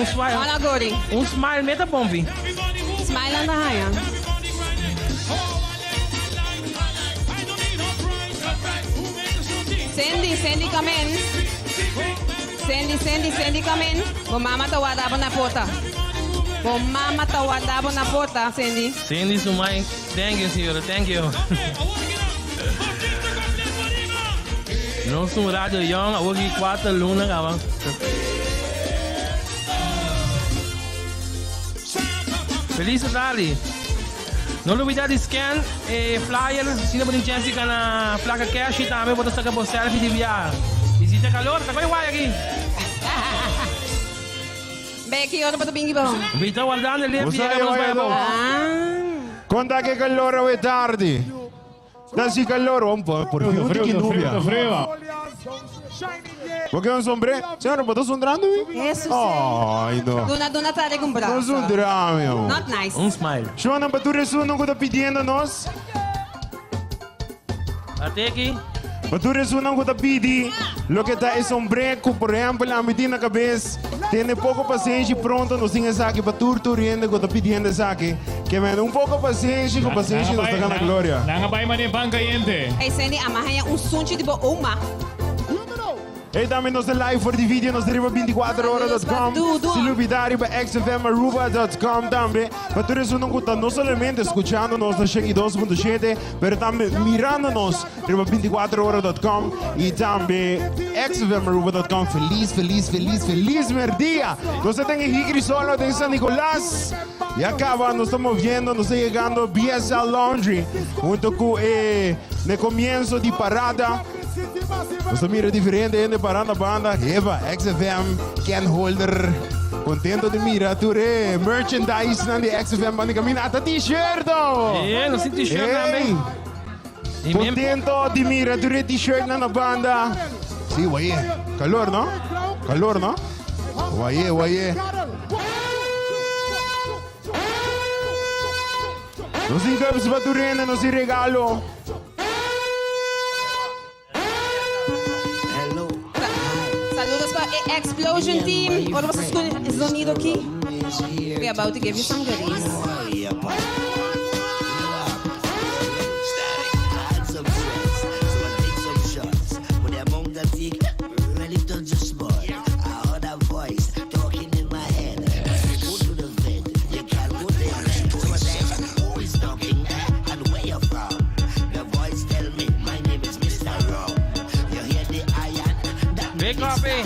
Un smile. Hola, Gori. Un smile meta bombi. Smile anda haya. Cindy, Cindy, come in. Cindy, Cindy, Cindy, come in. Bo mama ta warda bo na porta. Bo mama ta warda bo na porta, Cindy. Cindy su mai. Thank you, señora. Thank you. Nos un radio young, awor ki 4 luna caba. Feliz tarde. No lubida di scan e flyer, si no por chance di gana placa cash y tambe bo ta saca bo selfie di biaha. Y si ta calor, ta coy guay aki. Becky, ora bo ta bingi bo? Mi ta wardando e lift Bo yega sa pa nos e bai abou. Ah. Conta ke calor awe tardi. Ta si calor, un por por fin un tiki nubia. Frio, Bo ke un sombré? Señora, bo ta sundrando mi? Jesus. Ay, no. Duna, duna Tarek un No brazo. sundra mi, amor. Not nice. Un smile. Shona, pa tur esun ku ta pidiendo nos. Ateki. Pa tur esunnan ku ta pidi loke ta e sombré ku por ehèmpel ami tin na kabes, tene poko pasenshi pronto nos tin esaki pa tur tur hende ku ta pidiendo esaki. Ke men un poko pasenshi, ku pasenshi nos ta gana gloria. Nan a bai manera pan kayente. Ey Sandy, ama haña un sunchi di bo oma. Hey tambe nos ta live for di video nos ta riba 24ora.com. Si lubida riba xfmaruba.com tambe. Pa tur esunnan ku ta no solamente skuchando nos na 102.7 pero tambe mirando nos riba 24ora.com y tambe xfmaruba.com. Feliz, feliz, feliz, feliz merdia. Nos ta den e Higri Solo den San Nicolas. Ya caba nos ta moviendo, nos ta llegando BSL Laundry hunto cu e ne comienzo di parada. Nos ta mira diferente hende pará na banda. Eva, XFM, Ken Holder. Contento di mira tur e merchandise nan di XFM banda camina. Ata t-shirt! oh! Eh, nos tin t-shirt Hey! tambe. Y mem- Contento di mira tur e t-shirt nan na banda. Sí, waye. Calor, no? Calor, no? Waye, waye. Nos tin cups pa tur hende, nos tin regalo. Saludos pa e Explosion Team. Ora boso scucha e sonido aki, we about to give you some goodies. Big coffee.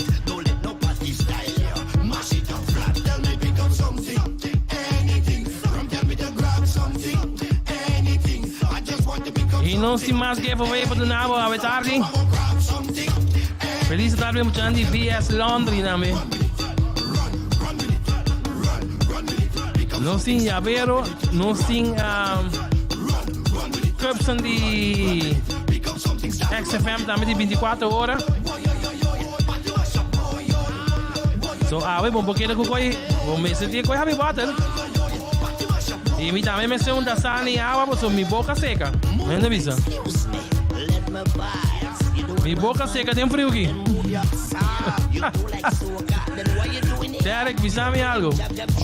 Y nos tin mas giveaway pa duna bo awe tardi. Feliz tardi muchanan di BS Laundry tambe. Nos tin yabero, nos tin um, cupsen di XFM tambe di 24 ora. So awe bo por keda ku koi, bo mester tin koi happy water. Y mi tambe mester un dasani awa pasobra mi boca seca. Mende bisa. Mi boca seca den friu ki. Derek, bisa mi algo.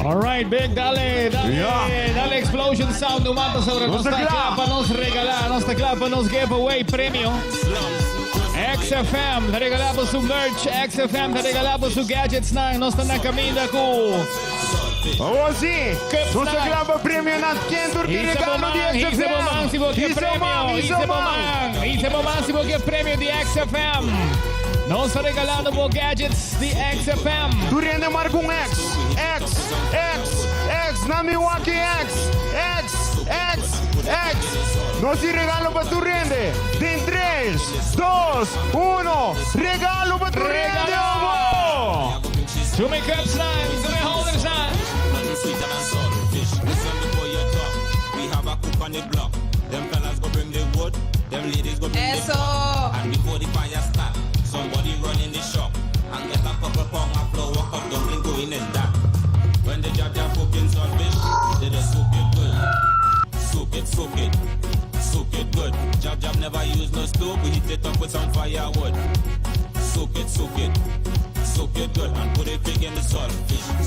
All right, big, dale, dale, dale Explosion Sound, no mata sobre Nos nos ta ta kla. kla pa nos regalá, nos ta kla pa nos giveaway premio. XFM ta regalá bo su merch, XFM ta regalá bo su gadgets nan, nos ta na caminda cu Oh, sí. Cups Nos ta nan. kla pa premio nan. Ken tur ki Hisa bo regalo di man, hisa bo man si bo XFM? ke Hisa man, premio, hisa hisa bo man. man, hisa bo man si bo ke premio di XFM. Nos ta regalando bo gadgets di XFM. Tur hende marca un X, X, X, X, na Milwaukee X, X, X, X. Nos tin regalo pa tur hende. Den tres, dos, uno, regalo pa tur hende, Regalo! obo! Tuma e cups nan, tuma e holders nan. Eso!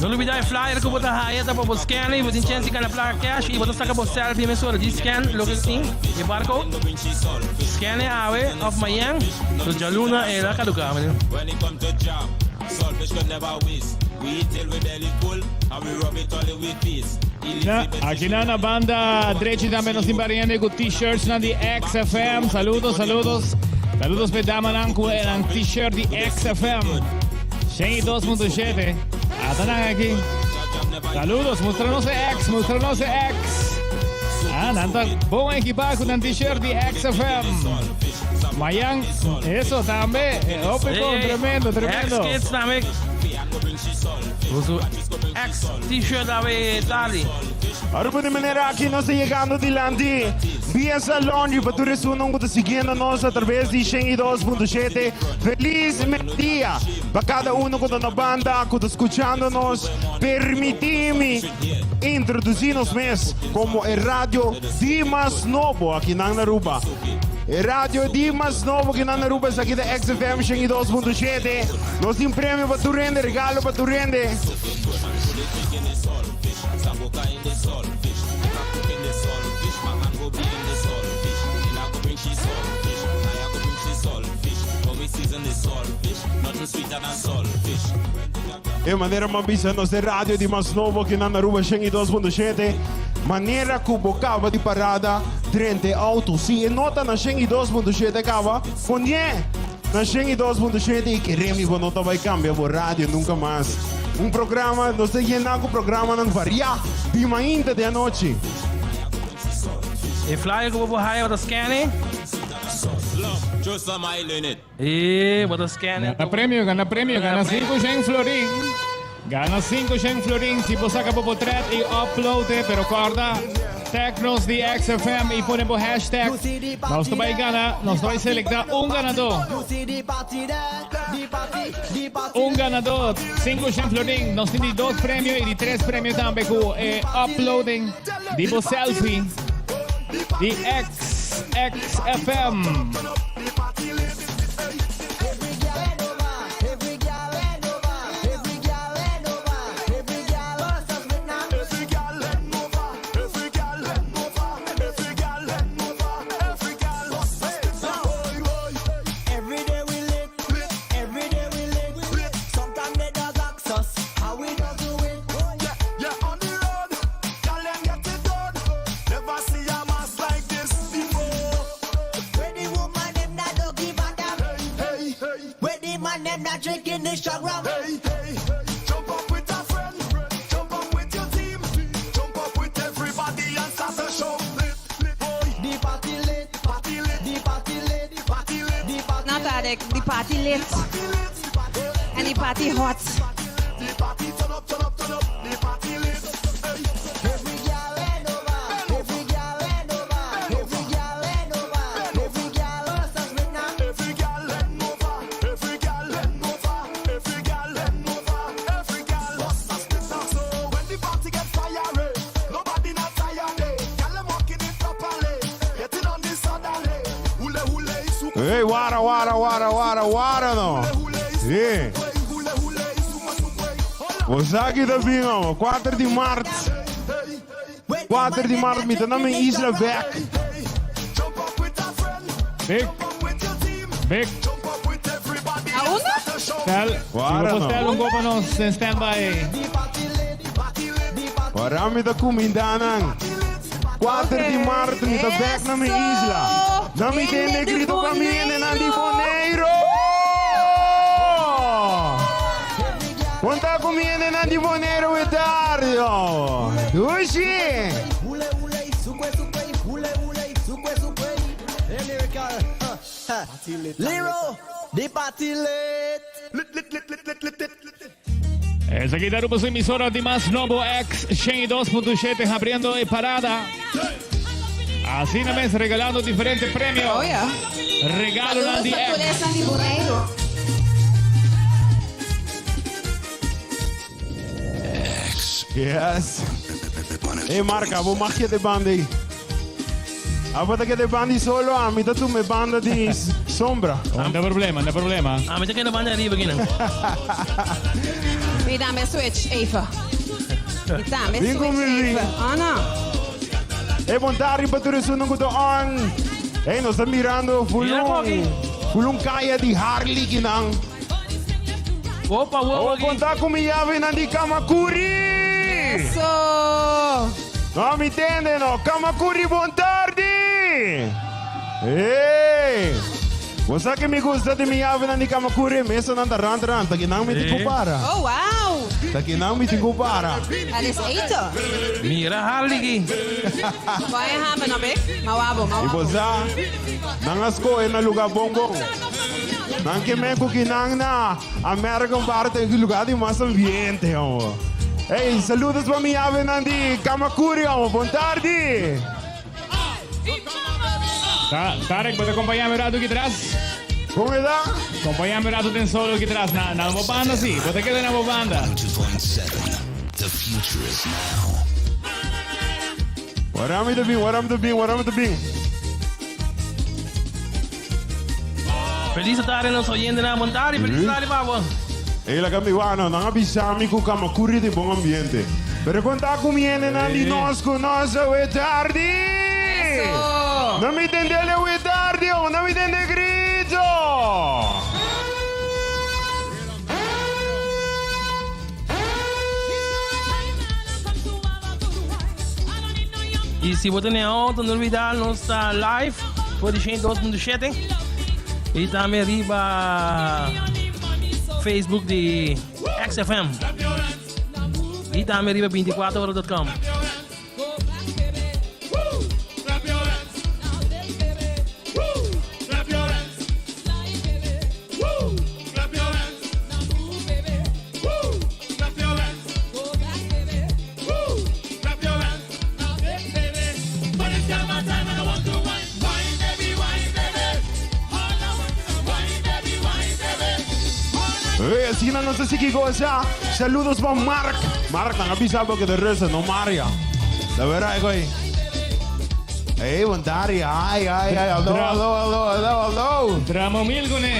No lubida e flyer ku bo ta haya ta pa bo scan i bo tin chens di gana plaka cash i bo ta saka bo selfie mesora. Di scan loke tin e barcode, scan e awe of mañan, so djaluna e la kaduká. Na, aki na na banda drechi tambe nos tin variante ku t-shirts nan di XFM. Saludos, saludos. Saludos pe damanan ku nan t-shirt di XFM. 102.7. Ata nan aki. Saludos, mustra nos e X, mustra nos e X. Ah, nan ta bon equipá ku nan t-shirt di XFM. Mayan, eso tambe. Hopi bon, tremendo, tremendo. X-Kids tambe. Uso X t-shirt awe tardi. Aruba di manera aki nos ta yegando dilanti BS Laundry pa tur esunnan ku ta siguiendo nos a traves di 102.7. Feliz merdia pa kada uno ku ta na banda ku ta skuchando nos. Permití mi introdusí nos mes komo e radio di mas nobo akinan na Aruba. E radio di mas nobo akinan na Aruba esaki ta XFM 102.7. Nos tin premio pa tur hende, regalo pa tur hende. E manera m'a bisa nos e radio di mas nobo aki na Aruba 102.7. Manera ku bo kaba di parada drenta e auto. Si e no ta na 102.7 kaba, poné na 102.7 i kere mi bo no ta bai kambia bo radio nunka mas. Un programa, nos ta yena ku programanan variá di mainta te anochi. E flyer ku bo por haya bo ta scan e. E bo ta scan e. Gana premio, gana premio, gana 5 shen florin. Gana 5 shen florin si bo saca bo potret y upload e, pero corda, tag nos di XFM y pone bo hashtag. Nos ta bay gana, nos ta bay selecta un ganador. Un ganador, 5 shen florin. Nos tin di dos premio y di tres premio tambe cu e uploading di bo selfie di XXFM. No Tarek, di party lit en di party hot. Hey, wara, wara, wara, wara, wara no. Sí. Bosaki ta bin, homo. 4 di maart. 4 di maart mi ta na mi isla bek. Big. Big. A unda? Stel. Wara Si bo no. stel un gopa nos en standby. Ora mi ta kuminda nan. 4 di maart mi ta bek na mi isla. Na mi tende grito pa mi hende nan di Boneiru. Konta ku mi hende nan di Boneiru e tardi. Dushi! Esaki ta Aruba su emisora di mas nobo X 102.7 abriendo e parada. Asina mes regalando diferente premio. Oh ja. Regalonan Saludos di pa tur X. esnan di Boneiru. Yes. Hey Marca, bo mag de banda aí. Abo ta de banda solo, a mi ta tu me banda di Sombra. No ta problema, no ta problema. Ami ta keda banda ariba aki nan. Mi tambe switch even. Mi tambe Bin ku switch mi, bin. even. Oh no. E bon tardi pa tur esunnan ku ta on. Hey, nos ta mirando Mira fulun, koki. fulun kaya di Harley kinan. Opa, wowo Oh, aki. konta ku mi yavenan di Kamakuri. Eso. No mi tende no. Kamakuri bon tardi. Hey. Bo sa ke mi gusta di mi yavenan di Kamakuri? Mesanan ta rand rand. Ta kinan mi tin ku para. Oh wow. Ta kinan mi tin ku para. Dat is eten. Mira Harley aki. Boy haben no be? Mawabo, I mawabo. bo sa, nan a skohe na luga bon bon. Nan ke men ku kinan na American Bar ta e luga di mas ambiente, homo. Hey, saludos pa mi yavenan di Kamakuri, homo. Bon tardi. Ta, Tarek, bo ta acompaña mi rato aquí tras? Con edad? Acompaña mi rato den solo aquí tras. Na, na bo banda, sí. Bo ta keda na bo banda. 2.7. The future is now. Wara mi ta bin, wara mi ta bin, wara mi ta bin. Feliz tarde nos oyentenan. Bon tarde, feliz tarde pa bo. Ey laga mi wak no, nan a bisa mi ku Kamakuri tin bon ambiente. Pero kon ta ku mi hendenan di nos ku nos awe tardi? Eso! No mi tende el awe tardi o no mi tende grito! Y si bo tene auto, no olvida nos ta live for di 102.7 y tambe riba Facebook di XFM y tambe riba 24ora.com. Hey, asina nos ta sigui goza. Saludos pa Mark. Mark, nan a bisa bo ke ta rusten, no Maria. Ta verdad, goy. Hey, bon tardi. Ay, ay, ay. Hallo, hallo, hallo, hallo, hallo. Drama mil kuné.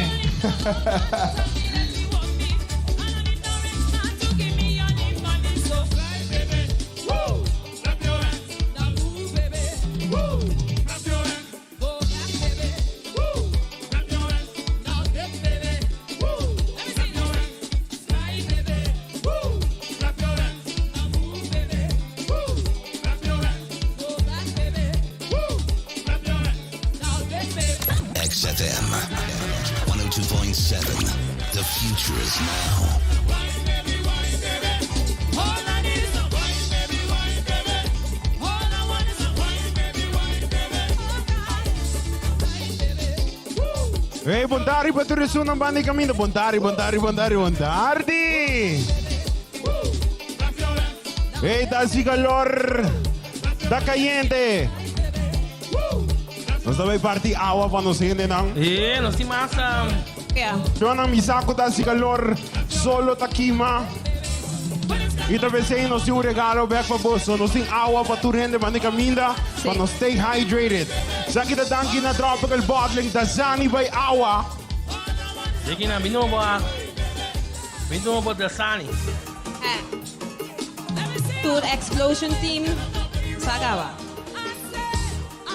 XFM 102.7. The future is now. Hey, bon tardi pa tur esunnan banda di caminda. Bon tardi, bon tardi, bon tardi, bon tardi. Hey, ta haci calor. Ta cayente. Nos ta bay parti awa pa nos hendenan. Eh, nos tin mas. Yeah. Shonnan mi sa ku ta hasi kalor, solo ta kima. I ta pensei nos tin un regalo bek pa boso. Nos tin awa pa tur hende banda kaminda pa nos stay hydrated. Esaki ta danki na Tropical Bottling Dasani bai awa. Deki nan bini bo a bini bo Dasani. Tour Explosion Team sa gaba.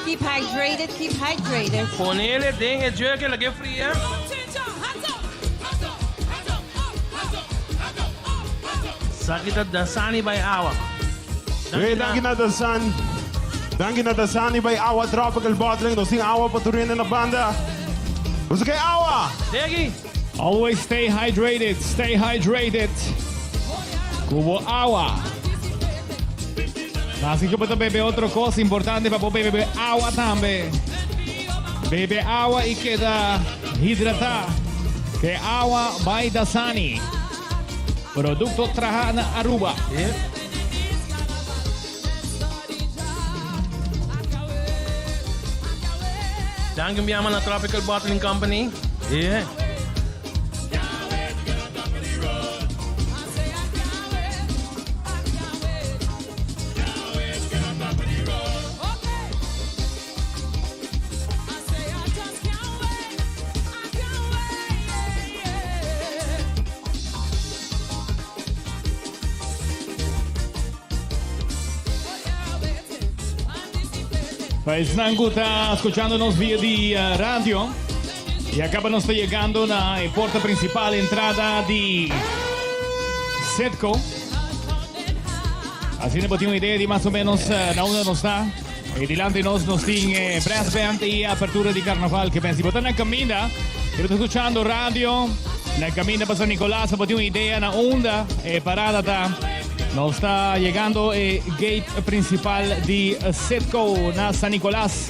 Keep hydrated, keep hydrated. Ponele den e jug en lag'é fria. Esaki ta Dasani bai awa. Hey, danki na Dasani. Danki na Dasani bai awa Tropical Bottling. Nos tin awa pa tur hende na banda. Boso ke awa? Deki! Always stay hydrated, stay hydrated. Ku bo awa. Así ku bo ta bebe otro kos, importante pa bo bebe awa tambe. Bebe awa i keda hidratá. Ke awa by Dasani. Produkto traha na Aruba. Danki un biaha na Tropical Bottling Company. Yeah. Pa esnan ku ta skuchando nos via di radio, ya kaba nos ta yegando na e porta prinsipal, entrada di Citgo. Asina bo tin un idea di mas o menos na unda nos ta. E dilanti nos nos tin e brass band y apertura di carnaval ke si bo ta na caminda y bo ta escuchando radio na caminda pa San Nicolas bo tin un idea na unda e parada ta. Nos ta yegando e gate principal di Citgo na San Nicolas.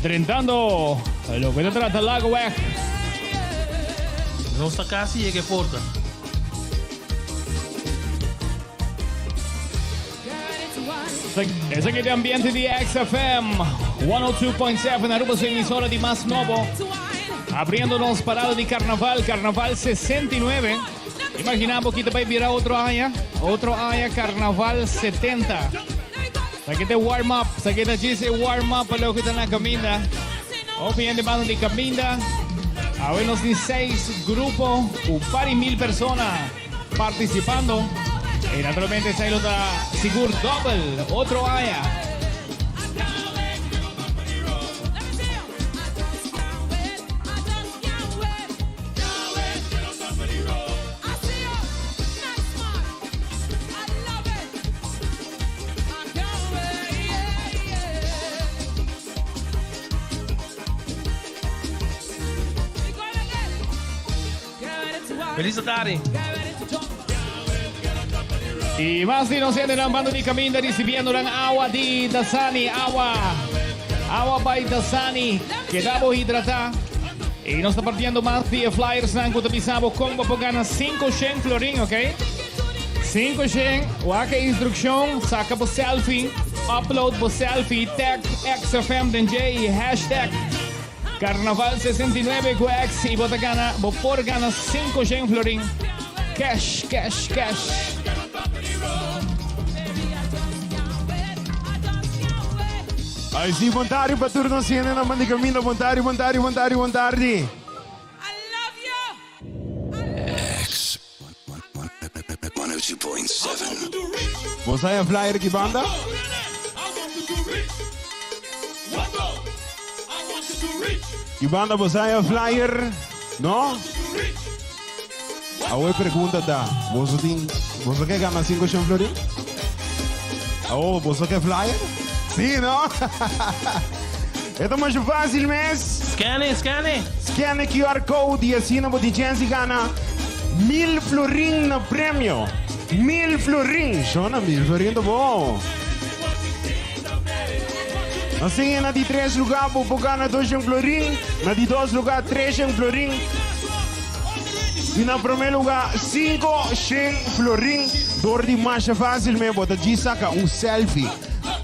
Drentando loke ta trata Lagoweg. Nos ta casi yega e porta. Esaki ta ambiente di XFM 102.7 Aruba su emisora di mas nobo. Abriendo nos parada di carnaval, Carnaval 69. Imagina bo kita bay bira otro aña, otro aña Carnaval 70. Esaki ta warm up, esaki ta djis e warm up pa loke ta na caminda. Hopi hende banda di caminda. Awe nos tin seis grupo cu par y mil persona participando. Y naturalmente esai lo ta sigur dobel otro aña. Feliz tardi. Y mas di nos hendenan banda di caminda ricibiendo nan awa di Dasani, awa, awa by Dasani, keda bo hidrata. Y nos ta partiendo mas di e flyersnan cu ta bisa bo con bo por gana cinco shen florin, ok? Cinco shen, wak e instruccion, saca bo selfie, upload bo selfie, tag XFM den dje y hashtag Carnaval 69 cu X y bo ta gana, bo por gana cinco shen florin. Cash, cash, cash. Ay sí, bon tardi pa tur nos hende na Mandi Camino. Bon tardi, bon tardi, bon tardi, bon tardi. X 102.7. Bo sa e flyer ki banda? Ki banda bo sa e flyer? No? Awo e pregunta ta, boso tin, boso ke gana cinco shen florin? Awo, boso ke flyer? Sí, no? E ta masha fácil mes. Scan e, scan e. Scan e QR code y asina bo tin chance di gana mil florin na premio. Mil florin! Shona, mil florin ta bon. Asina na di tres lugar bo por gana doshen florin, na di dos lugar treshen florin y na prome lugar cinco shen florin. Door di masha facil me bo ta djis saca un selfie.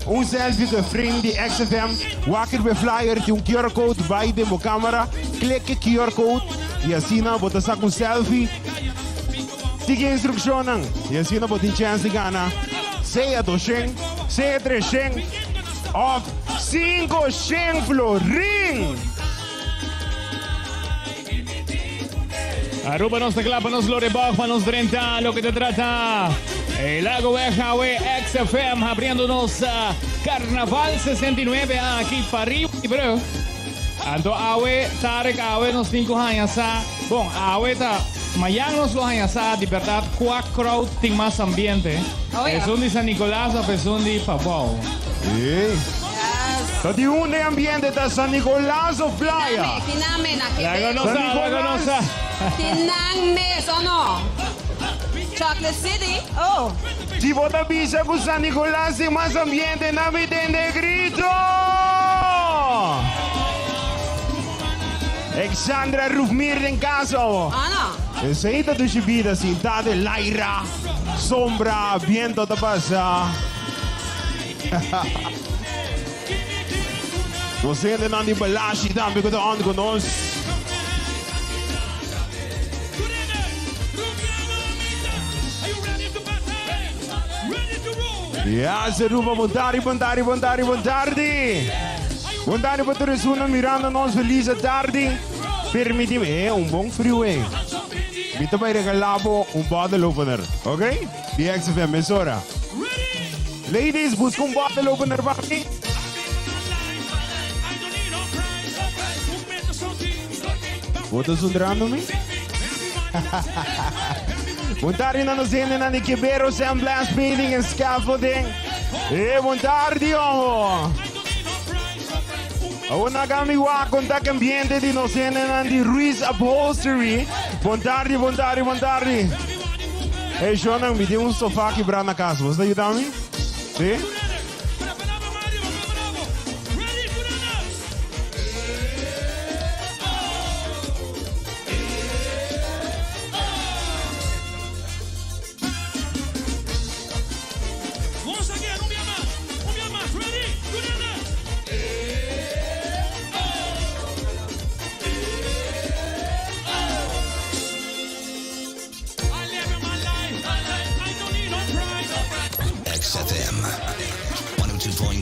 Un selfie cu e frame di XFM. Wak riba e flyer tin un QR code bay den bo camera, click e QR code y asina bo ta saca un selfie. Sigui e instrukshonnan i asina bo tin chèns di gana sea doshen, sea treshen òf sinkoshen florin! Aruba nos ta kla pa nos lore bog pa nos drenta loke ta trata e Lago Weg awe XFM habriendo nos Carnaval 69 aki pariba di brug. Anto awe Tarek awe nos tin ku haña sa. Bon, awe ta mayan nos lo haña sa di berdad cua crowd tin mas ambiente, Oh ya. esun di San Nicolas of esun di Pabao. Ey. Yes. Ta di unda e ambiente ta San Nicolas of playa? Kiname, kiname na Laga kebe. nos San sa, laga nos Nicolas. sa. Kinan mes o no? Chocolate City? Oh. Si bo ta bisa ku San Nicolas tin mas ambiente, na mi tende grito! Exandra Rufmir den cas awo. Ana. Esey ta dushi bida sinta den laira, sombra, biento ta pasa. Nos hendenan di Balashi tambe cu ta on cu nos. Ya, Aruba, bon tardi, bon tardi, bon tardi, bon tardi. Bon tardi pa tur esunnan mirando nos feliz tardi. Permitime, eh, un bon friu, eh. Mi ta bai regalá bo un bottle opener, ok? Di XFM mesora. Ladies, buska un bottle opener pa mi. Bo ta zundrando mi? Bon tardi na nos hendenan di Kibero Sandblast Painting and Scaffolding. Eh, bon tardi, omo. Awor na gami wak kontak ambiente di nos hendenan di Ruiz Upholstery. Bon tardi, bon tardi, bon tardi. Hey, Shonan, mi tin un sofá kibrá na kas. Bo ta yuda mi? Sí?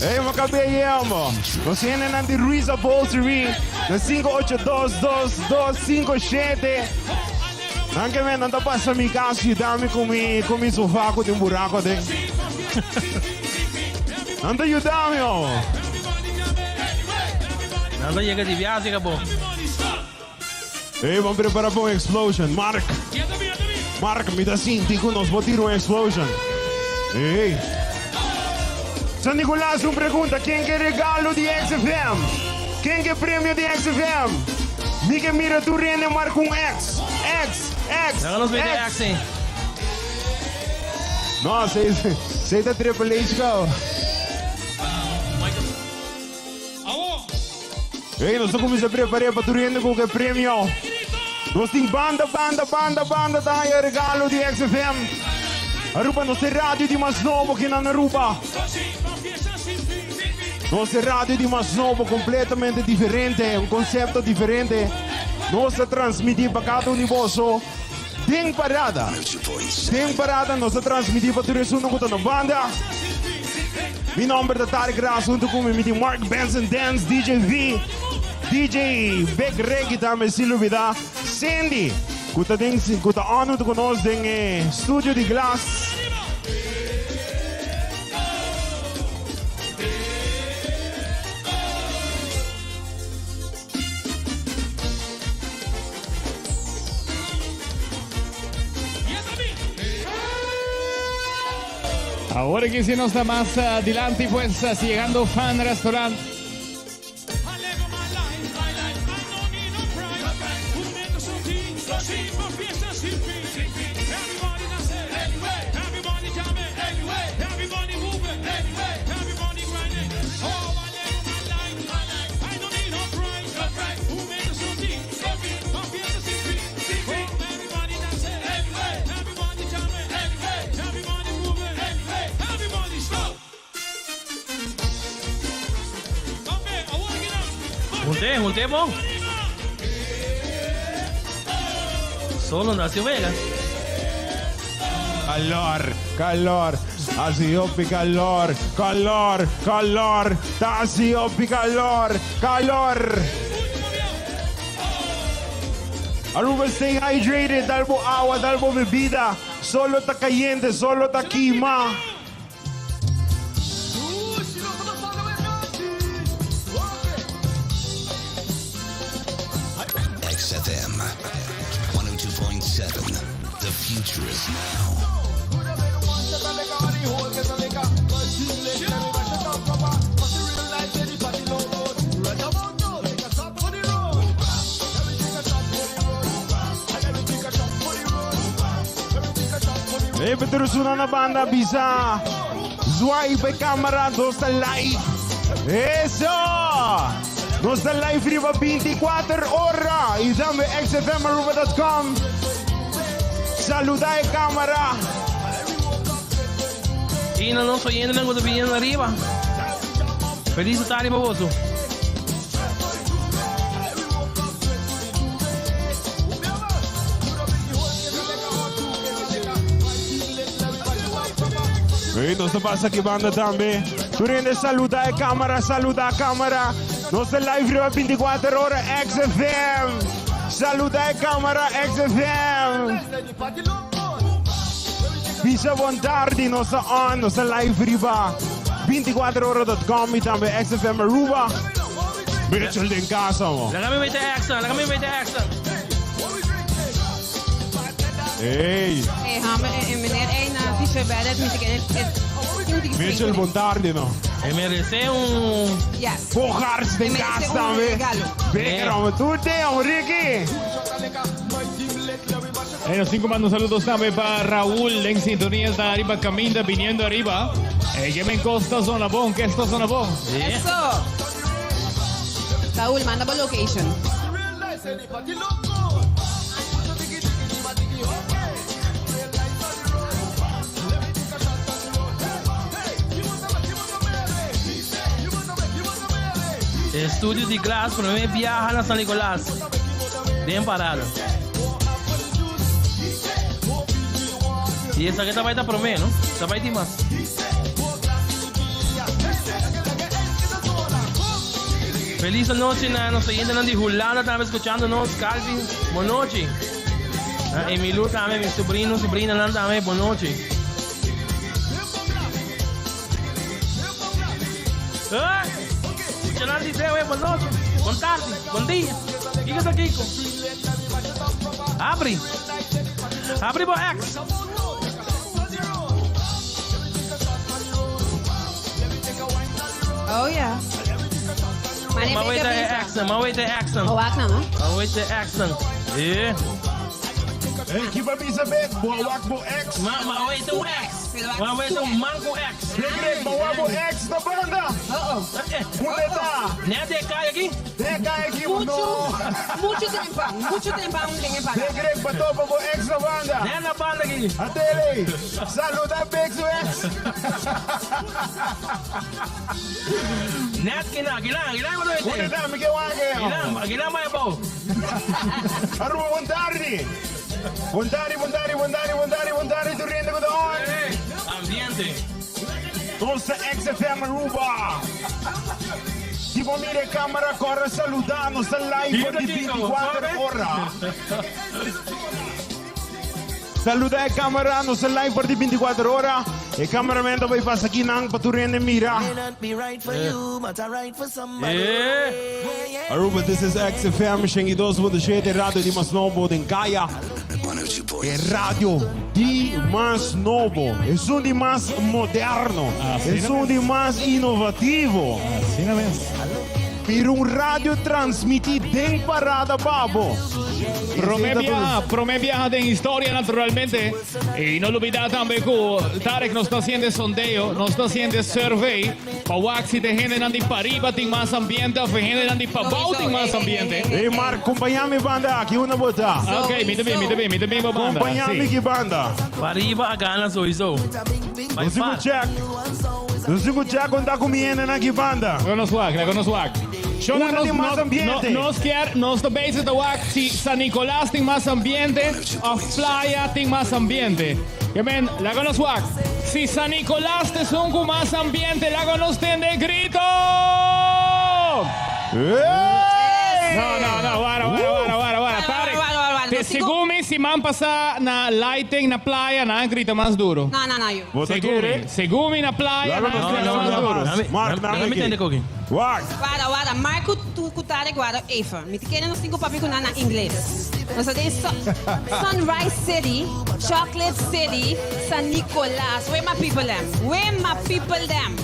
Hey, Maccabi Yelmo. Nos hendenan di Ruiz Upholstery na 5822257. Nan ke men, nan ta pasa mi kas yuda mi ku mi ku mi sofa ku tin buraku aden. Nan ta yuda mi omo. Nan ta yega di viaje ka bo. Ey, ban prepara pa un explosion. Mark, Mark, mi ta sinti ku nos por tira un explosion. Ey. San Nicolas, un pregunta, ken ke regalo di XFM? Ken ke premio di XFM? Mi ke mira tur hende marca un X, X, X, Laga nos mete X. X ei. No, sei, sei ta Triple H gau. Hey, nos ta cuminsa prepare pa tur hende cu ke premio. Nos tin banda, banda, banda, banda ta haya regalo di XFM. Aruba nos e radio di mas nobo ki nan Aruba. Nos e radio di mas nobo, completamente diferente, un concepto diferente. Nos ta transmiti pa cada un di boso den parada. Den parada nos ta transmiti pa tur esun cu ta na banda. Mi nomber ta Tarek Ras, hunto cu mi mi tin Mark Benson Dance, DJ V, DJ Big Ricky tambe sin lubida Cindy cu ta den cu ta on hunto cu nos den e studio di glas. Ahora que si nos está más adelante, pues llegando Fan Restaurant. Hunté, hunté bon. Solo no hace wega. Calor, calor, haci hopi calor, calor, calor, ta haci hopi calor, calor. Aruba stay hydrated, dal bo awa, dal bo bebida. Solo ta cayente, solo ta kima. XFM 102.7. The future is now. Hey, Petrusuna na banda bisa. Zwaai bij camera, nos ta live. Eso! Nos ta live riba 24 ora. Y tambe xfmaruba.com. Saluda e camera. Y na nos oyentenan cu ta biniendo ariba. Feliz tarde pa boso. Hey, nos ta pasa aki banda tambe. Tur hende saluda e camera, saluda a camera. Nos ta live riba 24 ora XFM. Saluda e camera XFM. Bisa bon tardi, nos ta on, nos ta live riba 24ora.com y tambe XFM Aruba. Mitchell den casa, mo. Laga mi mete action, laga mi mete action. Hey, Hey, home, meneer Eina, t-shirt bij dat moet ik in het. Mitchell, bon tardi, no. E merece un. Yes. Bogarts den E merece casa un tambe. regalo. Beker, hombre. Tutte, hombre, Ricky. Hey, nos cinco mando saludos también para Raúl en sintonía está arriba caminda viniendo arriba. Que me costa zona bon, que esto zona bon. Eso. Raúl, manda bo location. Estudio di Glas, prome biaha na San Nicolas. Den parada. Y esaki ta bay ta prome, no? Ta bay tin mas. Feliz anochi na nos oyentenan di Hulanda tambe escuchando nos. Calvin, bon nochi. Na Emilu tambe, mi sobrino, sobrinanan tambe, bon nochi. Eh! Muchanan di Zeeuw, bon nochi, bon tardi, bon dia. Kiko ta kiko? Abri. Abri bo ex. Oh yeah. Ma weet de ex, ma weet de ex. Oh, wacht nou, hè? Ma weet de ex. Eh. Hey, kipa bisa bek, bo wak bo ex. Ma weet de ex. Ma weet de manco ex. Rick, bo wak bo ex na banda. Oh, oh. Buneta. Net de kai aqui? De kai aqui, Mucho, no. mucho tempo, mucho tempo ang dingen pa. Rick, Rick, batopa bo ex na banda. Net na banda aqui. Atele. Saluda Big ex. Net kina, gila, gila mo doon. Buneta, mi ke wake. Gila, gila may bo. Aruba, bon tardi. Bon tardi, bon tardi, bon tardi, bon tardi, bon tardi. Tu rende con on. Ambiente. Nos XFM Aruba. Tipo mire cámara, corre saludando, está live por 24 horas. Saluda e cámara, nos live por 24 horas. E cameraman vai passar aqui nang pa tu rende mira. Eh. Aruba, this is XFM, 102.7, radio di mas nobo den Kaya. 102.7. E radio di mas nobo. Es un di mas moderno. Así Es un di mas innovativo. Así no ves. Pero un radio transmiti den parada babo. Prome viaja, prome viaja de historia naturalmente. Y no olvidar también que Tarek nos está haciendo sondeo, nos está haciendo survey. Pa wax te generan di pariba tin más ambiente, o generan di pa bau tin más ambiente. Hey Mark, acompañame banda, aqui una bota. Ok, mi también, mi también, mi también, banda. Acompañame Sí. aqui banda. Pariba a gana sowieso. By Não sigo far. check. Não sigo check quando tá comendo aqui banda. Con swag, con swag. Shona, Una nos, tin mas no, ambiente. no, nos kier, nos ta bezig te wak si San Nicolás tin mas ambiente of Playa tin mas ambiente. Que men, laga nos wak. Si San Nicolás ta esun cu mas ambiente, laga nos tende grito. Hey! No, no, no, wara, wara, wara, wara, wara. Wara, Tarek, wara, wara, wara. Te No sigo- segun mi siman pasa na lighting na playa, nan a grita mas duro. No, no, no, yo. Você Segun mi, quer? segun mi na playa, Laga nan a nos grita tende mas duro. mas. Mark, Laga mi aqui. tende koki. Wak. Wara, wara. Marco, tu, ku Tarek, wara, even. Mi ta kere nos tin cu papia cu nan na Ingles. Nos ta den Sunrise City, Chocolate City, San Nicolas. Where my people them? Where my people them?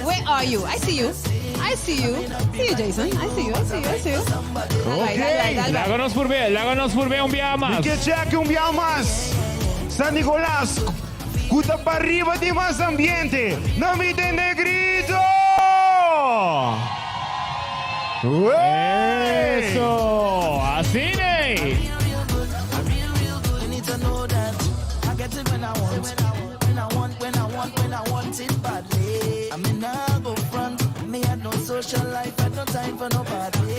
Where are you? I see you. I see you. See you, Jason. I see you. I see you. I see you. Dale, Okay. dale, dale, dale. Laga nos purbe, laga nos purbe un biaha mas. Que check un biaha mas. San Nicolás. Cu ta pariba tin mas ambiente. Laga mi tende grito. Wey! Eso, asina, ne. You need to know that I get it when I want, when I want, when I want, when I want it badly. I mean, I go front. Me had no social life, had no time for nobody.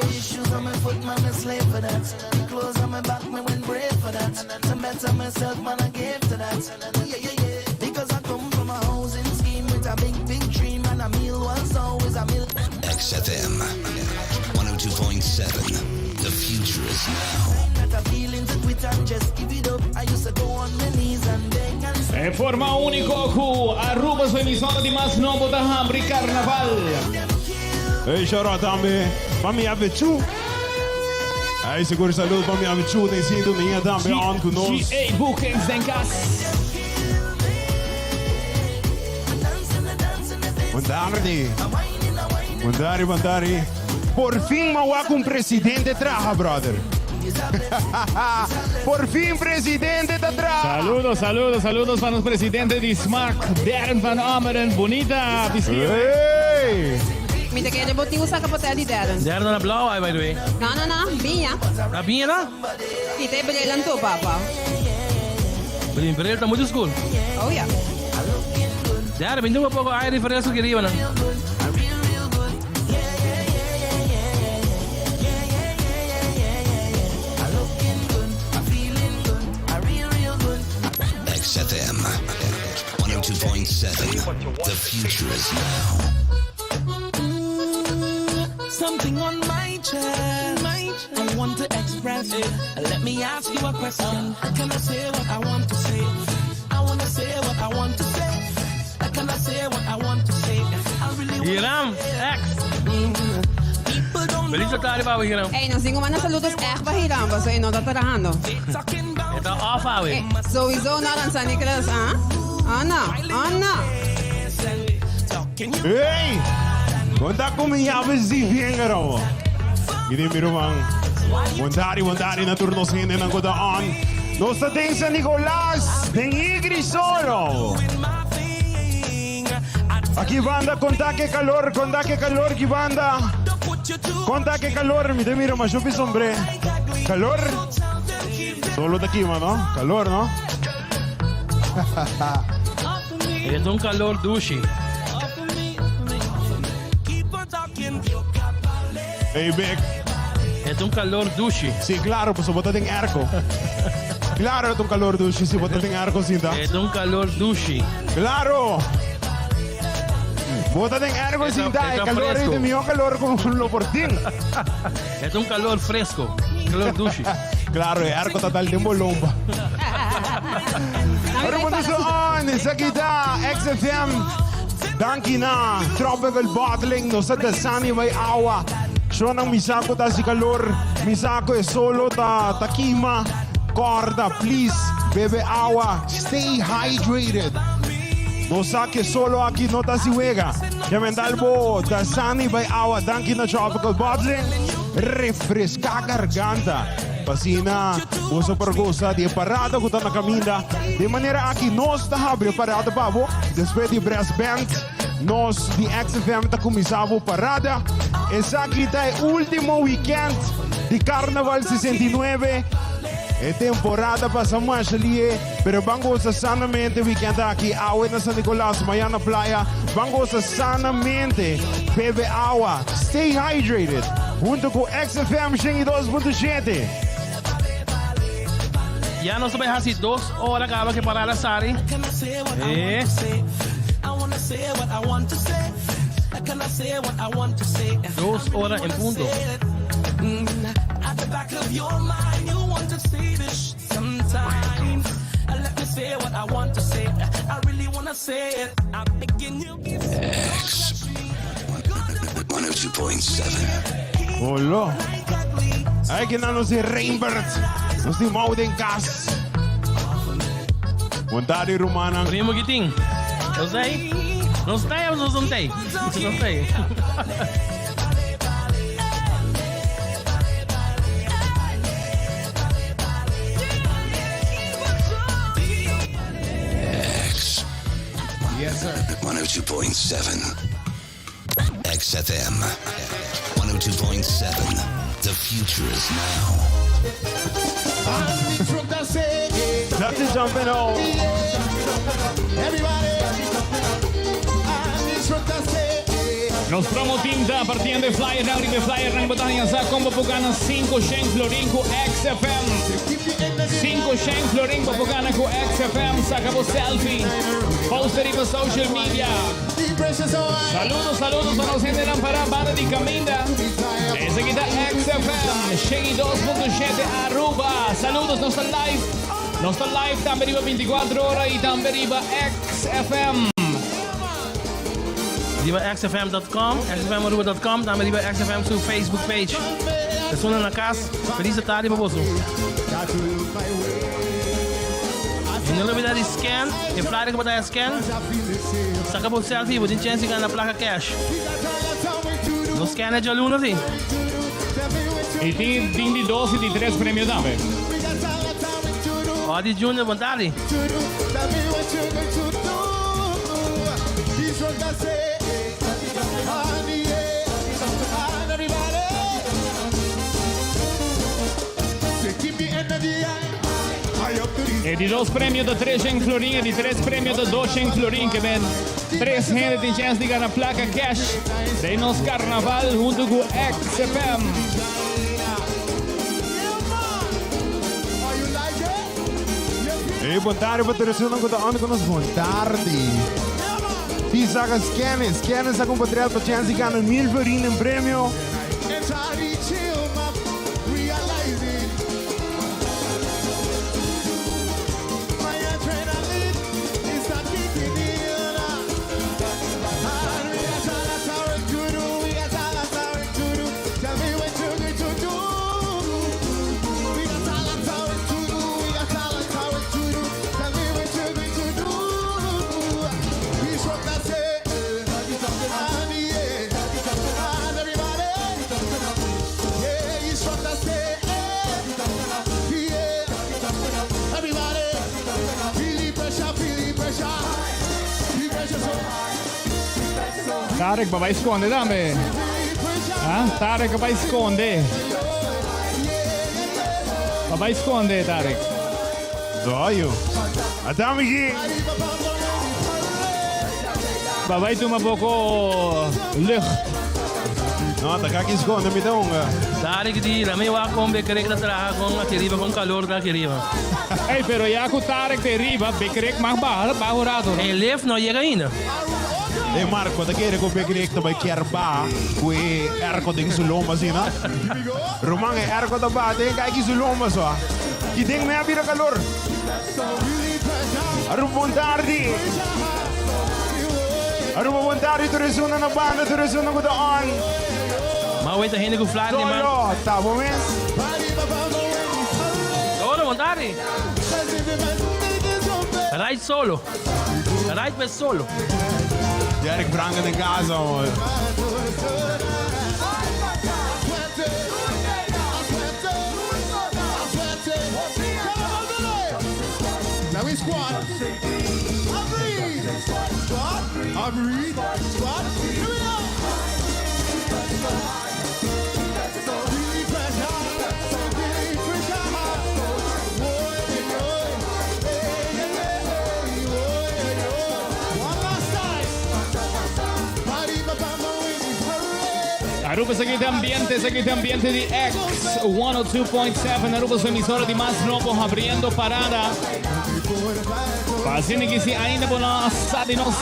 Say shoes on my foot, man, a slave for that. The clothes on my back, me went brave for that. To better myself, man, I gave to that. Yeah. Because I come from a housing scheme with a big, big dream and a meal was always a meal. XFM 102.7. The future is now. Not a feeling to quit and just give it up. I E forma úniko ku Aruba su emisora di mas nobo ta habri Karnaval. Hey, shout out tambe pa mi Avechu. Hey, sigur salud pa mi Avechu den sintonia tambe on ku nos. GA Bookings den kas. Bon tardi. Bon tardi, bon tardi. Por fin m'a wak un presidente traha, brother. Por fin presidente ta traha. Saludos, saludos, saludos pa nos presidente di Smaak, Darren van Ommeren. Bunita bisti. Hey! Mi ta kere bo tin un saca potel di Darren. Darren na blauw eye, by the way. No, no, no, biña. Na biña na? Kita e bril anto, papa. Pero bril ta mucho school. Oh ja. Darren, bin un poco aire fresco aquí riba, no? XFM 102.7. The future is now. Something on my chest. I want to express it. Let me ask you a question. Can I say what I want to say? I want to say what I want to say. Can I say what I want to say? I really want Hiram, ex. People don't Feliz tarde, Papa Hiram. Ey, nos tin cu manda saludos echt pa Hiram, paso e no ta trahando. talking about E ta off, awe. Ey, sowieso no dan San Nicolas, ah? Ah, no. Ah, no. talking you Hey! Conta con mi llaves di bien, garo. Gini mi ruman. Bon tardi, bon tardi na tur nos hendenan cu ta on. Nos ta den San Nicolas, den Igri solo. Aki banda, conta ke calor, conta ke calor ki banda. Conta ke calor, mi ta mira masho pi sombre. Calor? Solo ta kima, no? Calor, no? E ta un calor dushi. Hey, Big. E ta un calor dushi. Sí, claro, pasobra bo ta den airco. Claro, e ta un calor dushi si bo ta den airco sinta. E ta un calor dushi. Claro! Bo ta den airco sinta, e calor ei ta mihó calor ku lo por tin. E ta un calor fresco, calor dushi. Claro, e airco ta dal den bo lomba. Ora bo ta on, esaki ta XFM. Danki na Tropical Bottling, nos ta Dasani bai awa. Shownan mi sa ku ta hasi kalor, mi sa ku e solo ta ta kima. Kòrda, please, bebe awa, stay hydrated. Nos sa ku e solo aki no ta hasi wega. Kemendal bo Dasani bai awa, danki na Tropical Bottling. Refreská garganta, pa asina boso por gosa di e parada ku ta na kaminda. Di e manera aki nos ta habri e parada pa bo. Despues di Brass Band, nos di XFM ta kuminsá bo parada. Esaki ta e último weekend di Carnaval 69. E temporada pasa masha lihe, pero ban gosa sanamente weekend aki. Awe na San Nicolas, mañana na playa. Ban gosa sanamente. Bebe awa. Stay hydrated. Hunto ku XFM 102.7. Ya nos ta bai hasi dos ora kaba ke parada sali. Can I say what I Eh. want to say? I wanna say what I want to say. Can I say what I want to say? Dos ora en punto. At the back of your mind, you want to say this sometimes. Let me say what I want to say. I really wanna say it. I'm begging you. X 102.7. Olo. Ay, que nos di Reinbert. Nos di Mau den kas. Bon tardi, rumannan. Primo Gitin. Nos ei? Nos tei of nos no tei? Nos tei. X. Yes, sir. 102.7. XFM 102.7. The future is now. That's it, jumping on. Nos promo team ta partiendo e flyer nan riba e flyer nan bo ta haña sa kon bo por gana 5 shen florin ku XFM. 5 shen florin bo por gana ku XFM. Saka bo selfie. Post riba social media. Saludos, saludos pa nos hendenan para banda di caminda. Esaki ta XFM, 102.7 Aruba. Saludos, nos ta live. Nos ta live tambe riba 24 ora y tambe riba XFM. Riba xfm.com, xfmaruba.com, tambe riba XFM su Facebook page. Persona na cas, feliz tarde pa boso. Y no olvida di scan, e flyer cu bo ta scan, saca bo selfie, bo tin chance di gana placa cash. No scan e djaluna si. Y tin tin di dos y di tres premio tambe. Odi Junior, bon tardi. E di dos premio ta 300 florin, e di tres premio ta 200 florin. Ke men tres hende tin chance di gana placa cash den nos carnaval hunto cu XFM. Hey, bon tardi pa tur esunnan ku ta on ku nos. Bon tardi. Ti saka scan, scan saka un patrial pa chance di gana 1000 florin en premio. Tarek, bo a bay sconde tambe. Ha? Tarek a bay sconde. Bo a bay sconde, Tarek. Doyo. Ata mi. Bo a bay tuma poco lucht. No, ta kaki sconde mi ta unga. Tarek di, la mi wak con Bekrek ta traha con aki riba, con calor ta aki riba. Ey, pero ya cu Tarek ta riba, Bekrek mag baha, baha un rato, no? E lift no yega ainda. Ey Marco, ta kere cu Bekrek ta bay kier baha cu e airco den su lomba asina? Ruman, e airco ta baha den kaki su lomba so. Ki den me a bira calor. Aruba bon tardi. Aruba bon tardi tur esunnan na banda, tur esunnan cu ta on. Ma weta hende cu flag di man. Solo, ta bo mes? Solo, bon tardi. Ride solo. Ride pe solo. Derek Branca den casa, amor. Aruba esaki ta ambiente, esaki ta ambiente di X 102.7 Aruba su emisora di mas nobo habriendo parada. Pa asina ki si ainda bo no sa di nos,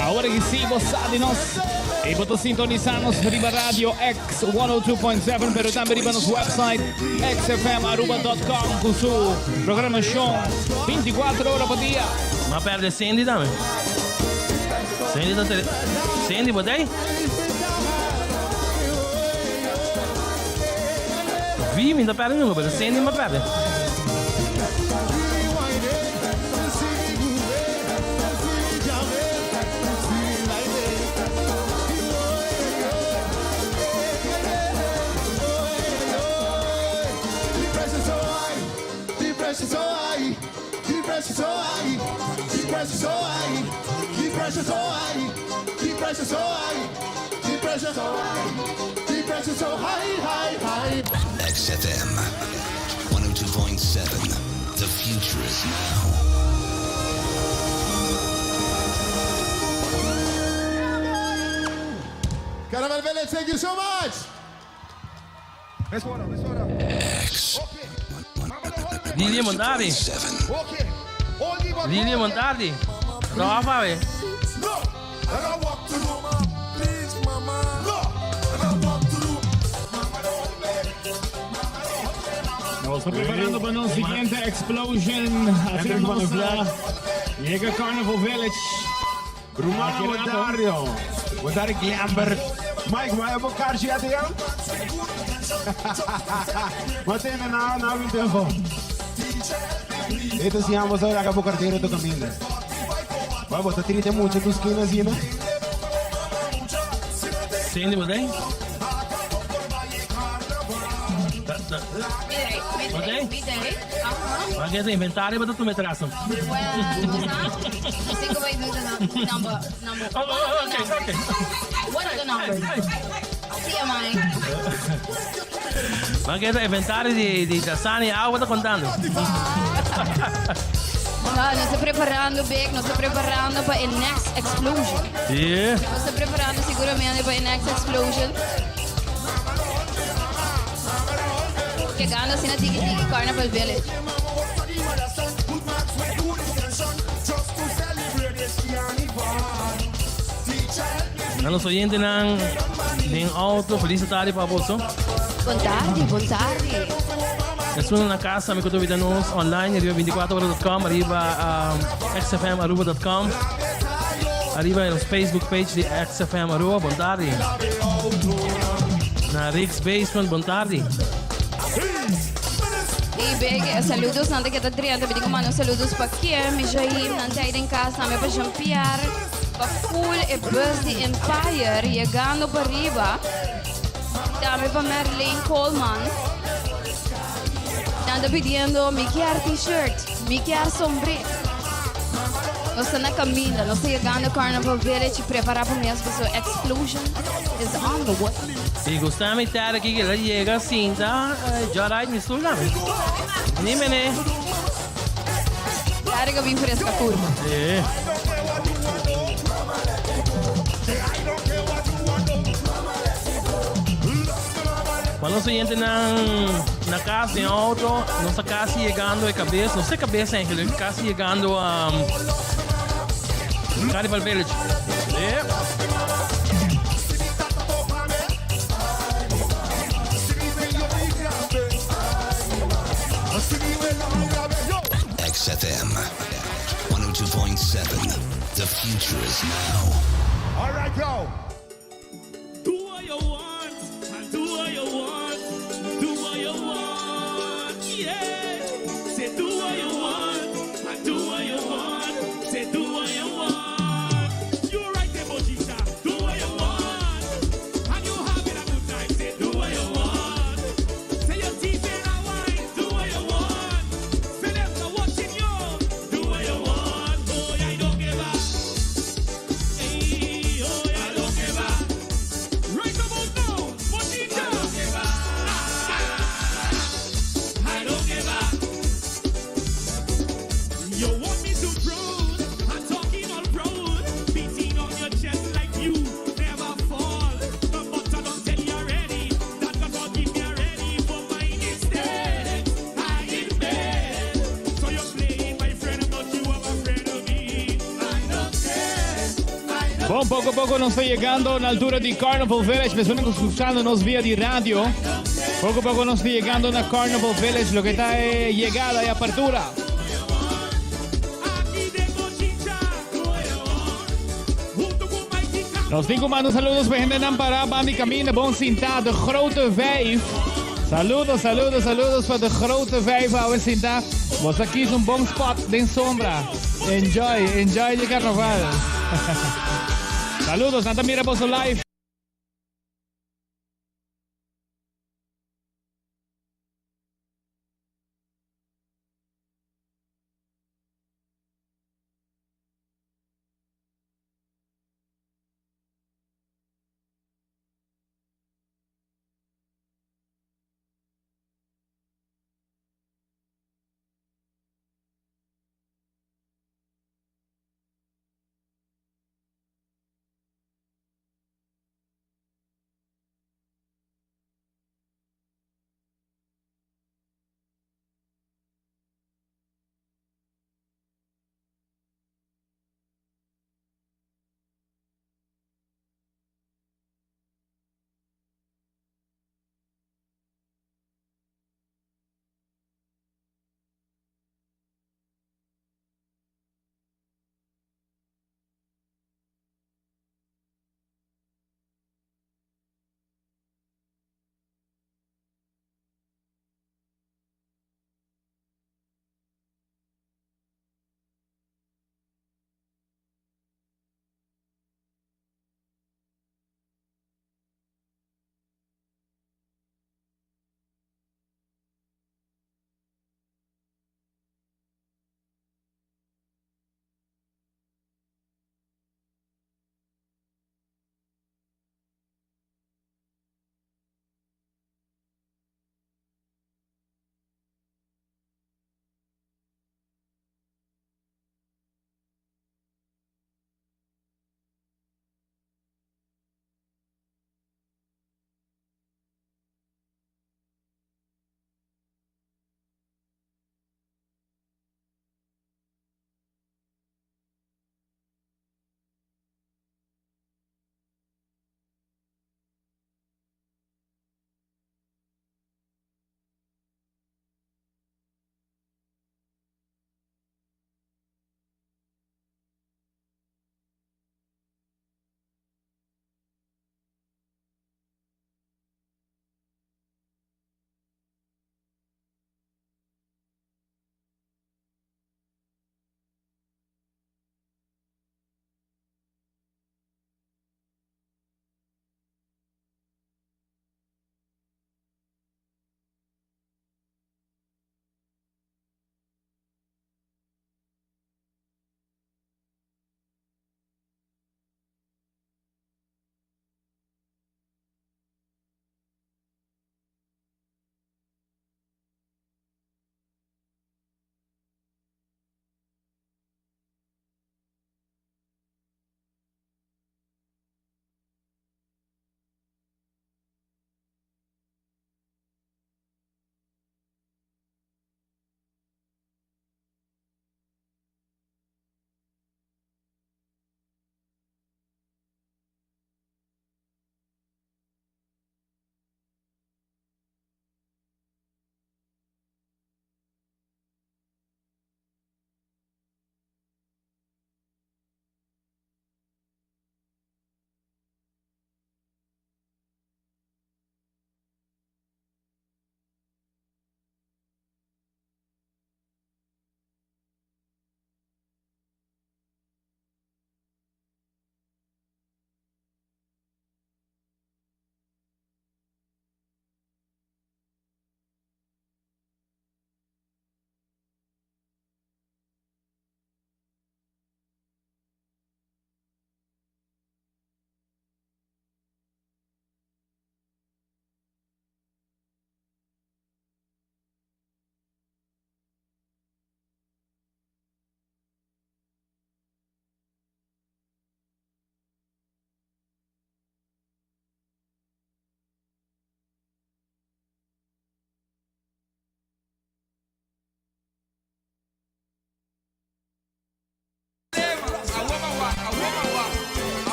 awor ki si bo sa di nos y bo ta sintonisa nos riba radio X 102.7 pero tambe riba nos website xfmaruba.com cu su programacion 24 ora pa dia. Ma perde Cindy tambe. Cindy ta tele... Cindy, bo ta ei? Vi, mi ta perde nunca, pero Cindy mi a perde. XFM 102.7. The future is now. Carnival Village, thank you so much. X Lilian Montari. Lilian Montari. No, Fabi. Nos ta preparando pa nos siguiente explosion. Asina nos yega Carnival Village. Rumana Botario. Botario Glamber. Mike, vai a karchi ya te Matene na na tempo. Ito si amo sa acabo carteira do caminho. Vai botar tirita mucho tu esquina assim, né? Cindy, você? Ok? Aham. Mas é inventário, mas tu me traz. Well, think about the number, number. Oh, oh, okay, okay. What are the numbers? TMI. Mas é inventário de de Dasani, água tá contando. No, nos ta preparando, Big. Nos ta preparando pa e next explosion. Nos ta preparando siguramente pa e next explosion. Yegando asina na Tiki Tiki Carnival Village. Na nos oyentenan den auto, feliz tarde pa boso. Bon tardi, bon tardi. Esun na casa, mi cu ta nos online, ariba 24ora.com, ariba um, xfmaruba.com, ariba nos Facebook page di XFM Aruba, bon tardi. Na Rick's Basement, bon tardi. Hey Big, saludos nan ta keda drenta. Mi tin cu manda un saludos pa Kim, Jaim, nan ta ahí den cas tambe pa Jean Pierre, pa full e bus di Empire yegando pa riba. Tambe pa Marlene Coleman. Nan ta pidiendo mi kier t-shirt, mi kier sombré. Nos ta na caminda, nos ta yegando Carnival Village, prepara pa mes paso explosion is on the way. Si gusta mi tera aki kila yega sinta joyride mi stoel tambe. Ni mene. Claro que bin fresca curva. Eh. Pa nos oyentenan na cas den auto, nos ta casi yegando e cabes, nos ta cabes eigenlijk, casi yegando um, Carnival Village. Yeah. XFM 102.7. The future is now. All right, yo. Do what you want, and do what you want, do what you want, yeah. Say do what you want, and do what you want, say do what you want. You right there, Bojita, do what you want, and you having a good time, say do what you want. Say your teeth in a wine, do what you want. Say them not watching you, do what you want. Boy, I don't give a. Hey, oh, I don't give a. Right about now, Bojita. I don't give a. I don't give a. You want me to proud? I'm talking all proud, beating on your chest like you never fall. But I don't tell you already that God forgive me already for my mistakes. I admit. So you're playing my friend, but you are a friend of me. I don't care. I don't Bon, poco poco nos ta yegando na altura di Carnival Village. Personanan cu ta scuchando nos via di radio. Poco poco nos ta yegando na Carnival Village, loke ta e yegada y apertura. Aki den bochincha. Hunto cu Mikey Nos tin cu manda saludos pa hendenan para banda di caminda, bon sinta, de grote vijf. Saludos, saludos, saludos pa de grote vijf, awe sinta. Boso a kies un bon spot den sombra. Enjoy, enjoy di carnaval. Saludos, nan ta mira boso live.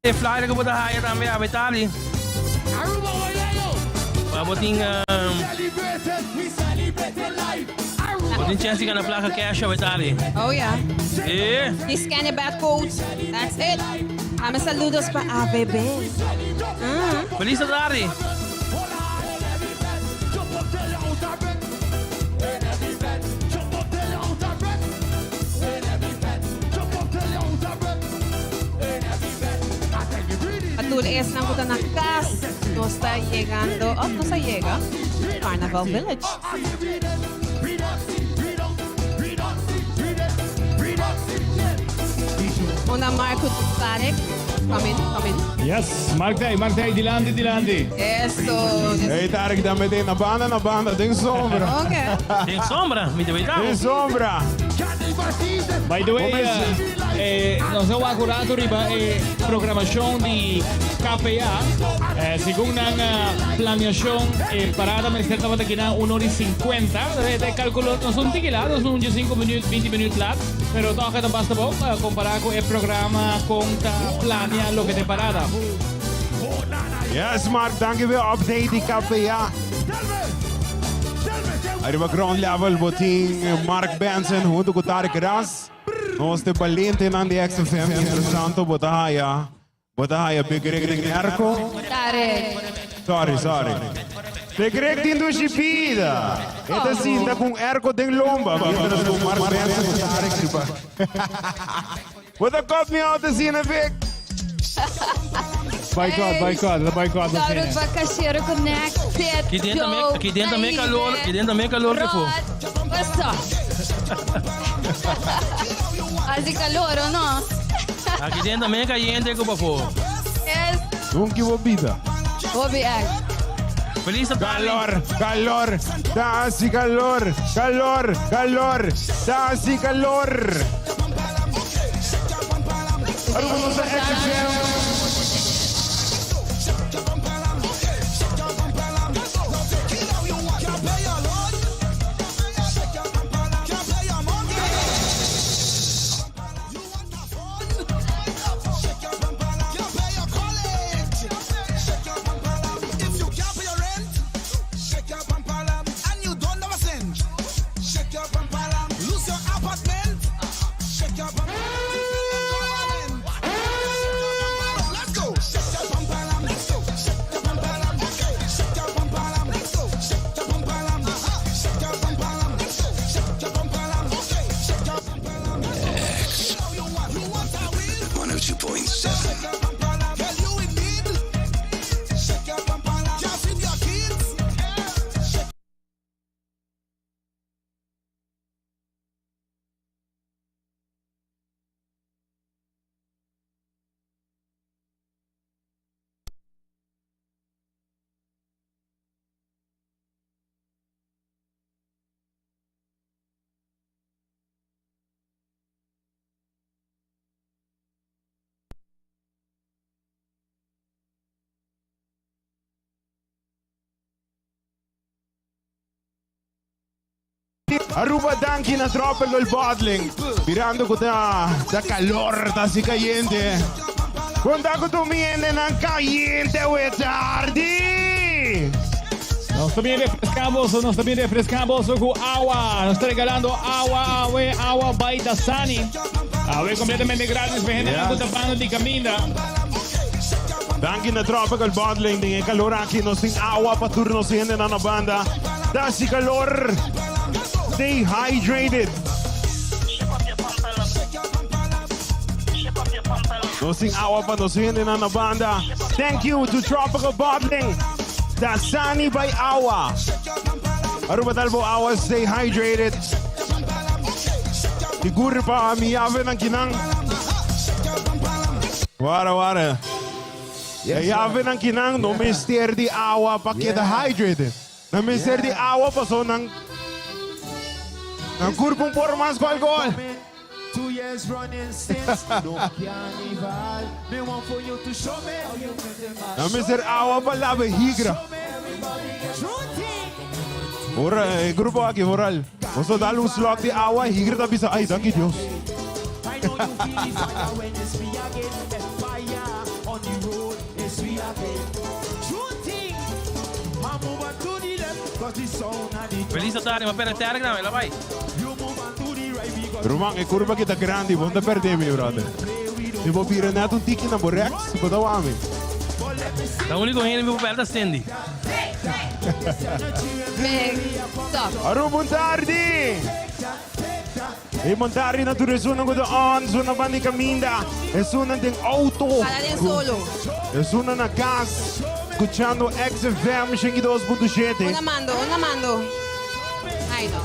E flyer ku bo ta haya tambe awe tali. Pa bo tin bo tin chance di gana plaka cash awe tali. Oh yeah. E. Di scan e barcode. That's it. Dame saludos pa AVB. Feliz tardi. Pa tur esnan ku ta na kas, nos ta yegando, òf nos a yega, Carnaval Village. Unda Marco Tarek, come in, come in. Yes, Mark Day, Mark Day, dilanti, dilanti. Eso. Hey Tarek, ta mete na banda, na banda, den sombra. Ok. Den sombra, mi te weet Den sombra. By the way, eh, nos a wak un rato riba e programacion di KPA. Eh, segun nan eh, planeacion, e parada mester tabata kina 1 ora y 50. De calculo, nos un tiki laat, nos un 5 minuut, 20 minuut laat. Pero toch e ta basta bon, eh, compara cu e programa con ta planea loke ta e parada. Yes, Mark, danki pa e update di KPA. Ariba ground level bo tin Mark Benson hunto cu Tarek Ras. Nos te balentenan di XFM. Mientras tanto bo ta haya, bo ta haya Big Rick den airco. Tarek. Sorry, sorry. Big Rick tin dushi bida. E ta sinta cu un airco den lomba mientras cu Mark Benson cu Tarek riba. Bo ta kop mi out asina, Vic? Boycott, boycott, ta boycott Saru asina. pa Cashero Connected. Ki den tambe, ki den tambe calor, ki den tambe calor que fo. Basta. Hace calor, o no? Aki den tambe cayente cu pafó. Es Nunca bo bida. Hobby X. Feliz tarde. Calor, calor, ta haci calor, calor, calor, ta haci calor. Aruba nos ta XFM. Aruba danki na Tropical Bottling. Mirando cu ta ta calor, ta así cayente. Conta cu tu mi hendenan cayente we tardi. Nos también refrescamos, nos también refrescamos cu awa. Nos ta regalando awa, awe, awa by Dasani. Awe completamente gratis pa hendenan cu ta banda di caminda. Danki na Tropical Bottling. Den e calor aki nos tin awa pa tur nos hendenan na banda. Ta haci calor. Stay hydrated. Nos tin awa pa nos hendenan na banda. Thank you to Tropical Bottling. Dasani by Awa. Aruba tal bo awa, stay hydrated. Siguro pa mi yave nan kinan. Wara, wara. E yave nan kinan no mester di awa pa keda hydrated. Nan mester di awa paso nan nan kurpo un por mas ku alkohol. Nan mester awa pa laba e higra. Ora e grupo aki vooral, boso dal un slok di awa, e higra ta bisa, ay, danki Dios. Feliz tarde, ma pera Telegram, ela vai. Ruman, e curva aki ta grandi, bo no ta perde mi, brother. Mi bo bira net un tiki na bo rechts, bo ta wak mi. Ta unico hende mi por perde ta Cindy. Big stop. Aruba, bon tardi! E bon tardi na tur esunnan ku ta on, esunnan ban di kaminda, esunnan den auto, Para den solo. esunnan na kas, skuchando XFM 102.7. Una mando, una mando. Ay no.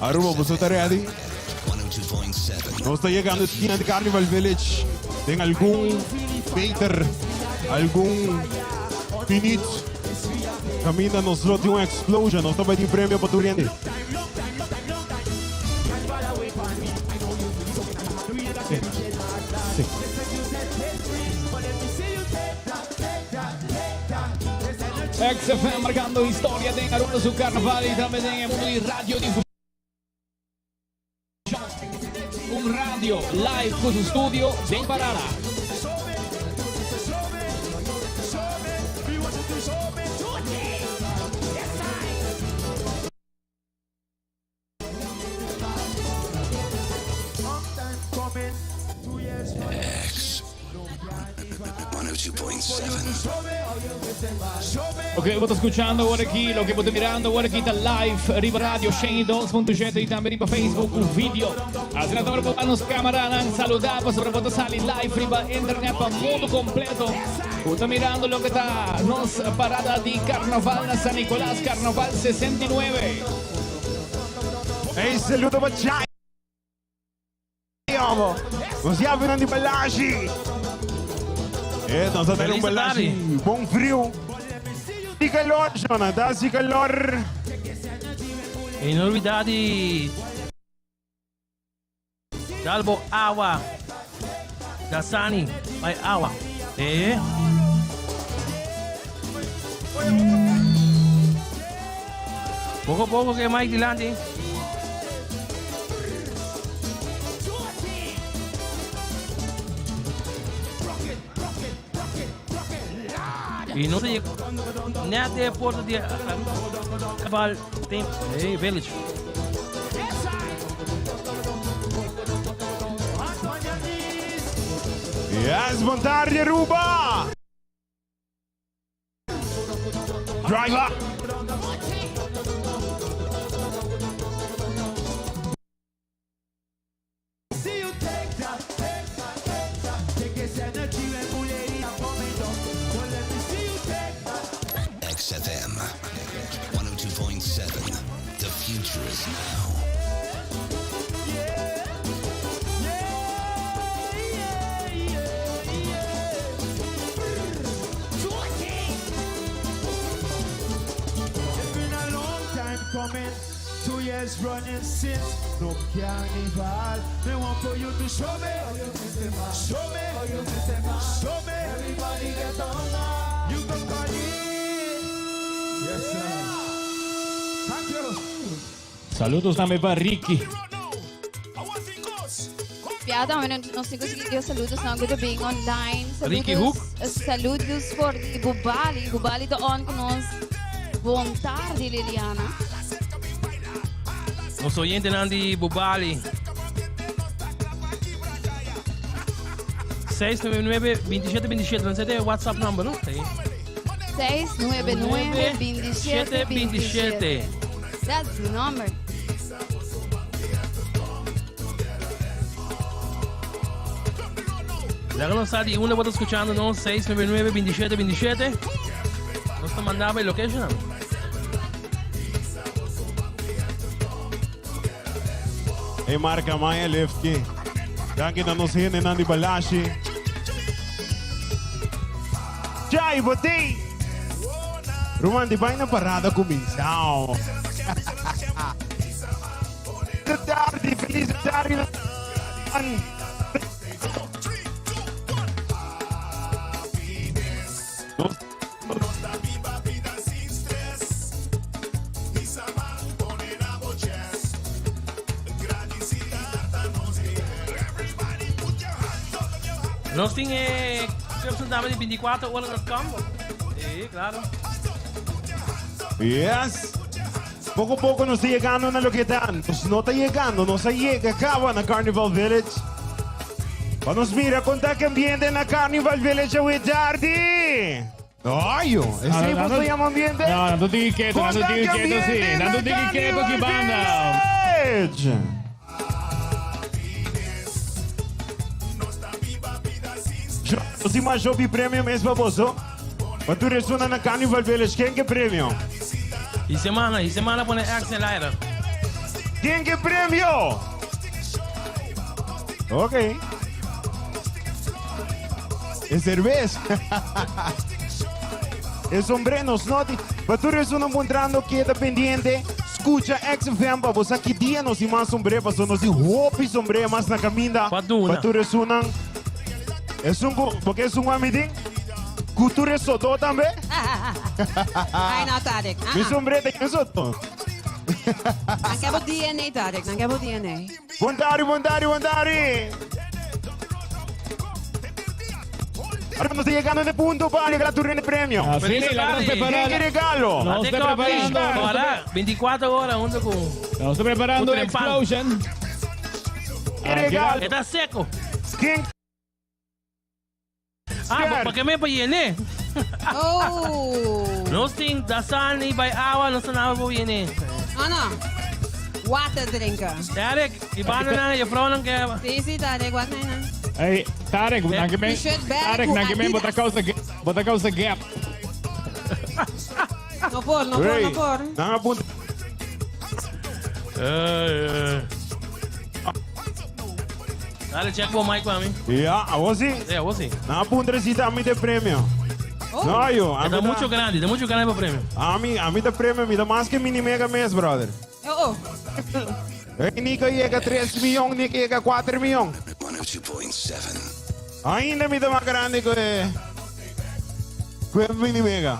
Aruba, boso ta ready? Nos ta yegando esquina di Carnival Village den algun meter, algun minuut. Caminda nos lo tin un explosion, nos ta bai tin premio pa tur hende. Sí. Sí. XFM marcando historia den Aruba su carnaval y tambe den e mundo di radio difusion. Un radio live cu su studio den Parada. X 102.7. Ok, bo ta scuchando awor aki, loke bo ta mirando awor aki ta live riba radio 102.7 y tambe riba Facebook cu video. Asina ta ora bo nos camaranan saluda pasobra bo ta sali live riba internet pa mundo completo. Bo ta mirando loke ta nos parada di carnaval na San Nicolas, Carnaval 69. Hey, saludo pa Jai. Nos yavenan di Balashi. Eh, nos a tene un Balashi bon friu. Di calor, Shona, ta haci calor. Y no olvida di dal bo awa. Dasani, bay awa. Eh. Poco poco ke Mike dilanti. Y no se net de porta di Cabal Tem hey, Village. Yes, bon tarde Aruba! Driver! XFM 102.7. The future is now. No carnival. They want for you to show me. Show me. Show me. Everybody get on. You go call it. Yes, sir. Thank you. Saludos tambe pa Ricky. Ja, tambe nos tin cu sigui dio saludos nan cu ta bin online. Saludos, Ricky Hoek. Saludos for di Bubali. Bubali ta on cu nos. Bon tardi, Liliana. Nos oyentenan di Bubali. 699 27 27 nan sete WhatsApp number, no? Sí. 699 27 27. That's the number. Laga nos sa di unda bo ta skuchando nos 699 27 27. Nos ta manda e location. E marca Maya Lefke. Danki na nos hendenan di Balashi. Jai botei! Ruman di bai na parada kuminsá. Tardi, feliz tardi. Nos tin e... Cups dame di 24ora.com. Sí, claro. Yes. Poco poco nos ta yegando na loke ta. Nos no ta yegando, nos a yega caba na Carnival Village. Pa nos mira con ta ke ambiente na Carnival Village awe tardi. Ayo, esey bo ta yama ambiente? No, nan tur tiki keto, nan tur tiki keto si. Nan tur tiki keto ki banda. Village. Nos tin mas hopi premio mes pa boso. Pa tur esunnan na Carnival Village, ken ke premio? Y semana, y semana pone X en el aire. Ken ke premio? Ok. E cerveza. E sombré nos no tin. Pa tur esunnan puntrando keda pendiente. Scucha XFM pa bo sa ki dia nos tin mas sombré pasobra nos tin hopi sombré mas na caminda Pa duna. pa tur esunnan. Esun cu bo ke esun cu ami tin? Cu tur e sotó tambe? Ai no Tarek. Ah, Mi ah. sombré ta yen sotó. Nan ke bo DNA Tarek, nan ke bo DNA. Bon tardi, bon tardi, bon tardi. Ahora nos ta yegando na e punto pa regala tur hende premio. Así Feliz ni, la tardi. nos Ken ke regalo? Nos Ate ta kopi. preparando. Ora, 24 ora hunto cu. Nos ta preparando Cu trempan. Explosion. Ke regalo? E ta seco. Ken Ah, kier? pa ke me pa yene? Oh. Nos tin Dasani by awa, nos ta nawe por yene. No, no. Water drinken. Tarek, y banda nan, je vrouw nan ke. Sí, sí, Tarek, wat nee, nan. Hey, Tarek, nan ke men, T-shirt bag Tarek, cu nan ke men bota Adidas. causa, bota causa gap. No por, no por, Hey, no por. nan a punta. Dale, check bo mic pa mi. Ja, awor si. Sí, awor si. Nan a puntra si ta ami ta e premio. Oh. No, yo. E ta mucho grandi, ta mucho grandi pa premio. Ami, ami ta premio, mi ta mas ke mini mega mes, brother. Oh, oh. Hey, Nico yega 3 miyon, Nico yega 4 miyon. 102.7. Ainda mi ta mas grandi ku e, ku e mini mega.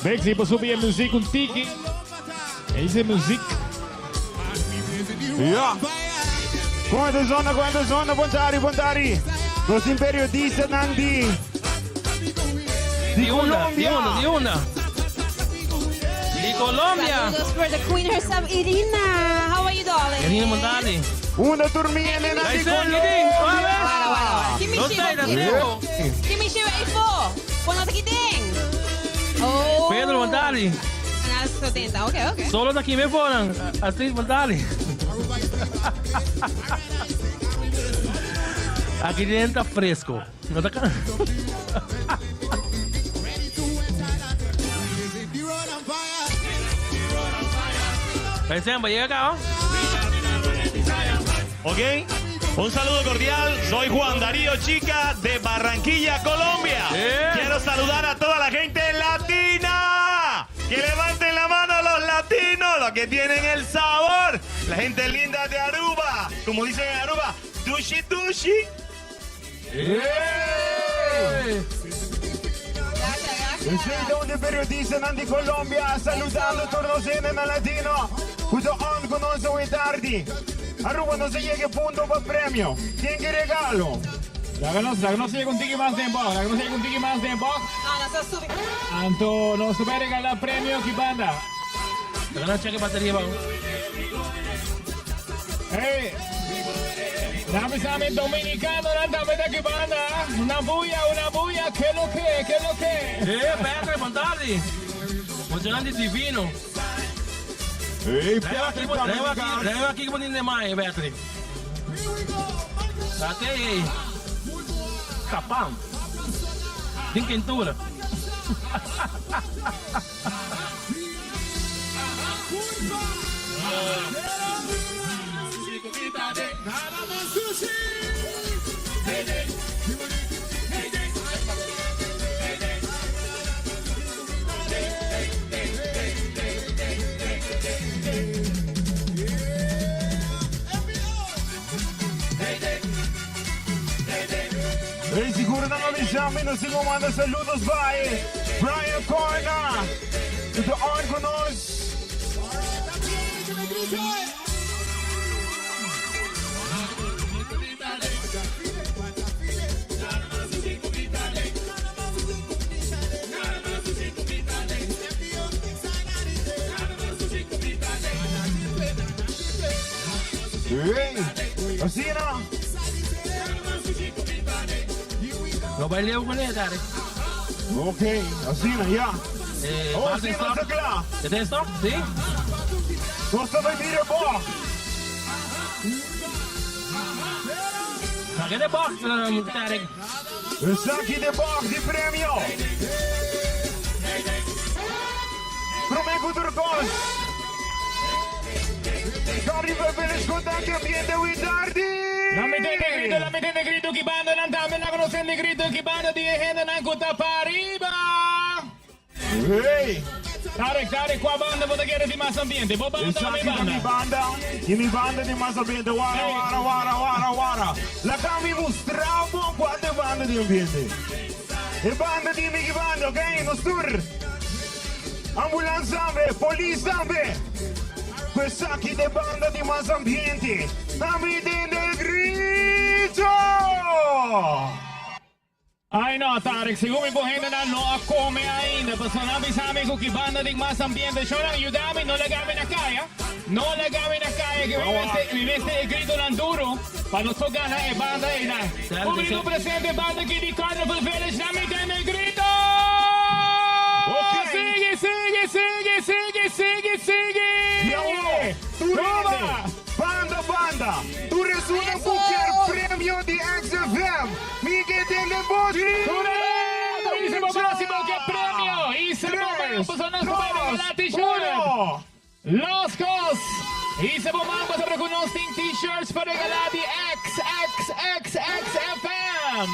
Big, si por subi e muziek un tiki. Ese muziek. Ja. Cuenta zona, cuenta zona, bon tardi, bon tardi. Nos tin periodistanan di di Di unda, di Colombia. unda, di unda. Di Colombia. Saludos for the queen herself, Irina. How are you, darling? Irina Montali. Unda turmi Elena Ahí di está, Kidding. Colombia. Wara, wara, wara. Kimi No Shiva, sei, da Kimi. seco. Kimi Shiva, ifo. Pono sa kiting. Oh. Pedro Montali. Canal 70. Ok, ok. Solo da aquí me ponen. Astrid Montali. Aquí dentro está fresco. No está acá. Pensemos, llega acá, ¿oh? Ok, un saludo cordial. Soy Juan Darío Chica de Barranquilla, Colombia. Bien. Quiero saludar a toda la gente latina. Que levanten la mano los latinos, los que tienen el sabor. La gente linda de Aruba. Como dicen en Aruba, dushi dushi. Esey ta un di periodistanan di Colombia saludando tur nos hendenan latino cu ta on cu nos awe tardi. Aruba nos a yega e punto pa premio. Ken ke regalo? Laga nos, laga nos yega un tiki mas den box, laga nos yega un tiki mas den box. No, nos a subi. Anto nos ta bay regala premio ki banda. Laga nos check e bateria bajo. Hey, dame sabe dominicano nan tambe ta ki banda. Una bulla, una bulla, ke lo ke, ke lo ke. Patrick, bon tardi. Emocionante divino. Hey, Leva aqui, Patrick leva aqui, Dominicano. leva aqui que bonito demais, Patrick. Até aí. Capão. Tem quentura. Hey, siguro nan a bisa mi, nos tin cu manda saludos pa e Brian Corna, cu ta on cu nos. Hey, asina. No bai leu con e, Tarek. Ok, asina, ya. Eh, Oh, Martin sí, stop. nos ta kla. E ta stop? Sí? Nos ta bai bira bo. Saki de box, Tarek. Esaki de box di premio. Prome cu tur cos. Carnival Village cu tanti ambiente Witardi. La mi tende grito, la mi tende grito ki banda nan tambe laga nos tende grito ki banda di e hendenan cu ta pariba. Hey! Tarek, Tarek, kua banda bo ta kere di mas ambiente? Bo banda o mi Esaki ta banda? mi banda y mi banda di mas ambiente. Wara, wara, wara, wara, wara. Laga mi mustra bo kua ta e banda di ambiente. E banda di mi ki banda, ok? Nos tur. Ambulans tambe, polis tambe. Ku esaki ta e banda di mas ambiente. Tambe den de grito! Ai no, Tarek, segun mi bo hendenan no a come ainda, pasobra nan bisa mi cu ki banda tin mas ambiente. Shownan, yuda mi, no laga mi na caya, no laga mi na caya, que mi mester, mi mester e gritonan duro pa nos por gana e banda einan. Publico presente, banda aki di Carnival Village, nan mi tende e grito! Ok. Sigui, sigui, sigui, sigui, sigui, sigui! Y awor, tur hende, Tuma! banda, banda, tur esunnan cu kier premio di XFM, Mi ke tende bo Isa bo próximo ke premio. Isa bo man paso nos ta bai regalá t-shirt. Los kos. Isa bo man pasobra ku nos tin t-shirts pa regalá di XXXXFM.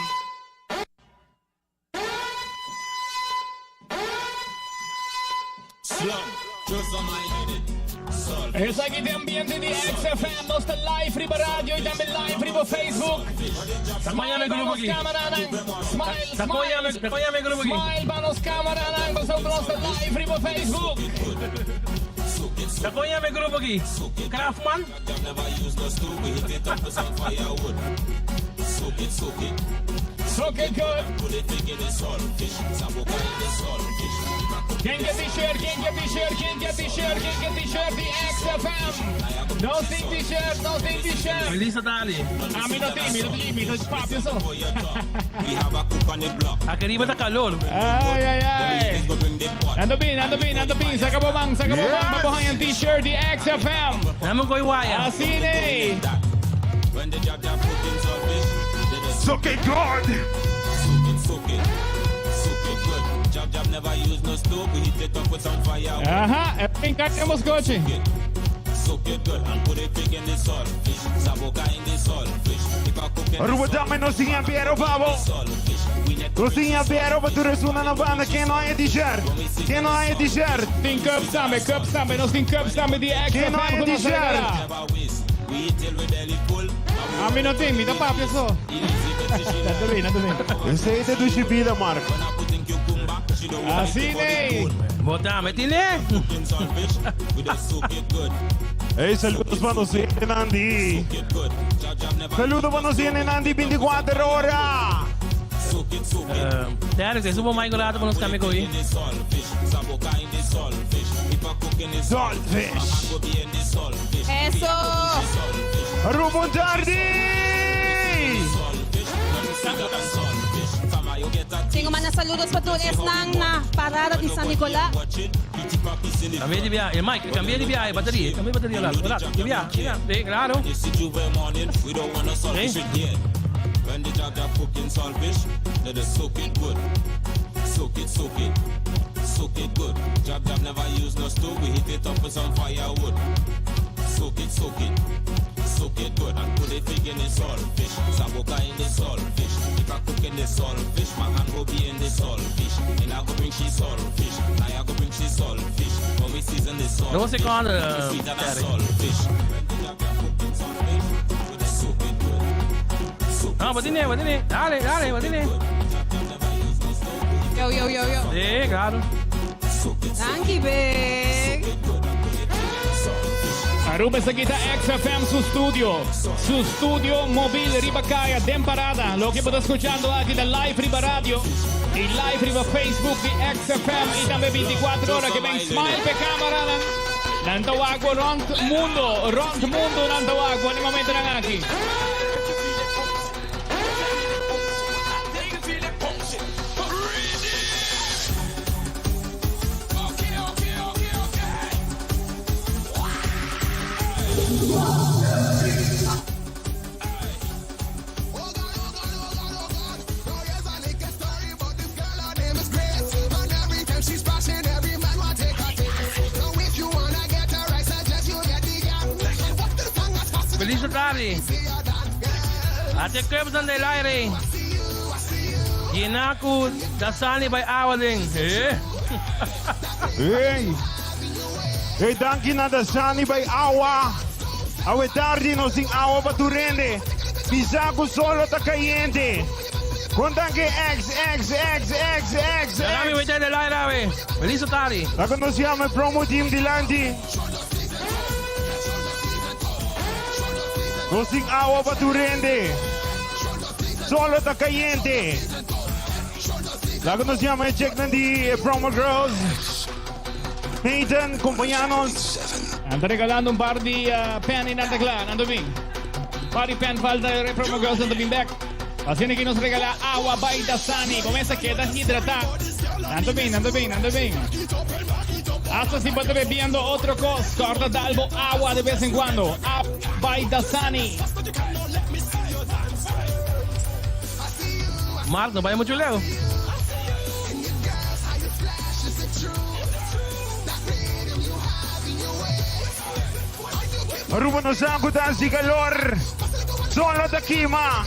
Esaki ta e ambiente di XFM. Nos ta live riba radio y tambe live riba Facebook. Smile pa nos cameranan. Smile, smile. Smile pa nos cameranan pasobra nos ta live riba Facebook. Ta kon yama e grupo aki? Kraftman? Soak it good. Ken ke t-shirt, ken ke t-shirt, ken ke t-shirt, ken ke t-shirt di XFM. Nos tin t-shirt, nos tin t-shirt. Melissa ta ali. Ami no tin, mi no tin, mi ta papia so. Aki riba ta calor. Ay, ay, ay. Nando bin, nando bin, nando bin. Saca bo man, saca bo man pa bo haña un t-shirt di XFM. Dame un waya. Asina ey. Soak it good. Aha, e bin cachemos coche. Aruba dame nos tin ambiero pa bo. Nos tin ambiero pa tur esunnan na banda. Ken no haya t-shirt? Ken no haya t-shirt? Tin cups tambe, cups tambe. Nos tin cups tambe di Ken no XFM haya ku nos a t-shirt? regala. Ami no tin, mi ta papia so. Nando bin, nando bin. Esey ta dushi bida, Mark. Asina ey. Bo tambe tine? Hey, saludos pa nos hendenan di. Saludo pa nos hendenan di 24 ora. Derek, e subo Michael later pa nos cambia koe. Saltfish. Eso! Aruba bon tardi. Tengo manda saludos pa tur esnan na parada di San Nicolas. Cambia di biahe, Mike, cambia di biahe, bateria, cambia bateria laat, laat, di biahe, di biahe, sí, claro. Sí. Dos seconden, Terry. No, bo tine, bo tine. Dale, dale, bo tine. Yo, yo, yo, yo. Sí, claro. Danki, Big. Aruba esaki ta XFM su studio. Su studio mobil riba caya den parada. Loke bo ta scuchando aki ta live riba radio y live riba Facebook di XFM y tambe 24 ora ke ben smile pe camaranan. Nan ta wak bo rond mundo, rond mundo nan ta wak bo na e momentonan aki. Feliz tardi. Ate Cubs aan del aire. Llena cu Dasani by awa den. Eh. Hey. Hey, danki na Dasani by awa. Awe tardi nos tin awa pa tur hende. Bisa cu solo ta cayente. Con danki X, X, X, X, X, Dami X. wete del aire awe. Feliz tardi. Laga nos yama e promo team dilanti. Nos tin awa pa tur hende. Solo ta cayente. Laga nos yama e chicknan di e promo girls. Nathan, compaña nos. Nan ta regalando un par di pen y nan ta cla, nan ta bin. Par di pen falta e promo girls nan ta bin bek. Asina ki nos regala awa bay Dasani. Bo mester keda hidrata. Nan ta bin, nan ta bin, nan ta bin. Hasta si bo ta bebiendo otro cos, corda dal bo awa de bes en cuando. Awa bay Dasani. Mark, no bay mucho leu. Aruba no sa cu ta haci calor. Solo ta kima.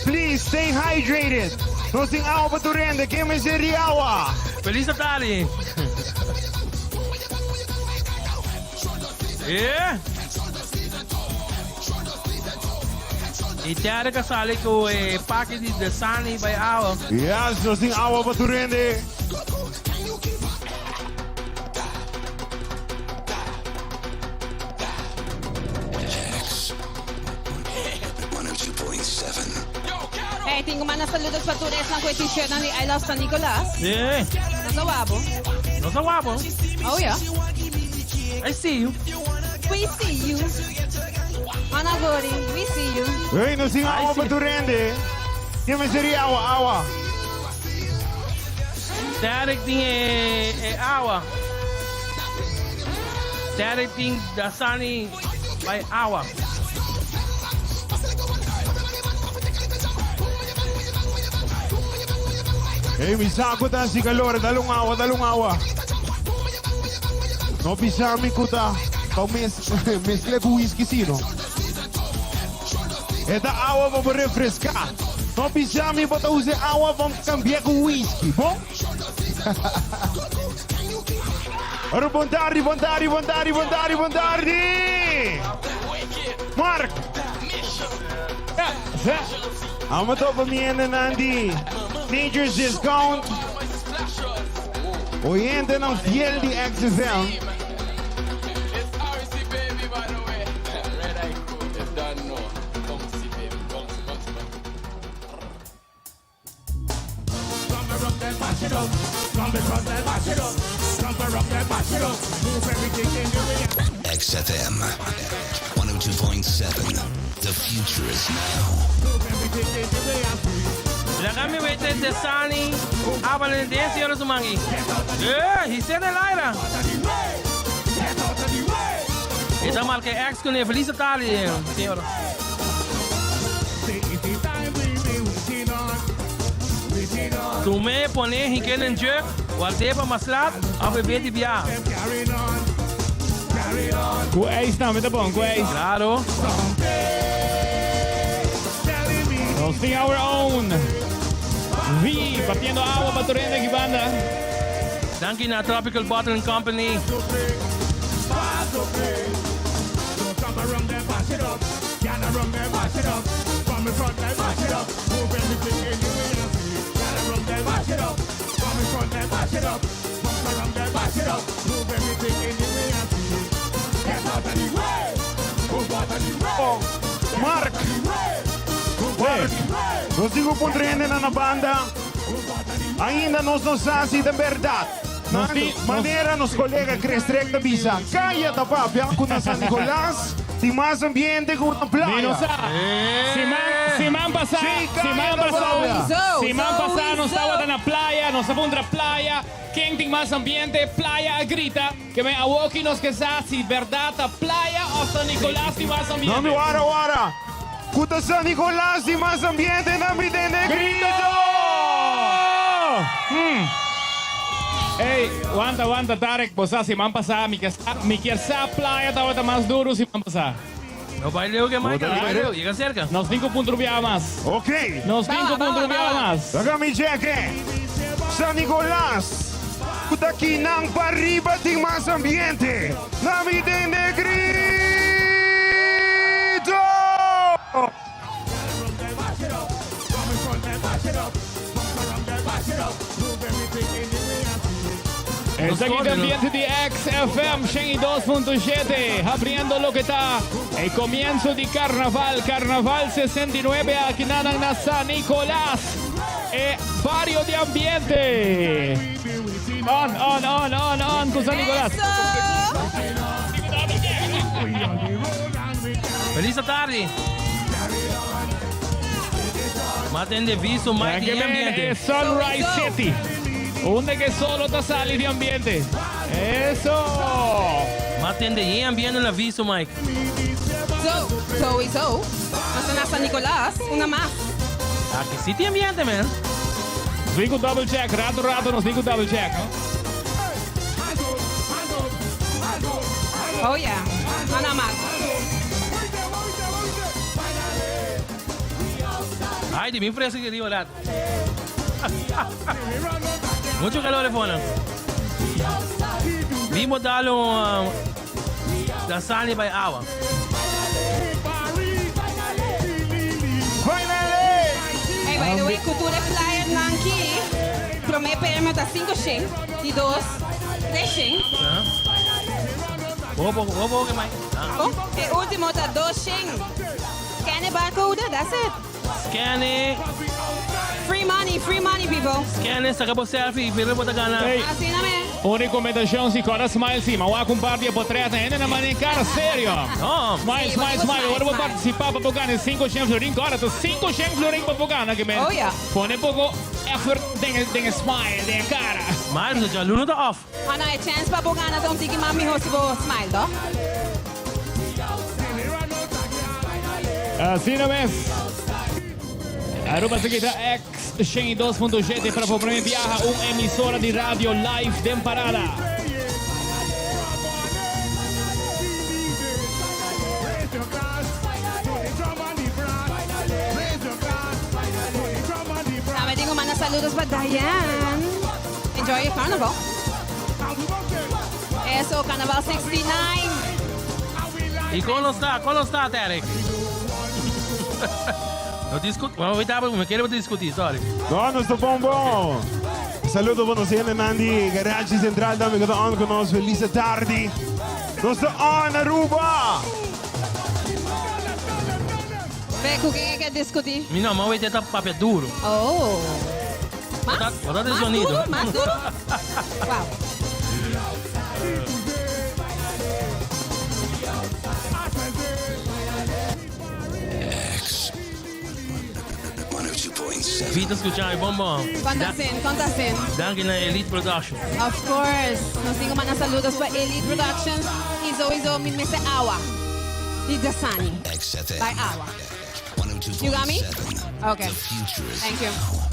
Please stay hydrated. Nos tin awa pa tur hende. Ken mester di awa? Feliz Natali. Eh. Y Terry ka sali cu e paki di Dasani by awa. Yes, nos tin awa pa tur hende. X 102.7. Hey, tin cu manda saludos pa tur esnan cu e t-shirtnan di I Love San Nicolas. Yeah. Nos ta wabo. Nos ta wabo. Oh yeah. I see you. We see you. Ana Gori, we see you. Hey, nos tin awa pa tur hende. Ken mester di awa? Awa. Derek tin e, e awa. Derek tin Dasani by awa. Hey, mi sa ku ta hasi calor. Dale un awa, dale un awa. No bisa mi ku ta pa mes mezcla ku whisky si no. E ta awa pa bo refresca. No bisa mi bo ta usa e awa pa cambia ku whisky, bon? Ora bon tardi, bon tardi, bon tardi, bon tardi, bon tardi! Mark! Amo topa mi hendenan di Nature's Discount. Oyentenan fiel di XFM. XFM 102.7. The future is now. Laga mi wete Desani Abalen den señora su mangi. Eh, he said el aire. E ta marca X con e feliz tarde, señora. Tume pone hinke den jug, ward'é pa mas lat of bebé di bia. Ku ijs tambe ta bon, ku ijs. Claro. Nos tin our own. Vi, partiendo awa pa tur hende aki banda. Danki na Tropical Bottling Company. Mark, Mark, nos tin cu puntra hendenan na banda. Ainda nos no sa si ta berdad. Nos tin, nos. Manera nos colega Chris Trek ta bisa, Caya ta papia cu na San Nicolas tin mas ambiente cu na Mi playa. no sa. Siman, siman pasá, Sí, caya siman ta pasá, papia. Sowieso, siman pasá nos sowieso. tabata na playa, nos a puntra playa, ken tin mas ambiente, playa a grita, ke men awoki nos ke sa si berdad ta playa of San Nicolas tin mas No mi ambiente. wara wara. Cu ta San Nicolas tin mas ambiente na mi tende grito! Ey, wanta, wanta, Tarek, bo sa siman pasá mi ke sa, mi kier sa playa tabata mas duro siman pasá. No bai leu ke Michael, no bai leu, yega cerca. Nos tin cu punto biaha mas. Ok. Nos tin cu punto biaha mas. Laga mi cheque. San Nicolas, cu ta kinan pa riba tin mas ambiente. Na mi tende grito! Esaki ta ambiente di XFM 102.7, abriendo loke ta e comienzo di Carnaval, Carnaval 69 aki nanan na San Nicolas, e bario di ambiente. On, on, on, on, on cu San Nicolas. Feliz tardi. Maten de visto, Mike Aquí di ambiente. es Sunrise City. Unda que solo ta sali di ambiente. Eso. Maten de ambiente na visto, Mike. So, sowieso. Nos ta na San Nicolas, una mas. Aki si tin ambiente, man. Nos tin cu double check. Rato, rato nos tin cu double check, no? Oh yeah. Una mas. Ay, di mi fresco que digo rato. Mucho calor e fona. Mi modalo um, da sali by awa. Hey, by the way, cultura flyer nanki. Prome premio ta 5 shen. Di 2, 3 shen. Poco, poco, poco, que mai. Oh, e ultimo ta 2 shen. Scan e barcode, that's it. Scan it. Free money, free money, people. Scan it, saca bo selfie y pero bota gana. Hey. Asina mes. Un recomendacion si cora smile si, ma wak un par di e potret hende na mane cara serio. No. Smile, Sí, smile, bo smile. smile, Ora bo smile. participa pa bo gana 5 shen florin. Cora ta 5 shen florin pa bo gana ke men. Oh, ja. Pone poco effort den e den e smile, den e cara. Smile, so djaluno ta off. Ana e chance pa bo gana ta un tiki mas miho si bo smile, to? Asina mes. Aruba ta X 102.7 para por primer biaha un emisora di radio live den parada. Tambe tin cu manda saludos pa Diane. Enjoy your carnival. Eso, Carnaval 69. Y con nos ta, con nos ta, Tarek? No discut, bueno, ahorita me quiero discutir, sorry. No, nos ta bon bon. Saludo pa nos hendenan di Garage Central tambe cu ta on cu nos. Feliz tardi. Nos ta on Aruba! Ve, cu ken ke discuti? Mi no, ma ahorita ta papia duro. Oh. Mas? Wat dat is Mas sonido? duro? Mas duro? Wow. X 102.7. Vita escuchar bom bom. Conta sen, conta sen. Danki na Elite Production. Of course. Nos tin cu manda saludos pa Elite Productions y sowieso mi mester awa. Di Dasani. XFM. By awa. 102.7. You got me? Okay. The future is Thank you. now.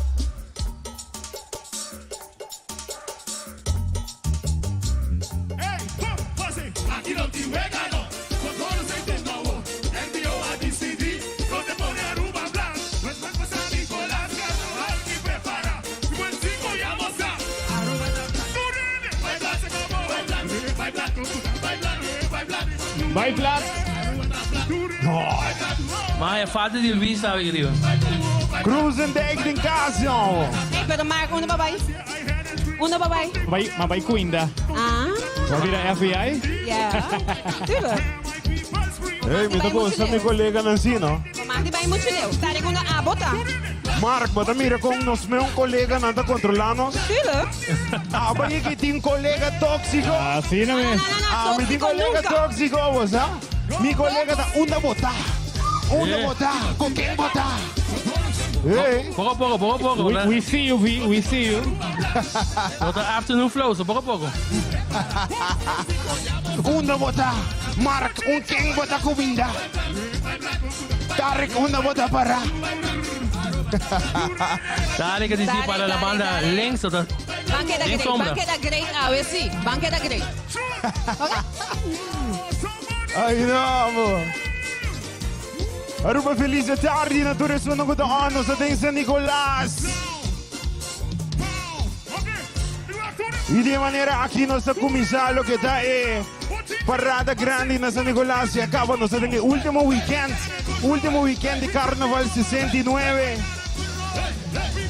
Bai plat. Maar e falta di Luis sabe que digo. Krusendijk den cas, jong. Hey, pero Mark, unda bo a bai? Unda bo a bai? Bai, m'a bai cuinda. Ah. Bo a bira FBI? Yeah. Tuurlijk. Hey, mi ta gosta mi colega Nancy, no? Mati bai mucho leu. Tare kuno abota. Mark, bo ta mira kon nos meun koleganan ta kontrolá nos? Tuurlijk. Aba i ki tin kolega tóksiko. Asina mes. Ah, mi tin kolega tóksiko, bo sa? Mi kolega ta unda bo ta? Unda bo ta? Ku ken bo ta? Hey. Poko poko, poko poko. We, we see you, V, we see you. Bo ta afternoon flow, so poko poko. Unda bo ta? Mark, un ken bo ta kuminda? Tarek, unda bo ta para? Tarek a disi para la banda links, so ta Ban keda den great, sombra. ban keda great awe si. Ban keda great. Ay, no, bo. Aruba feliz tardi na tur esun ku ta on nos ta den San Nicolas. Y di e manera aki nos ta cuminsa loke ta e parada grandi na San Nicolas y a caba nos ta den e ultimo weekend, ultimo weekend di Carnaval 69.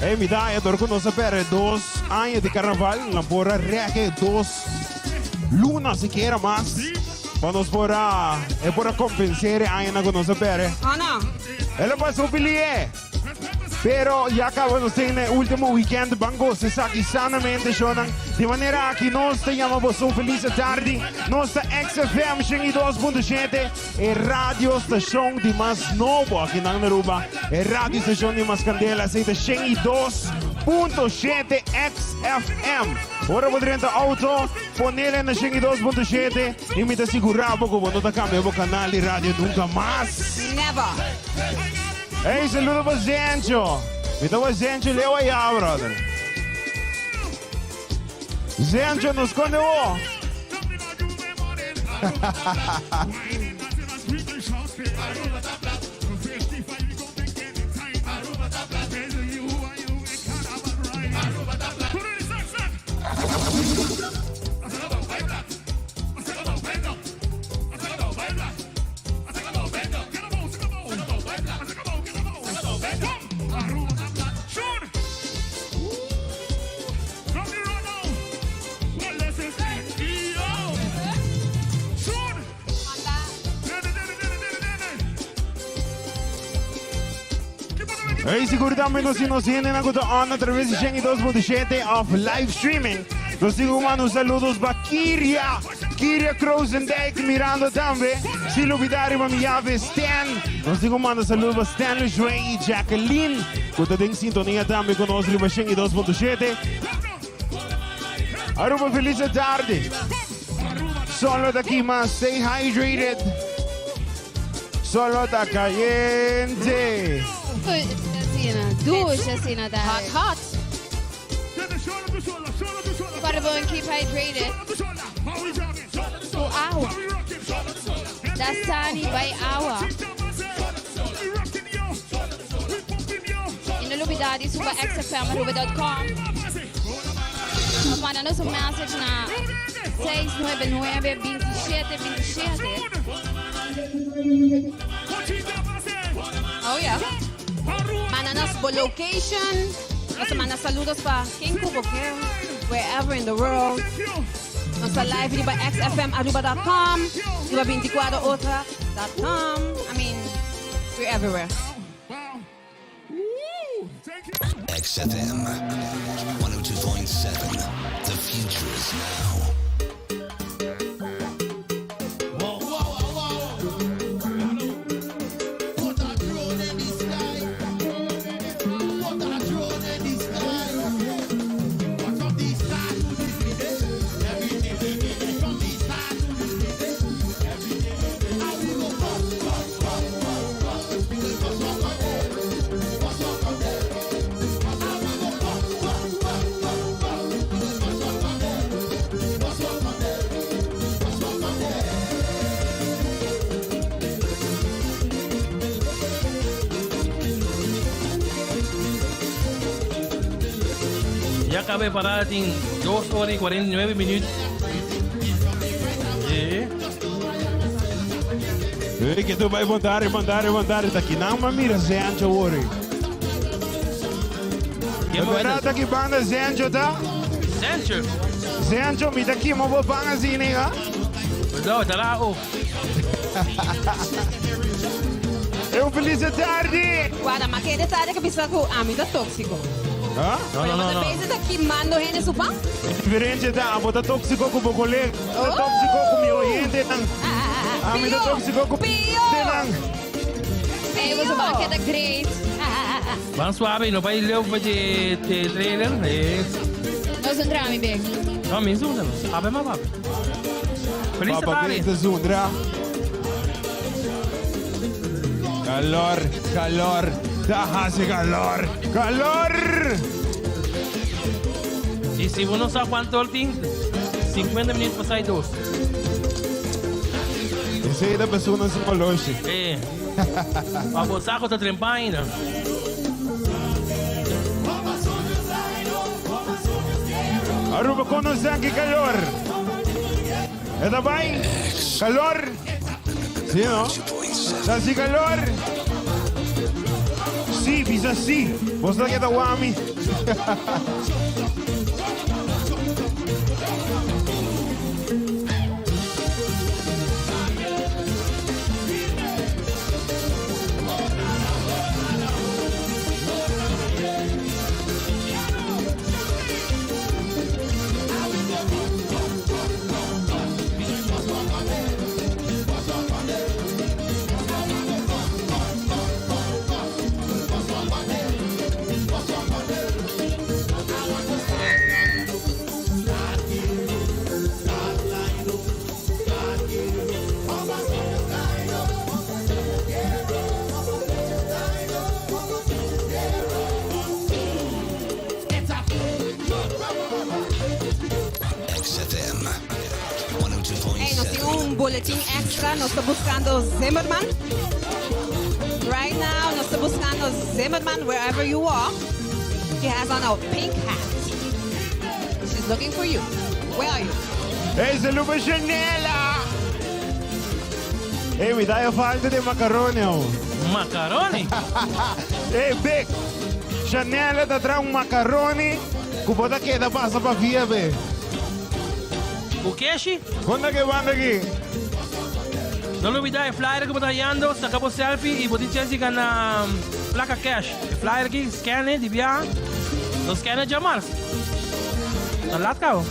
Hey, mi ta haya dor cu nos a perde dos aña di Carnaval, nan por a reke dos luna sikiera mas pa nos por a e por a compensera e añanan cu nos a perde. Oh no. El a pasa hopi lié. Pero ya caba nos tin e ultimo weekend. Ban goza esaki sanamente, shownan. Di manera aki nos ta yama boso un feliz tardi. Nos ta XFM 102.7, e radio station di mas nobo aki na Aruba. E radio station di mas candela, esey ta 102.7 XFM. Ora bo drenta auto, ponele na 102.7 y mi ta sigura bo cu bo no ta cambia bo canal di radio nunca mas. Never. Hey, saludo pa Zencho. Mi ta pa Zencho leu allá, brother. Zencho, no esconde bo. Hey, sigur tambe nos tin nos hendenan ku ta on a través di 102.7 of live streaming. Nos tin ku manda un saludos pa Kiria. Kiria Krozendijk mirando tambe. Sin lubida riba mi llave Stan. Nos tin ku manda saludo pa Stanley Joen y Jacqueline ku ta den sintonia tambe ku nos riba 102.7. Aruba feliz tarde. Solo ta kima, stay hydrated. Solo ta caliente. Asina, douche asina ta. Hot, hot. Para bon keep hydrated. Ku awa. Dasani bai awa. Y no lubida di suba xfmaruba.com. Of manda nos un message na 699 27 27. Oh yeah. Manda nos bo location. Nos manda saludos pa ken ku bo ke, wherever in the world. Nos ta live riba xfmaruba.com, riba 24ora.com. I mean, we're everywhere. XFM 102.7. The future is now. Put a drone in the sky. Put a drone in the sky. But from the start to the finish, everything we get from the start to the finish, everything we get. And we go bust, bust, bust, bust, bust. We go bust one on them, bust one on them. And we go bust, bust, bust, bust, bust. We go bust one on them, bust one on them, bust one on them. Ya caba e parada tin 2 ora y 49 minuut. Yeah. Hey, que tu vai mandar, mandar, mandar. Ta aki nan, maar mira Zencho wori. Ken bo Verdad aki banda Zencho ta? Zencho. Zencho, mi ta kima bo pan asina, ha? No, ta la oh. E un feliz tardi. Guarda, ma kende tarde que bisa cu ami ta toxico. Ha? No, no, no, no. Pero ta kimando hende su pan? E diferencia ta, abo ta toxico cu bo colega, mi ta toxico cu mi oyentenan. Ami ta toxico cu Pio! nan. Ey, boso ban keda great. Ban suave, no bai leu pa di e trailer. Eh. Nos un drami, big. No, mi zundra. Papi ma papi. Feliz Papa tarde. Big ta zundra. Calor, calor, ta haci calor, calor! Y si bo no sa cuanto el tin, 50 minuut pasai dos. Esey ta persona su oloshi. Eh. Pa bo sa cu ta trempa ainda. Aruba conoce aki calor. E ta bay? Calor? Si no? Ta haci calor? Si, bisa si. Bo sa ke ta wami. XFM Hey, nos tin 102.7. un boletin extra. Nos ta buscando Zimmerman. Right now, nos ta buscando Zimmerman wherever you are. She has on a pink hat. She's looking for you. Where are you? Hey, saludo Janela! Hey, mi dai falta di macaroni. Oh. Macaroni? Hey, Big! Janela ta trae un macaroni ku bo ta keda pasa pa via be. Ku keshi? Konta ke banda aki? No lubida e flyer ku bo ta hayando, saka bo selfie i bo tin chens di gana plaka cash. E flyer aki, scan e di biaha. No scan e djamars. Ta lat kaba.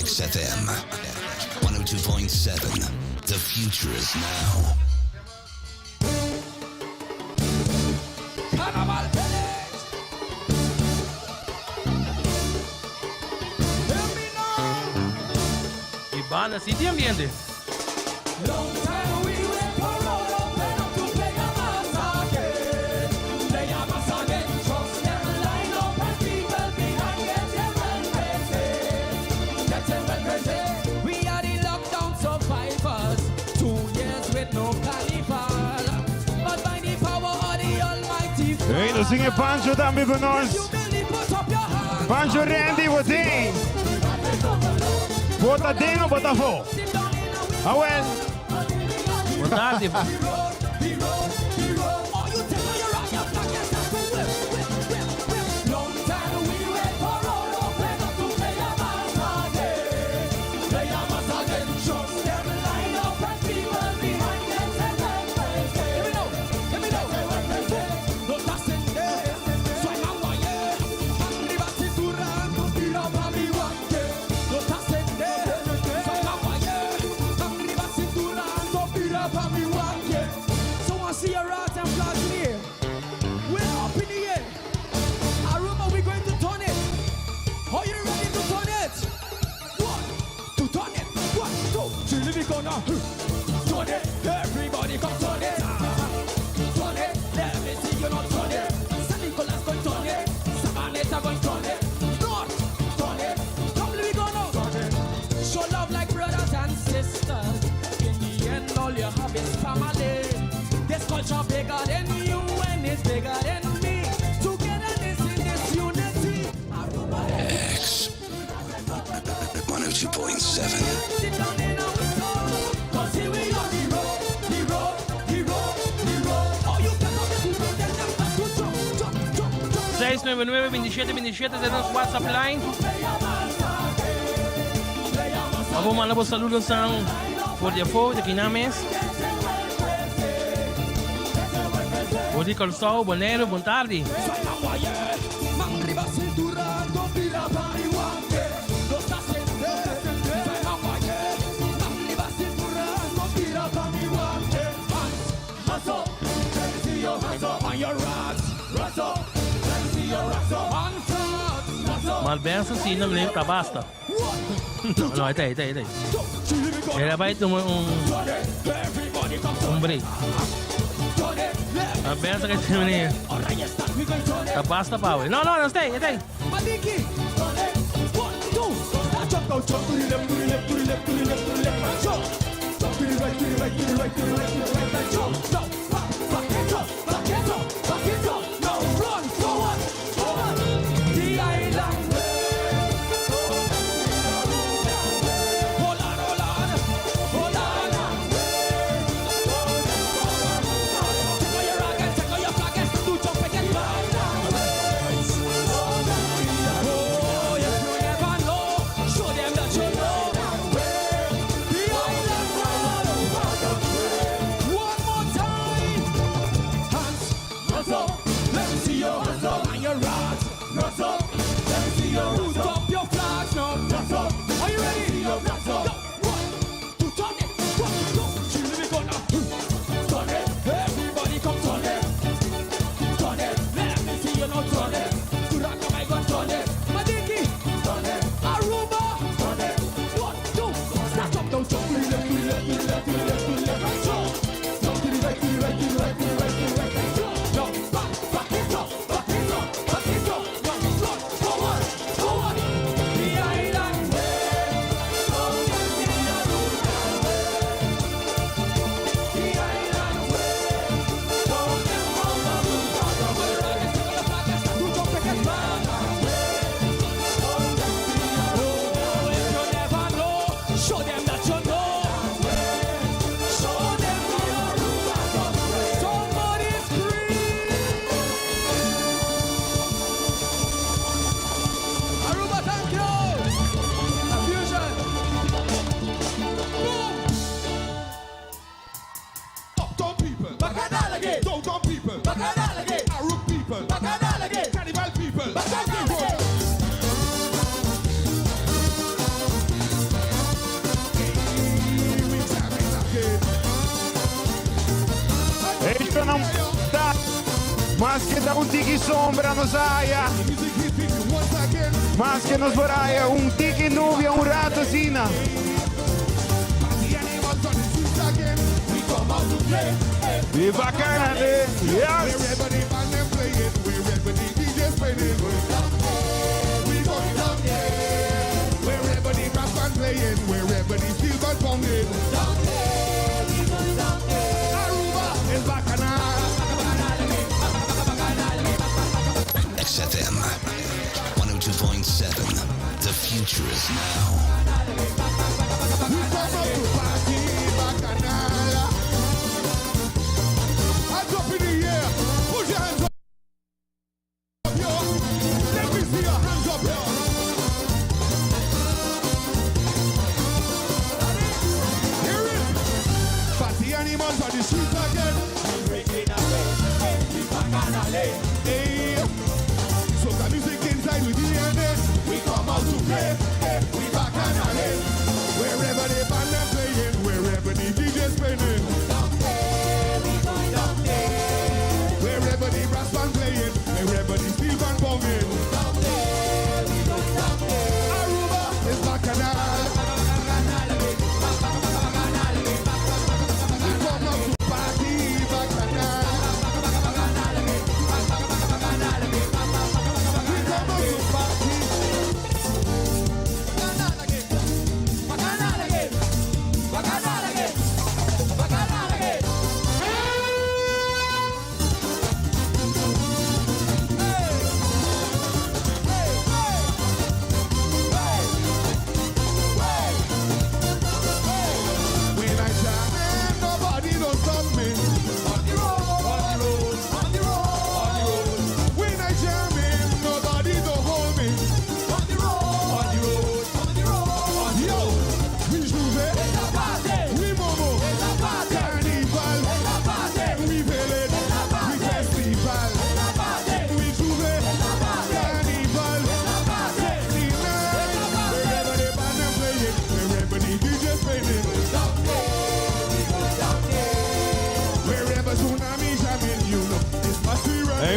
XFM 102.7. The future is now. E banda si tin ambiente. We are the lockdown survivors. Two years with no carnival. But by the power of the Almighty Hey, nos tin e Pancho tambe ku nos. Pancho Randy, bo tin? Bo ta den o bo ta afó? Awel. Bo tardi. So I see a rat and flag in here. We're up in the air. I remember we're going to turn it. Are you ready to turn it? One, two, turn it. One, two, three, we gonna turn it. Everybody come turn it. Turn it. Let me see you not turn it. San Nicolas going turn it. Sabaneta going turn it. North, turn it. Come we gonna turn it. Show love like brothers and sisters. In the end, all you have is family. This culture bigger than you and it's bigger than me. Togetherness in this unity. X 102.7. Cause here we are the road, the road, the road, the road. Oh, you can come to them, them to jump, jump, jump, jump. 699 27 27 ta nos WhatsApp line. Pa Bo por manda bo saludonan for di afó, di akinan mes. Bo di Kòrsou, Boneiru, bon tardi. Mal bensa si no meneer ta basta. No, no, ita, ita, ita. Era bai tuma un un break. Mal bensa que si meneer. Ta basta pa we. No, no, no stay, ita. Esto no ta. Maske ta un tiki sombra nos haya. Maske nos por haya un tiki nubia un rato asina. Y bacanale, yes. XFM 102.7. The future is now.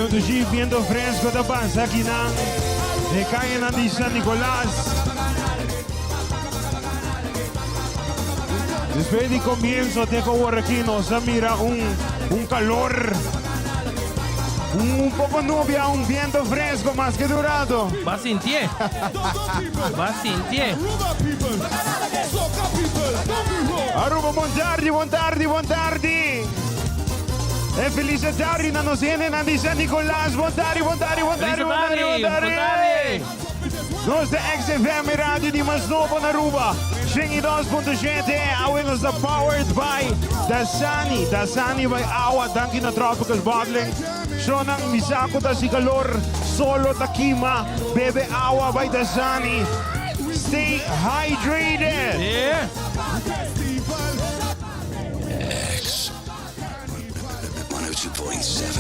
Dushi viento fresco ta pasa akinan e kayanan di San Nicolas. Despues di comienzo te cu awor aki nos a mira un un calor un poco nubia, un viento fresco mas que durado. Ba sintié. Ba sintié. Aruba, bon tardi, bon tardi, bon tardi. E feliz tardi na nos hendenan di San Nicolas. Bon tardi, bon tardi, bon tardi, bon tardi, bon tardi. Nos ta XFM radio di mas nobo na Aruba. 102.7 awe nos ta powered by Dasani. Dasani by awa, danki na Tropical Bottling. Shonan mi sa ku ta hasi kalor, solo ta kima, bebe awa by Dasani. Stay hydrated. Yeah. X 102.7.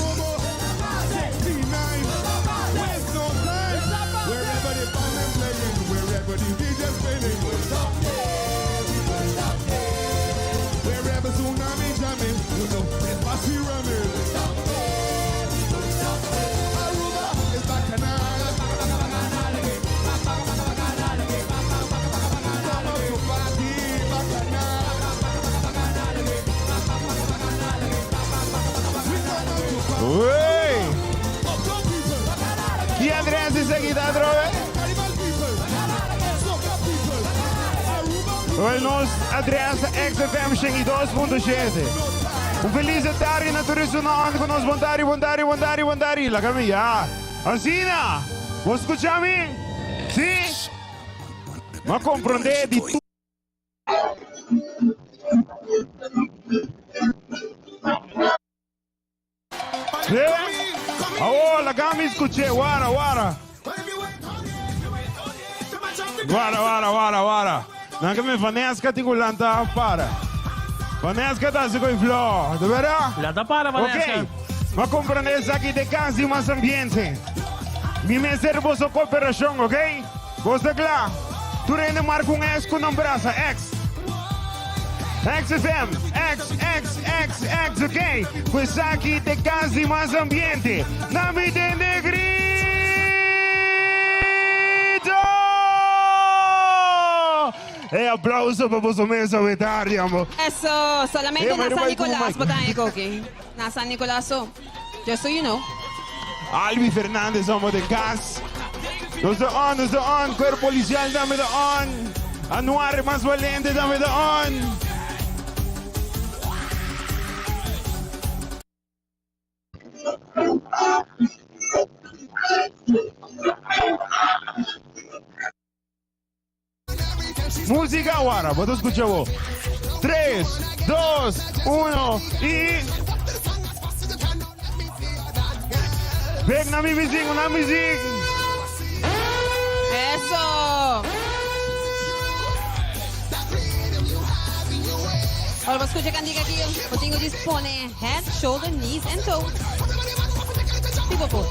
Wey! Ki adres esaki ta atrobe? Wel nos adres ta XFM 102.7. Un feliz tardi na tur esun on ku nos. Bon tardi, bon tardi, bon tardi, bon tardi. Laga mi ya. Asina! Bo skucha mi? Si? M'a komprondé di tur. Sí? Awor laga mi skuch'é. Wara, wara. Wara, wara, wara, wara. Nan ke mi Vaneska tin ku lanta para. Vaneska ta hasi ku e flor, de berdad? Lanta para, Vaneska. Ok. M'a komprondé esaki den kas di mas ambiente. Mi mester boso kooperashon, ok? Bos ta kla? Tur hende marka un X ku nan brasa, X. XFM, X, X, X, X, ok. Ku esaki ta e kas di mas ambiente. Na mi tende grito! E aplauso pa boso mes awe tardi, ambo. Eso, solamente Eh, na maar San riba e Nicolas mic. bo ta haña koki. Na San Nicolas so. Just so you know. Albi Fernandez amo den cas. Nos ta on, nos ta on. Cuerpo policial tambe ta on. Anuar mas valente tambe ta on. Música wara, bo ta escucha bo. Tres, dos, uno y... Bek na mi muziek, na muziek. Eso! Ora bo scucha cantica aki, bo tin cu dispone head, shoulder, knees and toe. Tipo por.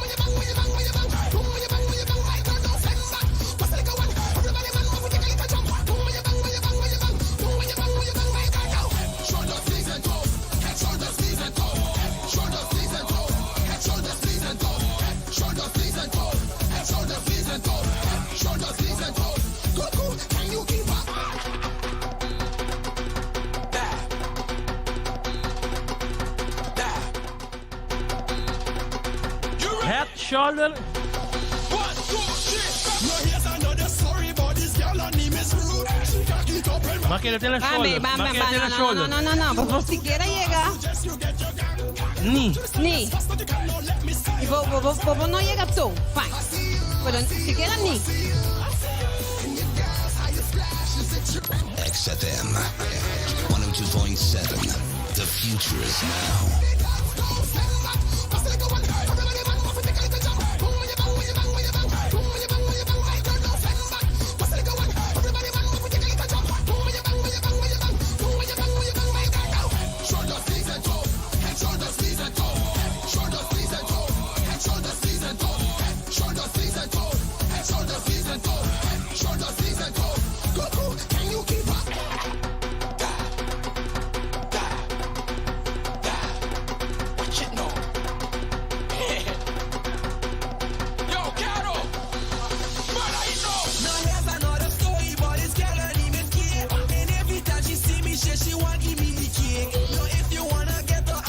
Head, shoulder. Ma keda te na shoulder. Bambi, Ma bambi, keda te bambi. na No, no, shoulder. no, no, no, no. Bo siquiera yega. Ni. Ni. Y bo, bo, bo, bo, bo no yega toe. Fine. Pero siquiera ni. XFM 102.7. The future is now.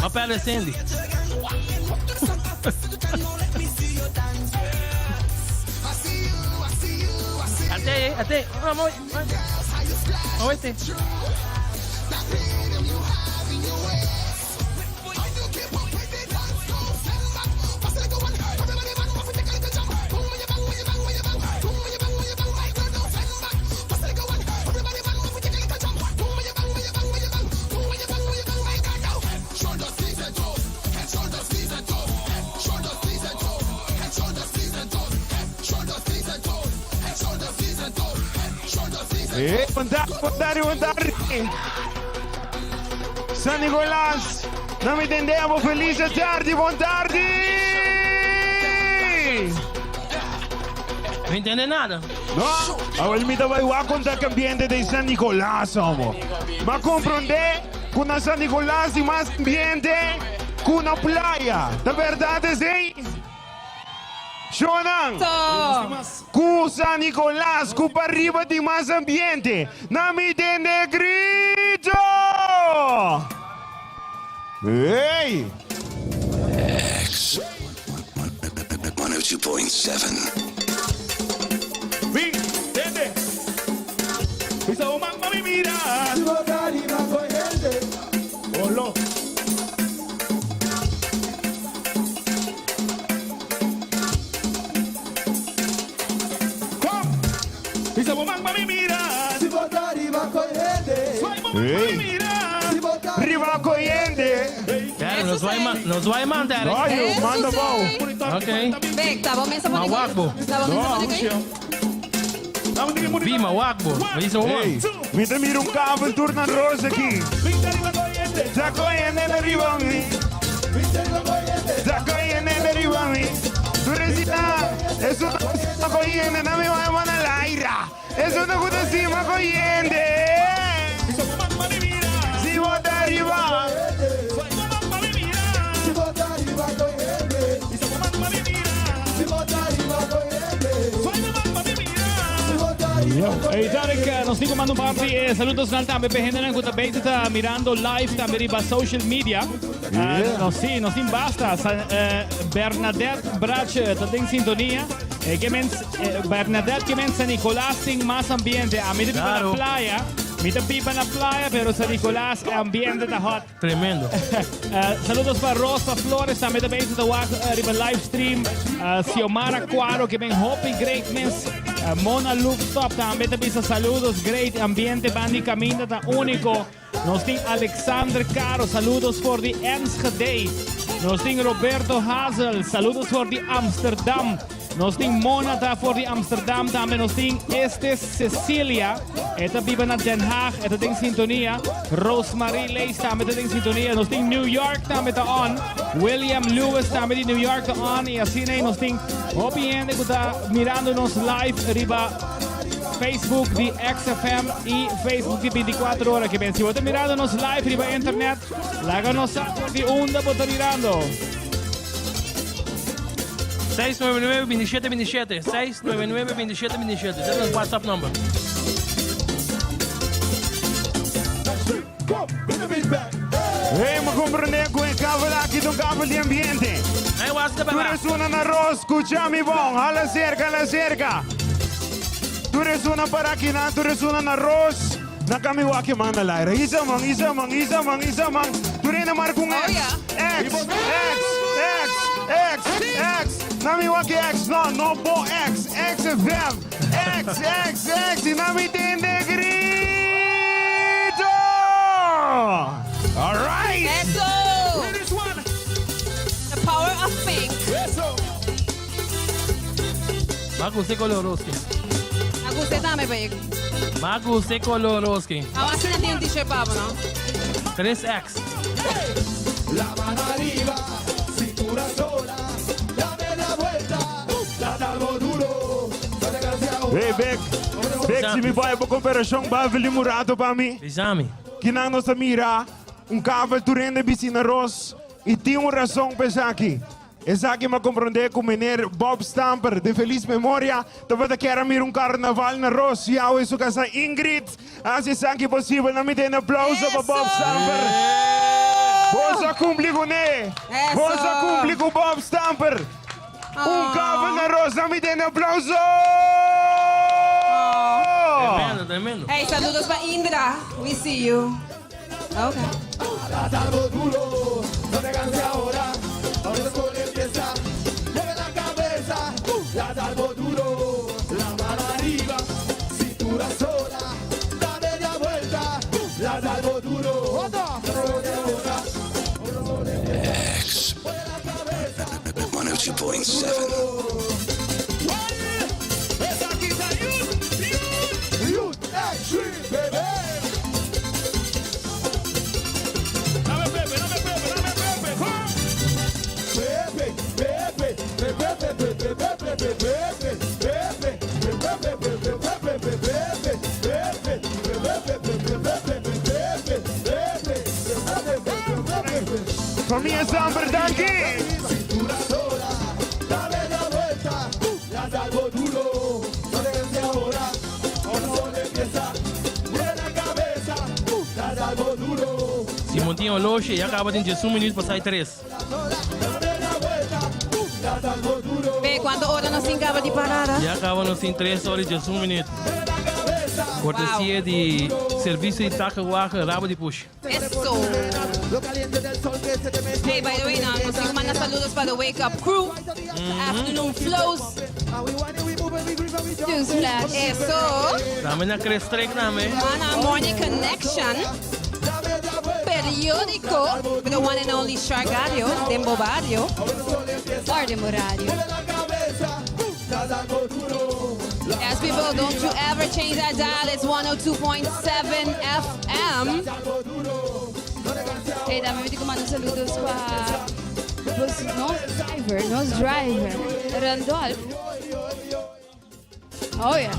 Ma perde Cindy. Ate, ate. Vamos, vamos. Eh, bon tardi, bon tardi, bon tardi. San Nicolas, no me entendemos. Feliz tardi, bon tardi. No entende nada. No, awel mi ta bai wak kon ta ambiente den San Nicolas, homo. Ma comprende ku na San Nicolas tin mas ambiente ku na playa. Ta berdad esei? Shonan, ku San Nicolas, ku pariba tin mas ambiente. Na mi tende grito! Hey! X 102.7. Bin, tende. Isa o man mami mira. Olo. Kom. Isa o man mami mira. Swai mo man mami Hey. mira. Riba corriente! Claro, nos vai, ma- nos vai mandar. No, yo manda bom. Ok. Bem, tá bom mesmo. Ma wakbo. Tá bom mesmo. Vi, ma wakbo. Ma isso Hey, mi te mira un kabel turna rosa aqui. Ta corriente na riba mi. Ta corriente na riba mi. Tu resita, eso no corriente, na mi vai mana laira. Eso no gusta cima corriente. Si bota arriba. Hey, Tarek, nos tin cu manda un par di saludos nan tambe pa hendenan cu ta bezig ta mirando live tambe riba social media. Yeah. Nos si, nos tin basta. Sa, Bernadette Brache ta den sintonia. Ke mens, Bernadette ke men San Nicolas tin mas ambiente. A mi ta biba na Claro. playa. Mi ta biba na playa, pero San Nicolas e ambiente ta hot. Tremendo. Saludos pa Rosa Flores, tambe ta bezig ta wak riba live stream. Xiomara Cuaro, ke ben hopi great mes. Mona Loopstop tambe ta bisa saludos, great ambiente, bandi caminda ta unico. Nos tin Alexander Caro, saludos for di Enschede. Nos tin Roberto Hazel, saludos for di Amsterdam. Nos tin Mona ta for di Amsterdam tambe. Nos tin Estes Cecilia, e ta biba na Den Haag, e ta den sintonia. Rosemarie Lees tambe ta den sintonia. Nos tin New York tambe ta on. William Lewis tambe di New York ta on. Y asina nos tin hopi hende cu ta mirando nos live riba Facebook di XFM y Facebook di 24 Ora. Ke ben, si bo ta mirando nos live riba internet, laga nos sa for di unda bo ta mirando. 699 27 27 699 27 27 Ese es el WhatsApp number. Hey, me comprende cu e kabel aki ta un kabel di ambiente. Hey, was de Tur baba. esun na arroz, scucha mi bon. Hala cerca, hala cerca. Tur esun para aki na, tur esun na arroz. Na kami waki manda laira. Isa man, isa man, isa man, isa man. Tur ene marca un Oh, X. ja. X, X, X, X, X. Na mi waki X, no, no bo X. X FM. X, X, X. Y na mi tende grito. All right. Eso! The power of pink. Ma gusta coloroski. A gusta tambe, babe. Ma gusta coloroski. Awor asina tin un t-shirt pabo, no? 3X. La mano arriba, cintura sola, dame la vuelta, date algo duro, date gracia Hey, Bek. Bek, si mi bai pa comparacion, Baveli Murato pa mi. Bisami. Kinan nos a mira un kabel turende bicina ros y tin un razon pa esaki. Esaki m'a comprende cu meneer Bob Stamper, de feliz memoria, tabata kier a mira un carnaval na Ros. Y awe su casa Ingrid haci esaki posibel. Na mi tene aplauso pa Bob Stamper. Boso a cumpli cu ne. Eso. Boso a cumpli cu Bob Stamper. Un kabel na ros, na mi tende aplauso! Tremendo, tremendo. Hey, saludos pa Indra. We see you. Okay. X 102.7. Famia Stamper, danki! Si bo tin oloshi, ya caba den 11 minuut pasá e tres. Pe, cuanto ora nos tin caba di parada? Ya caba nos tin 3 ora y 11 minuut. Cortesia di servicio di takelwagen Rabo di Pushi. Eso. Hey, by the way, no, nos tin cu manda saludos pa the Wake Up Crew, Afternoon Flows. Newsflash. Eso. Tambe na Chris Trek tambe. Ana Morning Connection. Periodico, the one and only Shark Radio, Dembo Barrio. Ordemo Radio. Yes, people, don't you ever change that dial. It's 102.7 FM. Hey, tambe mi tin cu manda saludos pa bus, nos driver, nos driver, Randolph. Oh yeah.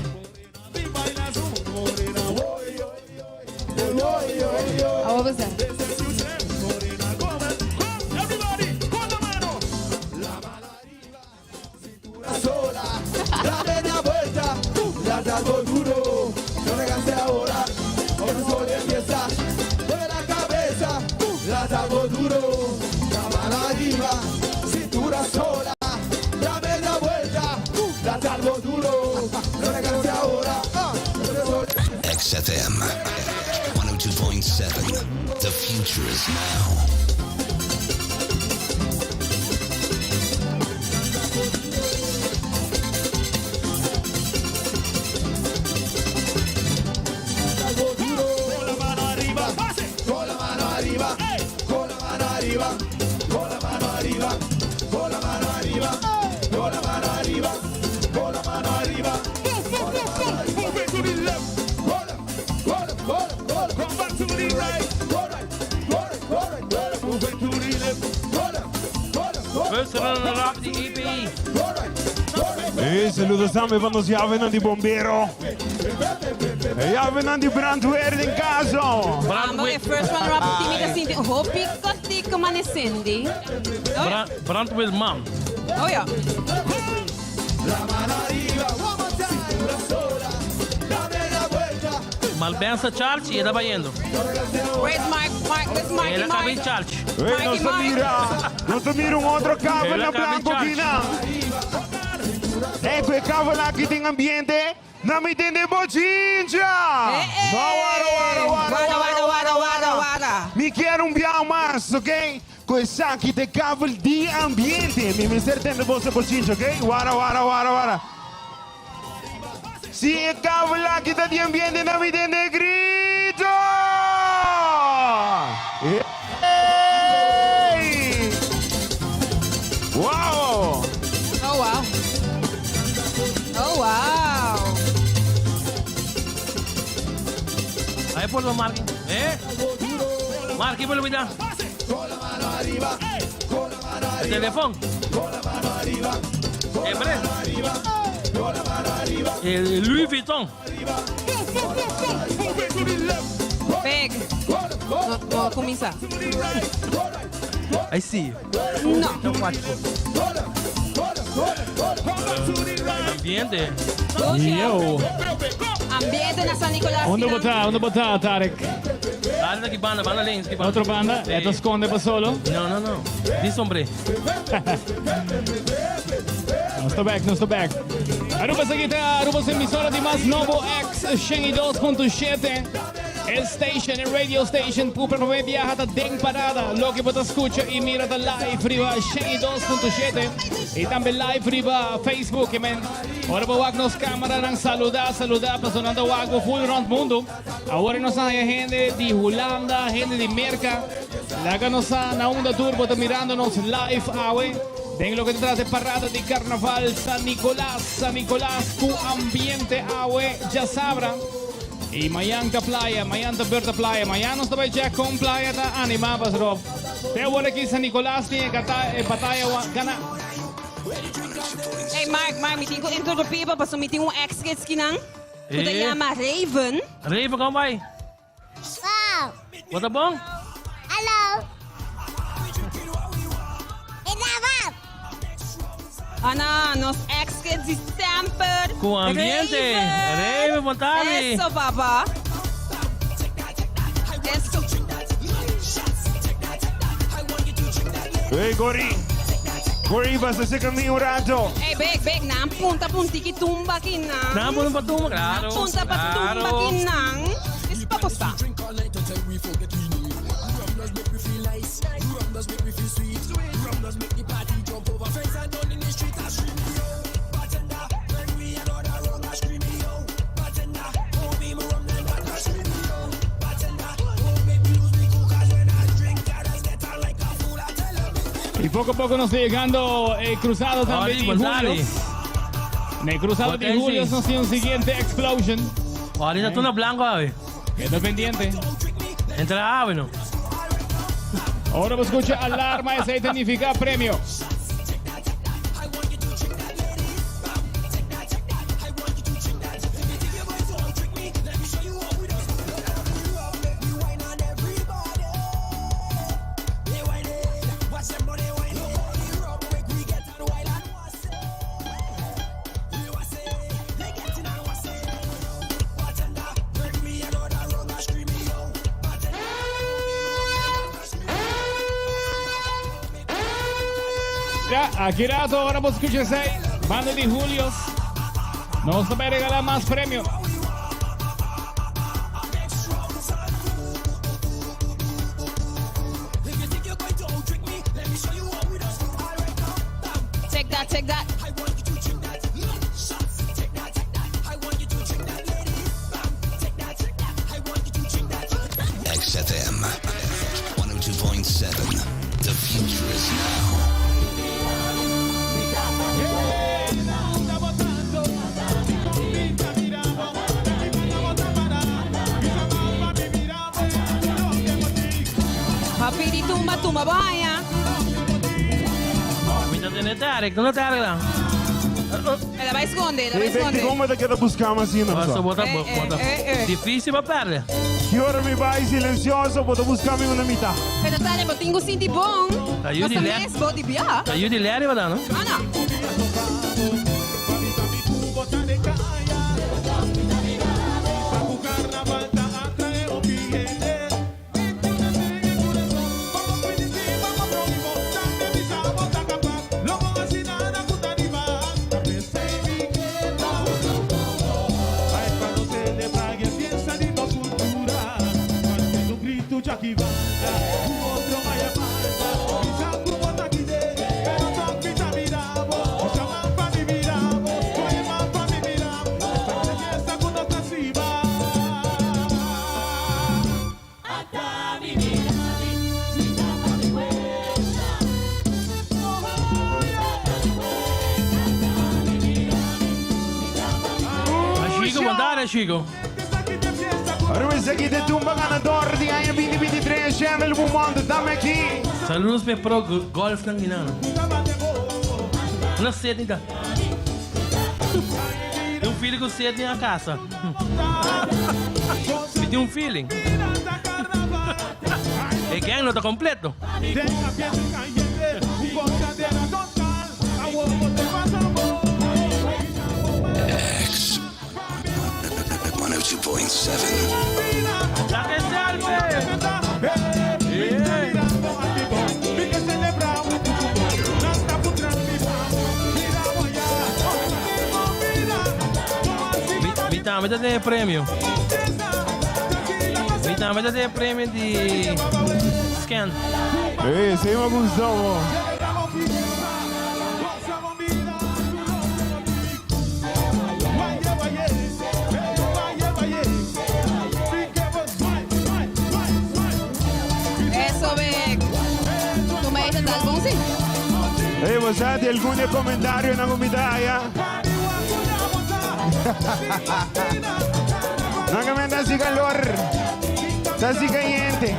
Awo basta. XFM 102.7. The future is now. First runner-up di EPI. Hey, saludos tambe pa nos yavenan di bombero. Yavenan di brandweer den cas. Amo e first runner up team ta sinti hopi cortico mane Cindy. Oh, Brand, brandweer man. oh ja. Malbensa charge y e ta bayendo. Where's Mark? Mark, where's Marky El a caba di Mark? charge. Hey, nos ta mira. Nos ta mira un otro kabel El na a caba di blanco charge. aki na. Hey, cu e kabel aki tin ambiente. Na mi tende bochincha. Eh, eh. Wara, wara, wara, Wara, wara, wara, wara, wara. Mi kier un biaha mas, ok? Cu esaki ta kabel di ambiente. Mi mester tende boso bochincha, ok? Wara, wara, wara, wara. Si e kabel aki ta di ambiente, na mi tende grito! Hey! Wow! Oh, wow. Oh, wow. Ahí por lo Marky. Eh? Marky, por lo cuidado. El teléfono. Eh, bre. El Louis Vuitton. Peg. No, no, cuminsa. I see. No. No, watch. Ambiente. Yo. Ambiente na San Nicolas. Unda bo ta? Unda bo ta, Tarek? Tare ki banda, banda links. Ki banda. Otro banda, Sí. e ta sconde pa solo. No, no, no. Di sombre. Nos ta back, nos ta back. Aruba esaki ta Aruba su emisora di mas nobo X 102.7. E station, e radio station ku promé biaha ta den parada. Loke bo ta skucha i mira ta live riba 102.7 i tambe live riba Facebook. Men, ora bo wak nos kameranan saludá, saludá pasobra nan ta wak bo full rònt mundu. Awor nos a haña hende di Hulanda, hende di Merka. Laga nos sa na unda tur bo ta mirando nos live awe den loke ta trata e parada di Carnaval San Nicolas, San Nicolas ku ambiente awe djasabra. I mañan ta playa, mañan ta Berta Playa, mañan nos ta bai check kon playa ta anima pas Rob. Te awor aki San Nicolas tin e bataya gana. Hey Mark, Mark, mi tin ku interrumpí bo pasobra mi tin un ex kinan. Ku ta Eh. yama Raven. Raven, kon bai? Wow. Bo ta bon? Hallo. Ik ga wat. Ana, nos ex kids di semper. Ku ambiente. Raven. Raven, bon tardi. Eso, papa. Eso. Hey, Gori. Gori, basta seca mi un rato. Hey, bek, bek, nan punta pa un tiki tumba aki nan. Nan punta pa tumba, claro. Nan punta pa tumba aki nan. Esei pa kosta. Y poco a poco nos ta llegando e cruzado tambe di Julios. Na e cruzado di Julios nos tin un siguiente explosion. Ahorita tuna blanco awe. Keda pendiente. Entra awe no. Ora bo scucha alarma esey ta nifica premio. Ya, aki rato ora bo scucha esey, banda di Julios, nos ta bay regala mas premio. Check that, check that. XFM 102.7. The future is now. Pa pidi tumba, tumba bo haña. Mi ta tene Tarek, no Tarek dan. El a bai sconde, el a bai Hey, sconde. Betty, como te queda buscar más así, no? Basta, bota, Eh, eh, bota. eh, eh. Difícil pa perde. Que hora me vai silencioso, bota buscar una mitad. Pero Tarek, bo tin cu sinti bon. Ta yu di Nos le- mes bo di bia. Ta yu di Larry ba dan, no? Ana. Chico, mandare Chico. Aruba esaki ta tumba ganador di aña 2023 Channel Bumond, dame aki. Saludos pe pro golf nan ginano. Una sed ni ta. Tem um filho com sede na casa. Mi tin un feeling. E gang no ta completo. X 102.7. Saca selfie! tambe ta den e premio. Mi tambe ta den e premio di scan. Ey, esey me gusta bo. Eso, Vic. Tu me dices algo, sí. Ey, bo sa di algun di e comentarionan ku mi ta haya? Nan ke men ta hasi kalor, ta hasi kayente.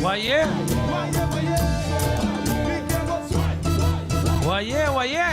Waye. Waye, waye.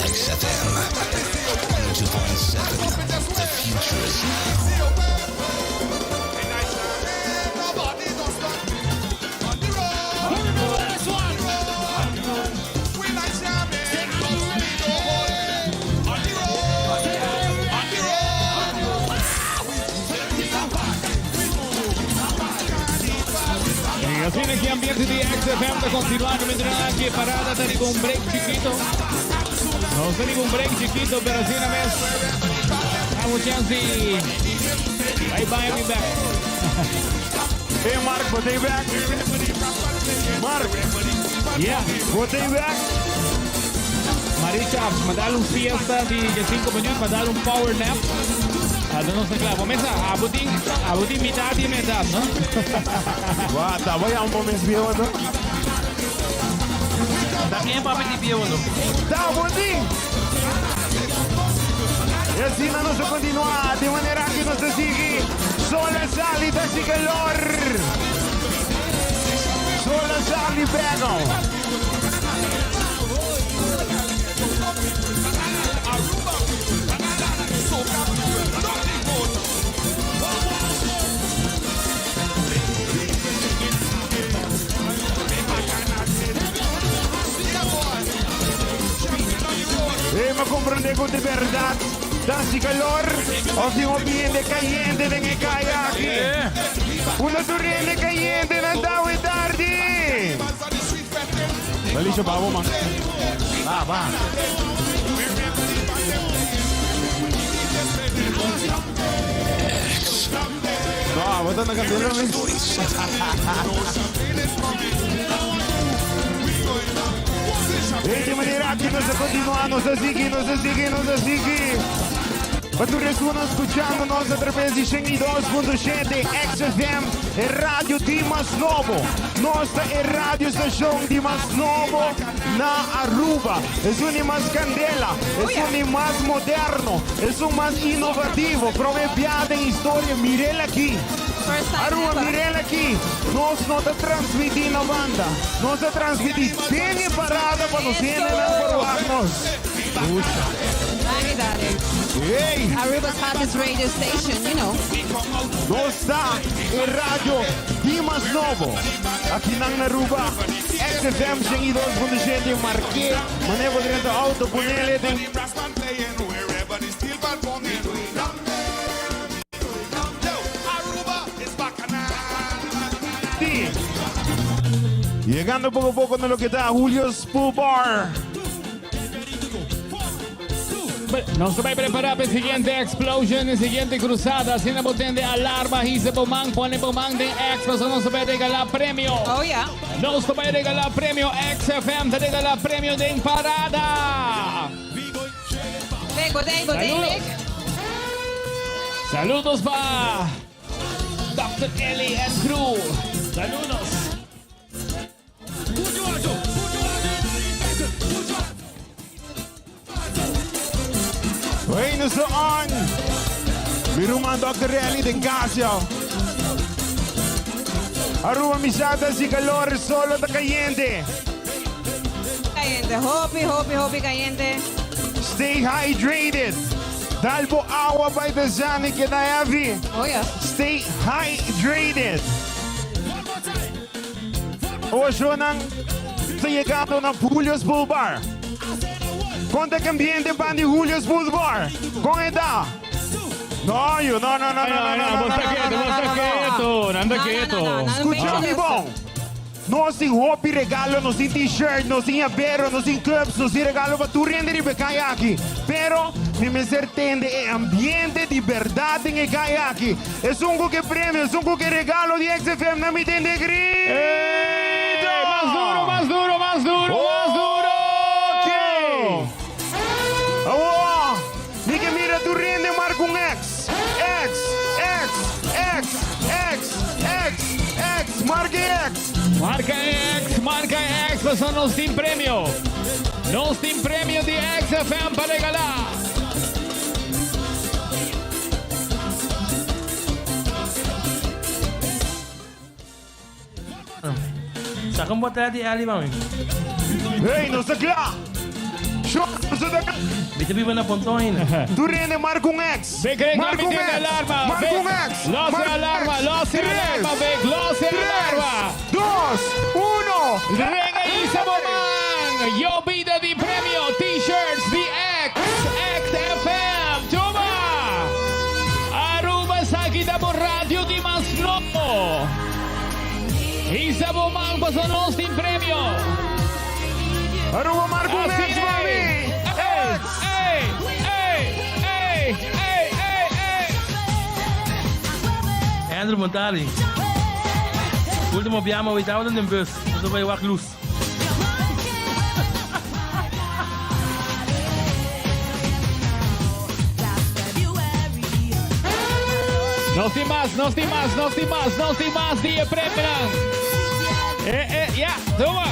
XFM 2.7. The future is now. Y asina aki ambiente di XFM ta continua mientras aki parada ta riba un break chikito. Nos ta riba un break chikito, pero asina mes. Damos chance. Bye bye, be back. Hey Mark, bo ta back? Mark. Yeah. Bo ta back? Maricha, m'a dal un siesta di 5 minuut, m'a dal un power nap. Ah, nos ta cla. Cuminsa, abo tin, abo tin mitar di mitar, no? Wata, bay un momento bieu, no? Da ken papia di bieu, no? Ta, bon dia. Y asina nos ta continua di manera cu nos ta sigui. Sol a sali, ta haci calor. Sol a sali, pega. Hey, ma comprende cu di berdad ta haci calor of tin hopi hende cayente den e caya aki? Unda tur hende cayente nan ta awe tardi? Felicia, babo man. Ba, ba. No, abo ta na candela mes. Hey, di manera aki nos a continua, nos a sigui, nos a sigui, nos a sigui. Pa tur esun escuchando nos a través di 102.7 XFM, e radio di mas nobo. Nos ta e radio station di mas nobo na Aruba. Esun di mas candela, esun di mas moderno, esun mas innovativo. Prome bia den historia, mirel aki. Aruba, mirel aki. Nos no ta transmiti na banda. Nos ta transmiti den e parada pa nos hendenan por wak nos. Dale, dale. Hey! Aruba's hottest radio station, you know. Nos ta e radio di mas nobo akinan na Aruba. XFM 102.7 mark'é manera bo drenta auto ponele den. Yegando poco poco na loke ta Julio's Pool Bar. Nos ta bai prepara pa e siguiente explosion, e siguiente cruzada. Asina bo tende alarma, hisa bo man, pone bo man den X, pasobra nos ta bai regala premio. Oh yeah. Nos ta bai regala premio, XFM ta regala premio den parada. Big, bo dei, bo dei, big. Saludos pa Dr. Eli and crew. Saludos. Hey, nos ta on. Mi ruman Dr. Eli den cas, yo. Aruba mi sa ta haci calor, solo ta cayente. Cayente, hopi, hopi, hopi cayente. Stay hydrated. Dal bo awa bay ta zani keda heavy. Oh yeah. Stay hydrated. Oashonan ta yegando na Julio's Pool Bar. Kon ta cambiente pan di Julio's Pool Bar? Kon e ta? No, yo, no, no, no, no, no, no, no, no, no, no, no, no, no. Scucha mi bon. Nos tin hopi regalo, nos tin t-shirt, nos tin yabero, nos tin cups, nos tin regalo pa tur hende riba e caya aki. Pero mi mester tende e ambiente di berdad den e caya aki. Esun cu ke premio, esun cu ke regalo di XFM na mi tende grito! Mas duro, mas duro, mas duro, mas duro! Ok! Awo, mi ke mira tur hende marca un X, X, X, X, X, X, X, marca e X! Marca e X, marca e X, pasobra nos tin premio. Nos tin premio di XFM pa regala. Saca un botella di Eli pa mi. Hey, nos ta kla! Shor, nos ta kla! Mi ta biba na Ponton ainda. Tur hende marca un X! Big Rick, Marca un mi X! alarma. Marca un X! Los Marca un alarma, X! los alarma, Big, los alarma. Dos, uno! Renga Isa Boman, yo bida di premio, t-shirts di X, XFM, tuma! Aruba esaki ta bo radio di mas nobo. Isa Boman paso nos tin premio. Aruba marca un Así X, es. mami! Ey, X! ey, ey, ey, ey, ey, ey. Andrew Montali. Ultimo biaha mi tabata den bus. Nos a bai wak luz. Nos tin mas, nos tin mas, nos tin mas, nos tin mas di e premionan. Eh, eh, ya, tuma.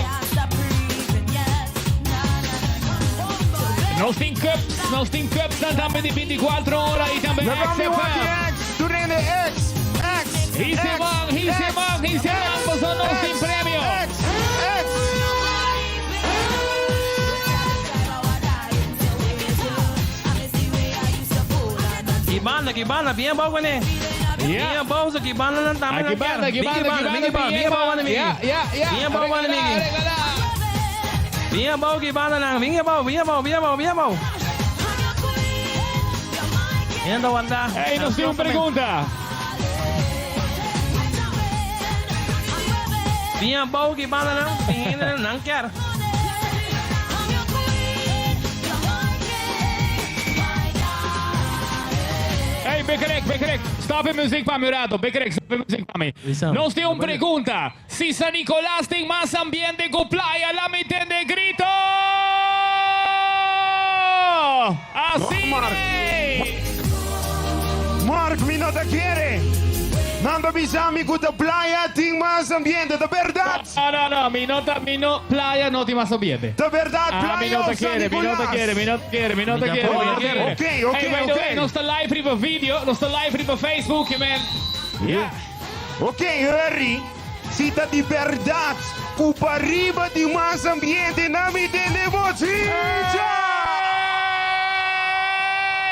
Nos tin cups, nos tin cups nan tambe di 24 ora y tambe Laga mi wak XFM. X! Tur hende X! X! Hice X, man, hice X, man, hice man, X, paso nos tin X, premio. X, X. Aki banda, bien abou kuné. Bien abou, so aki banda nan tambe nan Aki banda, kier. aki Bigi banda, banda, aki bigi banda, banda, bien bien abou banda, Migi. Ya, ya, ya. Bien abou banda, Regalá, Migi. regalá. Bien abou aki banda nan, bien abou, bien abou, bien abou, bien abou. Bien ta wanda. Hey, nos tin un pregunta. Bien abou aki banda nan, tin hende nan kier. Hey, Bekrek, Bekrek, stop e muziek pa mi un rato. Bekrek, stop e muziek pa mi. Nos tin un pregunta. Si San Nicolas tin mas ambiente cu playa, la mi tende grito! Así! Mark, mi no ta kere. Nan ta bisa mi cu ta playa tin mas ambiente. Ta berdad? No, no, no, mi no ta, mi no, playa no tin mas ambiente. Ta berdad, Ah, mi playa no ta of San kere, mi no ta Nicolas? kere, mi no ta kere, mi no ta kere, mi no ta kere. Ok, ok, Hey, by the way, ok. nos ta live riba video, nos ta live riba Facebook, je man. Yeah. Ok, hurry. Si ta di berdad cu pariba tin mas ambiente, na mi tende bochincha!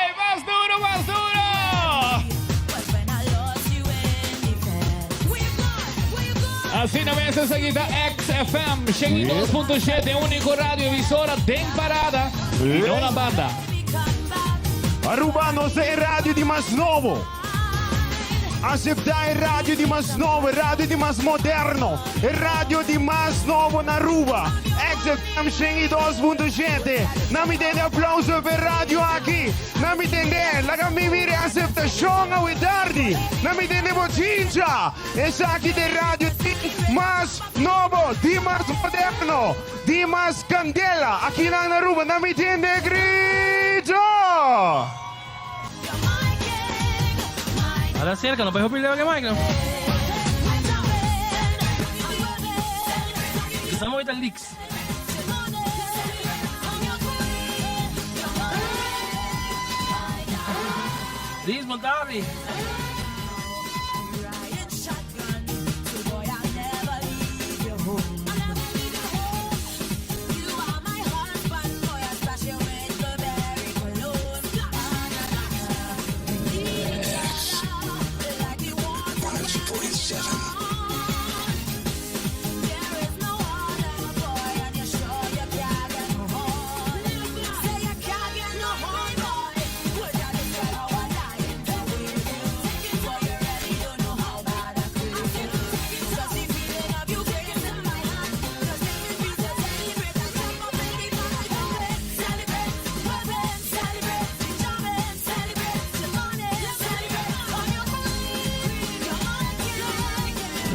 Hey, mas duro, mas duro! Asina mes esaki ta XFM 102.7, unico radio emisora den parada y no na banda. Aruba nos ta e radio di mas nobo. Acepta e radio di mas nobo, e radio di mas moderno, e radio di mas nobo na Aruba. XFM 102.7. Na mi tende aplauso pa e radio aki. Na mi tende, laga mi mira e aceptacion awe tardi. Na mi tende bochincha. Esaki ta e radio di mas nobo, di mas moderno, di mas candela akinan na Aruba. Na mi tende grito! Ahora cerca, no puedes opinar que Michael. Estamos ahorita leaks. Liz Montavi.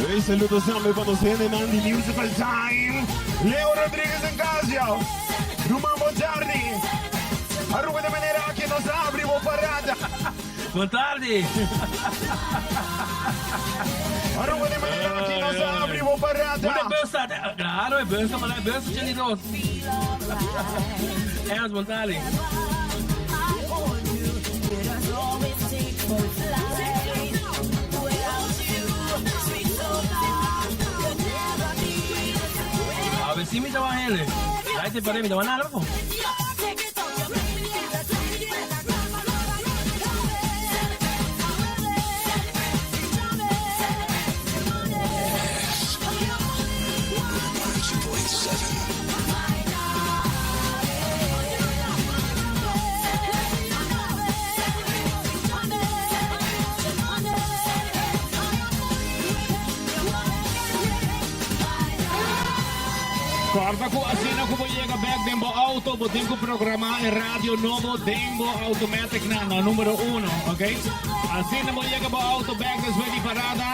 Hey, saludos tambe pa nos hendenan di Musical Time. Leo Rodriguez en Casio. Ruman Botardi. Aruba de manera aki nos a abri bo parada. Bon tardi. Aruba de manera aki nos a abri bo parada. Una bus ta, claro, e bus ta para e bus 82. Ernst Montali. A ver si mi ta hende. Lai te pare mi ta nada po. Corda cu asina cu bo yega bek den bo auto, bo tin cu programa e radio nobo den bo automatic na na numero uno, ok? Asina bo yega bo auto bek despues di parada,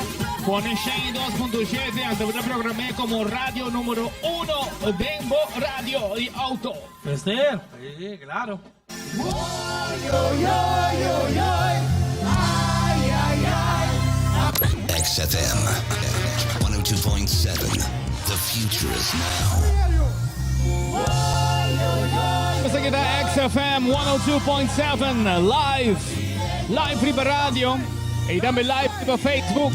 pone 102.7 anto bo ta program'é como radio numero uno den bo radio di auto. Mester, sí, claro. XFM 102.7. The future is now. Esaki ta XFM 102.7 live. Live riba radio y tambe live riba Facebook.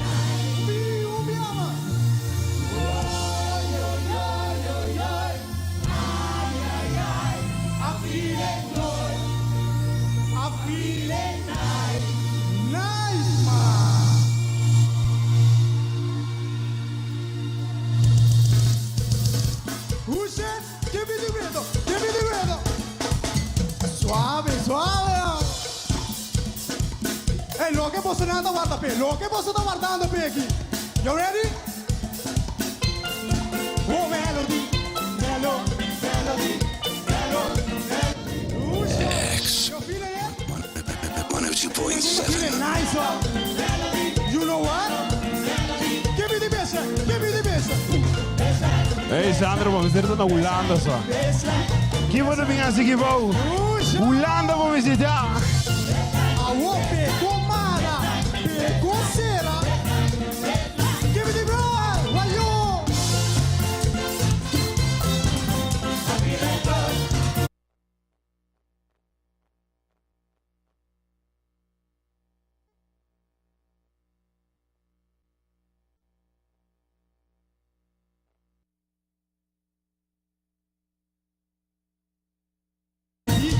pe. Loke boso ta wardando pe aki. You ready? Oh melody, melo, melody, melo, melo. X. You feeling it? 102.7. Feeling nice, huh? You know what? Give me the bass, give me the bass. Hey Sandro, vamos ter na Holanda só. Que você vem assim que vou? Holanda vou visitar. Awo pe comara, pe cosera. Give me the bass, wayo.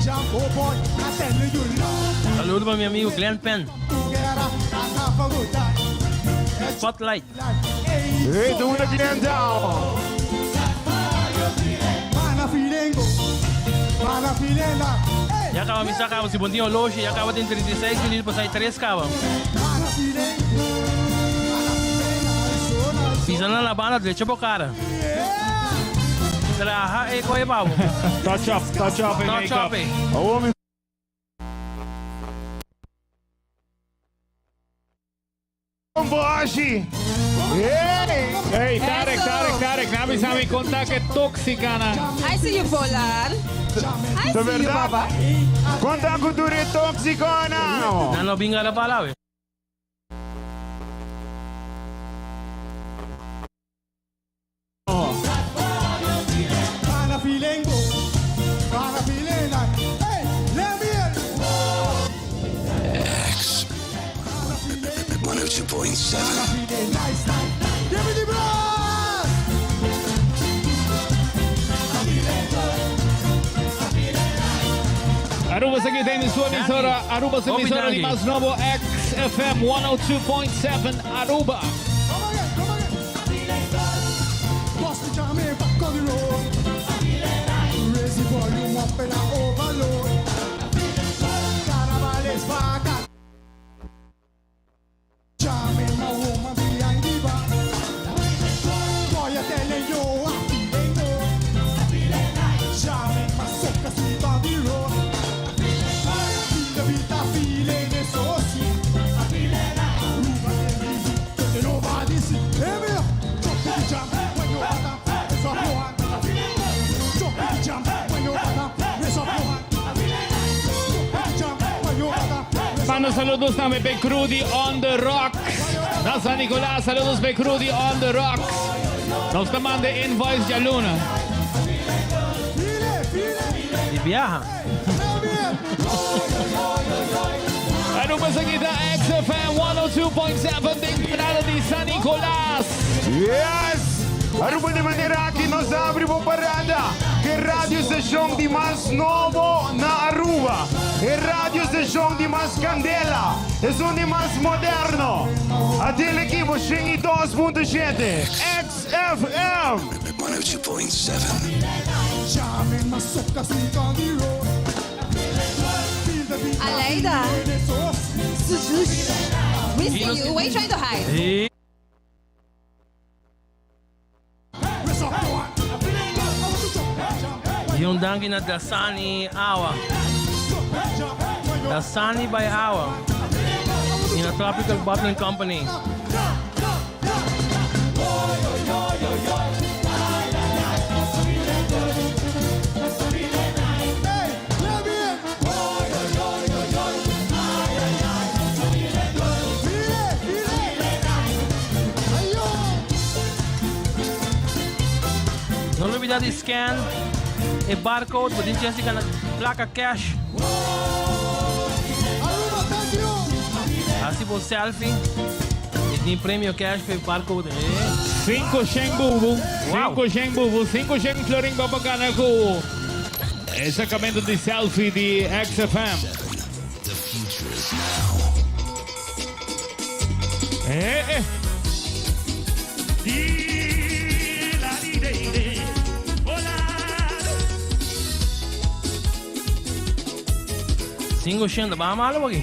Jump, oh boy, I tell you love Saludo pa mi amigo Glenn Penn. together. I have a good time. Spotlight. Hey, doe una Glenn down. Mana filengo, mana filenda. Hey, Ya caba mi saca, si bom horloge, ya caba tin 36 minuut pa sai 3 caba. mana filengo, mana filenda, sona. Pisa na la banda, derecha po cara. Traha e coe babo. Touch up, touch up e Touch make-up. up, eh. Oh, mi Boshi. Hey! Hey, Tarek, Tarek, Tarek, nabi sa mi conta que tóxica na. I see you, Polar. I De see you, verdad? Baba. Conta cultura tóxico now. Na no binga la palabra. Mana filengo, mana filenda. Hey, let me hear. X. 102.7. Feeling nice, nice. Give me the brass. Aruba sa kita in sua emisora, Aruba sa Hopi emisora di danki. mas nobo XFM 102.7 Aruba. Come again, come again. Bust the jam in back on the road. Raise the volume up and I overload. Carnival is back. Jamming my woman behind the bar. Boy, I telling you, I'm feeling good. Jamming my soca sweet on the road. Feel the beat, I feeling it so sweet. Aruba the music, taking over the city. Hey, me, jump to the jam when you wanna raise up your hand. Jump to the jam when you wanna raise up your hand. Jump to the jam when you wanna raise up. Mando saludos tambe pa Crudi on the Rocks. Na San Nicolas, saludos pa Crudi on the Rocks. Nos ta manda invoice dialuna. Feel it, feel it. E viaja. Let me hear. Aruba sa kita XFM 102.7 den parada di San Nicolas. Yes! Aruba di manera aki nos ta habri bo parada. Cu radio station di mas nobo na Aruba. E radio station di mas candela. E un di mas moderno. Ata ekipo 102.7 XFM. 102.7. Jamming my soca sweet on the road. Feel the beat, I Aleida. feeling it so sweet. We see you. Why you trying to hide? E Raise up your hand. I want to jump, jump, E un danki na Dasani Awa. jump, when you Dasani by Awa. In a Tropical Bottling Company. Hey, let me in. Feel it, feel it. Ayo. No lubida di scan e barcode, bo tin chance di gana placa cash. Aruba, thank you. Haci bo selfie. Y tin premio cash pa barcode. 500 bubu, Wow. 500 bubu, 500 florin pa gana cu e sacamento di selfie di XFM. The future is now. Eh, eh. Di, la, di, de, de. Hola. 500, ba malo aki.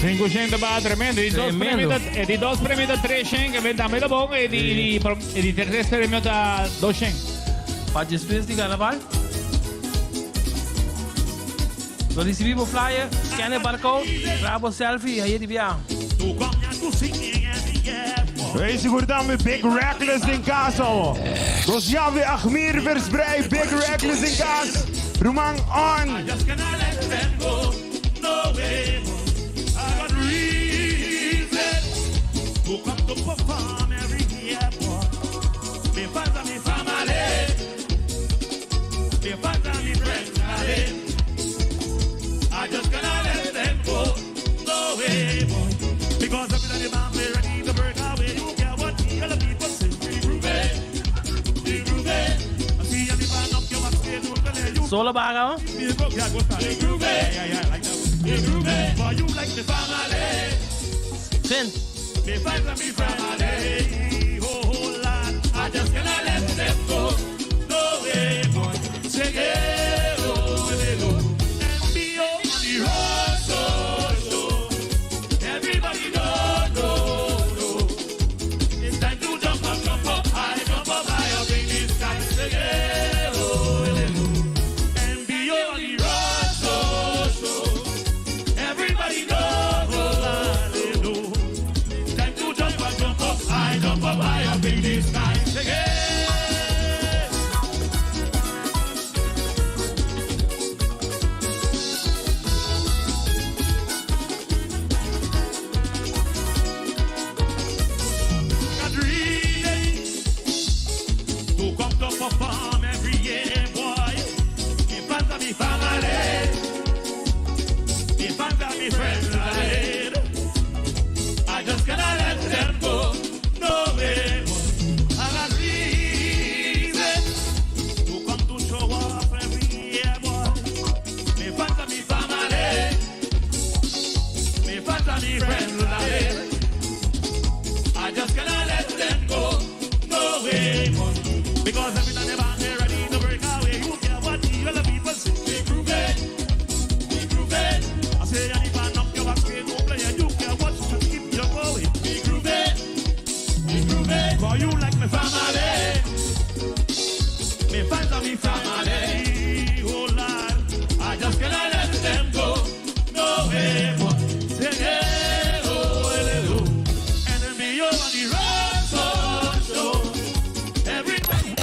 500 ba tremendo. E di dos Tremendo. premio ta, e di dos premio ta 300, que tambe ta bon. E di, di, e di tercer premio ta 200. Pa despues di carnaval. Lo ricibi bo flyer, scan e barcode, traha bo selfie y haye di bia. Hey, sigur tambe Big Reckless den cas, amo. Dos llave Achmir verspreid Big Reckless den cas. Ruman on. Solo baga, oh. Sint.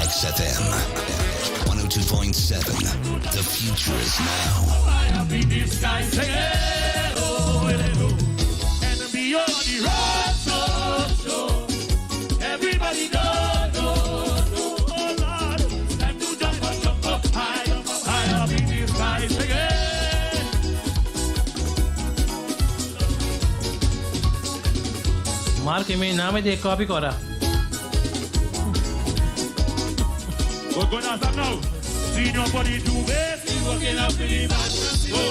XFM 102.7. The future is now. Mark mi name di copy cora.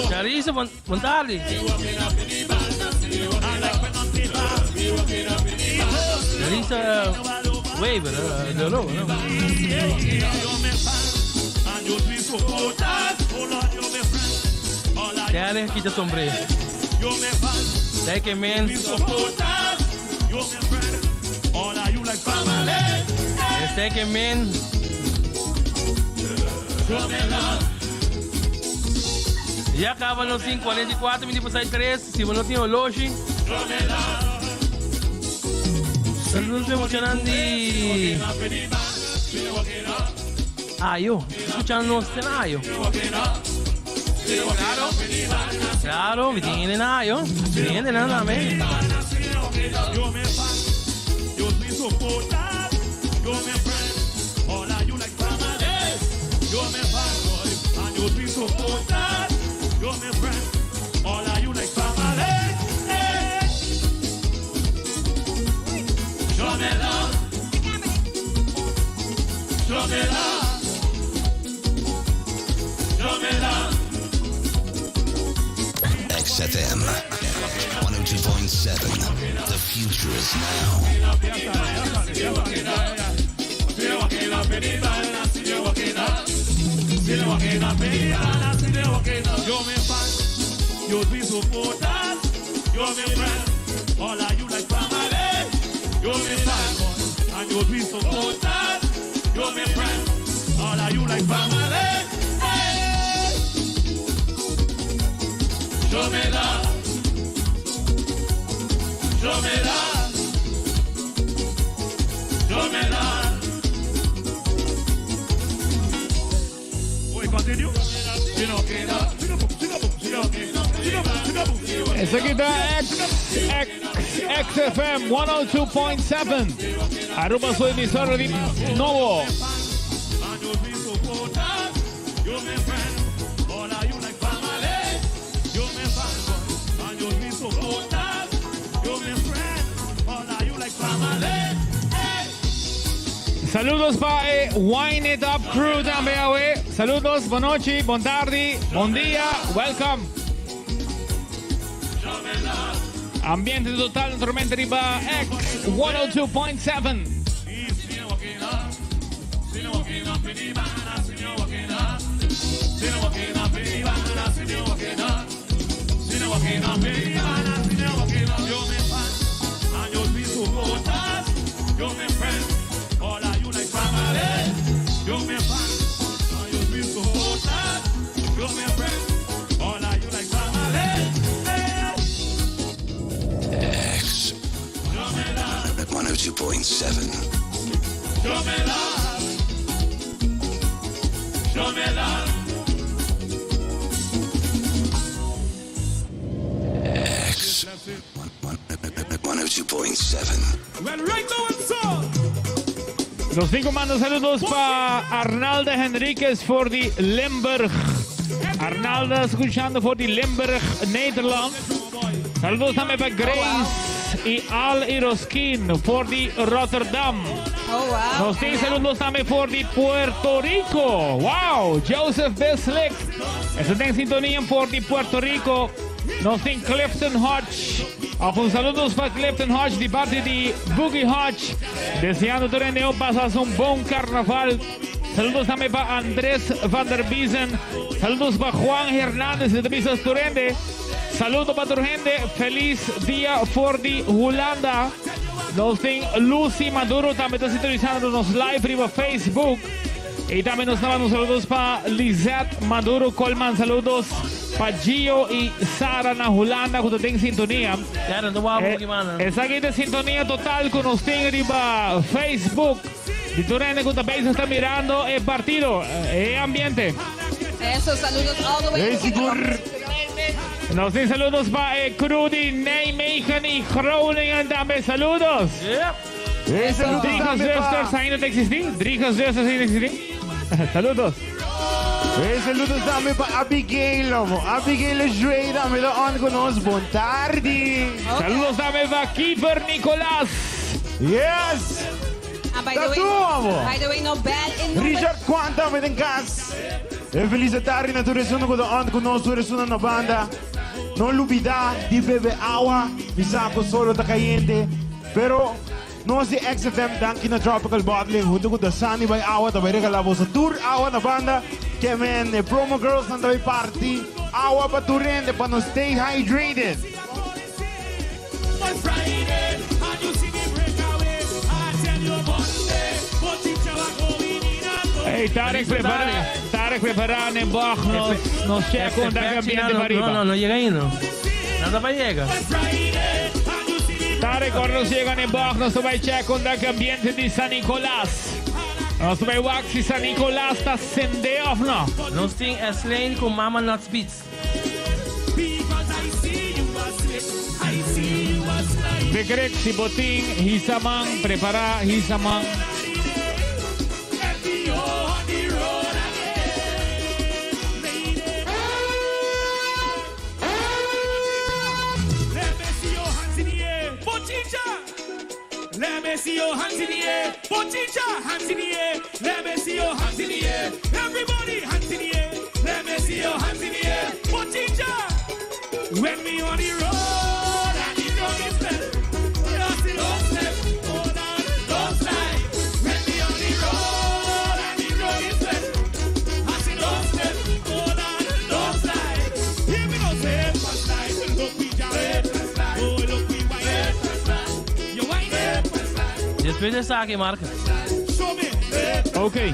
Charisse, bon, bon tarde. Charisse Weber, de Loo, no? Dale, kita sombrero. Take man. Este man. Ya acaban los 5:44 minutos para 3. Si vos no tienes horloge. Saludos emocionante. Ayo, escuchando en Ayo. Claro, claro, mi tiene en Ayo. Tiene nada, me. XFM 102.7. The future is now. You're my friend. All of you like family. You're my fanboy. And you'll be supporters. You're my friend. All of you like family. Hey. Show me love. Show me love. Show me love. We continue. Esaki ta X, X, XFM 102.7. Aruba su emisora di nobo. And you'll be supporters. You're my friend. All of you like family. You're my fanboy. And you'll be supporters. You're my friend. All of you like family. Hey. Saludos pa e Wine It Up Crew tambe awe. Saludos, bon nochi, bon tardi, bon dia, welcome. Ambiente total, naturalmente, riba X 102.7. And you'll be supporters. You're my friend. All of you like family. You're my fan. And you'll be supporters. You're my friend. All of you like family. Hey. X 102.7. Show me love. Show me love. X 102.7. Well, right now it's all. Nos tin manda saludos pa Arnaldo Henriquez for di Limburg. Arnaldo scuchando for di Limburg, Nederland. Saludos tambe pa Grace y Al Iroskin for di Rotterdam. Oh, wow. Nos tin saludos tambe for di Puerto Rico. Wow, Joseph Beslick. Ta den sintonia for di Puerto Rico. Nos tin Clifton Hodge. Un saludos pa Clifton Hodge di parti di Boogie Hodge. Deseando tur hende pasa un bon carnaval. Saludos tambe pa Andrés van der Biesen. Saludos pa Juan Hernández di Bisas Turende. Saludo pa tur hende. Feliz dia for di Hulanda. Nos tin Lucy Maduro tambe ta sintonisando nos live riba Facebook. Y tambe nos ta manda saludos pa Lizette Maduro Coleman. Saludos pa Gio y Sara na Hulanda, cu tin sintonia. Claro, no vamos a Esaki ta sintonia total cu nos tin riba Facebook. Y tur hende cu tambe ta mirando e partido, e ambiente. Eso, saludos all the way. Hey, sigur. Nos tin saludos pa crew di Nijmegen y Groningen tambe. Saludos. Hey, saludos Drie tambe pa- zusters ainda ta existi? Drie zusters ainda ta existi? Saludos. Hey, saludos tambe pa Abigail, omo. Abigail Joey tambe ta on cu nos. Bon tardi. Saludos tambe pa Kiefer Nicolás. Yes. Ah, by the way, Tatu, amo. by the way, no bad in number. Richard Kwan tambe den cas. E feliz tardi na tur esun cu ta on cu nos, tur esun na banda. No lubida di bebe awa, mi sa cu solo ta cayente. Pero nos di XFM, danki na Tropical Bottling, hunto cu Dasani by Awa, tambe regala boso tur awa na banda. Kemen, e promo girls nan tambe parti. Awa pa tur hende, pa nos stay hydrated. On Friday, and you see me break away. I tell you Monday, but teacher wa going in and Hey, Tarek, prepara. Tarek, prepara. Nembach, nos check con da ambiente no, pa riba. no, no yega ainda. Nada pa yega. Tarek, ora nos yega Nembach, nos bay check con da ambiente di San Nicolas. Nos bay wak si San Nicolas ta cende of no. Nos tin S-Lane cu Mama Nuts Beats. Because I see you a slip, I see you a slide. Begrek, si bo tin, hisa man, prepara, hisa man. And be on the road again, lady. Let me see your hands in the air, Bochincha. Let me see your hands in the air, Bochincha, hands in the air. Let me see your hands in the air. Everybody, hands in the air. Let me see your hands in the air, Bochincha. When we on the road and the road is wet, just don't step, hold on, don't slide. When we on the road and the road is wet, I say don't step, hold on, don't slide. Hear me now say, fast slide, look we jam, fast slide. Despues di esaki, Mark. Ok.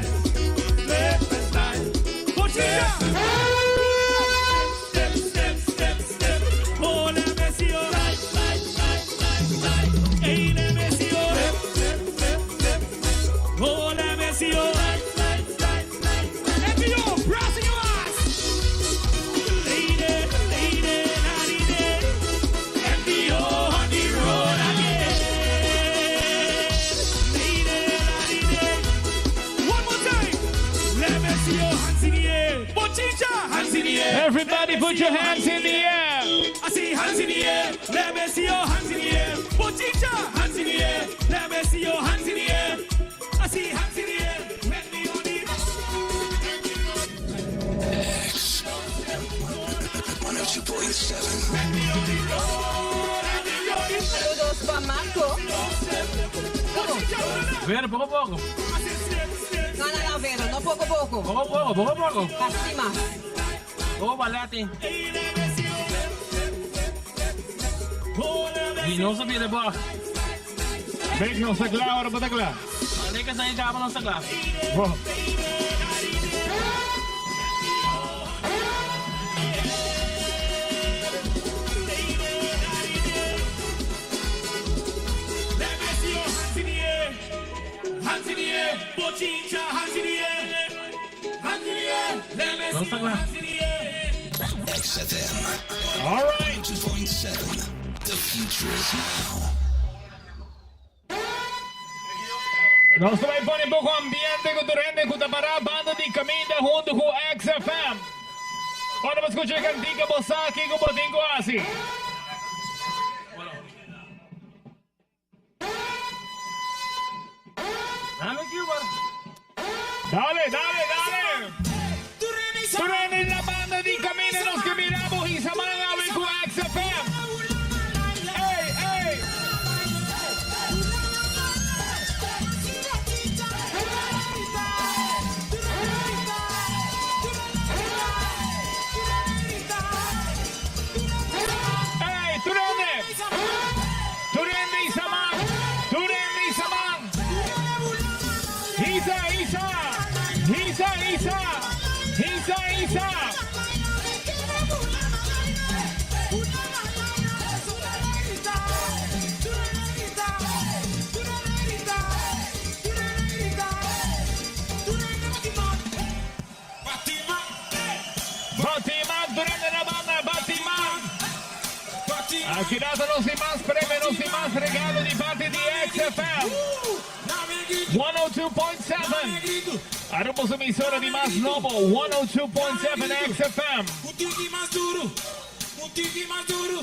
Everybody put your hands in the air. I see hands in the air. Let me see your hands in the air. Bochincha, hands in the air. Let me see your hands in the air. I see hands in the air. Let me on the X 102.7. Saludos pa Marco. Vero, poco poco. No, no, no, Vero, no poco poco. Poco poco, poco poco. Casi mas. Poco balete. Y no sabia de bocht. Bek, nos ta cla, ora bo ta cla. Lekker zijn kamer nos ta cla. Bo. Nos ta cla. XFM. All right. 2.7. The future is now. Nos ta bay pone poco ambiente cu tur hende cu ta para banda di caminda hunto cu XFM. Ora bo scucha e cantica bo sa kico bo tin cu haci. Dame Cuba. Dale, dale, dale. Tur hende na banda di caminda nos ke mira bo hisa man awe cu XFM. Ey, ey. Ey, tur hende. Tur hende hisa man. Tur hende hisa man. Hisa, hisa. Hisa, hisa. Hisa, hisa. Bati man, tur hende na banda, bati man. Aki data nos tin mas premio, nos tin mas regalo di parti di XFM. 102.7. Aruba su emisora di mas nobo, 102.7 XFM. Un tiki mas duro, un tiki mas duro.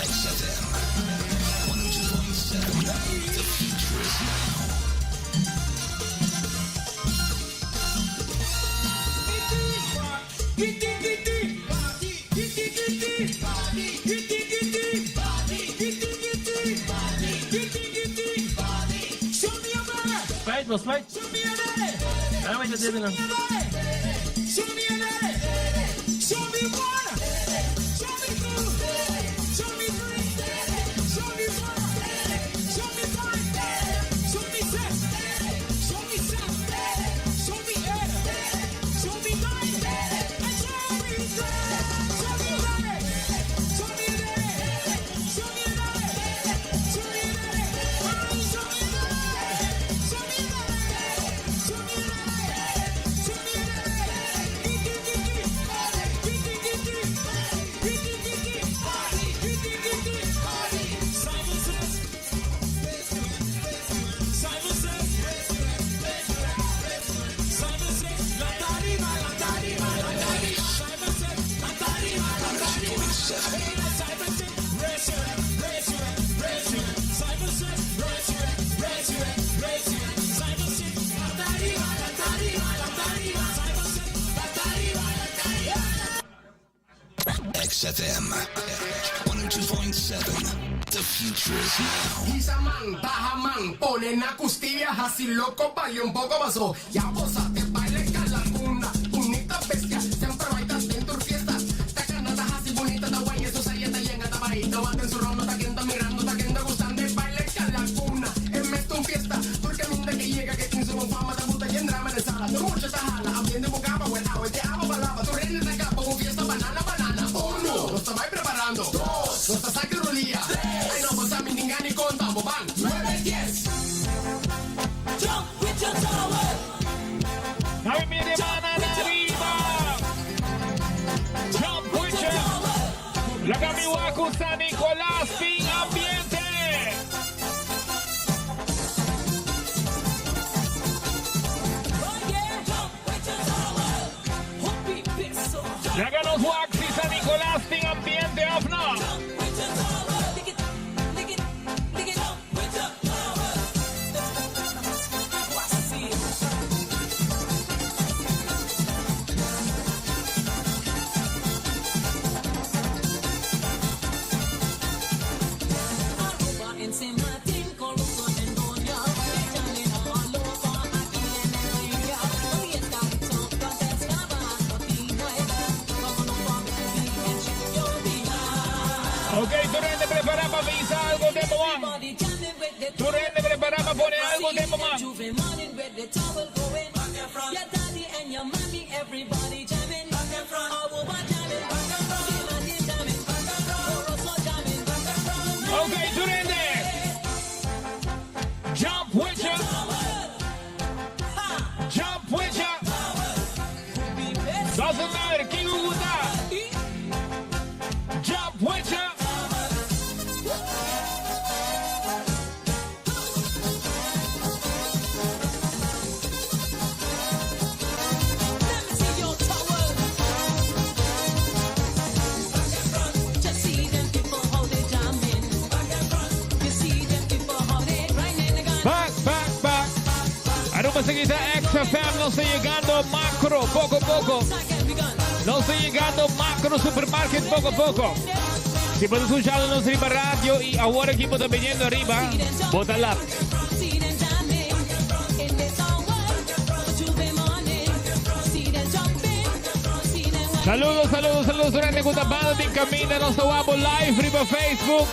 XFM 102.7. The future is now. Spijt me, spijt. Daarom weet je dit dan. Show me one, show me two, show me three, show me four, show me five, show me six, show me seven, show me eight, show me nine, and show me ten. Show me eleven, show me eleven, show me eleven, show me eleven, show me eleven, show me eleven, show me eleven, show me eleven. Simon says, Simon says, Simon says, la tarima, la tarima, la tarima. Simon says, la tarima, la tarima. Simon says, XFM 102.7. The future is now. Hisa man, baha man, pone na costilla, así loco, baile un poco vaso. Ya vos te baile calacuna, bonita bestia, siempre bailas en tu fiesta. Ta canata así bonita, ta guay, eso saya, ta yenga, ta baita, bate en su rondo, ta quenda mirando, ta quenda gustando, baile calacuna. En mesto un fiesta, porque minda que llega, que tiene su fama, ta puta y en drama de sala, tu mucho ta jala, abriendo boca, pa, agua, te amo, palabra, tu reina ta capa, un fiesta, banana, banana. Uno, nos está preparando. Dos, nos está sacando rolía. Tres, ay no, pues a mi ni conta, van. Nueve, diez. Jump with your towel. Ay, mi hermana arriba. Jump with ya. La Camihuacu San Nicolás sin ambiente. Láganos Waxi San Nicolás sin ambiente of no. Ok, tú eres prepara para visa algo tiempo más. Tú eres prepara para poner algo tiempo más. Ok, tú eres. Jump with ya. Jump with ya. Doesn't matter. King Uguta. Jump with ya. Back, back, back. Aruba seguida XFM, no estoy llegando macro, poco a poco. No estoy llegando macro supermarket poco a poco. Si puedes escucharnos arriba radio y ahora equipo está viniendo arriba, bótala. Saludos, saludos, saludos durante Gutabano de Camina, nos vamos live arriba Facebook.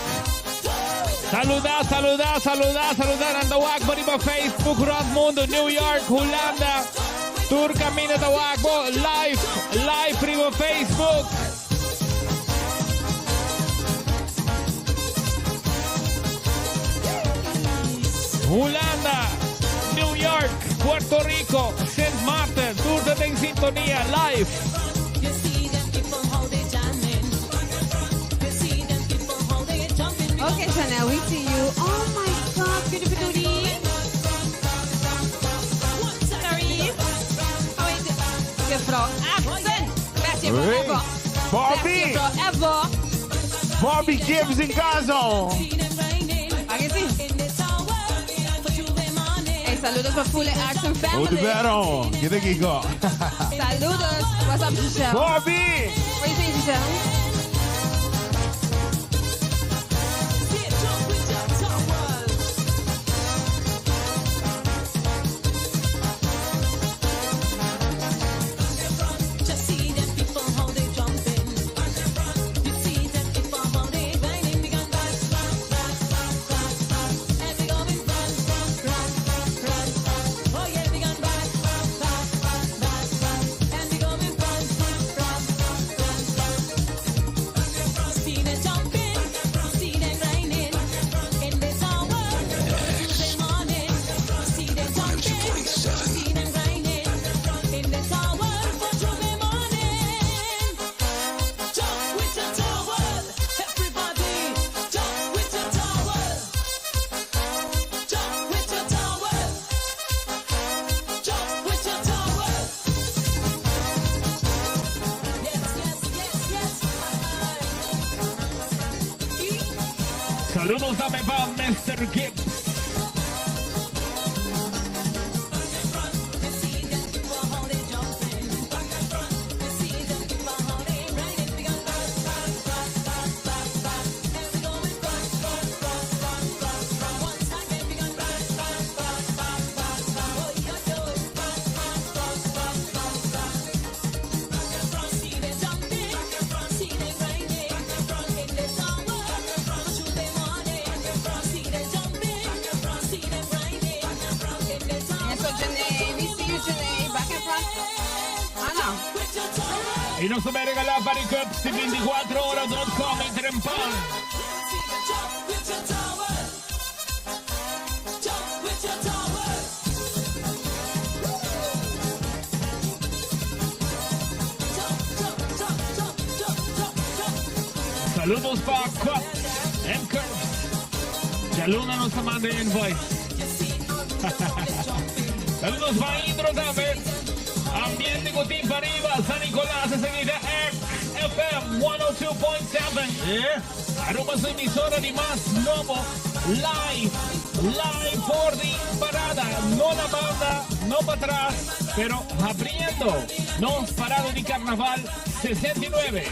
Saluda, saluda, saluda, saluda Andawak, arriba Facebook, Rock Mundo, New York, Holanda. Tour Camina Tawaco, live, live arriba Facebook. Holanda, New York, Puerto Rico, St. Martin, Tour de en sintonía, live. Okay, Chanel, we see you. Oh my God, beautiful duty. Sorry. How is it? Juffrouw Axen. Best juffrouw Hey, ever. Bobby. Best juffrouw ever. Bobby Gibbs in casa. Aquí sí. Hey, saludos para Full Axen Goed Family. Baron. Get the Kiko. Saludos. What's up, Giselle? Bobby. What you saying, Giselle? Saludos también para Mr. Gibbs. Y nos ta regala par di cups di 24ora.com y Trempan. Saludos pa Cups and Curves. Djaluna nos ta manda invoice. Saludos pa Indro tambe. Ambiente cu tin pariba. San Nicolas a seguida XFM 102.7. Aruba su emisora di mas nobo. Live. Live for di parada. No na banda, no pa atras, pero abriendo nos parada di carnaval 69.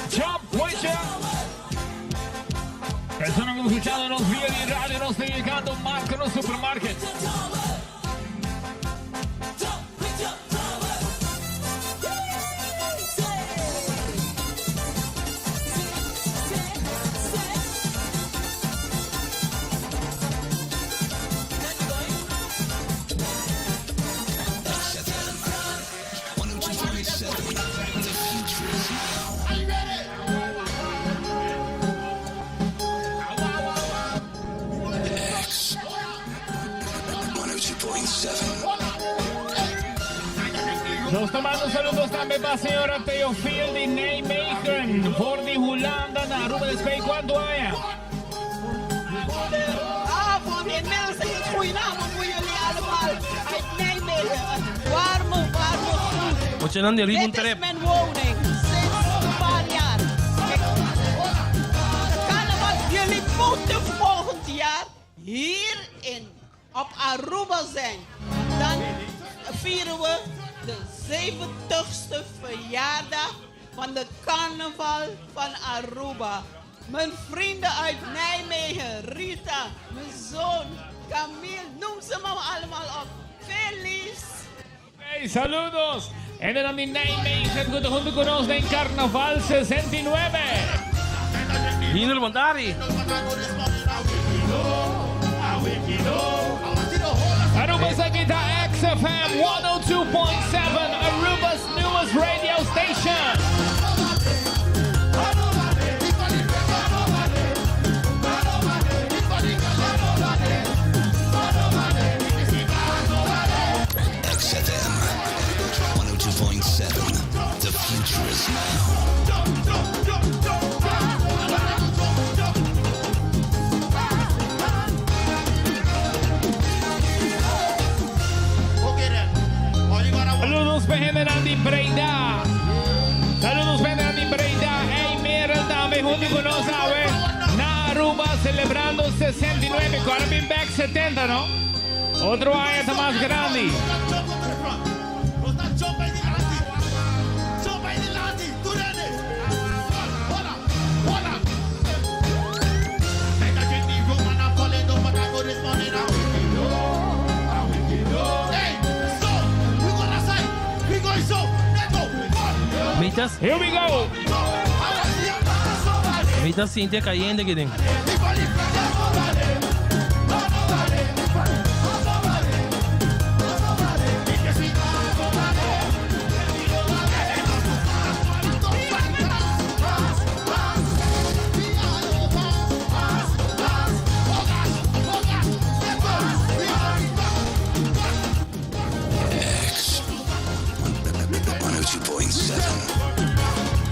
Jump, Wisha. Persona cu scuchando nos via di radio, nos ta yegando Macro Supermarket. XFM 102.7. The future is now. X 102.7. Nos ta manda saludos tambe pa señora Theophil di Nijmegen, for di Hulanda na Aruba despues cuanto aña? Ah, voor inmiddels is het goedenavond voor jullie allemaal uit Nijmegen. Een warme, warme groet. Muchanan di riba un Dit is trip. mijn woning sinds een paar jaar. Kijk, de carnaval, jullie moeten volgend jaar hier in, op Aruba zijn. Dan vieren we de 70ste verjaardag van de carnaval van Aruba. Mijn vrienden uit Nijmegen, Rita, mijn zoon, Camille, noem ze maar allemaal op. Veel liefs. Hey, saludos! En de di Nijmegen, cu hunto cu nos den Carnaval 69. Lino Montari. Aruba esaki ta XFM 102.7, Aruba's newest radio station. XFM 102.7. The future is now. Saludos pa General di Breda. Saludos pa General di Breda. Hey, Merel tambe hunto cu nos, awe. Na Aruba celebrando 69. Awor bin back 70, no? Otro aña ta mas grandi. Mi ta Here we go. Mi ta sinti cayente aki den. X 102.7.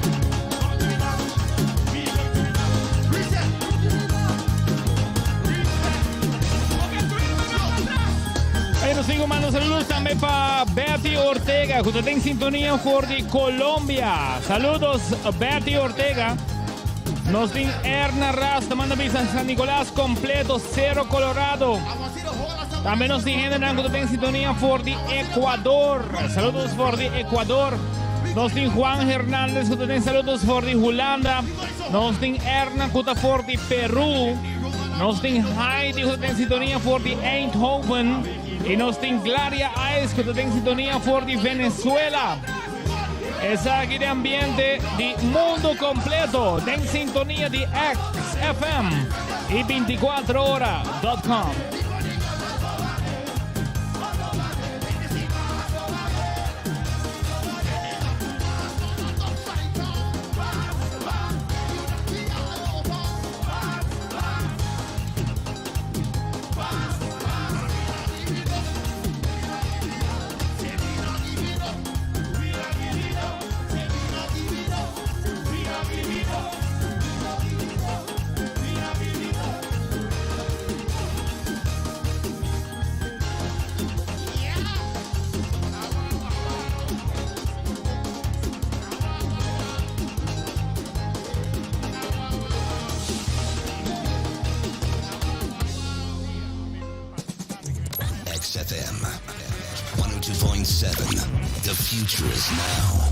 Hey, nos sigo manda saludos tambe pa Betty Ortega, cu ta den sintonia for di Colombia. Saludos, Betty Ortega. Nos tin Erna Rasta, manda bisa San Nicolas completo, Cero Colorado. Tambe nos tin hende cu ta den sintonia for di Ecuador. Saludos for di Ecuador. Nos tin Juan Hernandez, cu ta den saludos for di Hulanda. Nos tin Erna cu ta for di Peru. Nos tin Heidi ku ta den sintonia for di Eindhoven. I nos tin Glaria Ice ku ta den sintonia for di Venezuela. Esaki den ambiente di mundo kompleto den sintonia di XFM i 24 ora.com. XFM 102.7. The future is now.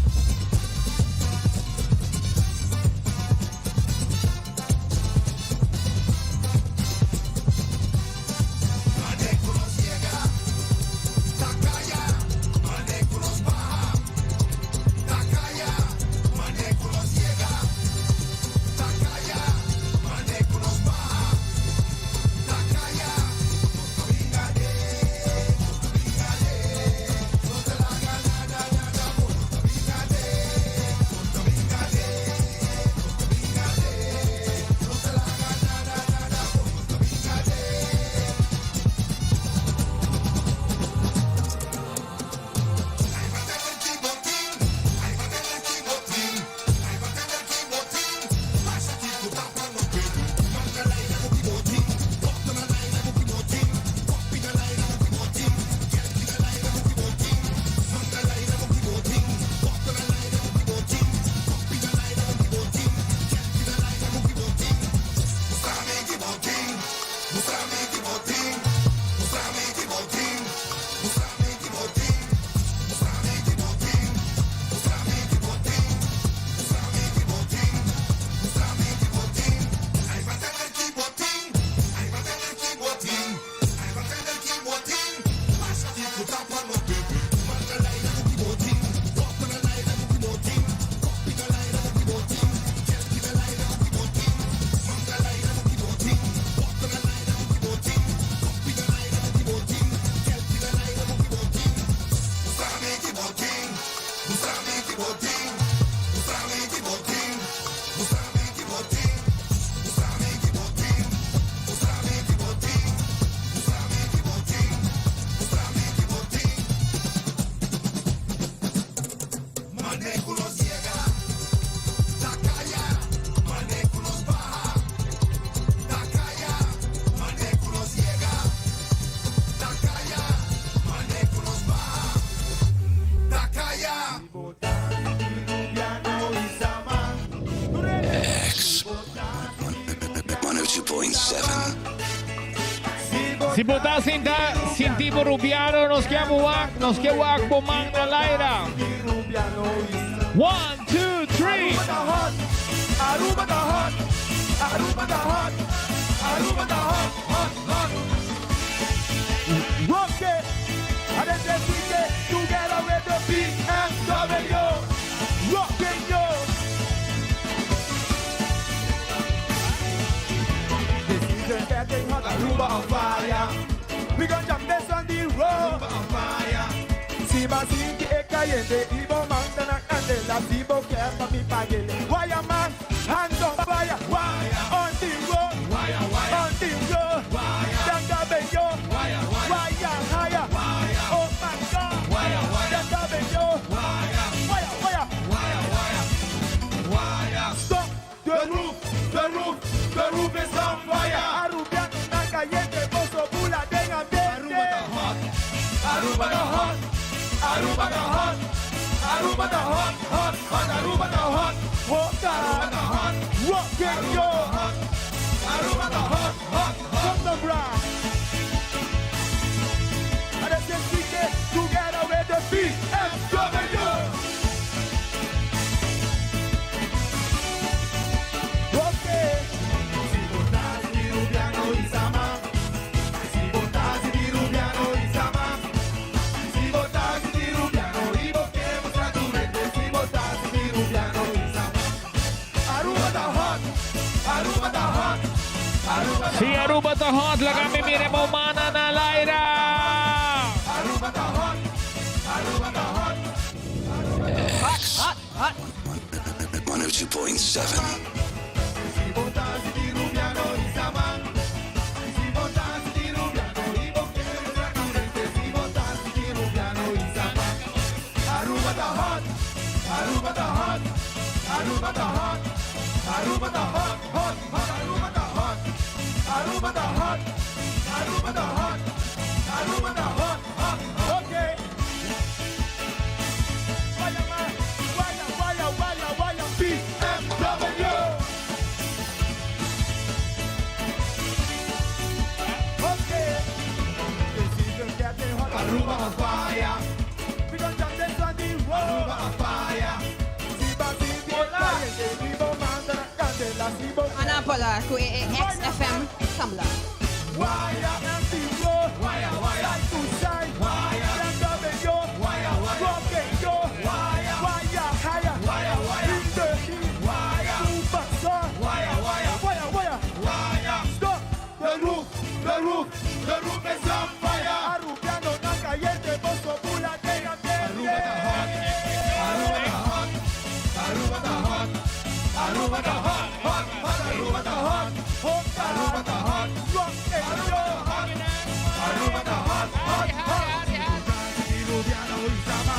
X 102.7. Si bo ta sinta sinti bo rubiano, nos ke wak, nos ke wak bo man na laira. One, two, three. Aruba ta hot, Aruba ta hot, Aruba ta hot, hot, hot. Rock it, and then they sing it together with the BMW. Rock it, yo. The season getting hot, Aruba on fire. We gon' jump this on the road. Aruba on fire. Si bo sinti e cayente, y bo man ta na candela, si bo kier pa mi pag'e. Wire man, hands on fire, wire on the road, wire, wire on the road, wire, Danga bello, wire, wire, higher, wire, oh my God, wire, wire, Danga bello, wire, wire, wire, wire, wire, wire. Stop the roof, the roof, the roof is on fire. Arubiano na caliente, boso bula den ambiente. Aruba ta hot, Aruba ta hot, Aruba ta hot, Aruba ta hot, hot, hot, Aruba ta hot, hot, Aruba ta hot, rock it yo. Aruba ta hot, hot, hot. Come the brand. And let's just sing it together with the BMW. Okay. Si Aruba ta hot, laga mi mira bo mana na laira. Aruba ta hot, Aruba ta hot. Hot, hot, hot. 102.7. Aruba ta hot, Aruba ta hot, Aruba ta hot, Aruba ta hot, hot, hot, Aruba ta hot, Aruba ta hot, Aruba ta hot, Aruba ta hot, hot, okay. Waya, waya, waya, waya, waya, BMW. Okay. The season getting hot, Aruba on fire. We gon' jump this on the road. Aruba on fire. Siba, siba, siba, manda, candela, siba. Ana pola ku e XFM Tumblr. Wire and the road. Wire, wire. Side to side. Wire. BMW. Wire, wire. Rock and go. Wire, wire, higher. Wire, wire. In the heat. Wire. Super sun. Wire, wire. Wire, wire. Wire. Stop. The roof, the roof, the roof is on fire. Arubiano na caliente, boso bula de Aruba ta hot. Aruba ta hot. Aruba ta hot. Aruba ta hot, hot, hot. Aruba ta hot. Hot. Aruba ta hot. Rock and roll. Aruba ta hot, hot, hot. Rubiano y Sama.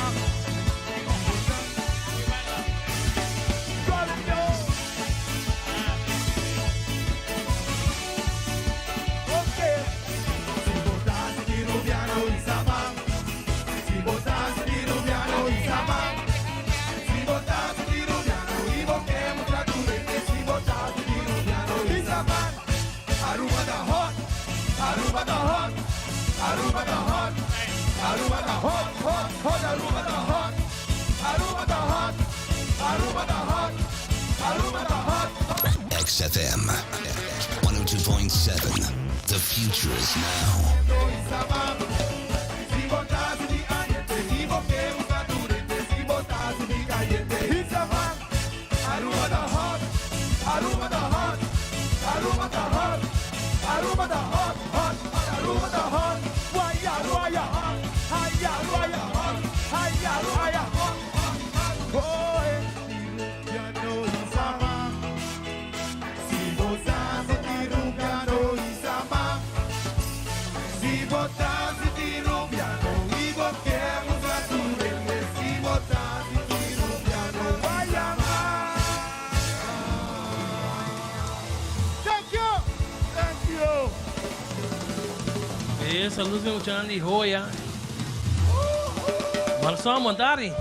Okay. Si bo ta sinti Rubiano y Sama. Si bo ta sinti Rubiano y Sama. Si bo ta sinti Rubiano y bo ke mustra tur hende. Si bo ta sinti Rubiano y Sama. Aruba ta hot. Aruba ta hot. Aruba ta hot. Aruba ta hot, hot, hot. Aruba ta hot. Aruba ta hot. Aruba ta hot. Aruba ta hot. XFM 102.7. The future is now. Si bo ta sinti caliente, si bo ke mustra tur hende, si bo ta sinti caliente. Aruba ta hot, Aruba ta hot, Aruba ta hot, Aruba ta hot, hot, hot, Aruba ta hot. Waya, waya, haya, waya, haya, waya, hot, hot, hot. Oh, eh. Rubiano y Sama. Si bo ta sinti Rubiano y Sama. Si bo ta sinti Rubiano y bo ke mustra tur hende. Si bo ta sinti Rubiano, waya Thank you. Thank you. Saludos mi muchanan di Joya. Marcelo Montari.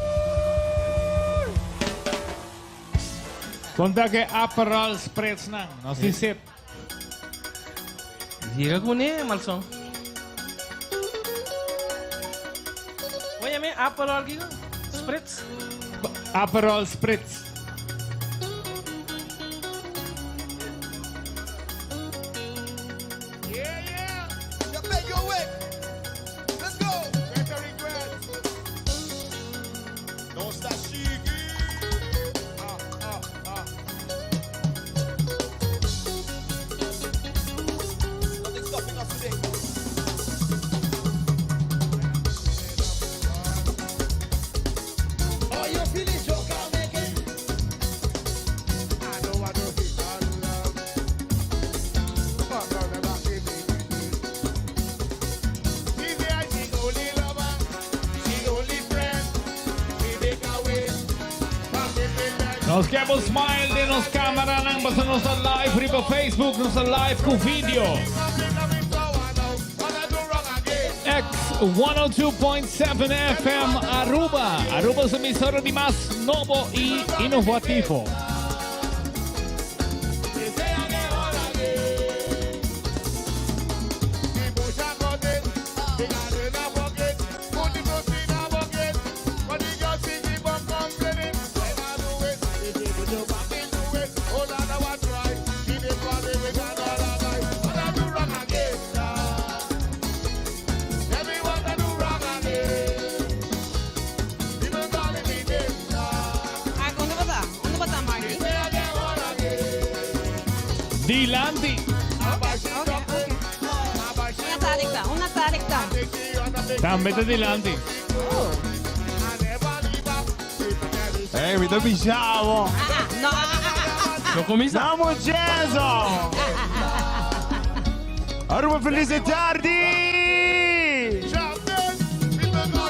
Conta cu Aperol Spritz nan. Nos tin sip. Yega cu ne, Marcelo. Oye, me Aperol kico? Spritz? Aperol Spritz. Yeah. You beg your way. Let's go. Better regret. Don't stop shaking. Ah, ah, ah. Nothing stopping us today. Oh, you feel it, you can make it. I know I don't feel love. But I'll never give me. She say I she only lover, she only friend. We make a way. Nos kier smile den nos camera nan basta nos ta live riba Facebook, nos ta live cu video. X 102.7 FM Aruba. Aruba su emisora di mas nobo y innovativo. Ah, unda bo ta? Unda bo ta, Marky? Dilanti. Ok. Tambe ta dilanti. Hey, mi ta bisabo. No, ah, ah, ah, ah. No cuminsa. Damos Jason. Aruba feliz tarde.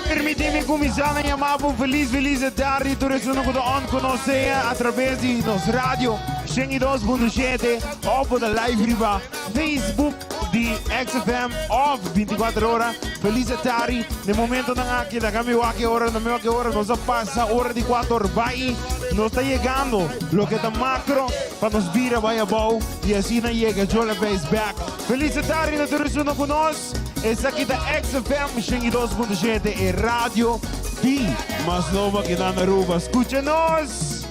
Permitimi cuminsa na yama bo feliz feliz tarde. Tur esun cu ta on cu nos sea a traves di nos radio 102.7 of bo ta live riba Facebook di XFM of 24 ora. Feliz tarde. De momentonan aki laga mi wak e ora, na mi wak e ora. Nos a pasa ora di 4 or bai. Nos ta yegando loke ta macro pa nos bira bai abou y asina yega Jolebeis bek. Feliz tarde na tur esun cu nos. Esaki ta XFM 102.7 e radio di mas nobo aki na Aruba. Scucha nos!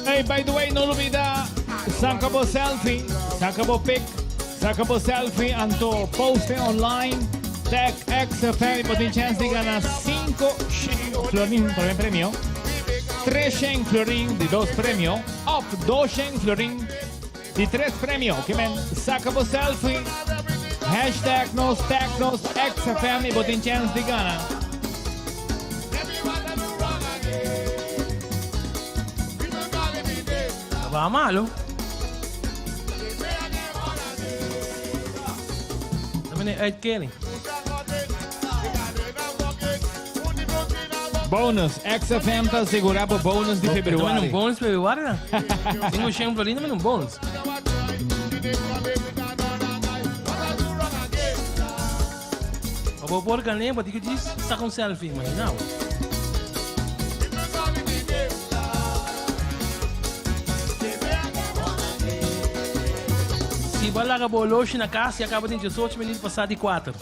Hey, by the way, no lubida, saca bo selfie, saca bo pic, saca bo selfie anto post online, tag XFM y bo tin chance di gana 5 florin prome premio, 3 florin di dos premio, of 2 florin di tres premio. Ke men, saca bo selfie, hashtag nos, tag nos, XFM y bo tin chance di gana. Va malo. Dan ben uitkering. Bonus, XFM ta asegura bo bonus di februari. Un bonus februari na. Tengo shen florin, un bonus. Bo por gané, bo tin cu djis saca un selfie, imagina bo. Si bo a laga bo oloshi na cas y a caba den diesocho minuut pasa di cuater.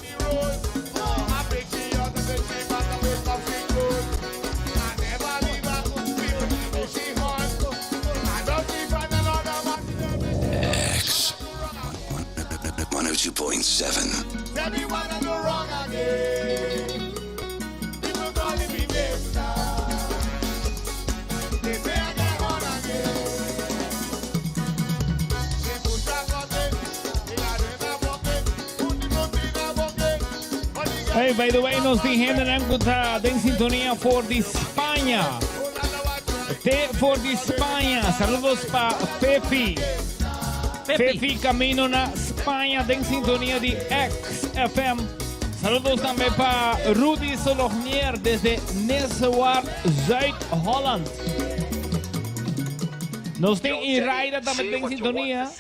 X 102.7. Hey, by the way, nos tin hendenan ku ta den sintonia for di Spaña. Te for di Spaña. Saludos pa Fefi. Fefi camino na Spaña den sintonia di XFM. Saludos tambe pa Rudy Solognier desde Nessewaard, Zuid-Holland. Nos tin Iraida tambe den sintonia.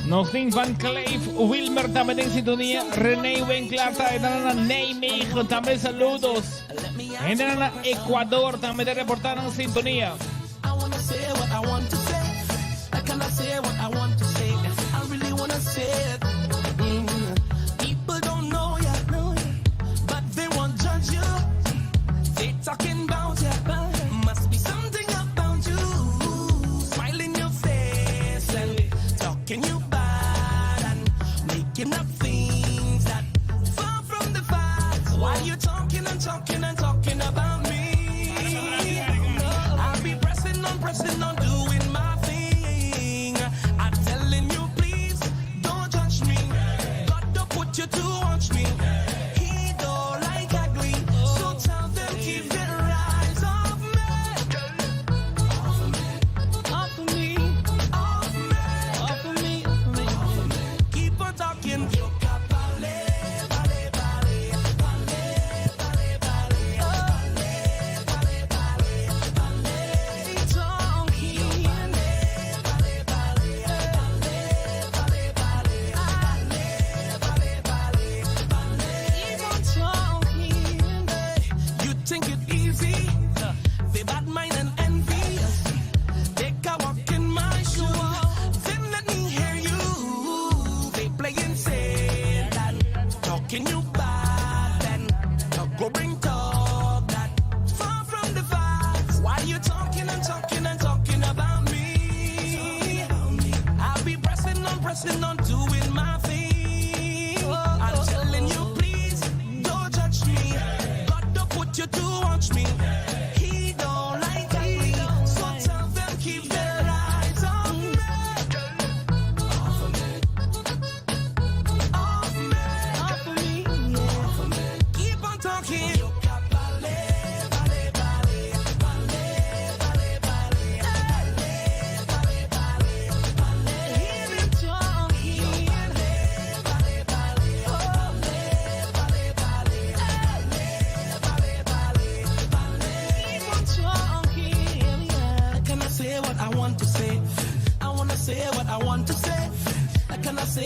Nos tin Van Kleef Wilmer tambe den sintonia. René Winkler ta na Nijmegen tambe saludos. Hende na Ecuador tambe ta reporta nan sintonia. I wanna say what I want to say. I cannot say what I want to say. I really wanna say it. People don't know ya, but they won't judge you. They talking about ya. Must be something about you. Smile in your face and talking you bad and making up things that far from the facts. Why you talking and talking and talking about me? I'll be pressing on, pressing on, doing my thing. I'm telling you, please don't judge me. God don't put you to watch me. He don't like ugly, so tell them keep their eyes off me. Off of me, off of me, off of me, off of me, off of me. Keep on talking. Vale, vale, vale, vale, vale, vale, vale, vale, vale, talking. Vale, vale, vale, vale, vale, vale, vale, vale, Keep on talking. You think it easy? They bad mind and envy. Take a walk in my shoe. Then let me hear you. They playing Satan, talking you bad and go bring talk that far from the facts. Why you talking and talking and talking about me? I'll be pressing on, pressing on, doing my thing.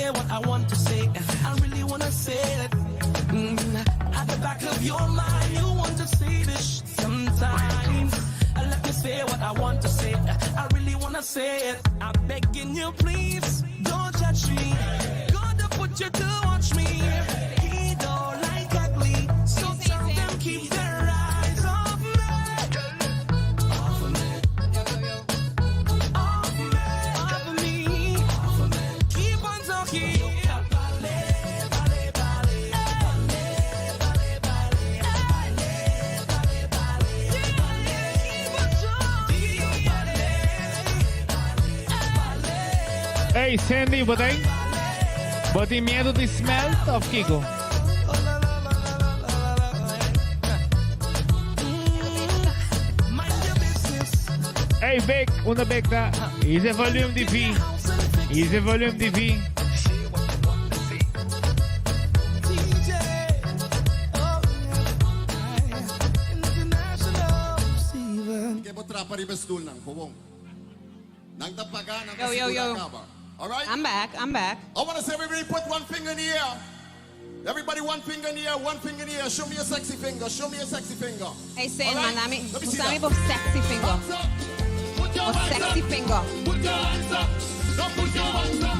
say what I want to say. I really wanna say it. At the back of your mind, you want to say this shit sometimes. Let me say what I want to say. I really wanna say it. I'm begging you, please, don't judge me. God put you to watch me. He don't like ugly, so tell them keep their eyes off me. Off of me. Off me. Off of me. Keep on talking. Hey Sandy, bo ta Bo tin miedo di smelt of kiko? Hey Vic, unda Vic ta? Is e volume di V. Is e volume di V. Ke bo trapa riba stoelnan, gewoon. Nan ta paga, nan ta Yo, yo, segura yo. caba. All right? I'm back, I'm back. I want to see everybody put one finger in the air. Everybody one finger in the air, one finger in the air. Show me your sexy finger. Show me your sexy finger. Hey, Sen, All right? manda mi, Let me see musta mi that. bo sexy finger. Put your Bo hands sexy up. finger. Put your hands up. No, put your hands up.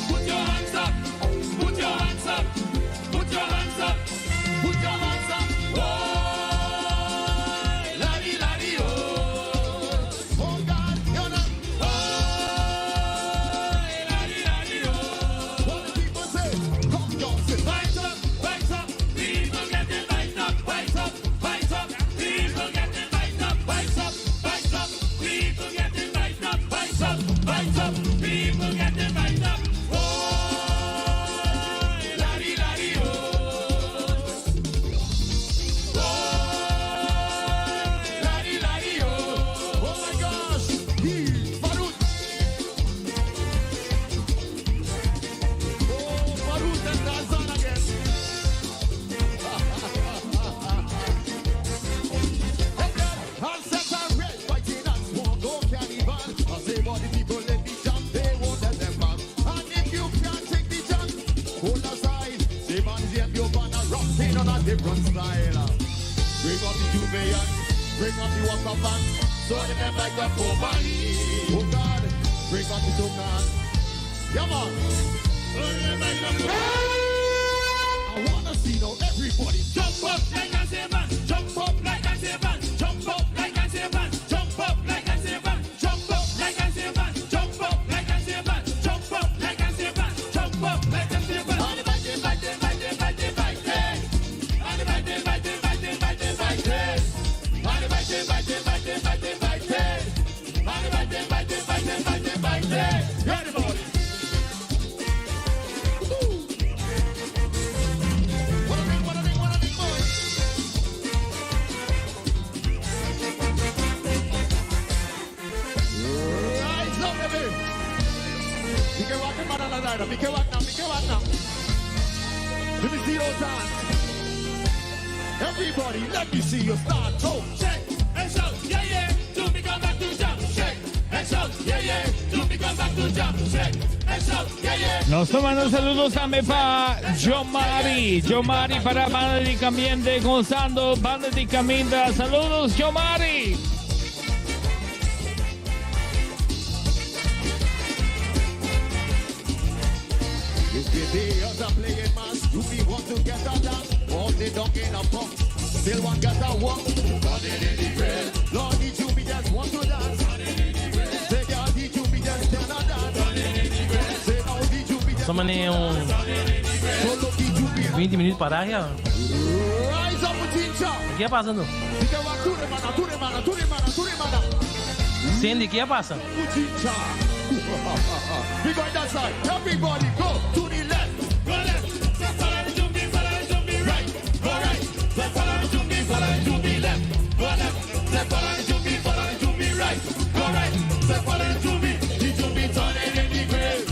Put your hands up. Put your hands up. Put your hands up. Put your hands up. Oh, la-di, la-di, oh. Oh, God, you're not. Oh, la-di, la-di, oh. What the people say? Come, y'all, say, Rise up, rise up. People getting rise up, rise up, rise up. People getting rise up, rise up, rise up. People getting rise up, rise up, rise up. People getting rise up. Oh, la-di, la-di, oh. Oh, la-di, la-di, oh. Oh my gosh. He, Farut. Oh, Farut and Tarzan again. Hands are red, fighting and swan, go carnival. I say, what the people let me jump, they won't let them pass. And if you can't take the jump, hold aside. Say, man, the you banner rocking on a different style. Bring up the Juvean, bring up the Waka Band, so they them like a poor man. Oh God, bring up the Tokan. Yeah, man. I wanna see now everybody jump up like a seven, jump up like a seven, jump up like a seven, jump up like a seven, jump up like a seven, jump up like a seven, jump up like a seven, jump up like a seven. Bite, bite, bite, bite, bite, bite. Bite, bite, bite, bite, bite, bite. Bite, bite, bite, bite, bite, bite. Bite, bite, bite, bite, bite, bite. Everybody. What a thing, what a thing, what a thing, boy. Rise up, baby. You can walk in banana You can walk now. You can walk now. Let me see your dance. Everybody, let me see you start. Go, shake and shout, yeah. Do me come back to jump, shake and shout, yeah. Do me come back to jump, shake and shout, yeah. Nos ta manda saludos tambe pa Jomari. Jomari pa Banda di Caliente, gosando, Banda di Caminda. Saludos, Jomari. If the days are playing mass, you be want to get a dance. All the dog in a pump, still want get a walk. God in the grave, Lord, did you be just want to dance? Say, God, did you be just cannot dance? Say, how did you be just Só mané un 20 minuut para ya. Rise up, Chincha. Kiko a pasa, no? Cindy, kiko a pasa? Chincha. We going that side. Everybody go to the left. Go left. Follow the jumpy, follow the jumpy, right. Go right. Left, follow the jumpy, follow the jumpy, left. Go left. Left, follow the jumpy, follow the jumpy, right. Go right. Left, follow the jumpy. The jumpy turning in the grave.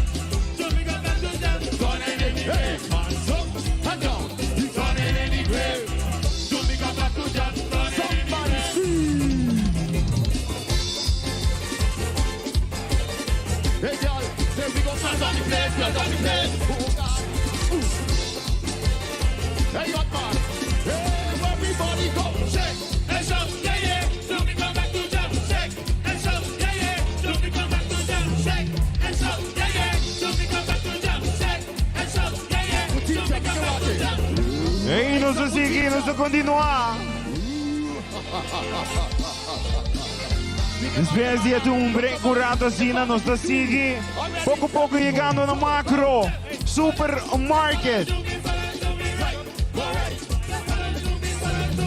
Jumpy go back to jump. Turning in the grave. Hands up and down. The turning in the grave. Jumpy go back to jump. Somebody see. Hey, y'all, say we go flat on the place, flat on the place. Nos ta sigui, nos ta kontinuá. Despues di a tuma un break un rato asina, nos ta sigui poko poko yegando na Makro Supermarket.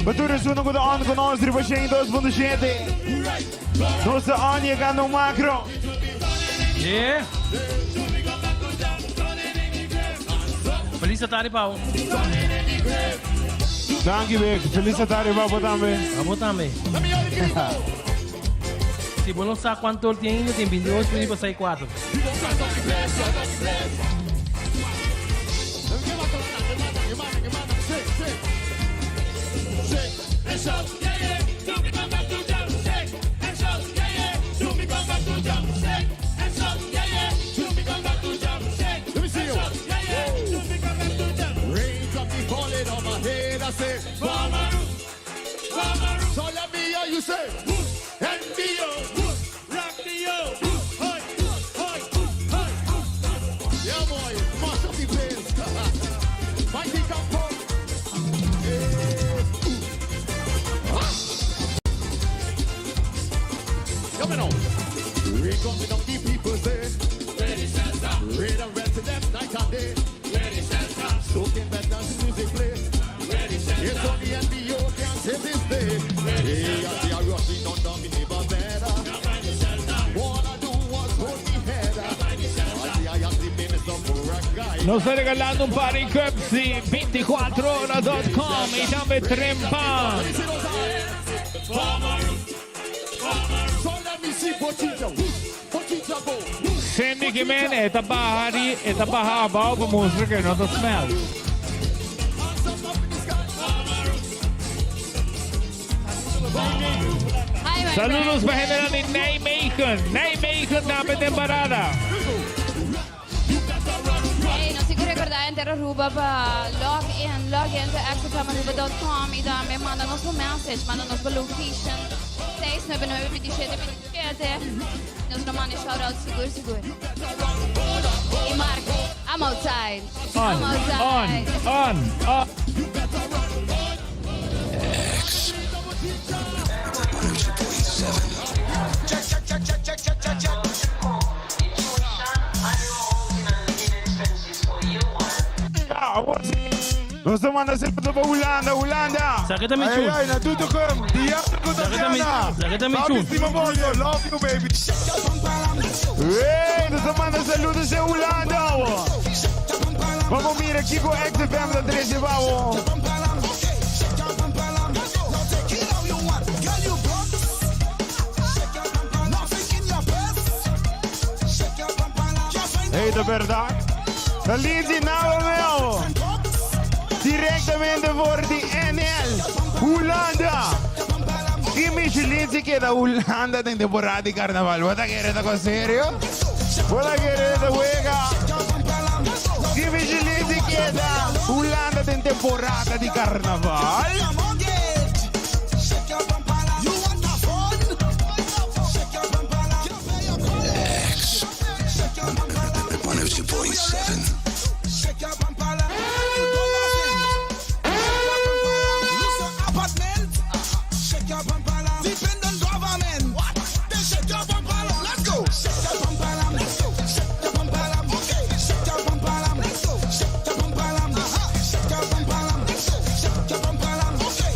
Pa tur esun ku ta on ku nos riba 102.7. Nos ta on yegando Makro. Yeah. Feliz tarde, Pau. Danki, Bek. Feliz tarde pa bo tambe. Pa bo tambe. Si bo no sa cuanto or tin ainda, tin 28 minuut pa 4. Nos ta regalando un par di cups di 24hora.com y tambe Trempan. Cindy Jimenez ta baha di, e ta baha abao pa mustra que no ta smell. Saludos pa general di Nijmegen. Nijmegen tambe temporada. Hey, nos sigo recordar entero Aruba pa log in, log in to xfmaruba.com y tambe manda nos un message, manda nos pa location 699 27 27. Nos lo manda shout out sigur sigur. Y Mark, I'm outside. On, I'm outside. on, on, on. X 102.7. Nos ta manda saludo pa Hulanda, Hulanda. Sa ta mi Ay, ay, na Doetinchem. Diablo ku Tatiana. Sa ta mi Papi chun. stima boso. Love you, baby. Hey, nos ta manda saludo na Hulanda. Ban mira aki ku XFM ta 13 babo. Hey, di berdat. Ta Lindsay Nauwel. Direktamente for di NL. Hulanda. I Michelle keda Hulanda den temporada di karnaval. Bo ta kere ta serio? Bo ta kere ta wega? I Michelle keda Hulanda den temporada di karnaval? X 102.7. Dependent government. What? They shake your bum Let's go. Shake your bum Let's go. Shake your bum Okay. Shake your bum Let's go. Shake your bum Shake your bum Let's go. Shake your bum Okay.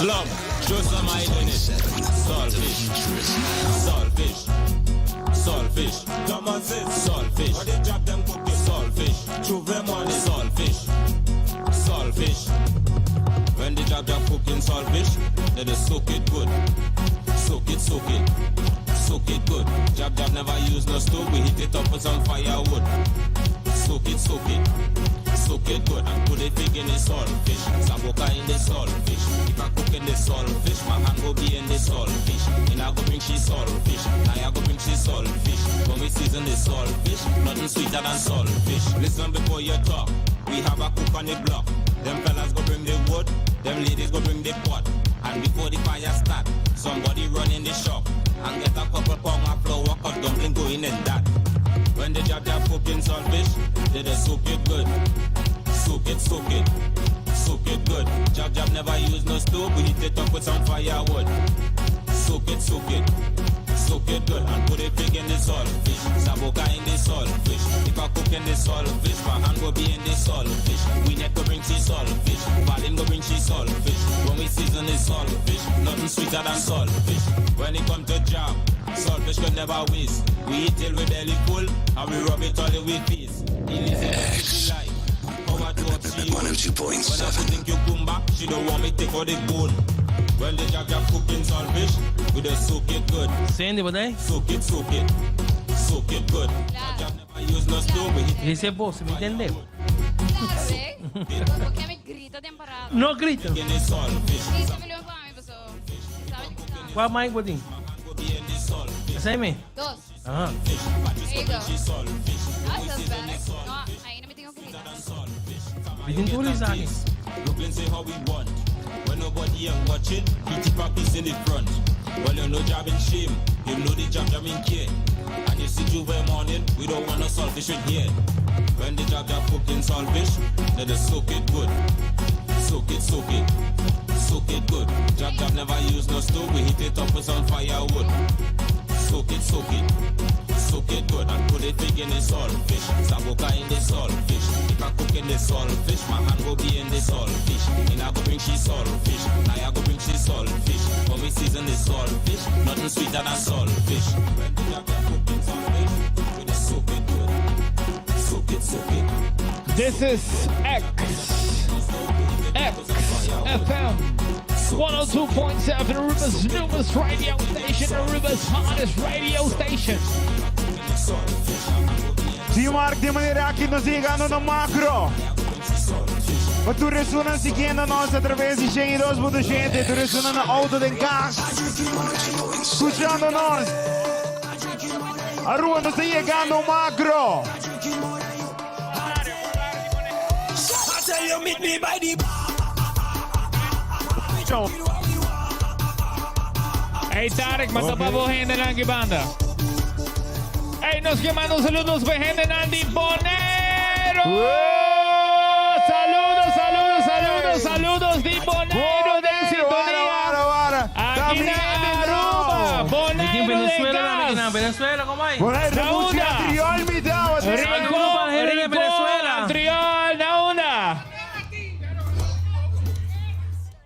Slum, show some idleness. Saltfish, saltfish, saltfish. Come on, say saltfish. What they drop them cookie saltfish. Chuve money saltfish, saltfish. When they drop them cooking saltfish, they just soak it good. Soak it, soak it, soak it good. Jab jab never use no stove. We heat it up with some firewood. Soak it, soak it, soak it good and put it big in the saltfish. Saboka in the saltfish. If I cook in the saltfish, my hand go be in the saltfish. And I go bring she saltfish. Now I go bring she saltfish. When we season the saltfish, nothing sweeter than saltfish. Listen before you talk. We have a cook on the block. Them fellas go bring the wood. Them ladies go bring the pot. And before the fire start, somebody run in the shop and get a couple pound of flour, cut dumpling going in that. When the jab jab cooking saltfish, they just soak it good. Soak it, soak it, soak it good. Jab jab never use no stove, we heat it up with some firewood. Soak it, soak it, soak it good and put it big in the saltfish. Saboka in the saltfish. If I cook in the saltfish, my hand go be in the saltfish. We net go bring she saltfish. Balin go bring she saltfish. When we season the saltfish, nothing sweeter than saltfish. When it come to jam, saltfish can never waste. We eat till we belly full and we rub it all in with peace. X. 102.7. When I put in cucumber, she don't want me take out the bone. When the jab jab cooking saltfish, we just soak it good. Sandy, what day? Soak it, soak it, soak it good. Jab jab never use no stove, we heat Ese voz, ¿me entiende? Claro, eh? Porque me grita temporada. No grita. in the saltfish. Sí, se me lo pa mí, pasó. ¿Sabes? ¿Cuál mic, botín? Ese me. Dos. Ajá. There you go. Ah, that's better. No, ahí no me tengo que gritar. Bitin tulis aquí. Brooklyn say how we want. When nobody ain't watching, he tip a piece in the front. Well, you know job in shame, you know the job job in care. And you see Juve morning, we don't want no saltfish in here. When the job job cooking saltfish, they just soak it good. Soak it, soak it, soak it good. Jab jab never use no stove, we heat it up with some firewood. Soak it, soak it, soak it good and put it big in the saltfish. Saboka in the saltfish. If I cook in the saltfish, my hand go be in the saltfish. And I go bring she saltfish. Now I go bring she saltfish. When we season the saltfish, nothing sweeter than saltfish. When the jab jab cooking saltfish, we just soak it good. Soak it, soak it. This is X X FM 102.7 Aruba's newest radio station, Aruba's hottest radio station. Si Mark, di manera aki nos yegando na Makro. Pa tur esunnan siguiendo nos a traves di 102.7, tur esunnan na auto den cas, scuchando nos. Aruba nos ta yegando Makro. Hey Tarek, manda pa bo hendenan aki banda. Hey, nos ke manda un saludos pa hendenan di Boneiru. Saludos, saludos, saludos, saludos di Boneiru den sintonia. Aki na Aruba, Boneiru den Venezuela, cas. na Venezuela, ¿cómo hay? Boneiru, Na unda. Rincón, Rincón, Venezuela. Antriol, na unda.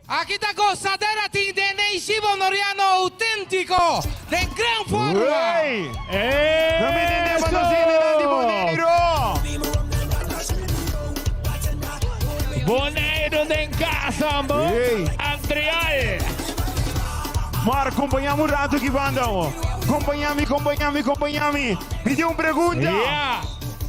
Aquí está Gozadera Team de Neishibo Noriano auténtico de gran forma. ¡Ey! No me entendemos, no tiene di Boneiru. Boneiru den cas, ambo. Antriol. Mar, acompañame un rato aquí, banda. Acompañame, acompañame, acompañame. Mi tin un pregunta. Yeah.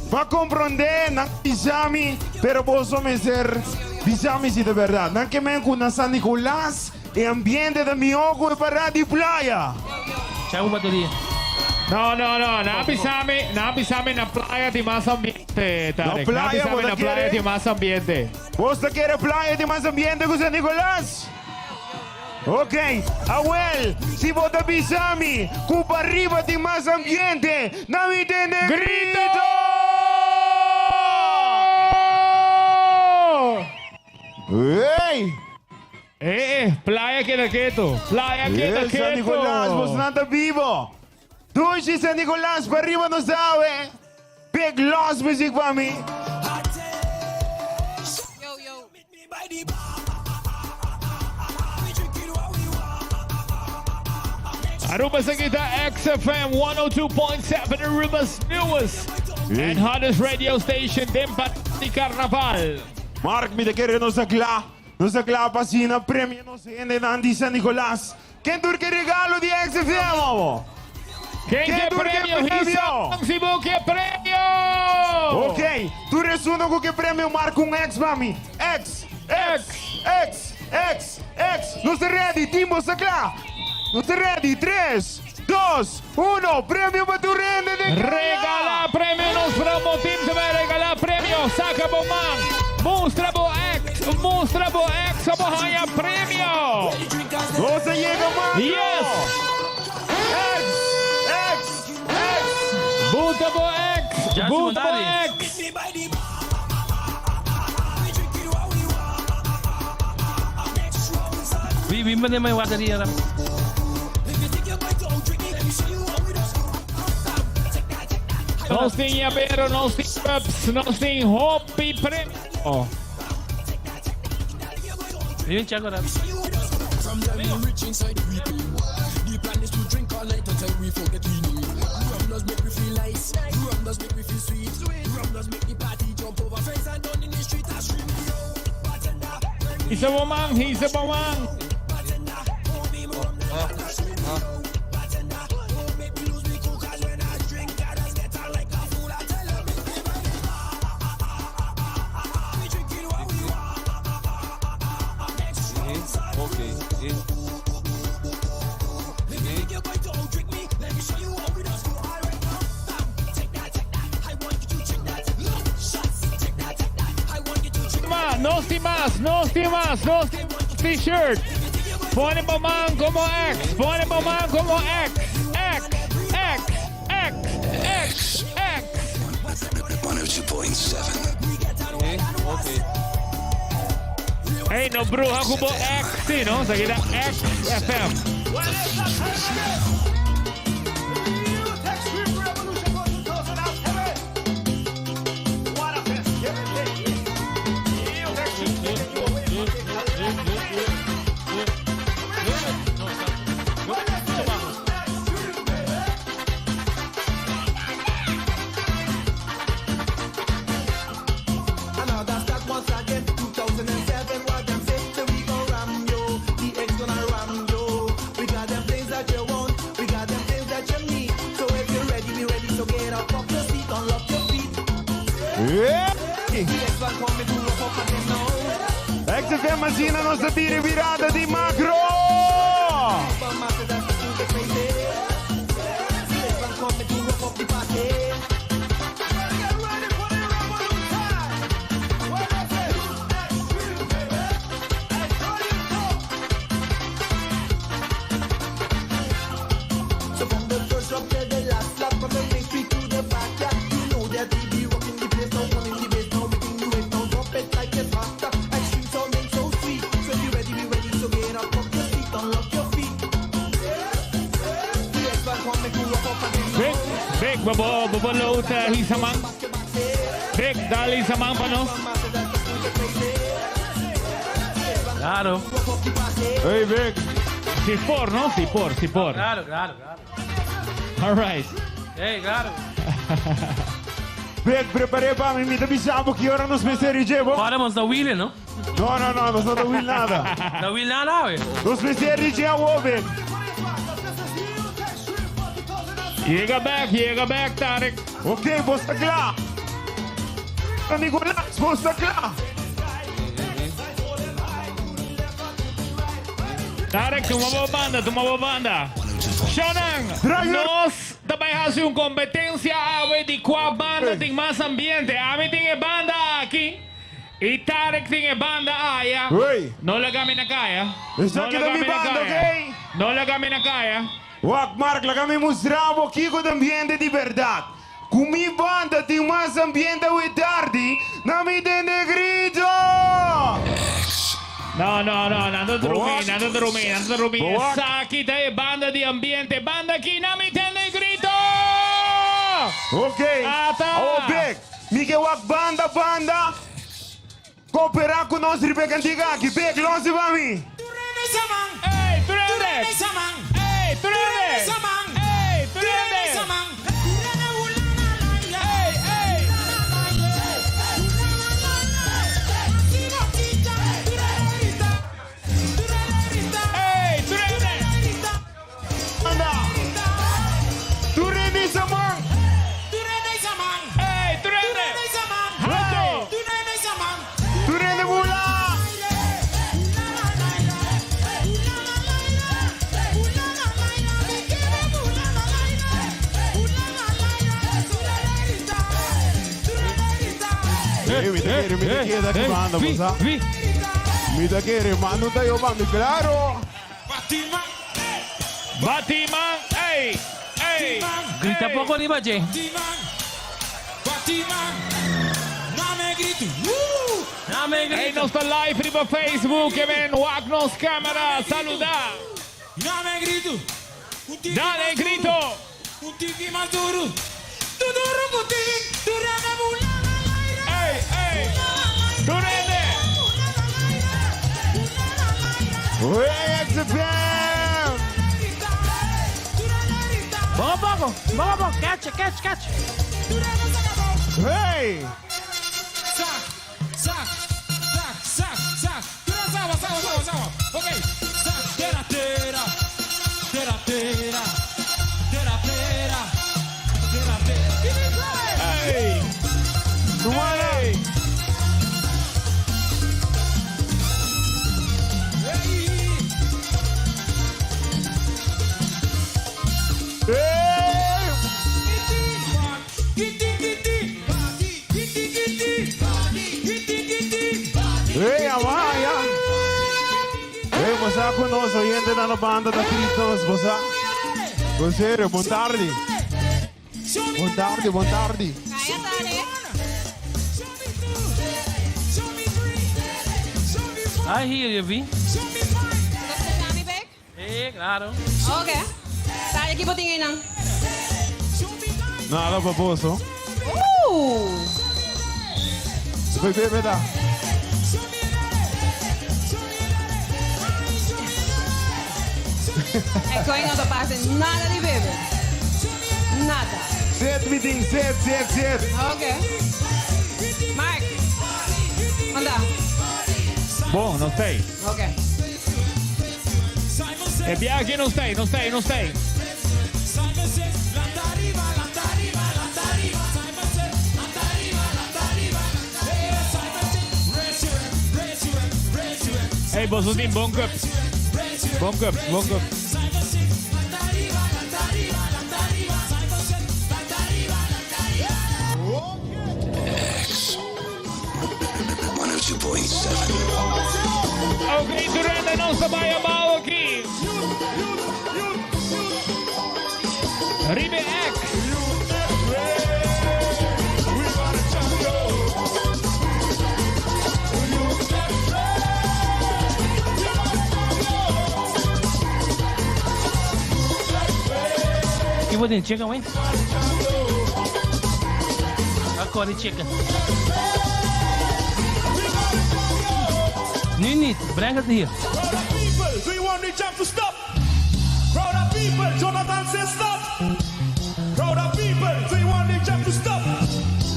Pa comprende, nan bisami, pero boso mester bisami si ta berdad. Nan ke men ku na San Nicolas e ambiente ta mihó ku e parada di playa. Chau bateria. No, no, no. Nan bisami, nan bisami na playa tin mas ambiente, Tarek. Na playa, Nan bisami bo ta na playa kere? tin mas ambiente. Bos ta kere playa tin mas ambiente ku San Nicolas? Ok, awel, si bo ta bisami ku pariba tin mas ambiente, na mi tende grito! Ey! Eh, eh, playa keda keto. Playa keda Eh, San keto. Nicolas, bosnan ta bibo. Dushi San Nicolas, pariba nos awe. Big Lost music pa mi. Aruba esaki ta XFM 102.7 Aruba's newest and hottest radio station den parti carnaval. Mark mi ta kere nos ta kla, nos ta kla pa asina premia nos hendenan di San Nicolas. Ken tur ke regalo di XFM amo? Ken ke tur ke premio? Hisa si bo ke premio! Ok, tur esun ku ke premio marka un X pa mi. X, X, X, X, X. Nos ta ready, team bo sta kla? Nos ta ready, tres, dos, uno, premio pa tur hende den kaya! Regala premio nos promo team ta bai regala premio saka bo man mustra bo ex mustra bo ex pa bo haña premio. Nos a yega mano! Yes! Ex! Ex! Ex! Buta bo ex! Jesse Buta bo Mondari. ex! Wie, wie meneer mijn wateria dan? Nos tin yabero, nos tin cups, nos tin hopi premio. Wie check dat. Hisa bo man, hisa bo man. Ma, nos tin mas, nos tin mas, nos tin mas t-shirt. Pone bo man como X, pone bo man como X, X, X, X, X, X. 102.7. Hey, no bruha cu bo X, sí, no? Esaki ta XFM. Another start once again, 2007, what them say, say we gon' ram yo, the X gonna ram yo. We got them things that you want, we got them things that you need. So if you're ready, be ready, so get up off your seat, unlock your feet. Hey! The X one coming to rough up again now. XFM asina nos ta tira virada di macro! But master, that's the super crazy. The X one coming to rough up the party. So from the first drop till the last lap, from the main street to the backyard, you know that we be rocking the place, now one in the bass, now making you wait, now drop it like it's hot. Extreme sounding so sweet. So if you ready, be ready, so get up off your seat, unlock your feet. The X-Man coming to rock up again Big, big, babo, babo load, hisa man. Big, dal hisa man pa nos. Claro. Hey, Big. Si por, no? Si por, si por. Claro, claro, claro. All right. Hey, claro. Big, prepare pa mi, mi ta bisa bo ki ora nos mester DJ, bo. Ahora nos da wheel, no? No, no, no, nos no ta wheel nada. Da wheel nada, we. Nos mester DJ awo, Big. Yega back, yega back, Tarek. Ok, bo sta kla. Nicolas, bo sta kla. Tarek, tuma bo banda, tuma bo banda. Shonan, nos tambe hasi un competencia awe di cua banda tin mas ambiente. Ami tin e banda aki y Tarek tin e banda aya. Hey. No laga mi na caya. Esaki No ta laga mi mi na banda, caya. ok? No laga mi na caya. Wak, Mark, laga mi mustra bo kico ta ambiente di berdad. Cu mi banda tin mas ambiente awe tardi na mi tende grito! No, no, no, nan ta drumi, nan ta drumi, nan ta drumi. Boak. Esaki ta e banda di ambiente. Banda aki na mi tende grito! Ok. Ata. Oh, Big. Mi ke wak banda, banda. Coopera cu nos riba e cantica aki. Big, lonsi pa mi. Hey, Turende! Hey! Ey, Turende! Ey, Turende! Ey, ey! Ey, Turende! Anda! Turende Saman! Ey, Turende! Hunto! Turende Bula! Hey, mi ta kere, mi ta kere aki banda, vi, bo sa. vi. Mi ta kere, mano ta yo pa mi, claro. Batiman! Ey! Ey! Grita poco riba, Jay. Dame Hey, grito. nos ta live riba Facebook, ke men wak nos camera, saluda! Dame grito. Dale grito! Un tiki mas duro. Tu duro contigo. Tu rana Ey, ey! Turende! Hey, XFM! Poco a poco, poco a poco. Catch, catch, catch. Hey! Sac, sac, sac, sac, sac. Tira sawa, sawa, sawa, sawa. Ok. Sac, tera, tera. Tera, tera. Tera, tera. Tera, tera. Ey! Tumana! Ey! Hey! Kiti, kiti. Kiti, kiti. Kiti, kiti. Hey, amaya! Hey, você conosco, oyente na banda da Critos, você? Você, boa tarde. Boa tarde, boa tarde. Kaya tare. I hear you, Vi. Você mi bek? Eh, claro. Ok. Tare, ki bo tin einan? Nada, baboso. Bebe, bebe, da. E koi no ta pasa nada di bebe. Nada. Zet, mi ding, zet, zet, zet. Ok. Mark. Anda. Bon, no stay. Ok. E viaggio non stai, non stai, non stai. Simon says, lanta riba, lanta riba, lanta riba. Simon says, lanta riba, lanta riba. Hey, Simon says, raise your hand, raise your hand, raise your hand. Hey, boso tin bon cup. Bon cup, bon cup. Simon says, lanta riba, lanta riba, lanta riba. Simon says, lanta riba, lanta riba. X 102.7. Ok, Turende nos ta bay abao aki. Ribe X. Ki bo tin chicken wings? A curry chicken. Nu niet, breng het hier. People, do you want the jam to stop? Crowd of people, Jonathan says stop. Crowd of people, do you want the jam to stop?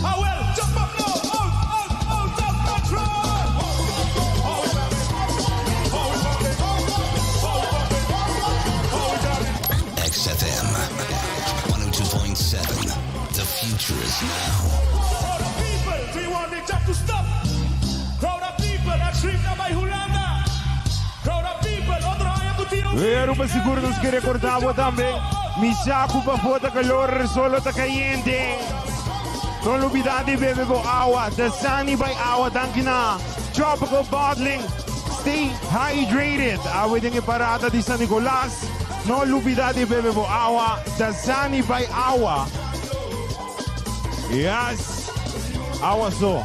Ah well, jump up now, out, out, out of control. Oh, we got it. Oh, we got it. Oh, we got it. Oh, we got it. XFM 102.7. The future is now. Crowd of people, do you want the jam to stop? Crowd of people, extreme na by Hulanda. Crowd of people, otro aña cu tiro. Pero pa sigur nos ke recorda tambe. Mi saco pa fota calor, solo ta caliente. No lubida di bebe bo awa. Dasani by awa, danki na. Tropical Bottling. Stay hydrated. Awe den e parada di San Nicolas. No lubida di bebe bo awa. Dasani by awa. Yes. Awa so.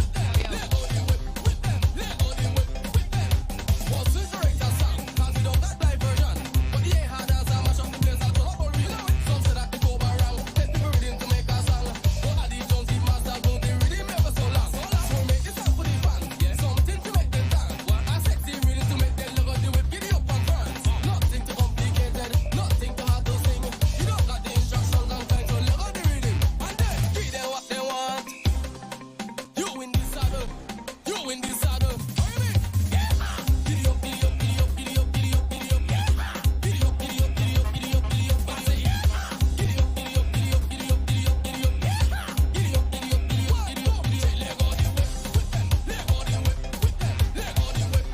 in the saddle. Giddy up, giddy up, giddy up, giddy up, giddy up, giddy up. Giddy up, giddy up, giddy up, giddy up, giddy up. I say, giddy up, giddy up, giddy up, giddy up, giddy up, giddy up. Giddy up, giddy up, giddy up, giddy up, giddy up. Let go the whip, whip them. Let go the whip, whip them. Let go the whip, whip them. Let go the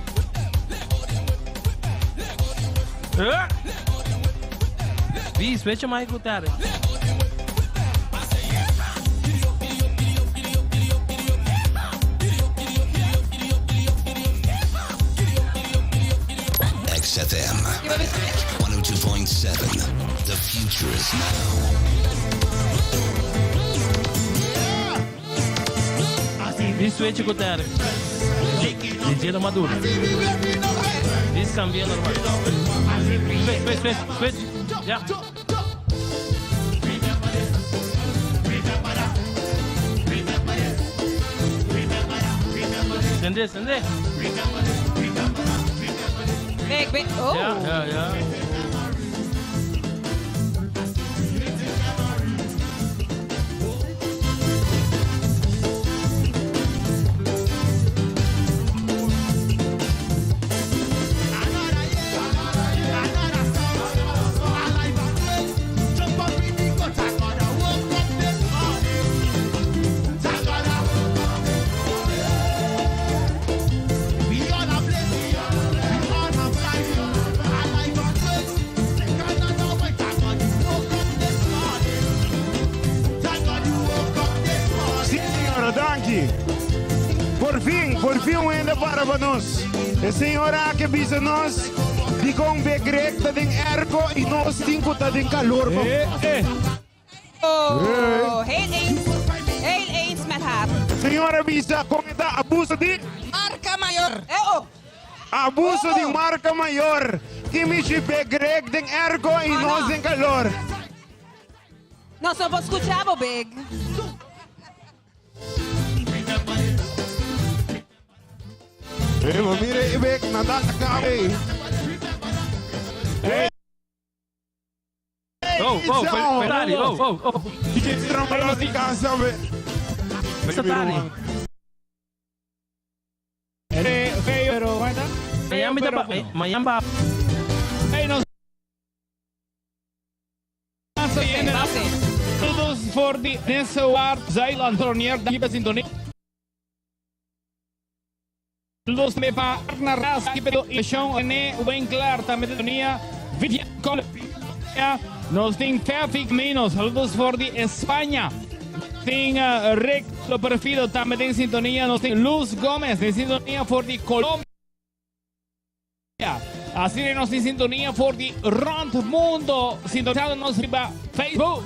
whip, whip them. Let go the whip. Eh? Wie, switch hem maar goed daar. XFM 102.7. The future is now. Wie switch goed daar. DJ no Maduro. Wie cambia normal. Switch, switch, switch, switch. Ja. Sende, sende. Big, big. Oh. Ja, ja, ja. Sí, señora, danki. Por fin, por fin un hende para pa nos. E señora que bisa nos, di con Big Rick ta den airco y nos cinco ta den calor. Oh, heel eens. Heel eens met haar. Señora bisa con esta abuso di Marca mayor. Eh, oh. abuso di marca mayor. Kimichi Big Rick den airco y nos den calor. No, so vos escuchamos, Big. Eh, maar mire, Big, nada cabe. Hey. Oh, oh, Ferrari, oh, oh, oh. DJ Trombaló di casa, we. Satari. Pero, Miami pero, Miami ba. Hey, nos. Saludos voor die Nessoar Zeiland Tornier die sintonie. Saludos me pa Arna Ras pero Sean N Winkler también sintonía Vivian Colombia. Nos tin Tefik Minos, saludos voor die España. Tin Rick Lo Perfido también en sintonía. Nos tin Luz Gómez de sintonía voor die Colombia. Así que nos in sintonía voor die Rond Mundo. Sintonizándonos riba Facebook.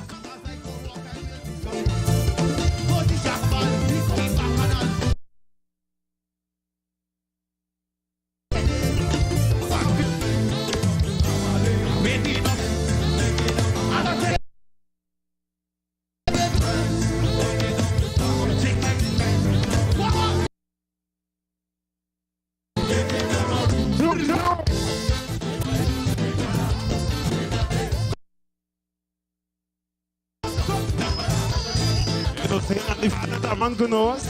Man con nos.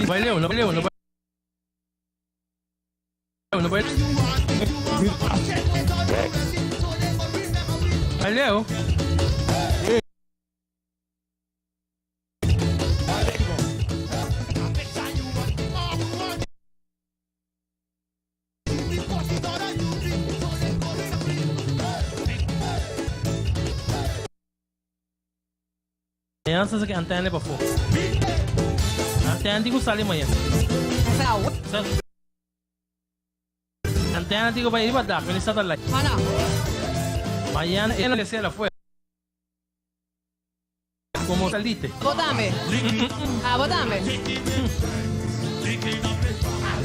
Vai leu, no leu, no no vai. Vai leu. Crianças que antena para fora. Antena digo sali manhã. Antena digo vai ir para dar, mas satellite. Mañana ela que se la fue. Como salite. Botame. Ah, botame.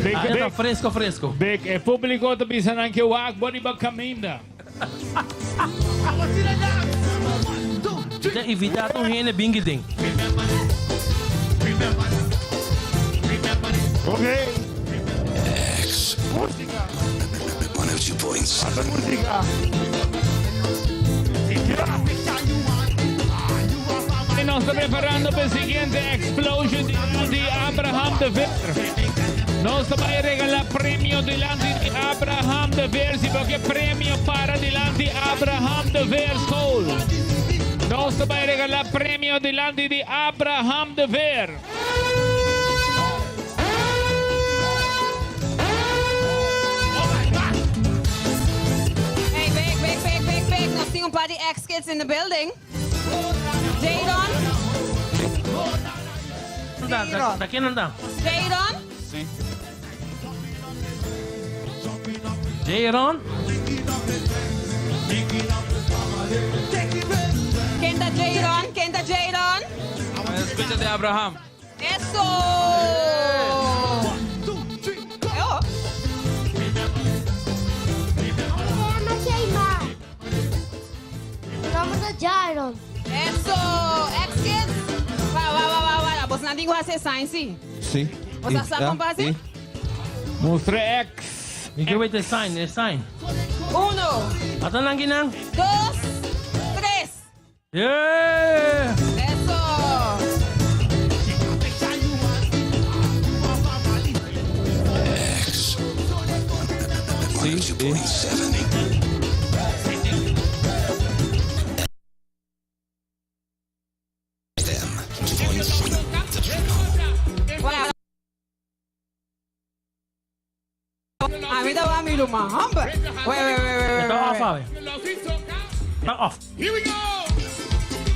Big, Ah, tá fresco, fresco. Big, e público te pisan anche wak body ba caminda. Então, evitar um rene bing ding. Ok. X. 102.7. Música. Y nos está preparando para el siguiente Explosion de Abraham de Ver. Nos ta bai regala premio dilanti di Abraham de Veer. Si bo ke premio para dilanti Abraham de Veer School. Nos ta bai regala premio dilanti di Abraham de Veer. Hey, big, big, big, big, big. Nos tin un par di ex-kids in the building. Jadon. Da, da, da ken nan ta? Jadon. Si. Jadon. Ken ta Jadon? Ken ta Jadon? Escucha de Abraham. Eso! Oh. Vamos a Jaron. Eso! Ex-kids! Wa, wa, wa, wa, wa. Bos nan tin ku hasi e sign, si. Si. Bos a sa kon pa hasi? Mustra X. Mi ke wet e sign, e sign. Uno, Ata nan kinan? dos, tres. Yeah! Eso! X. 2.7. FM 2.7. Wa. Ami ta wa mi luma hamber. Wait, wait, wait, wait, wait. Está off, awe. Está off. Here we go!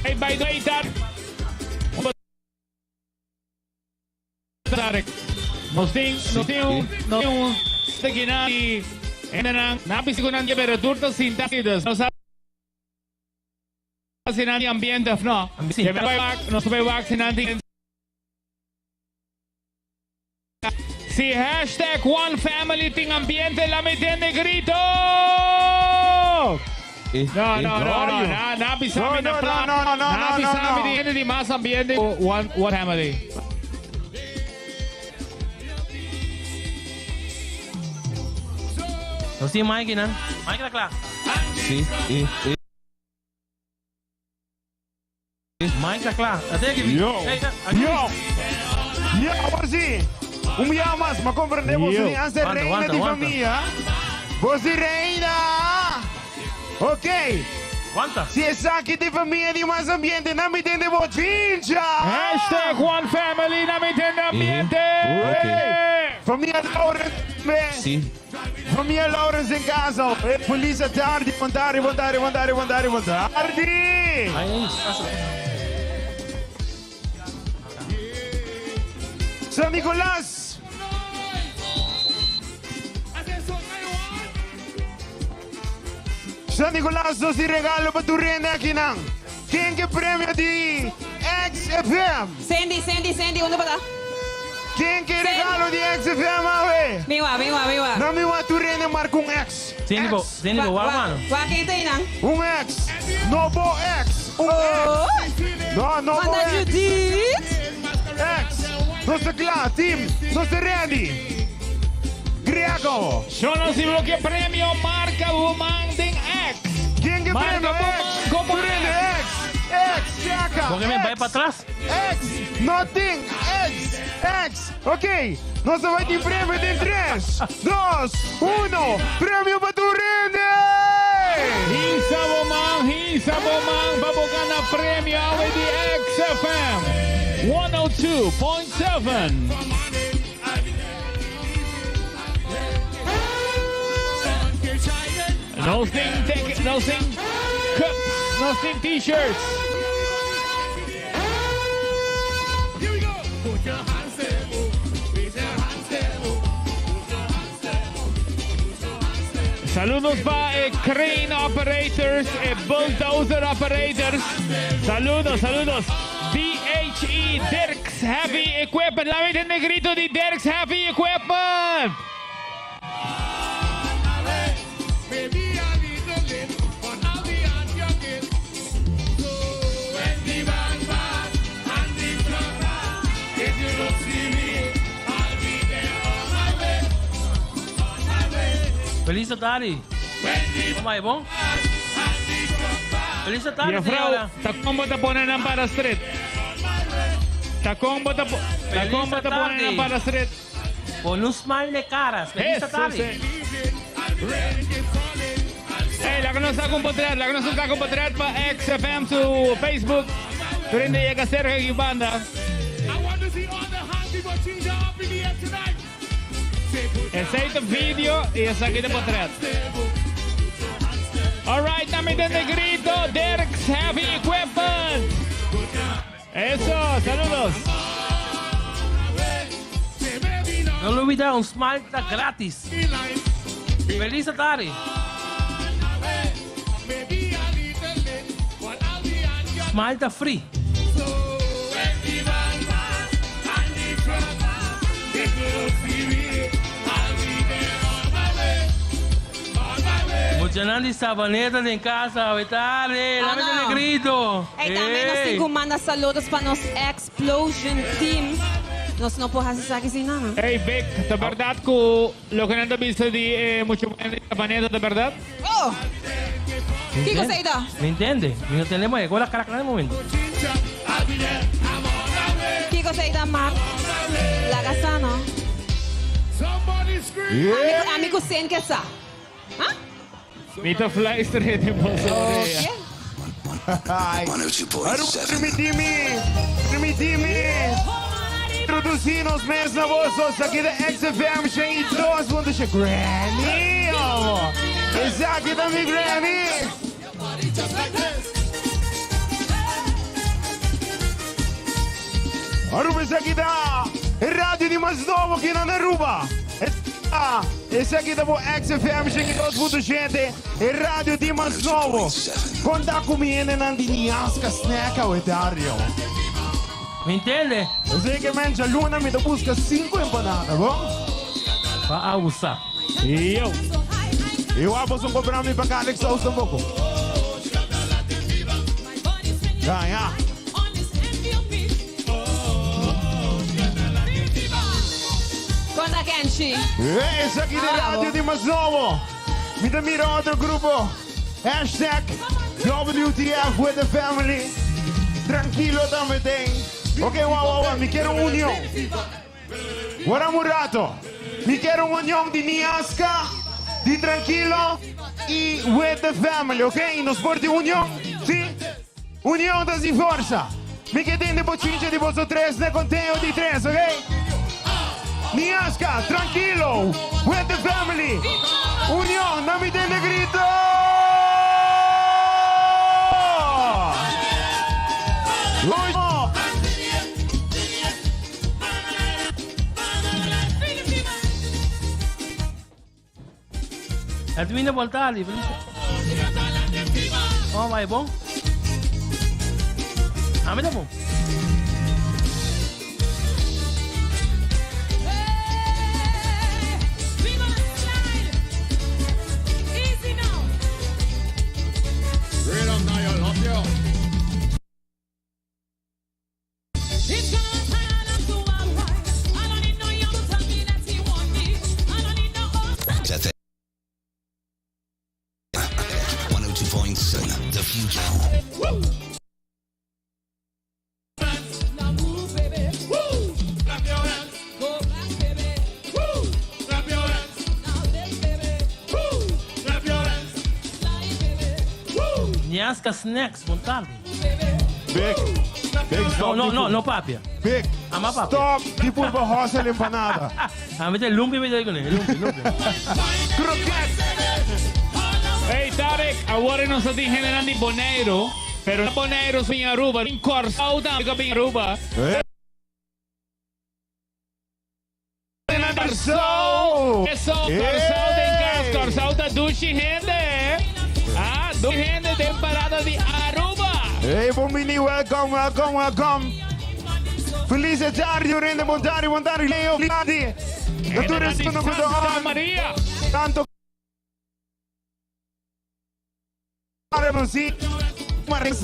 Hey, by the way, Tarek. Tarek. Nos tin, nos tin un, nos tin un stekina di en napis ko nan pero turto sinta dus. Nos sa di ambiente of no. Sinta. Que me wak, nos bay wak sinanti. Si hashtag one family ting ambiente la metiende grito. No, no, no, no, na, na pisami No, na no, plan. no, no, no, Na no, no, pisami no. di hende di mas ambiente. One, one family. Nos tin Mike nan. Mike ta kla. Si. I. I. Mike ta kla. Ate aki. Yo. Hey, aki. Yo. Yo, você. Um dia mais, mas compreendemos Yo. que antes Aguanta, reina aguanta, de aguanta. família. Você reina. Ok. Aguanta. Si esaki ta famia di mas ambiente, não me entende bochincha. Hashtag one family na metiende ambiente. Ok. Famia Lawrence. Si. Famia Lawrence em casa. Eh, Feliz tarde, boa tarde, boa tarde, boa tarde, boa tarde, boa tarde. Ay, San Nicolás. San Nicolás, nos tin regalo pa tur hende aki nan. Ken ke premio di XFM? Sandy, Sandy, Sandy, unda bo ta? Ken ke regalo di XFM, awe? Bin wa, bin wa, bin wa. No mi wak tur hende marka un X. Sandy bo, Sandy bo, wak mano. Wak ken ta einan? Un X. No bo X. Un X. No, no bo Manda X. Judith. X. Nos ta kla, team. Nos ta ready. Griego. Yo no sé lo que premio marka bo man den X. Ken ke Marka premio bo man X? como Tur hende X. X, Chaka. Porque me vai X. para trás. X, nothing, X, X. Ok, nos bai tin premio den 3, 2, 1. Premio pa tur hende! Hisa bo man, hisa bo man, pa bo gana premio awe di XFM 102.7. Nos tin ticket, nos tin cups, nos tin t-shirts. Saludos pa eh, crane operators, eh, bulldozer operators. Saludos, saludos. DHE Dirks Heavy Equipment. Laat me den grito di Dirks Heavy Equipment. Feliz tarde. Como vai, bom? Feliz tarde, Juffrouw, senhora. ta kon bo ta pone nan para street. Ta kon bo ta, ta Feliz kon bo ta pone nan tarde. para street. Pon un smile na e cara. Feliz Eso tarde. sí. Hey, laga nos saca un portret, laga nos saca un portret pa XFM su Facebook. Prende llega cerca aquí banda. Esey ta video y esaki ta portret. Alright, también den negrito, Dirk's Heavy Equipment. Eso, saludos. No lubida, un smile ta gratis. Feliz tarde. Smile ta free. Muchanan di Sabaneta den casa, awe tarde, Ah, dame no. el grito. Hey, tambe nos tin cu manda saludos pa nos Explosion Team. Nos no por haci esaki sin nan. Hey Vic, ta berdad cu loke nan ta bisa di e mucha muher di Sabaneta ta berdad? Oh! Kico esey ta? Mi entiende? Mi no tende moe, gola crack na e momento. Kico esey ta, Mark? Laga sa no. Ami, ami cu Sen ke sa. Ha? Mi ta fluister den boso orea. Aruba, permití mi, permití mi introducí nos mes na boso. Esaki ta XFM 102.7. Granny, amo. Esaki ta mi Granny. Aruba, esaki ta e radio di mas nobo aki na Aruba. Esaki ta bo XFM 102.7, e radio di mas nobo. Konta ku mi hendenan di Niasca Snack awe Dario. Mi ntende. Esei ke men djaluna mi ta buska sinku empanada, bo? Pa abusa. Yo. E wak boso kobra mi pa garlic sauce tampoco. Gaña. Conta Kenshi. Eh, esaki de radio di mas nobo. Mi ta mira otro grupo. Hashtag WTF with the family. Trankilo tambe ten. Ok, wou, wou, wou, mi kier un union. Wara un rato. Mi kier un union di Niasca, di Trankilo y with the family, ok? Y nos por tin union, si? Union ta sin forsa. Mi ke tende bochincha di boso tres na conteo di tres, ok? Niasca, Trankilo, with the family. Union, na mi tende grito! Edwina Voltali, Oh, vai bom? Ah, me tá bom. XFM 102.7 The Future. Niasca Snacks, bon tardi. Big. Big stop. No, no, no, no papia. Big. Ama papia. Stop di purba hosel empanada. A mi ta lumpi mi ta kuné, lumpi, lumpi. Hey Tarek, awor nos ta tin hendenan di Boneiru, pero na Boneiru sin Aruba, tin Kòrsou tambe ku bin Aruba. Kòrsou! Eso, Kòrsou den kas, Kòrsou ta dushi hende. Ah, dushi hende den parada di Aruba. Hey, bon bini, welcome, welcome, welcome. Feliz tardi, Rende, bon tardi, bon tardi, Leo, tardi. Na tur esnan ku ta on. Maria. Tanto Maria, Maria,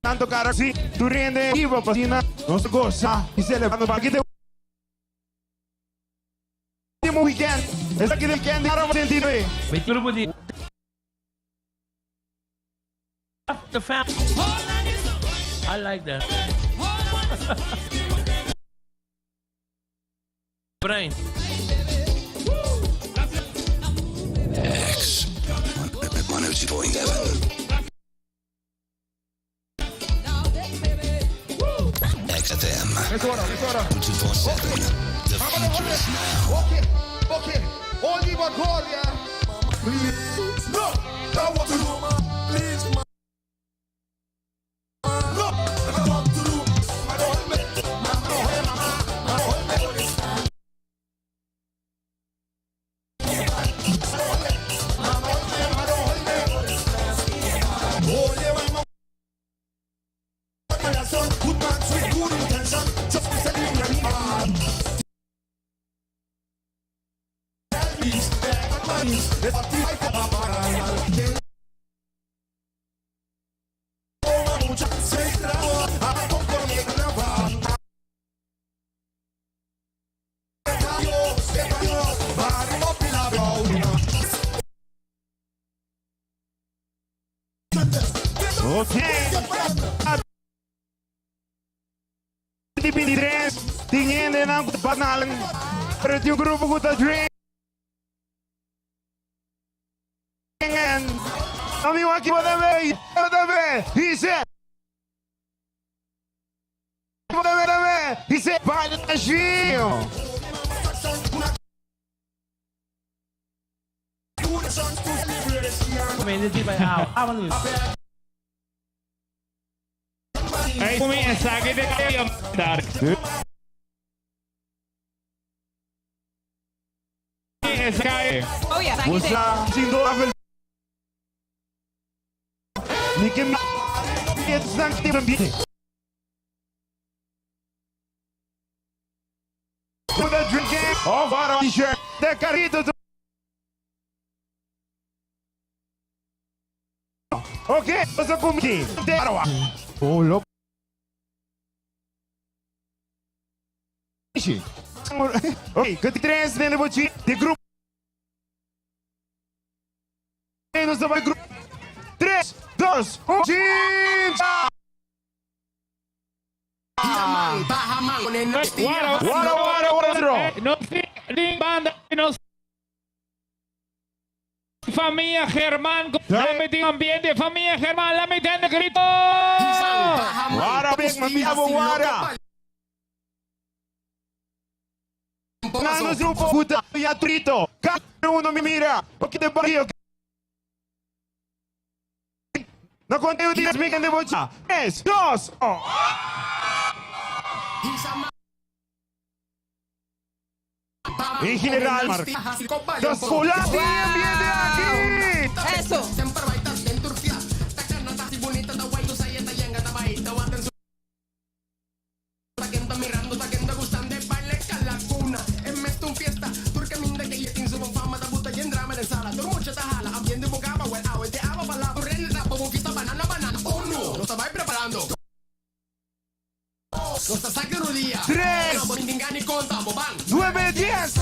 Tanto cara si tur hende vivo pa asina nos goza y celebrando pa aki te ultimo weekend. Esaki ta weekend di Aruba 69. Mi grupo di The fam. I like that. Brain. X 102.7. XFM 2.7. The future is now. Okay, okay. Only but God, yeah. Please, no. I want to do, please, ma. No, I want to do. I don't make, I don't make. Good man with good intention, just be selling your Ok. 23, tin hende nan ku banal. Pero tin un grupo ku ta drink. Amigo aki bo ta ve, bo ta ve. Dice. Bo ta ve, ta ve. Dice, vai Nashville. Mende di bai awa. Awa nu. Hey, kumi esaki de kayo dark. Esaki. Oh ja, Musa, sin dovel. Ni ke mi. Het stank die een With a drinking of our t-shirt. De carrito. Ok, você comigo. Oh, louco. Ok, que três dentro do de grupo. Nos vai grupo. 3, 2, 1, Guara, guara, guara, guara. No, sí, banda, no. Familia Germán, la metí ambiente, familia Germán, la metí en el grito. Guara, big mami, guara. Nano grupo puta ya trito. Cada uno me mira. Porque de barrio. No conté un día, me de bocha. 3, 2, 1. En general, los Fulati ambiente aquí. Eso. 3, 9, 10.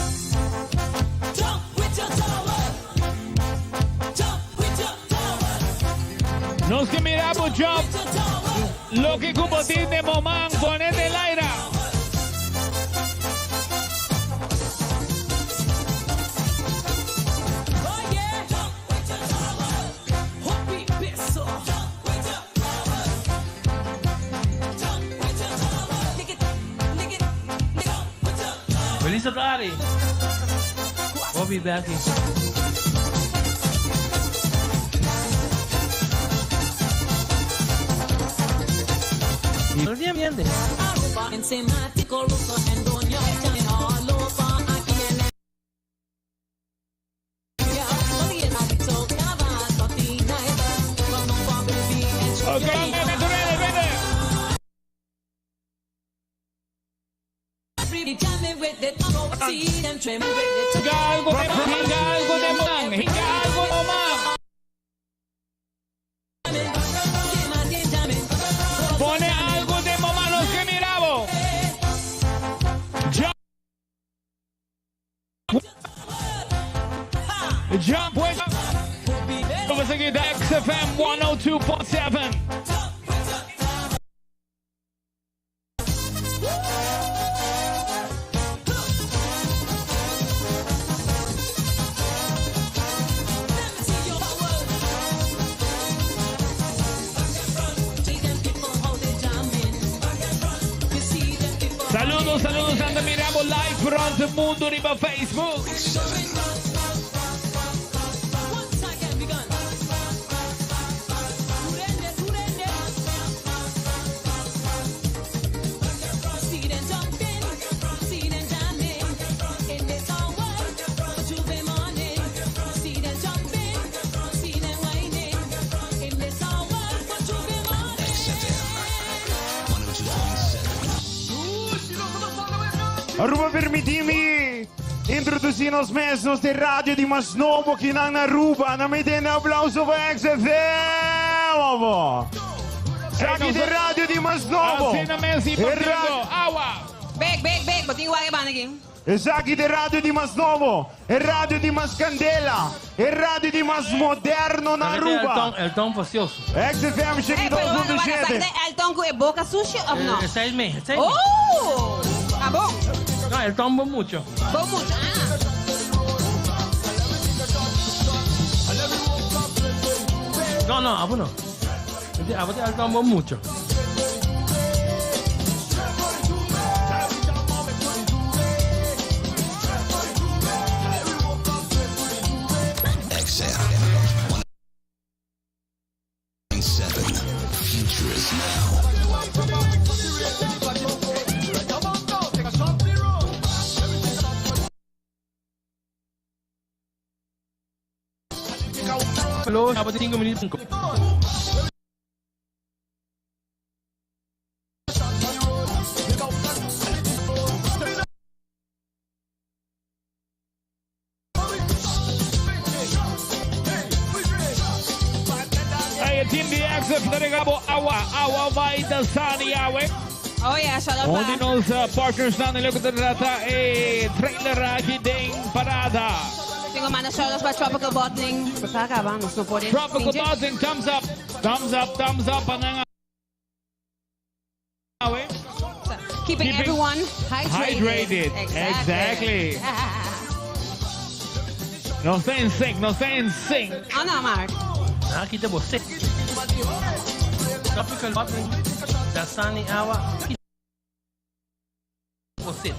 Nos que miramos, jump. Lo que cubotín de Momán, ponete el aire. Feliz tarde. We'll be back. Bien, bien. Ok, vete, vete. Algo de algo de man, algo de man. Pone algo de mamá los que miramos. Jump. Jump with Vamos a seguir XFM 102.7. Saludos, saludos, anda mirabo live rond el mundo riba Facebook. Aruba permiti mi introduci nos mes, nos de radio di mas nobo ki nan na Aruba. Na mi den aplauso pa XFM, amo. Saki de radio di mas nobo. Asina mes y E papiando. Awa. Bek, bek, bek, bo tin wak e banda aki. Esaki ta e radio di mas nobo, e radio di mas candela, e radio di mas moderno na Aruba. Elton, Elton facioso. XFM Hey, pero wak, wak, esaki 2.7. ta Elton cu e boca sushi of no? Esei me, esei me. Oh! Ah, bon. No, Elton bo mucho. Bo mucho, ah. No, no, abo no. Abo ta Elton bo mucho. XM 107. Future is now. Lo, abo ta 5 minuut 5. Hey, Team DX, ta regabo awa, awa vai dançar e awe. Oh yeah, shout out Onde pa. nos partners nan loke ta trata e trailer aki den parada. Tengo manda shout outs pa Tropical Bottling. Basta acaba, nos no por. Tropical Bottling, thumbs up, thumbs up, thumbs up pa nan awe. Keeping everyone hydrated. Hydrated, exactly. Nos ta in sync, nos ta in sync. Oh no, Mark. Aki ta bo sec. Tropical Bottling, Dasani awa. Bo sec.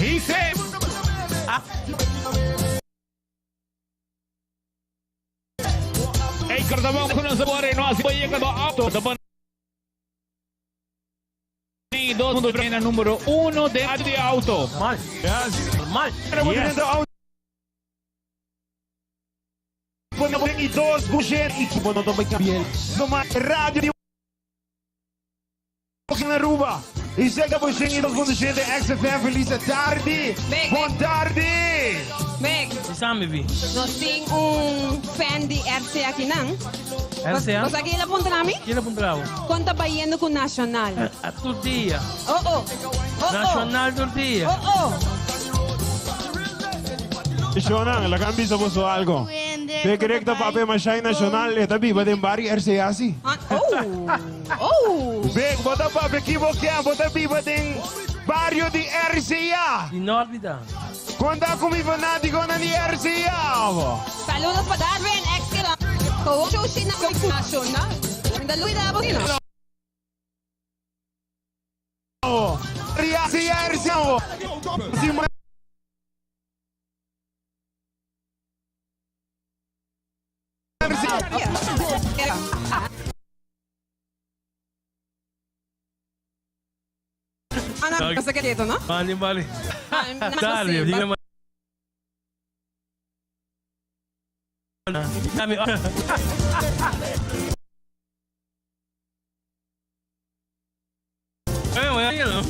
He said. Ah. Hey, cortamos con los sabores, no así voy llegando a auto. Dos mundo plena número uno de de auto. Mal. Mal. Yes. Y dos bujen y bueno, no me cambie. No más radio di in Aruba. Y zeker bujen y 2.7 XFM. Feliz tarde. Bon tarde. Bek. Sami vi. Nos tin un fan di RCA aki nan. RCA? Bos aki la punta na mi? Ki la punta na bo? Kon ta bayendo ku Nacional? A tur dia. Oh oh. Oh oh. Nacional tur dia. Oh oh. Shonan, laga mi bisa boso algo. Te cree ta papia mashai Nacional e ta biba den barrio RCA si? Oh. Oh. Big, bo ta papia ki bo ke, bo ta biba den barrio di RCA. Di Noord ta. Konta ku mi fanatikonan di RCA. Saludos pa Darwin, ex kilo. Kowo shushi na nacional. Minda luida bo kino. RCA, RCA. Ana, basta keto, no? Bali, bali. Ah, Dale, dígame. Dame. Eh, bueno.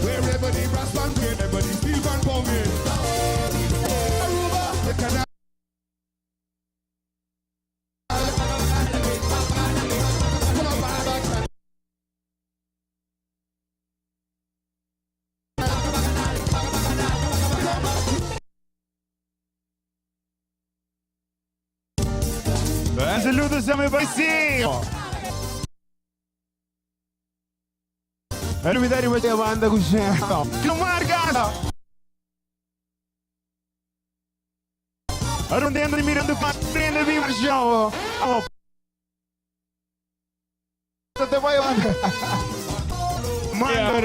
Wherever the brass band wherever the steel band pounding. Aruba, the canal. Saludos a mi vecino. Olvidar e banda com Que marca! Arrondendo e mirando para frente de chão. Te vai Manda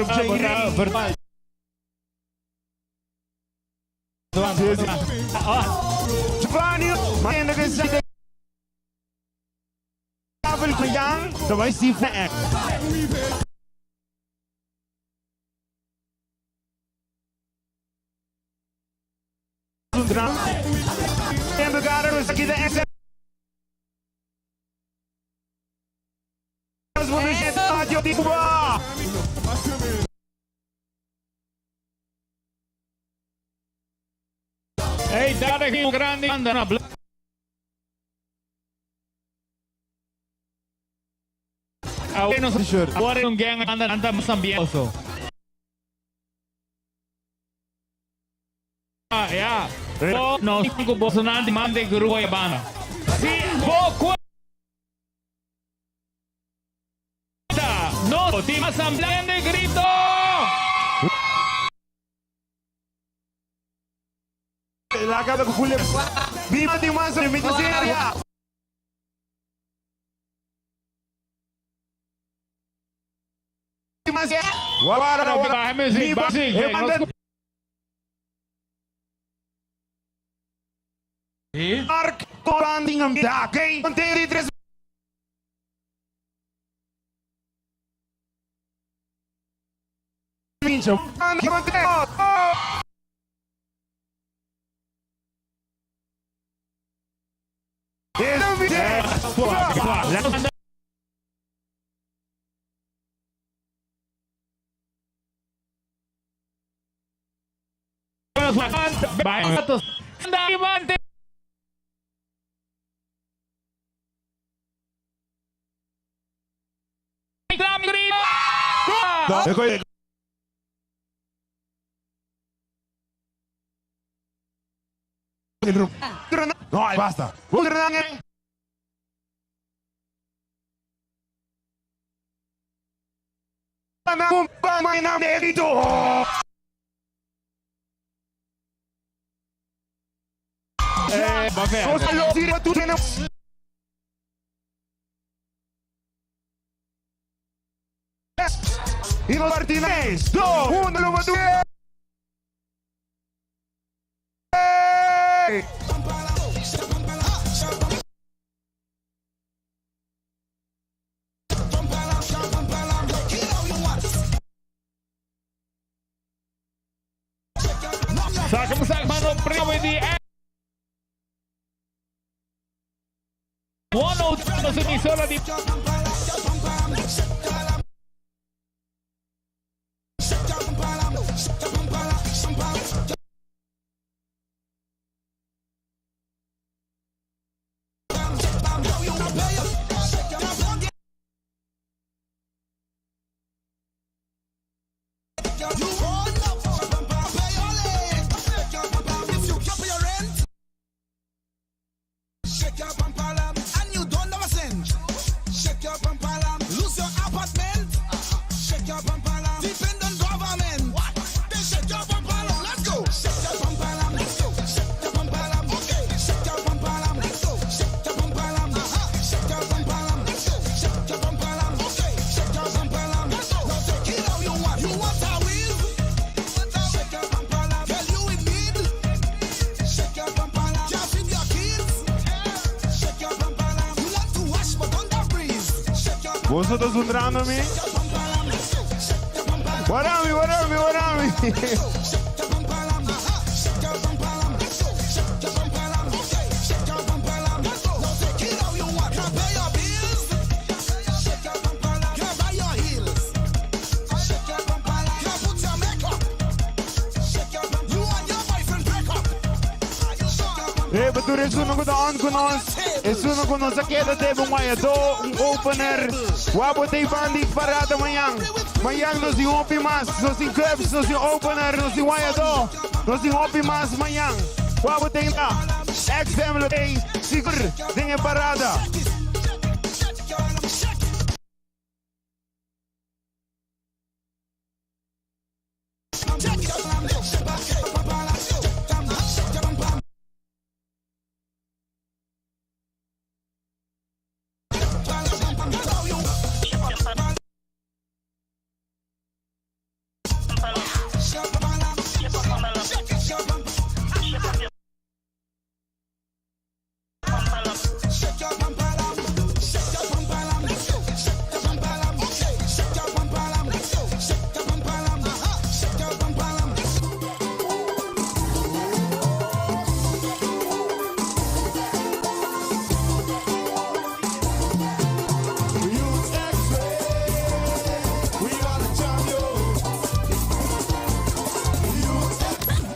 Giovanni, manda que se Tafel com Yang, vai se En de gara aqui da S. Radio di Cuba. Hey, daar is een grande banda. Ahora un gang anda anda más. Ah, ya. Oh, no, cinco Bolsonaro mande grupo y banda. Sí, poco. No, ti asamblea de grito. La cada Julio. Viva di massa di miseria. Mark Colanding ok? Manter tres. No, basta. Y Martínez, 2, 1, lo mató. Sacamos al mano primo di 102 emisora di Boso ta zundrando mi? Warami, warami, warami. Hey, bedoel, is uno ku ta on ku nos. Is uno ku nos a keda te un guayadó, un opener. Wabo te bandi parada mañan. Mañan nos tin hopi mas. Nos tin clubs, nos tin opener, nos tin guayadó. Nos tin hopi mas mañan. Wabo te na. XFM lo te sigur den e parada.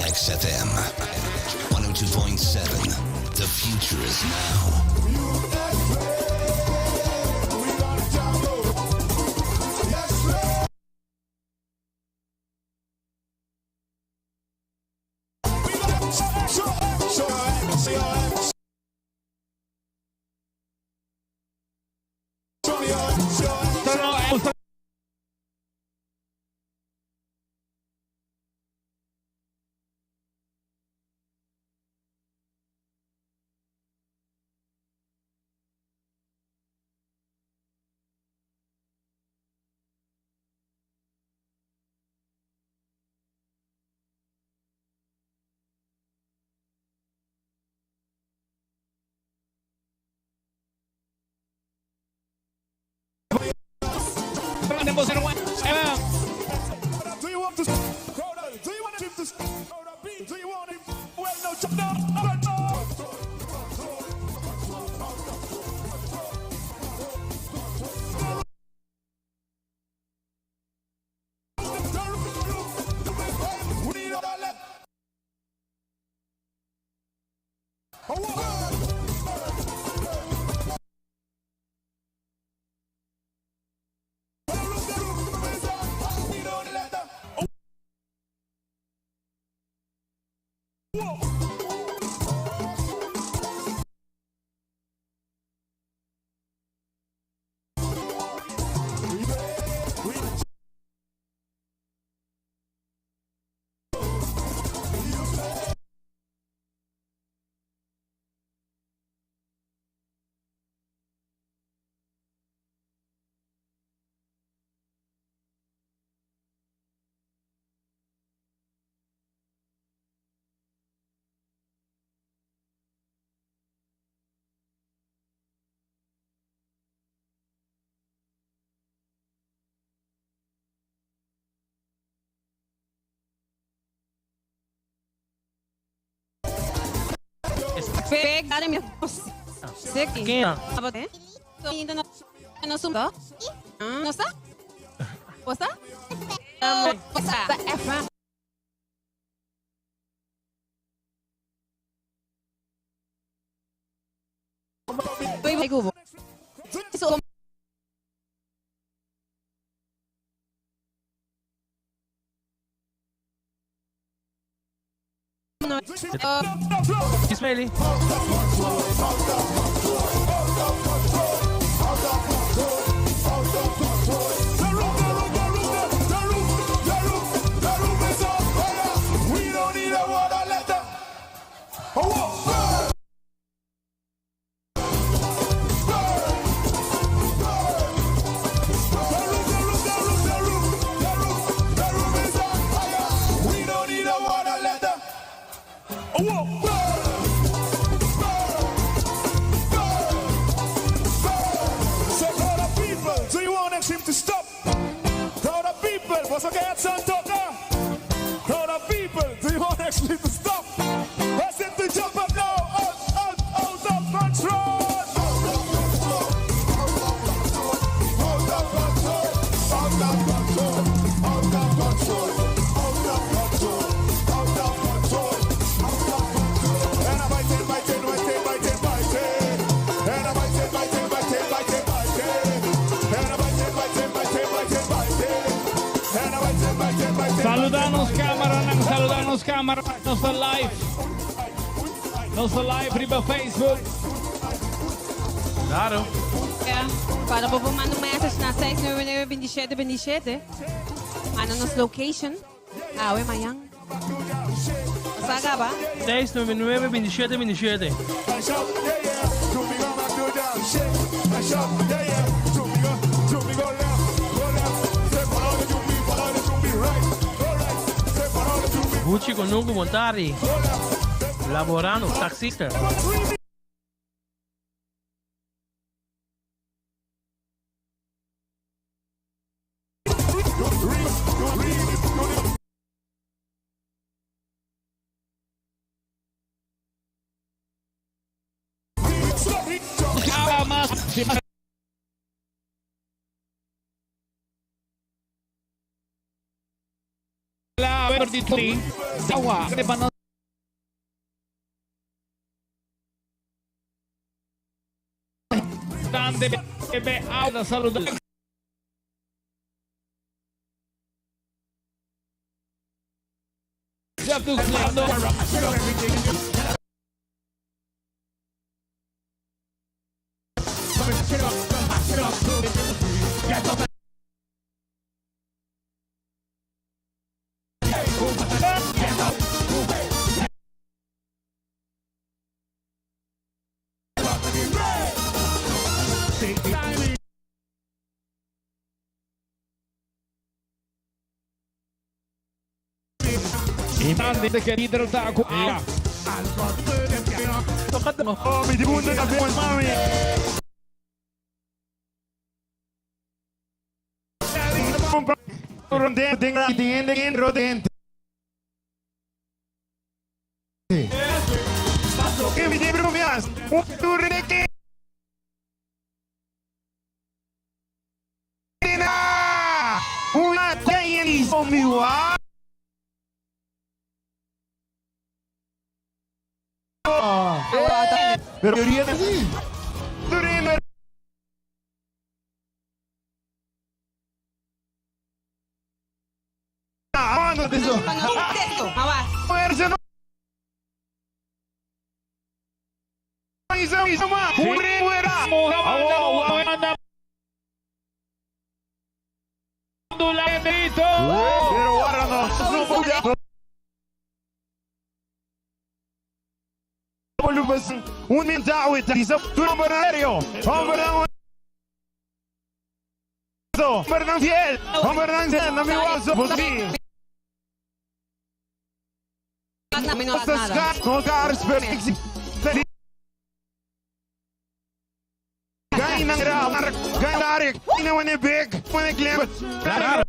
XFM 102.7. The future is now. Do you want to Do you want to Do you want it? Well, no, no, no, Fake, dale mi. Seki. No sumba. No sa? Bosa? Bosa. F. So Ismaili. We don't need a water letter. Oh, We don't need a water letter. Oh, Do you want Extreme to stop? Crowd of people, what's okay at San Toka? Crowd of people, do you want Extreme to stop? Let's hit the jump up now. Out, out, out of control. Out of control. Out of control. Out of control. Out of control. Out of control. Out of control. And I'm biting, biting, biting, biting, biting. And I'm biting, biting, biting, biting, biting. And I'm biting, biting, biting, biting, biting. And I'm biting, biting, biting. Saludanos cámara, saludanos cámara, nos ta live. Nos ta live riba Facebook. Claro. Ja, para bo manda un message na 699 27 27. Manda nos location. Awe mañan. Saga ba? 699 27 27. Mash up, yeah, yeah. Do me go back to down, shit. Mash up, yeah, yeah. Do me go, do me go left, go left. Say follow the do me, follow the do me right, go right. Say follow the do me. Gucci con Nugu Montari. Laborando, taxista. Ah, mas La verditri. Sawa. De banan. Tande bebe auda saluda. Ya tu Tande che idrata qua. Oh, mi dibundo na buwan, mami. Que mi dibro mias. Un turne que. Una calle mi wa. Pero teoría de Durino. Ah, no te Fuerza no. Isa isa ma. Fuera. Pero ahora no. No puede. Un minuto, isa tu nombre Hombre Hombre fiel. Hombre fiel, no mi wazo. Vos sí. Claro.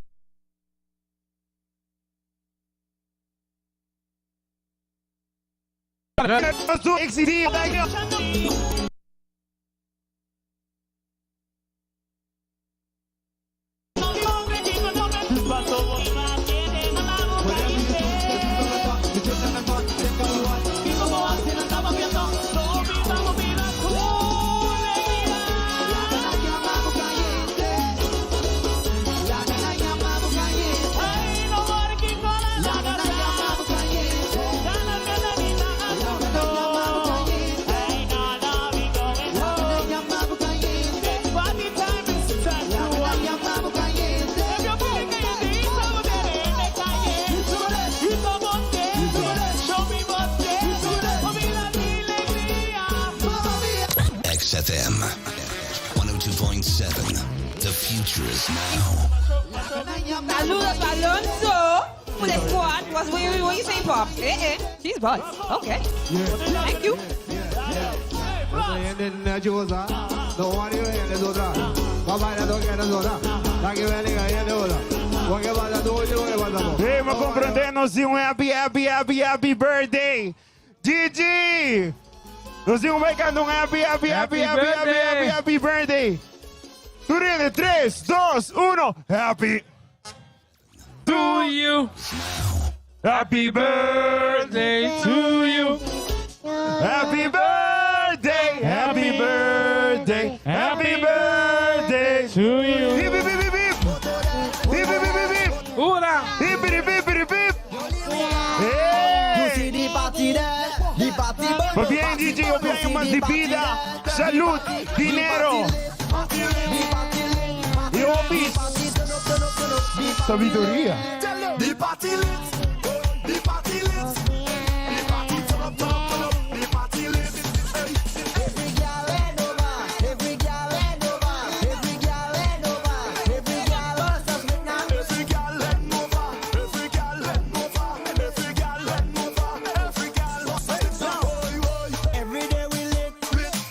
XFM 102.7. The future is now. Saludos, Alonso. For the squad. What's, what, what you saying, Pop? Eh, eh. She's buzzed. Okay. Thank you. Hey, ma comprende nos tin un happy, happy, happy, happy birthday. Gigi! Nos tin un bai canta un happy, happy, happy, happy, happy, happy, happy birthday. Tur hende, 3, 2, 1, happy. To you. Happy birthday to you. Happy birthday, happy birthday, happy birthday to you. Hip, hip, hip, hip, hip. Hip, hip, hip, hip, hip. Hurra! Hip, hip, hip, hip, hip. Hey! Pabien, Gigi, pabien, mas di bida, salud, dinero. Y hopi sabiduria. The party lit, the party lit, the party turn up, turn up, turn up, the party lit. Every girl hand over, every girl hand over, every girl hand over, every girl bust a split now. Every girl hand over, every girl hand over, every girl hand over, every girl bust a split now. Every day we lit,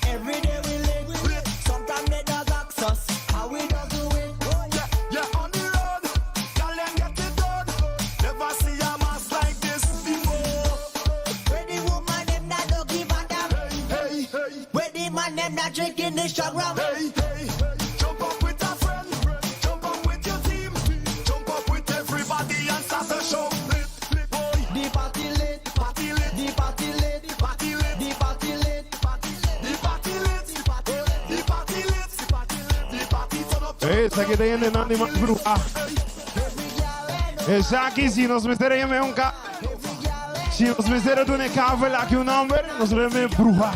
every day we lit. Sometimes they does ask us how we does do it. Yeah, yeah, on the road, girl them get it done. Never see a mass like this before. Where the woman them not do give a damn. Hey, hey, Where the man them not drinking the strong rum. hey, hey. Jump up with a friend, jump up with your team, jump up with everybody and start the show. Lit, lit, boy. The party lit, Party lit, the party lit, party lit, the party lit, party lit, the party lit, the party lit, the party turn up. Hey, esaki ta hende nan di mas bruha. Esaki si nos mester a yama un ka. Si nos mester a duna e kavel aki un nomber, nos lo yama e bruha.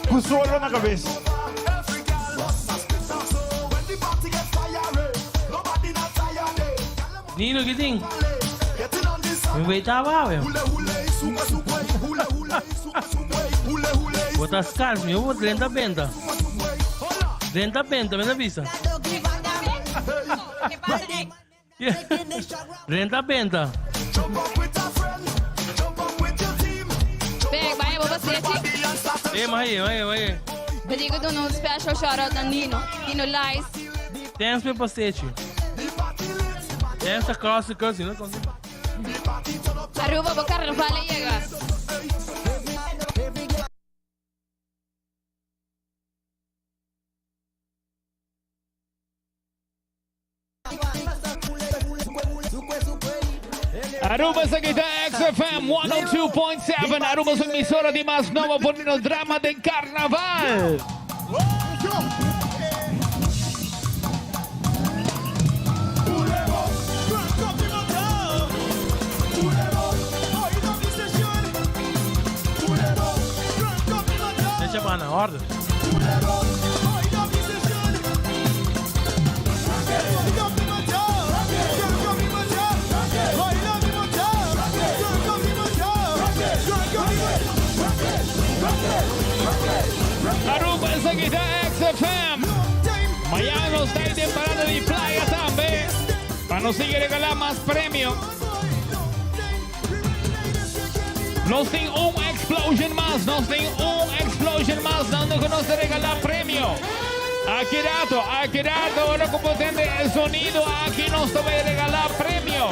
Ku solo na kabes. Every girl bust a split up. So when the party get fiery, nobody not tired. eh. Nino, ki tin? Getting on this Mi weet daar waar, hule hule, suka suka, hule hule, suka suka, hule hule. Bo ta scars, mi bo drenta benta. Drenta benta, mi ta bisa. do give a damn. Where the Yeah. drinking the strong rum. Drenta benta. Jump up with a friend, jump up with your team, jump Bem, up vai, with vou você, everybody and start the Eh, maar hey, maar hey. We digo doen un special shout out na Nino. Nino Lies. Thanks per passeggio. Thanks across the country, no? Aruba, bo carnaval llega. Aruba esaki ta XFM 102.7. Aruba su emisora di mas nobo poniendo drama den carnaval. Deixa eu na ordem. Aruba esaki ta XFM. Mañana nos ta temporada di playa tambe. Pa nos sigui regala mas premio. Nos tin un explosion mas. Nos tin un explosion mas. Dando cu nos ta regala premio. Aki rato, aki rato. Ora cu bo tende e sonido aki nos ta bay regala premio.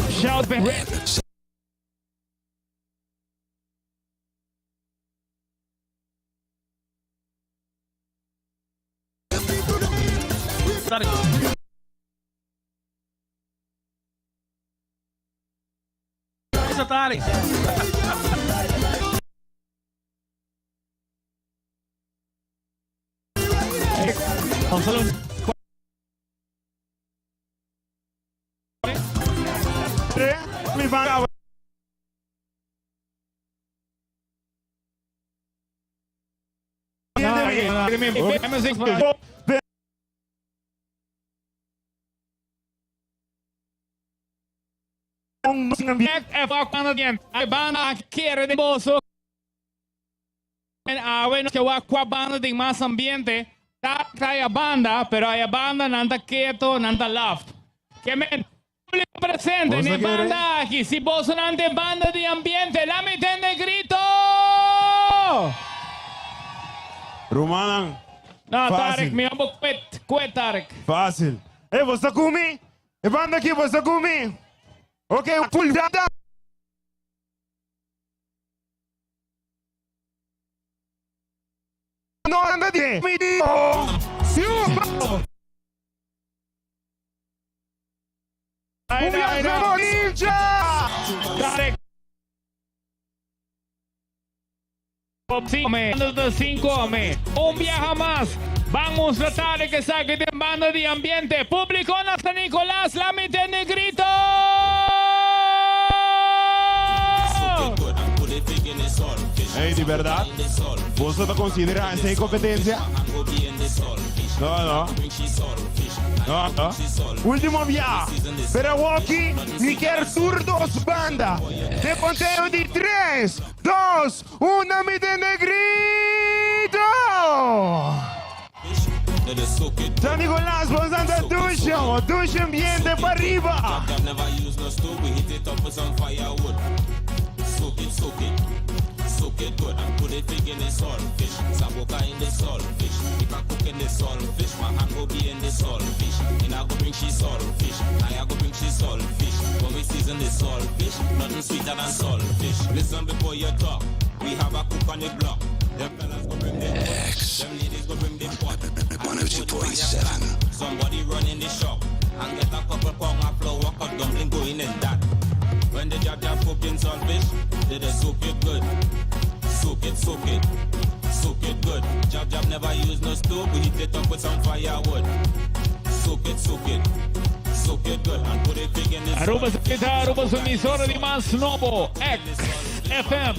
Shout back. Sorry. Satari. 3. Mi banda. Banda kere den boso. En awe nos ke wak kua banda tin mas ambiente. Ta ta banda, pero aya banda nan ta keto, nan ta laf. Ke men público presente Boso ne kere? banda aki. Si boso nan te banda di ambiente, la mi tende grito! Rumannan. No, Fácil. Tarek, mi amo kwet, kwet Tarek. Fácil. Hey, bo sa ku mi? E banda aki, bo sa ku mi? Ok, full banda. No anda di mi di. Oh. Ay, Un no, ay, viaje no. ninja! Tarek. Sí, me, cinco, me. Un viaje más. Vamos a tratar de que saque de banda de ambiente. Público en San Nicolás, la mitad de grito. Hey, di berdad? Bo ta considera esey competencia? No, no. No, no. Ultimo biaha. Pero aki, mi kier tur dos banda. Den conteo di 3, 2, 1, mi tende grito! San Nicolas, bo ta dushi, dushi ambiente pa ariba. Never use no stove, we heat it up with some firewood. Soak it, soak it, soak it good and put it big in the saltfish. Saboka in the saltfish. If I cook in the saltfish, my hand go be in the saltfish. And I go bring she saltfish. I go bring she saltfish. When we season the saltfish, nothing sweeter than saltfish. Listen before you talk. We have a cook on the block. Them fellas go bring the pot. Them ladies go bring the pot. 102.7. Somebody run in the shop and get a couple pound of flour, cut dumpling going in that. When the jab jab cooking saltfish, they just soak it good. Soak it, soak it, soak it good. Jab jab never use no stove, we heat it up with some firewood. Soak it, soak it, soak it good and put it big in the Aruba Zeta, Aruba su emisora di mas nobo, X FM,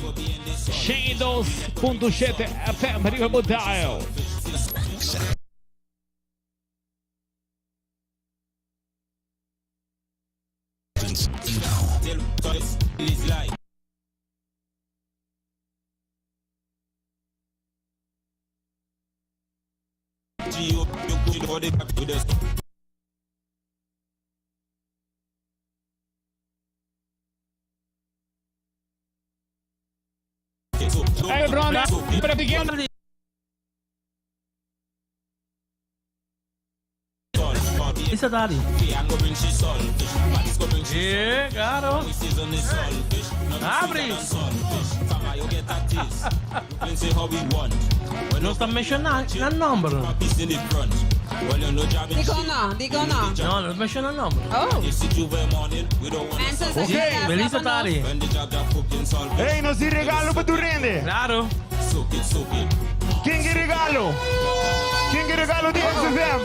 102.7 FM, riba bo dial. Is like. G O U for the with the Hey, Ronda, pero begin. Isa Dari. Yeah, claro. Abre. No ta menciona e nomber. Digo no, digo no. No, no menciona nomber. Oh. Mensen Ok. Melissa Tari. Hey, nos tin regalo pa tur hende. Claro. Ken kier regalo? Ken kier regalo di XFM?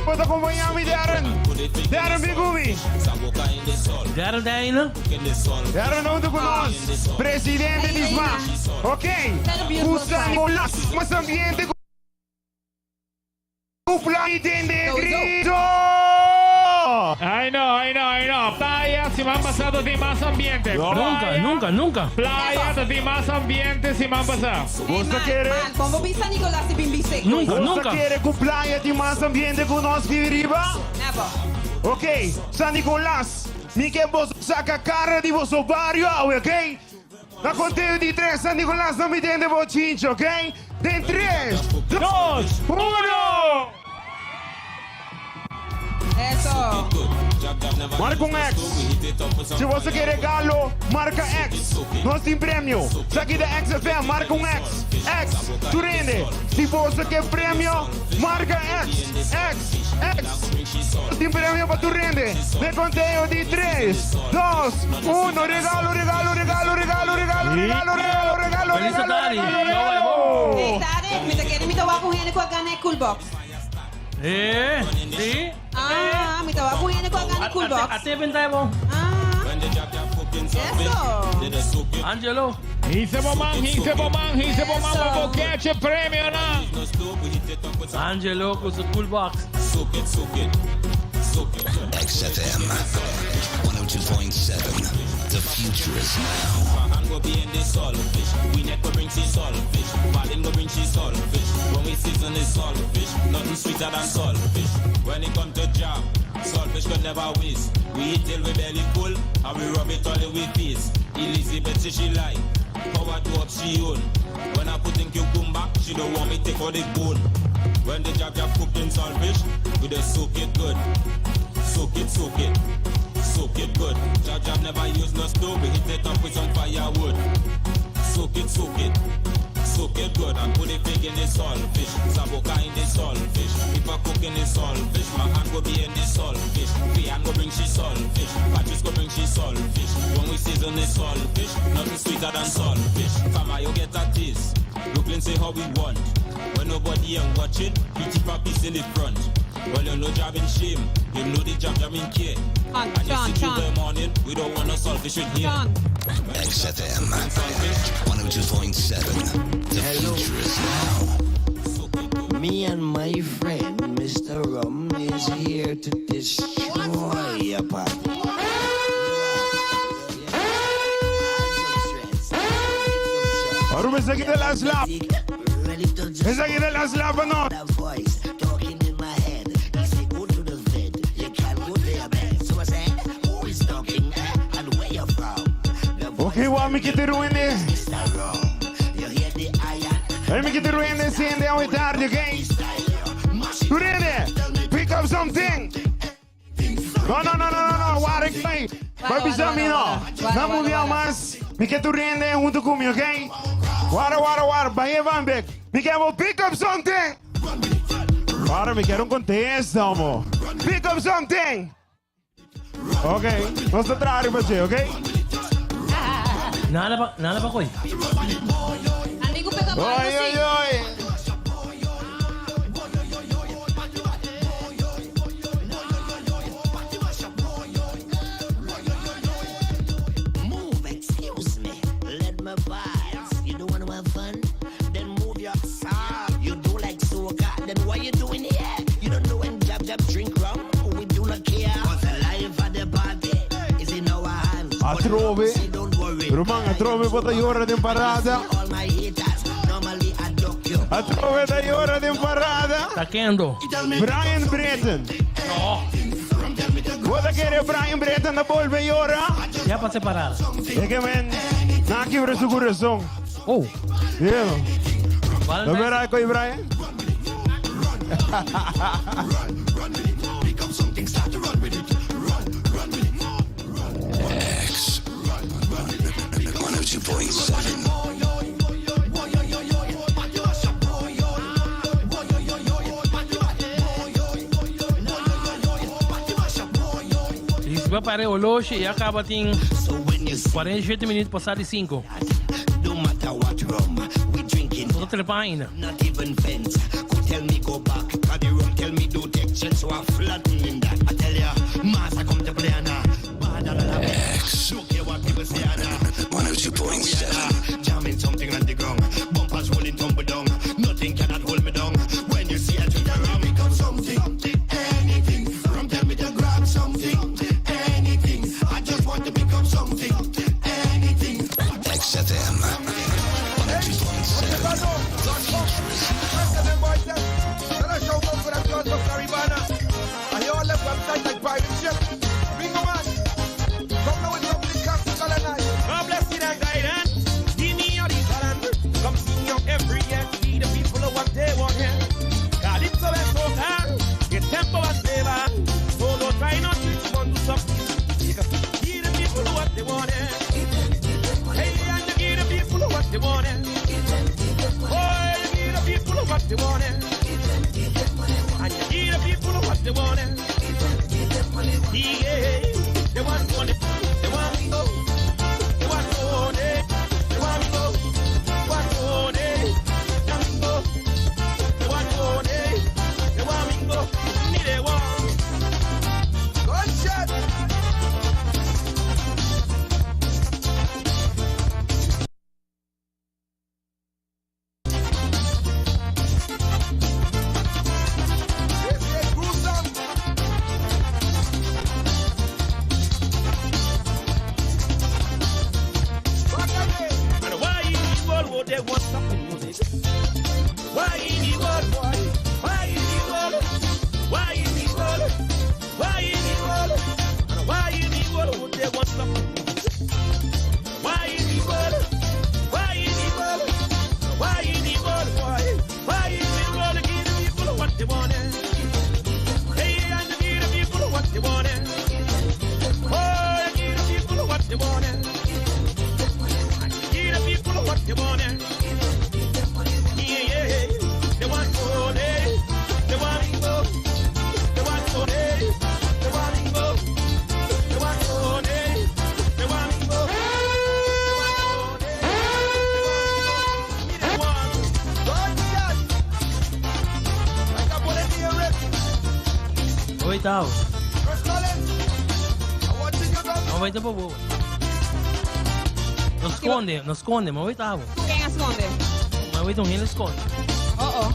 Bo ta acompaña mi, Darren. Darren, bin cu mi. Darren Dijnen. Darren hunto cu nos. Presidente di SMA. Ok. Usa Nicolas, mas ambiente cu plan y tende grito. Ay no, ay no, ay no. Playa, siman pasa tin mas ambiente. No. Nunca, Playa, nunca, nunca. Playa, tin mas ambiente, siman pasa. Bo kier? Man, como bisa Nicolas y Bimbise. Bo kier cu Playa tin mas ambiente cu nos aki riba? Never. Ok, San Nicolas, mi kier bo saca cara di bo bario, ok? Na conteo di 3, San Nicolas no mi tende bochinche, ok? Den 3, 2, 1! Eso. Marca un X. Si bo kier regalo, marca X. Nos tin premio. Esaki ta XFM, marca un X. X, tur hende. Si bo kier premio, marca X. X, X. Nos tin premio pa tur hende. Den conteo di 3, 2, 1. Regalo, regalo, regalo, regalo, regalo, regalo, regalo, regalo, Feliz regalo, Tari. regalo, regalo. Hey, Tarek, mi ta kere mi ta wak un hende cu a gana e cool box. Eh, si. Ah, mi tava com ele com a gana cool box. Até bentay mo. Eso. Angelo. Hice boman, hice boman, hice boman, pa catch premio na. Angelo com su cool box. Soak it, soak it. Soak it. XFM 102.7. The future is now. And go be in the saltfish. We neck go bring she saltfish. Balin go bring she saltfish. When we season the saltfish, nothing sweeter than saltfish. When it come to jam, saltfish could never waste. We eat till we belly full, and we rub it all in we face. Elizabeth say she like, power to up she own. When I put in cucumber, she don't want me take all the bone. When the jab jab cooked in saltfish, we just soak it good. Soak it, soak it. Soak it good. Jab jab never use no stove. We hit it up with some firewood. Soak it, soak it. Soak it good and put the pig in the saltfish. Saboka in the saltfish. If I cook in the saltfish, my hand go be in the saltfish. Fian go bring she saltfish. Patrice go bring she saltfish. When we season the saltfish, nothing sweeter than saltfish. Farmer, you get a taste. Brooklyn say how we want. When nobody ain't watching, he keep a piece in the front. Well, you know job in shame. You know the job job in care. And you Sean, see Sean. the morning, we don't want no saltfish in here. XFM 102.7. The future is now. Me and my friend, Mr. Rum, is here to destroy a party. Aruba esaki ta last lap. Esaki ta last lap no. That voice talking in my head. He say, go to the vet. You can't go there, man. So I said, who is talking eh, and where you from? Ok, wa mi kita ruinde. Mr. Rum, you hear the iron? Hey, mi kita ruinde sende away tarde, ok? Ruinde, pick up something. No, no, no, no, no, no, wara ik mij. Vai pisar mi no. Na mundial mas. Mi kita ruinde junto comigo, ok? Wara, wara, wara, vai van bek. Mi quero pick up something. Wara, mi quero um contexto, amo. Pick up something. Ok, nos ta traer pa você, ok? Nada pa, nada pa koy. Amigo pega Oi, oi, oi. Move, excuse me. Let me pass. You don't want to have fun? Then move your side. You do like soca, then what you doing here? You don't know when jab jab drink rum? We do not care. Cause the life of the party is in our hands. Atrove. Roman, atrove bota yora de parada. All my haters, normally I duck you. Atrove da yora de parada. Tá quendo. Brian Breton. Bota querer Brian Breton na volve yora. Ya pa separar. É que men, na quebra su coração. Oh. Yeah. ¿Lo verá con Brian? X 102.7. E se vai para o loche e acaba tem 47 minutos passar de 5. No matter what rum we drinking. Não tô trepando ainda. Not even fence could tell me go back. Cause the rum tell me do take chance, so I flatten in that. I tell ya, mass I come to play and X Don't care what people say and 102.7. Jamming something on the ground, bumpers rolling tumble down. Nothing cannot hold me down. When you see a drink of rum, pick up something, anything. Rum tell me to grab something, anything. I just want to pick up something, anything. XFM 102.7. The future is now. God bless you and guidance. Give me your talent. Come see you every year. See the people of what they want here. Calypso and soca. Get tempo and flavor. So don't try not to want to succeed. Give the people what they want. Hey, and you give the people what they want. Oh, you give the people what they want. And you give the people what they want. Yeah, they want money. They want oh. They want money. They want go. Want money. They want go. They want money. They want me go. witao. Ma wita pa bo. No sconde, no sconde, ma wita bo. Ken a sconde? Ma wita un hende sconde. Oh oh.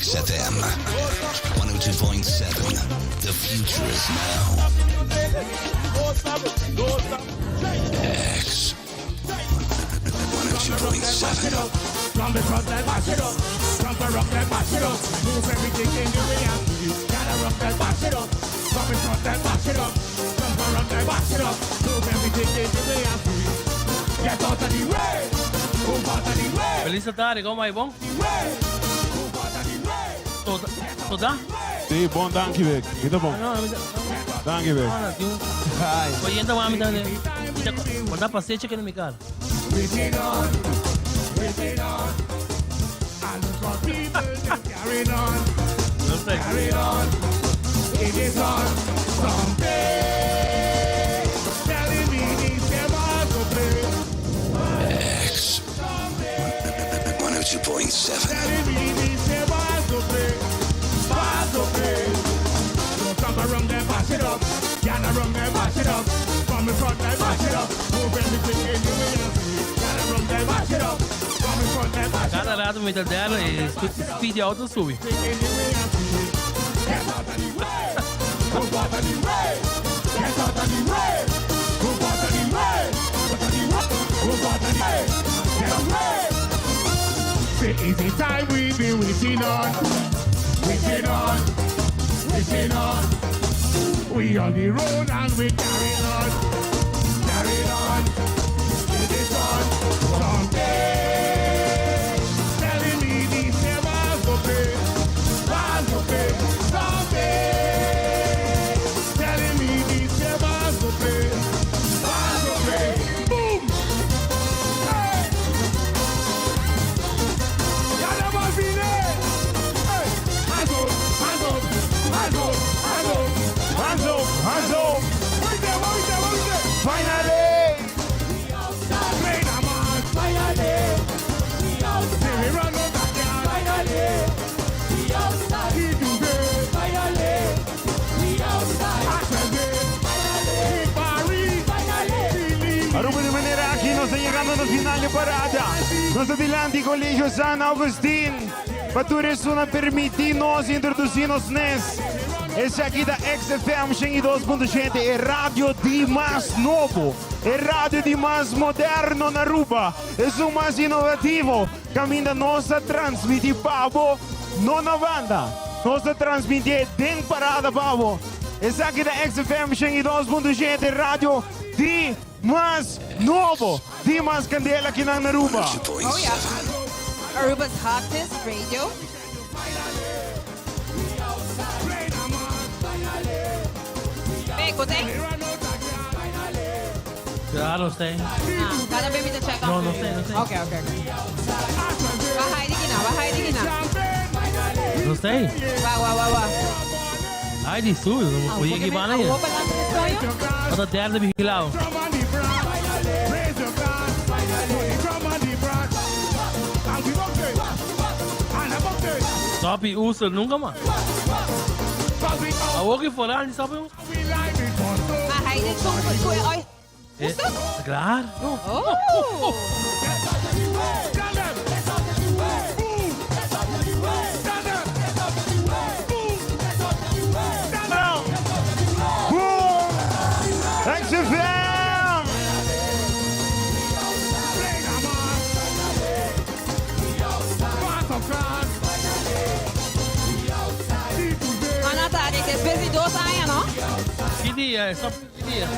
XFM 102.7. The future is now. X 102.7. From the front and mash it up. From the rock and mash it up. Move everything in the way and Gotta rock and mash it up. From the front and mash it up. From the rock and mash it up. Move everything in the way and Get out of the way. Move out of the way. Feliz tarde, como vai, bom? Toda? Si, bon, danki, Vic. Kita bon. No, no, Danki, Vic. no, tin un... Oyente, mami, tambe. Guarda paseche que no mi cara. Waiting on, waiting on. And look how people them carrying on, No sé. carrying on. It is on someday. Telling me these them are to play. X 102.7. Telling me these them are to play. Are to play. Don't come around them, mash it up. Gather around them, mash it up. From the front, them, mash it up. Move everything in the way. Gather around them, mash it up. From the front, them, mash it up. Cada rato mi ta dela e speed de auto sube. Say easy time we be waiting on, waiting on, waiting on. We on the road and we carry on, carry on. It is on someday. Telling me these never go pay, was go pay someday. Telling me these never go pay, was go pay. Boom. Hey. Hey. Hands up, hands up, hands up, hands up. Hands up, hands up. Wait there, wait there, wait there. Finally. Play the man. Finally. Say we run out of gas. Finally. He do good. Finally. Finally. Paris. Aruba di manera aki nos ta yegando na final di parada. Nos ta dilanti Colegio San Agustin. Pa tur esnan permiti nos introduci nos mes. Esaki ta XFM 102.7, e radio di mas nobo, e radio di mas moderno na Aruba. E mas inovativo. Caminda nos ta transmiti pa bo, no na banda. Nos ta transmiti den parada pa bo. Esaki ta XFM 102.7, radio di mas nobo, di mas candela aki na Aruba. Oh yeah. Aruba's hottest radio. Hey, kote? Claro, sé. Ah, cada vez me te check No, no sé, no sé. Ok. Baja di kina, baja di kina. No sé. Wa, wa, wa, wa. Ay, di sube. Oye, que van ahí. Vou para lá no Otra tarde vigilado. Stop y uso nunca más. A que fuera, ni sabe. Ah, hij dit zo goed. Claro. Oh. Boom! XFM! Ana Tarek, después de 2 años, no? Ki dia? E Stop ki dia?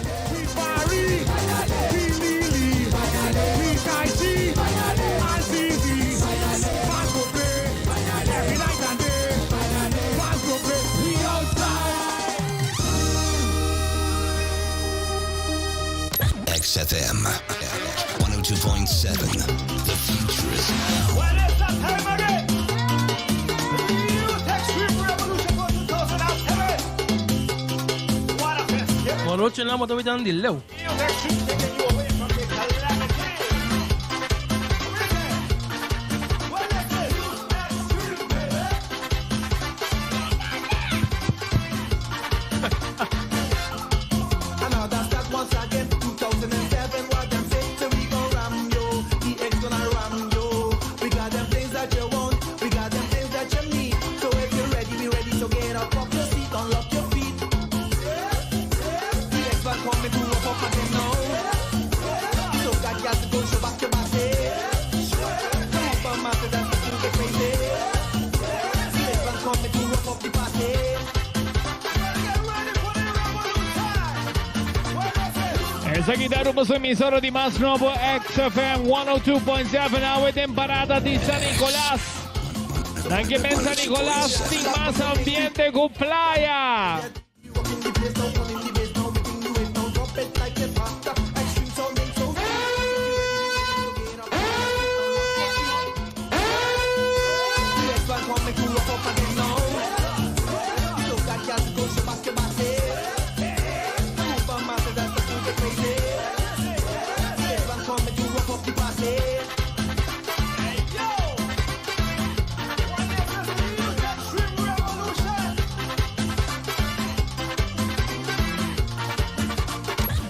XFM. 102.7. The future is now. Well, it's that time again. The Youth Extreme Revolution for 2007. What a fest. Yeah. Morocho na mo tawid ang dilaw. Youth Extreme taking you away from the calamity. Well, it's the Youth Extreme, baby. Another start once again, 2007, what them say, so we gon' ram yo, the X gonna ram yo. We got them things that you want, we got them things that you need. So if you're ready, we ready, so get up off your seat, unlock your feet. The X man coming to rough up again now. So got gas to go, show back your body. Come on, master, that's the thing, get crazy. The X man coming to rough up the party. Esaki ta Aruba su emisora di mas nobo XFM 102.7 awe temporada di San Nicolas. Danke men San Nicolas tin mas ambiente cu playa.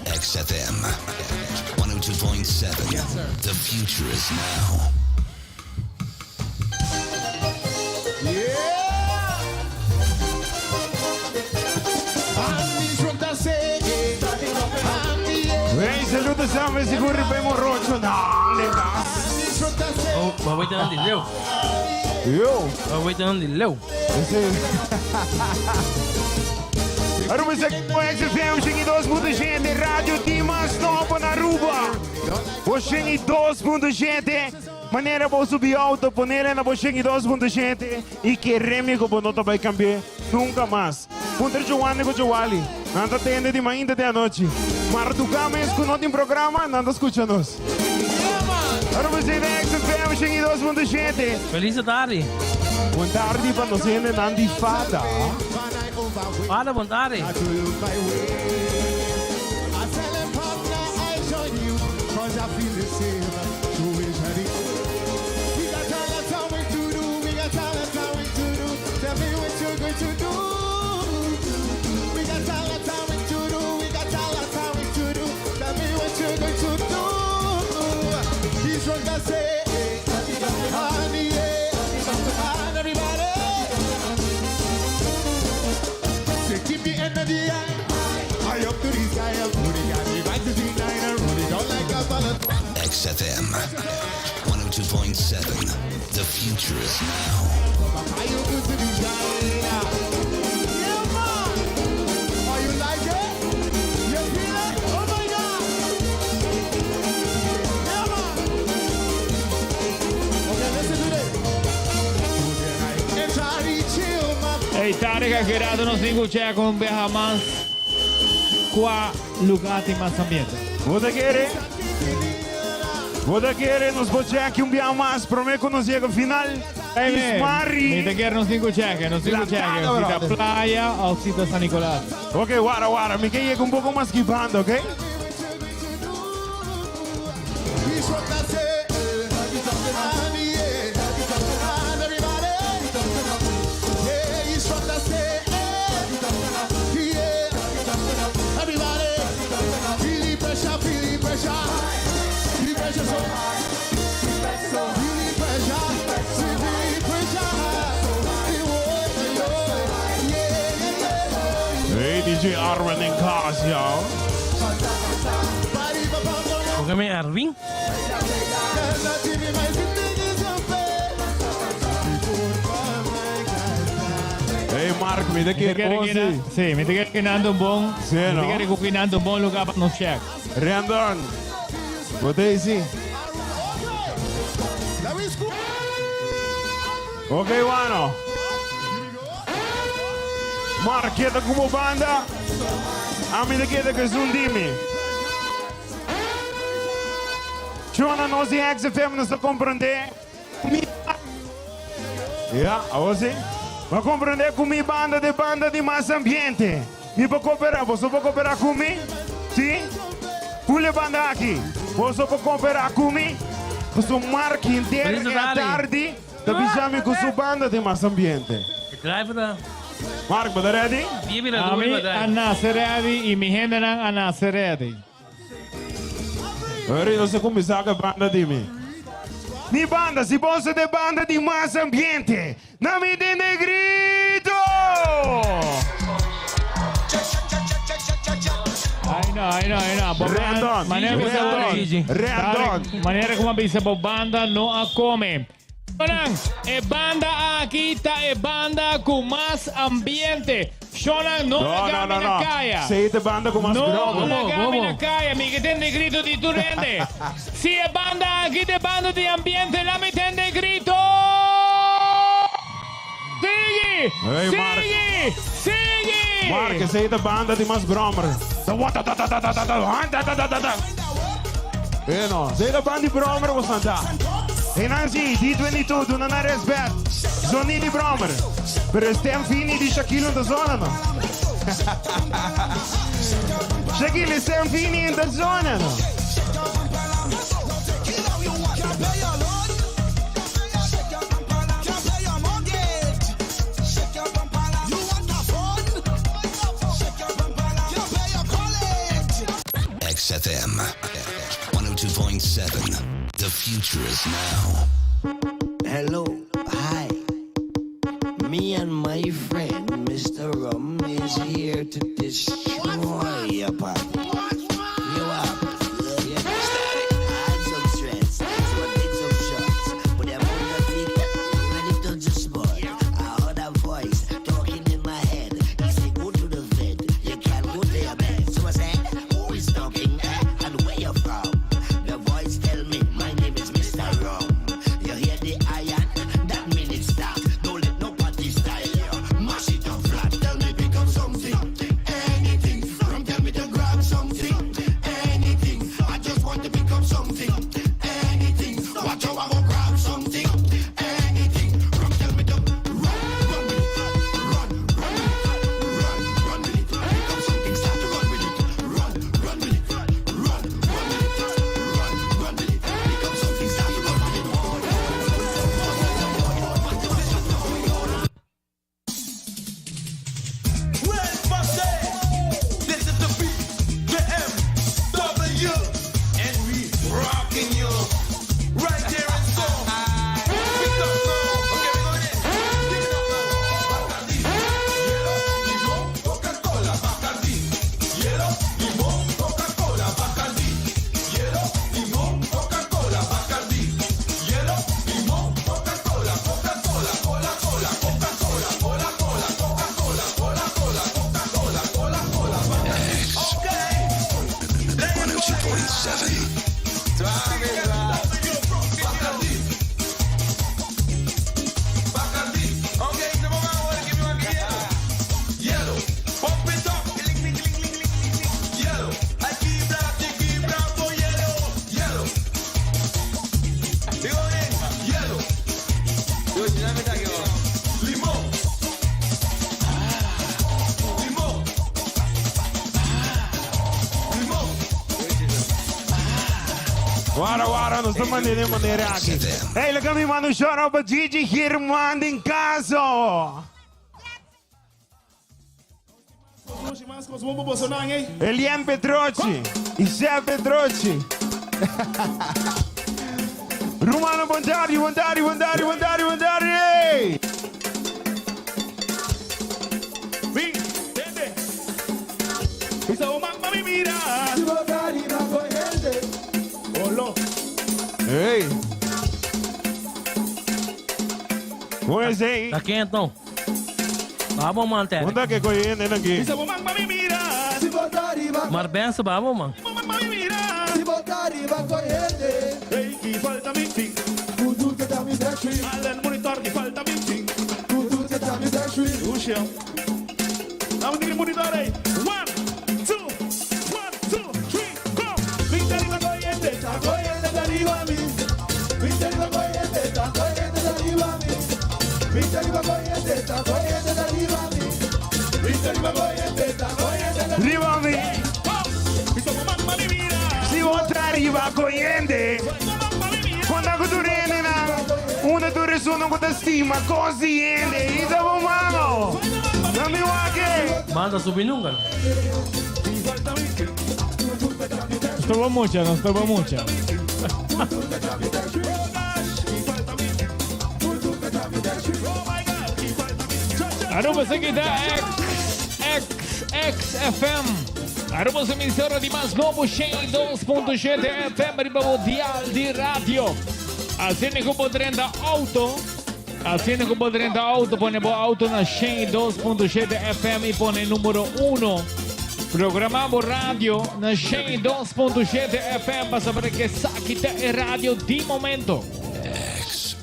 XFM 102.7. The future is now. Hey, saludos samen, seguro bij Morocho. Dale, Oh, maar weet dan die leeuw. Yo. Maar weet dan die leeuw. Aruba is XFM, 102.7, Radio Dimas Novo na Aruba. 102.7, manera bo subi auto, ponele na 102.7 y queremos que no te vai cambiar nunca más. Punta Giovanni con Giovanni, nada tende de manhã de noite. Marducames com não tem programa, nada escucha-nos. Aruba is XFM, 102.7. Feliz tarde. Boa tarde para nós, Nandi Fada. Fada, boa tarde. I tell him, partner, I join you, cause I feel the same. So we ready. We got all the time we to do, we got all the time we to do. Tell me what you're going to do. We got all the time we to do, we got all the time we to do. Tell me what you're going to do. He's from the say, honey, yeah, and everybody. Say, keep the energy high. High up to the sky, up to the sky. The vibes is in nine and roll it down like a ballad. XFM 102.7. The future is now. High up to the sky. Yeah, man. Oh, you like it? You feel it? Oh my God. Yeah, man. Okay, listen to this. And try to chill my Hey, Tarek a Gerardo nos escucha con viaja más. Qua lugar tin mas ambiente. Bo kere? Bo kere nos por check un biaha mas, prome cu nos yega final. Hey, man. Ismari. Mi ta kere nos tin cu check, nos tin cu check. Lantada, Si ta brother. playa of si ta San Nicolas. Ok, guarda, guarda, mi kier yega un poco mas skipando, ok? He's from the say, honey, yeah, and everybody. Yeah, he's from the say, yeah, everybody. Feel the pressure, feel the pressure, feel the pressure so high. Feel the pressure, feel the pressure. Yeah, yeah, Hey, DJ Arwen in Cars, yo. Porque me Arvin. Hey, Mark, mi ta kere Mi ta kere Si, mi ta kere nan un bon. Si, no? Mi ta kere cu nan un bon lugar pa nos check. Rendon. Bo si. Ok, bueno. Mark, keda cu bo banda. Ami ta keda cu esun di mi. Shona nos di XFM nos ta comprende cu mi Ya, awor si. Bo a comprende cu mi banda ta e banda di mas ambiente. Mi por coopera, boso por coopera cu mi? Si? Full e banda aki. Boso por coopera cu mi? Pasobra Mark henter e atardi ta bisa mi cu su banda ta e mas ambiente. E driver ta. Mark, bo ta ready? Ami a nace ready y mi hendenan a nace ready. Hurry, nos a cuminsa cu e banda di mi. Mi banda, si boso ta e banda di mas ambiente, na mi den e grito! Ay no, ay no, ay no. Bo Rendon, manera bisa Rendon, Rendon. Manera como bisa bo banda no a come. Shonan, e banda aki ta e banda cu mas ambiente. Shonan, no No, laga no, mi no, na no. caya. Sei ta e banda cu mas No grobo. laga mi na caya, mi ke tende grito di tur hende. Si e banda aki ta e banda di ambiente, la mi tende grito! Sigui! Hey, Mark. Sigui! Sigui! Mark, esei ta banda di mas brommer. Ta wa ta ta ta ta ta ta ta han ta ta ta ta ta. Eh no, esei ta banda di brommer bo san ta. Hey Nancy, D22, duna nan respet. Zoni di brommer. Pero e stem fini di Shaquille no ta zona no. Shaquille, e stem fini no ta zona no. XFM 102.7. The future is now. Hello, hi. Me and my friend Mr. Rum is here to destroy your party. You up? Yeah. I had some stress, so I did some shots. But I'm on the feet, ready to the spot. I heard a voice talking in my head. He said, Go to the vet, you can't go to your bed. So I said, Who is talking eh? and where you from? The voice tell me, My name is Mr. Rum. You hear the iron? That mean it's stop. Don't let nobody style you. Mash it up flat. Tell me pick up something, anything. Rum tell me to grab something, anything. I just want to pick up something, anything. Watch how I go grab something, anything. Rum tell me to run, run with it, run, run with it, run, run with it. Pick up something, start to run with it, run, run with it, run, run with it, run, run with it. Pick up something, start to run with it. Well, This is the B, the M, W, and we rocking you right there and so. Pick up now. Okay, we going in. Give it up now. Bacardi, hielo, limón, Coca-Cola, Bacardi, hielo, limón, Coca-Cola, Bacardi, hielo, limón, Coca-Cola, Bacardi, hielo, limón, Coca-Cola, Coca-Cola, cola, cola, Coca-Cola, cola, cola, Coca-Cola, cola, cola, Coca-Cola, cola, cola, Bacardi. Okay. 102.7. Bacardi. Okay, come on, give me one yellow. Yellow. Pump it up. Clink, clink, clink, clink, clink, clink. Yellow. I keep that, I keep that for yellow. Yellow. You go in. Yellow. Limón. Limón. Limón. Wara, wara, nos ta manera manera aki. Hey, look at me, mano, shout out pa Gigi Germán den caso. Elian Petrochi y Chef Petrochi. Romano, bon tardi, bon tardi, bon tardi, bon tardi, bon tardi. Vin, tende. Isa o mami mira. Olo. Hey. Hoe is hij? Dat kent nou. Babo man, Terry. Onda que coyendo aqui? Isa o mami mira. Maar ben ze babo man. Hey, ki falta mi ting. Allen monitor ki falta mi ting. Ushel. Vamos ter monitor aí. One, two, one, two, three, go. Vin arriba, corriente, corriente arriba. Riba mi. Si bo ta riba koyente. Konta ku tur hendenan. Unda tur esunnan ku ta stima kos di hende. Hisa bo mano. Na mi wak e. Manda subi nunca. Estuvo mucha, no estuvo mucha. Aruba se kita X, X, X FM. Aruba su emisora di mas nobo 102.7 FM riba bo dial di radio. Asina ku bo drenta auto, asina ku bo drenta auto, pone bo auto na 102.7 FM i pone numero 1. Programa bo radio na 102.7 FM pa saber ke esaki ta e radio di momento. X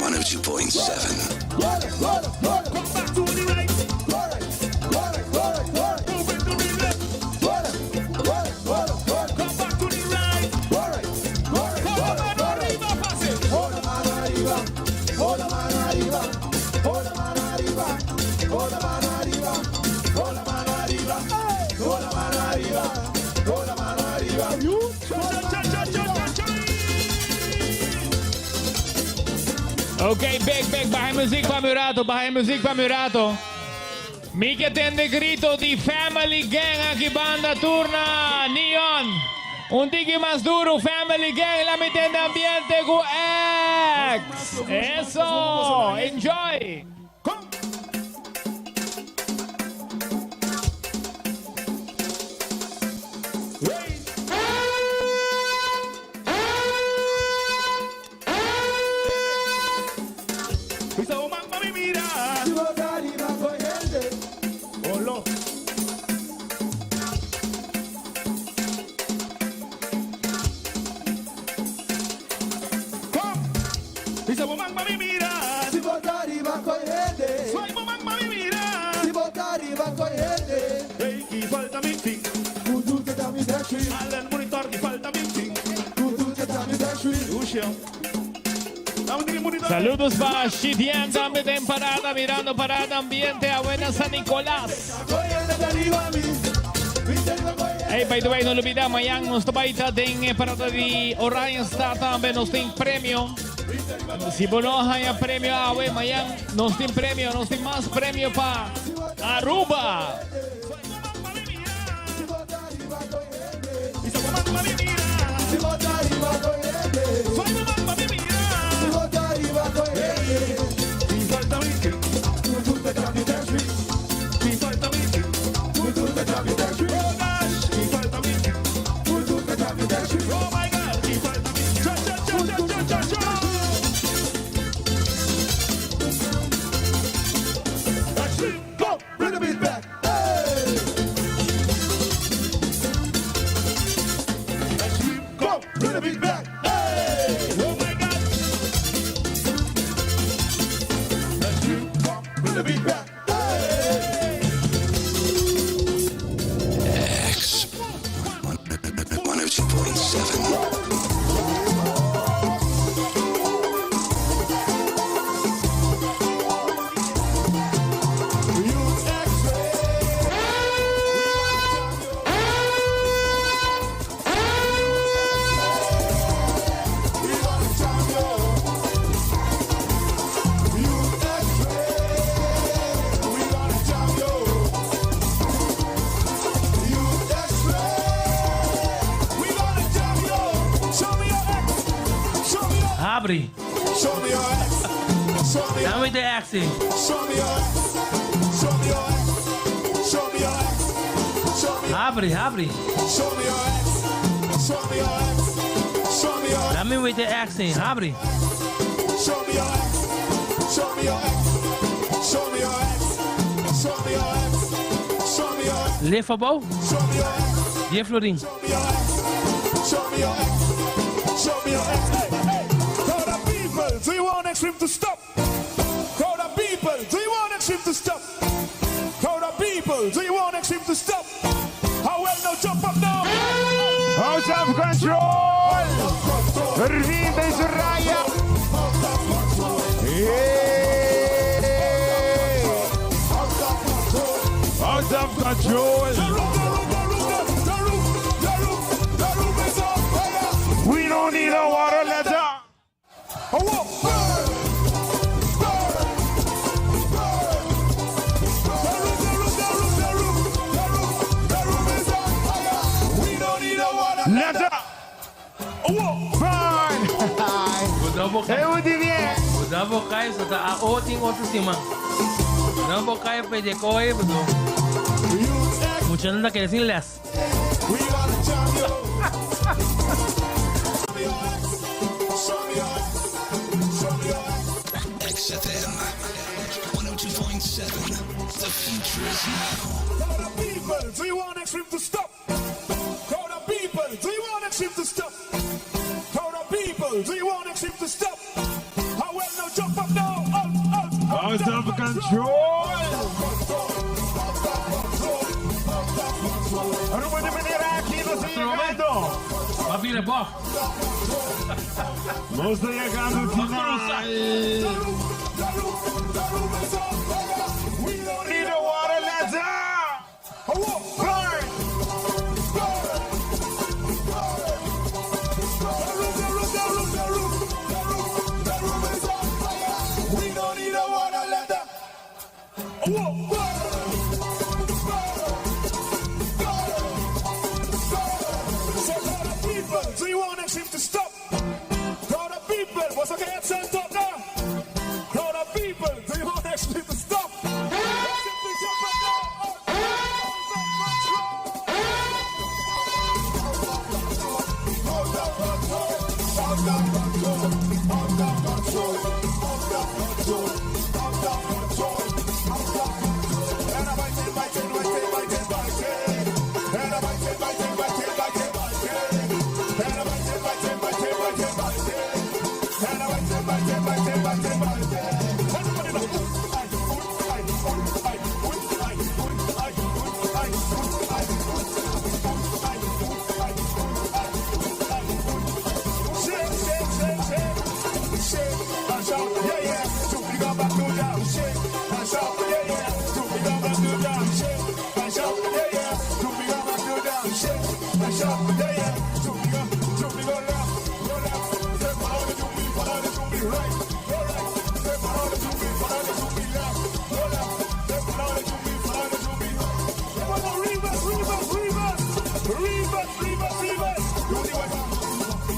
102.7. Ok, big, big, baha e muziek pa mi rato, baha e muziek pa mi rato. Mi ke tende grito di Family Gang aki banda turna Neon. Un tiki mas duro Family Gang la mi tende ambiente ku X. Eso, enjoy. Saludos pa Shidian tambe den parada mirando parada ambiente awe na San Nicolas. Hey, by the way, no olvida, mañana nos ta bai ta den e parada di Oranjestad tambe nos tin premio. Si bo no haya premio awe, mañana nos tin premio, nos tin mas premio pa Aruba. X 102.7. Habri. Dame de actie. Habri, habri. Dame with the accent, habri. Leef opbouw. Die Florin. Crowd of people, do you want Extreme to stop? Crowd of people, do you want Extreme to stop? Crowd of people, do you want Extreme to stop? How well now jump up now? House of Control! Irving den su raya! control. We don't need a water letter. Letter. Burn. Eu bien. Dabo kai so ta a oting otro sima. Dabo kai pe de koi bro. Mucho nada que decirles. XFM 102.7. The future is now. Crowd of people, do you want Extreme to stop? Crowd of people, do you want Extreme to stop? Crowd of people, do you want Extreme to stop? How well now jump up now, out, out, Out of control. Aruba de manera aqui nos llegando. Va a bo. Nos está llegando al final. We don't need a water letter. Burn. We don't need a water letter. So crowd of people, do you want Extreme to stop? Crowd of people, what's okay head set up now? Crowd of people, do you want Extreme to stop? Extreme to jump up now. Shake, shake, shake, shake. Shake and shout, yeah, yeah. Jump, go back to down. Shake and shout, yeah, yeah. Jump, go back to down. Shake and shout, yeah, yeah. Jump, go back to down. Shake and shout, yeah, yeah. Jump, go, jump, go left, go left. Step follow the jump, follow the jump, right, go right. Step follow the jump, follow the jump, left, go left. Step follow the jump, follow the jump, right. Come on, reverse, reverse, reverse, reverse, reverse, reverse. Do the white man.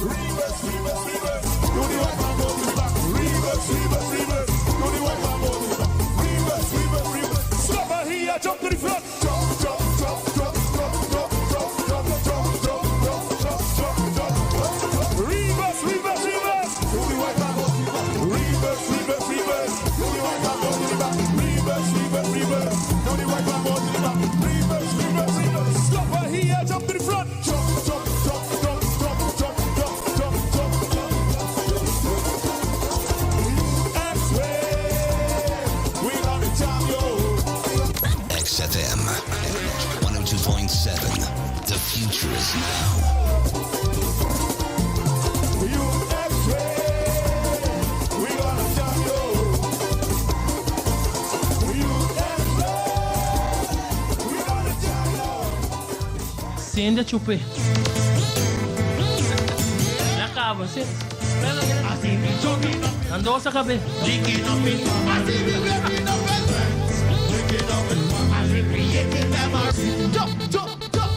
Reverse, reverse, reverse. Do the white man go to the back. Reverse, reverse, reverse. Do the white man go to the back. Reverse, reverse, reverse. Stop her here, jump to the front. Jump, jump, jump, jump, jump, jump, jump, jump, jump, jump, jump, jump, jump, jump, jump. Reverse, reverse, reverse. Do the white man go to the back. Reverse, reverse, reverse. Do the white man go to the back. Reverse, reverse, reverse. Do the white man go to the back. Reverse, reverse, reverse. Stop her here, jump to the front. Jump, jump, jump, jump, jump, jump, jump, jump, jump, jump. X-ray, we gonna jam you. XFM 102.7. The future is now. You X-ray, we gonna jam you. You X-ray, we gonna jam you. Sende chupe. Acaba, sim. Andou sa cabeça. Jump, jump, jump.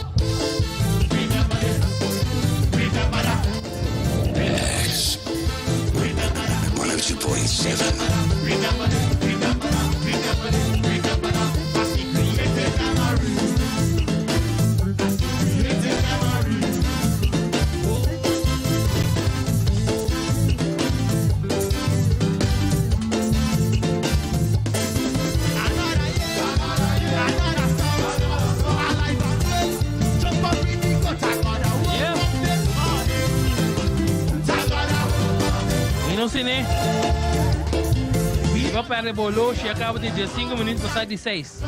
X 102.7. E não sei nem. Vou perder bolo, e acaba de 5 minutos para sair de 6.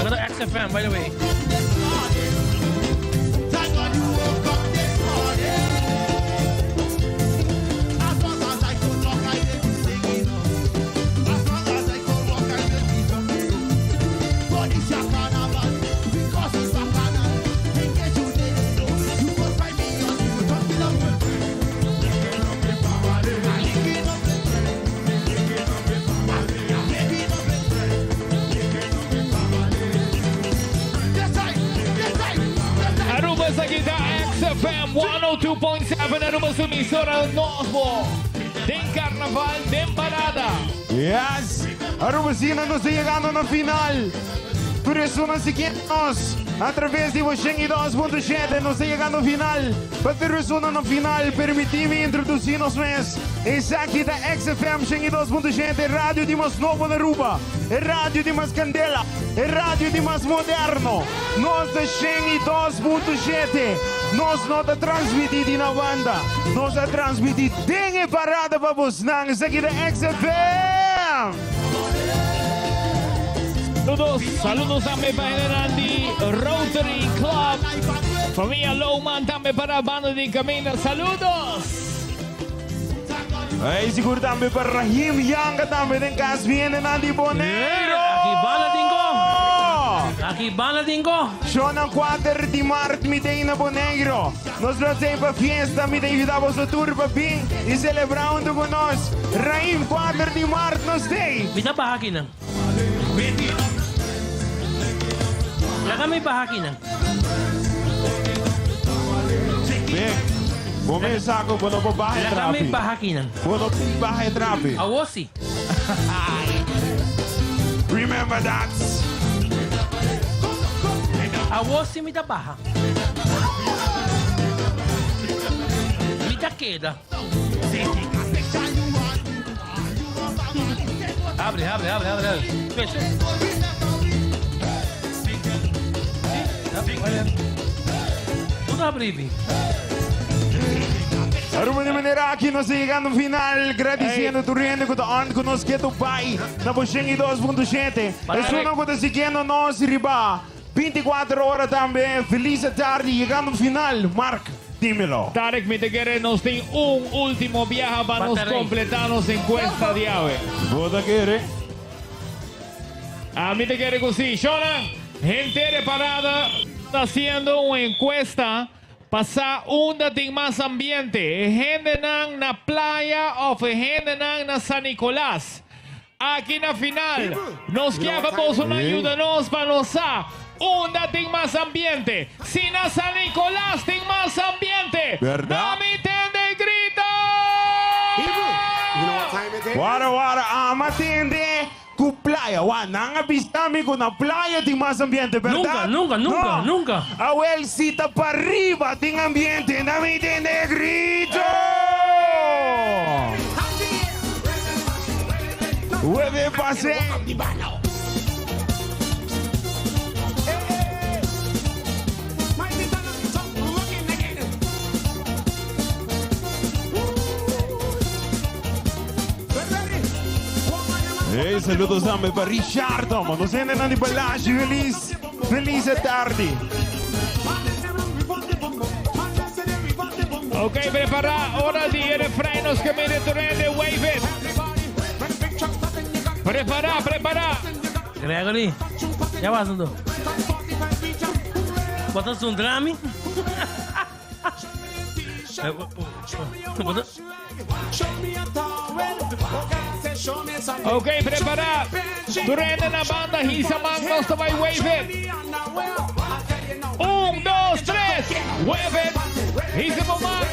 Agora XFM, by the way. XFM 102.7 Aruba su emisora nobo. Den Carnaval, den Parada. Yes! Arubacina nos ta yegando na final. Tur esunnan siguiendo-nos a traves di bo 102.7 nos ta yegando final. Pa tur esunnan na final, permití mi introducí nos mes. Esaki ta XFM 102.7, e radio di mas nobo na Aruba, e radio di mas candela, e radio di mas moderno. Nos ta 102.7. Nos no ta transmití di na banda, nos ta transmití den e parada pa bosnan. Esaki ta XFM! Saludos, saludos tambe pa hendenan di Rotary Club. Familia Lohman tambe para banda di caminda. Saludos! Ey, sigur tambe pa Rahim Yanga tambe den cas vienenan di Boneiro. Aki banda tin go. Aki banda tin go. Shownan 4 di maart mi ta na Boneiro. Nos lo tin pa fiesta, mi ta invita boso tur pa bin y celebra hunto cu nos. Rahim, 4 di maart nos tey. Mi ta baha akinan. Laga mi baha akinan. Big, bo mes sa cu bo no por baha e Laga mi trapi. baha akinan. Bo no por baha e trapi. Awor si. Remember that. Awor si mi ta baha. Mi ta keda. Abre, abre, abre, abre. abre. Fecha. Tudo abri, vi. Aruba di manera aki nos ta yegando final, gradiciendo tur hende cu ta on cu nos keto bay na bo 102.7. Esunnan cu ta siguiendo nos riba 24 ora tambe, feliz tardi, yegando final, Mark, dímelo. Tarek, mi ta kere nos tin un ultimo biaha pa nos Baterij. completa nos encuesta di awe. Bo ta kere? Ami ta kere cu si. Shona, henter e parada ta haciendo un encuesta pa sa unda tin mas ambiente, e hendenan na playa of e hendenan na San Nicolas. Aki na final, nos kier pa boso nan yuda nos pa nos sa unda tin mas ambiente. Si na San Nicolas tin mas ambiente, Berdad? na mi tende grito! Wara wara ama tende ku playa. Wa nan a bisa mi ku na playa tin mas ambiente, berdad? Nunca, nunca, nunca, No. nunca. Awel si ta pariba tin ambiente, na mi tende grito! Webe pase. Hey, saludos tambe pa Richard, man. Nos hendenan di Balashi, feliz, feliz tardi. Ok, prepara, ora di e refrein nos ke mira tur hende, wave it. Prepara, prepara. Gregory, ya vas, Nundo. Bota un drami. Bota. Ok, prepara. Tur hende na banda, hisa man, nos ta bai wave it. Un, dos, tres. Wave it. Hisa bo man.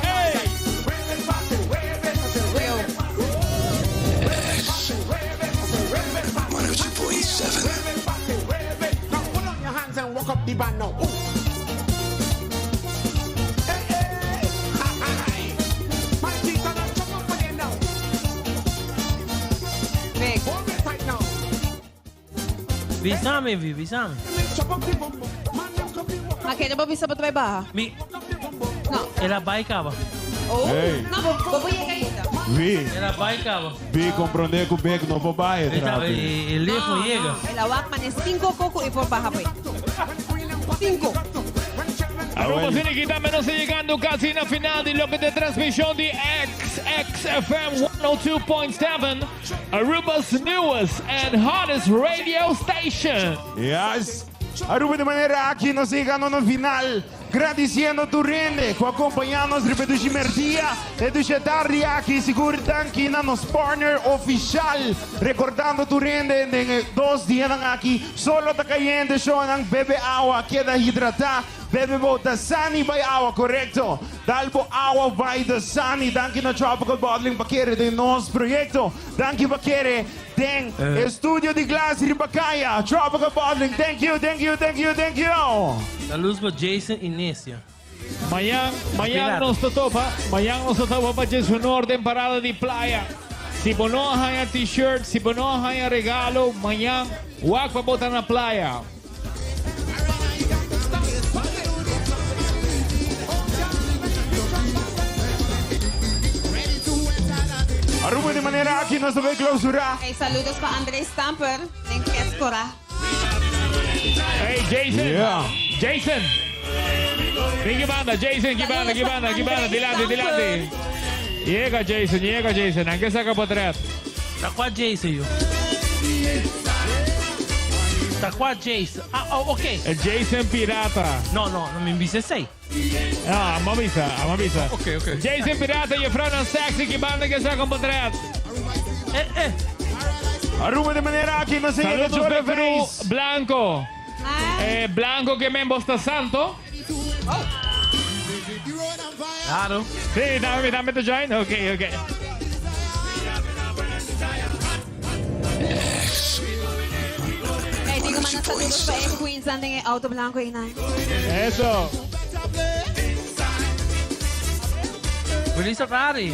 Hey. X 102.7. Now put on your hands and walk up the band now. Ooh. Hey, hey. Ha, ha, hi. My teeth are not chop up again now. Hold it tight now. Bisame, vi, bisame. Ma kere bo bisa bo ta bai baha? Mi. No. El a bai caba. Oh. Hey. No, bo bo bo yega ainda. Vi, El a bai caba. vi comprende cu Bek no por bai, Eta, trapi. e lefo yega. El a wak mane 5 coco y por baha poi. 5. Aruba Cine tambe nos ta yegando casi na final di loke ta transmision di XXFM 102.7, Aruba's newest and hottest radio station. Yes. Aruba di manera aki nos a yegando na final, gradiciendo tur hende cu a acompaña nos riba e dushi merdia, e dushi tardi aki. Sigur danki na nos partner oficial, recordando tur hende den e dos dianan aki, solo ta cayente, shownan, bebe awa, keda hidrata. Bebe bo Dasani bai awa, korekto. Dal bo awa bai Dasani. Danki na Tropical Bottling pa kere den nos proyekto. Danki pa kere den e studio di glas riba kaya. Tropical Bottling, thank you, thank you, thank you, thank you. Saludos pa Jason y Necia. Mañan, mañan nos ta topa, mañan nos ta topa pa Djeshonor den parada di playa. Si bo no a haña t-shirt, si bo no a haña regalo, mañan wak pa bo ta na playa. Aruba di manera aki nos ta bay clausura. Hey, saludos pa André Stamper den Kescora. Hey Jason. Yeah. Jason. Bin ki banda, Jason, ki banda, ki banda, ki banda, dilanti, dilanti. Yega Jason, yega Jason, nan ke saka potret. Ta kwa Jason yo? Ta kwa Jason? Ah, oh, ok. E Jason Pirata. No, no, no mi bisa esei. No, amo bisa, amo bisa. Ok, ok. Jason Pirata, juffrouw nan sexy, ki banda ke saka un potret. Eh, eh. Aruba di manera aki nos a yega Saludos Jola Petru Veis. Blanco. Eh, Blanco ke men bos ta santo. Claro. Sí, dame, dame te join. Ok, ok. Hey, digo manda saludos pa e Queens anden e auto blanco einan. Eso. Feliz tarde.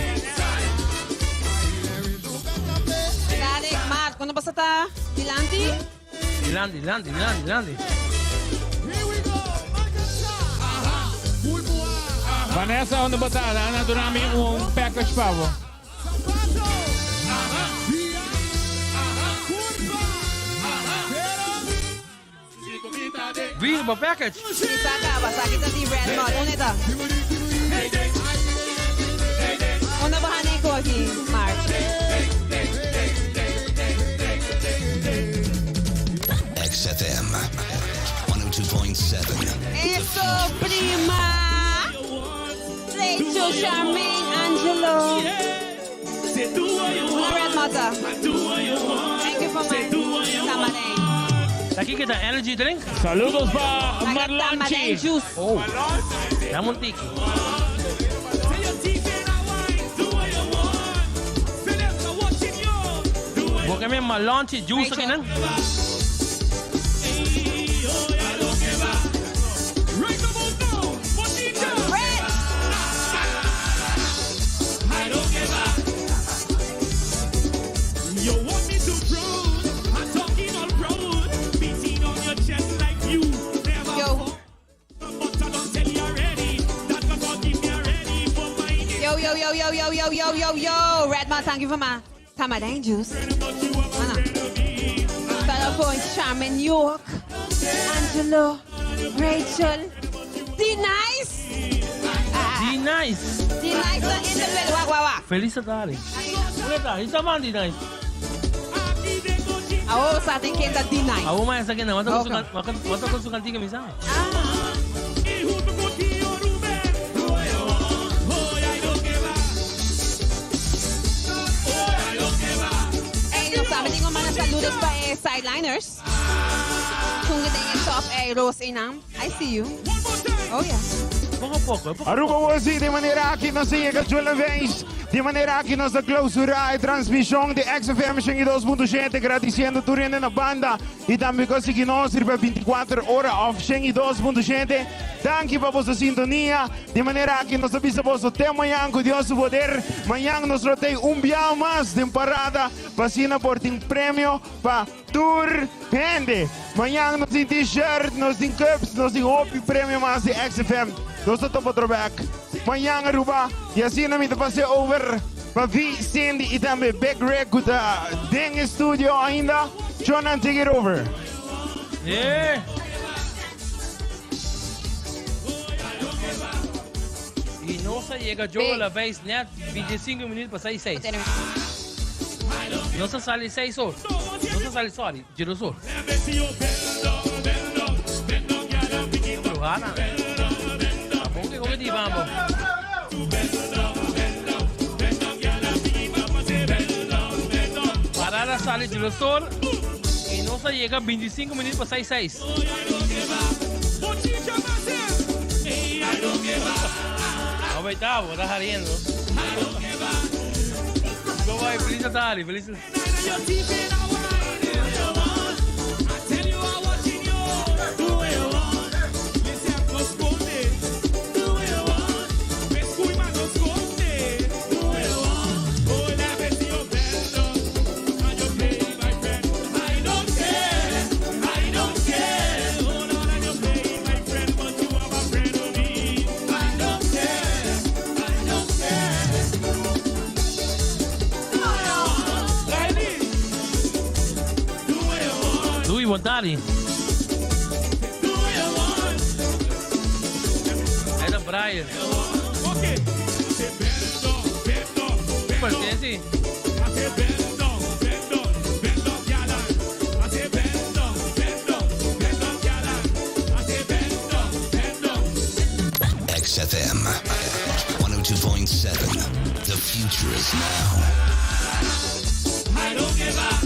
Tarek, Mart, cuando pasa ta dilanti? Dilanti, dilanti, dilanti, dilanti. Vanessa, unda bo ta? Nan a duna mi un package pa bo. Wie, bo package? Mi sa caba, sa kita di Red Mud. Unda ta? Unda bo hane ko aki, Mark? XFM 102.7. Eso, prima! Rachel, Charmaine, Angelo. Una Red Mata. Thank you for my tamarind. Aki ke ta energy drink? Saludos pa Marlonchi. juice. Oh. Dame un tiki. Bo ke men Marlonchi juice aki nan? You want me to prove I'm talking all proud, beating on your chest like you never Yo. But I don't tell you already that God give me already for my Yo, yo, yo, yo, yo, yo, yo, yo, yo. Red Mud, thank you for my tamarind juice. Ana. Telephone, Charmaine York, Angelo, Rachel. D nice. D nice. D nice in the bed. Wah, wah, wah. Feliz tarde. Unda ta? Esta man D nice. Awo sa atin kenta D nice. Awo man esa que no. Ok. Mata con su cantica mi sabe. Hey, no sabe, tengo manda saludos pa eh, sideliners. Kung den e top eh, Rose inam. I see you. Oh yeah. Poco a poco, poco a Aruba Wozi, di manera aki nos a yega Julen Veins. Di manera aki nos ta clausura e transmision di XFM 102.7, gradiciendo tur hende na banda y tambe cu a sigui nos riba 24 ora of 102.7. Danki pa boso sintonia. Di manera aki nos ta bisa boso te mañan cu Dios su poder. Mañan nos lo tei un bia mas den parada pa asina por tin premio pa Tur hende! Mañan nos tin t-shirt, nos tin cups, nos tin hopi premio mas di XFM. Nos ta topa otro bek mañan Aruba y asina mi ta pase over pa Vi, Cindy y tambe Big Rick cu ta den e studio ainda. Chonan take it over. Yeah. Y nos a yega Joe la vez net 25 minuut pa 6 6. Nos a sali 6 or. Nos a sali sorry, 10 or. Bruhana. Abon que come di bambo. Parada sali 10 or. Y nos a yega 25 minuut pa 6 6. Bai ta, bo ta hariendo. Go bai, feliz tarde, feliz. Dui, bon tardi. Era Brian. Por qué sí? XFM 102.7. The future is now. I don't give up.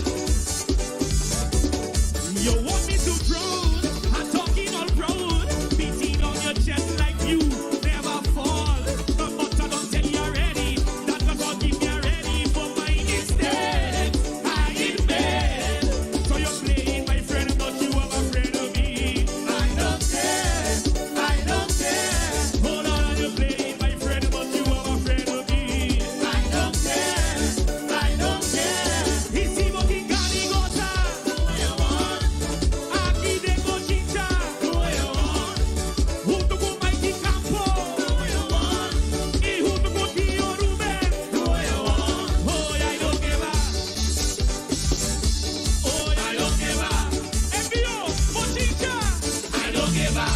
You want me to prove? I'm talking all proud, beating on your chest like you never fall. But I don't tell you already that God forgive me already for my mistake. I admit. So you're playing my friend, but you are afraid of me. I don't care. I don't care. Hold on, you're playing my friend, but you are afraid of me. I don't care. I don't care. Hicimos Kingarigota. Aqui de Bochincha. Junto com Mike Campo. E junto com Tio Ruben. Oh, I don't give up. Oh, I don't give up. Envio, Bochincha. I don't give up.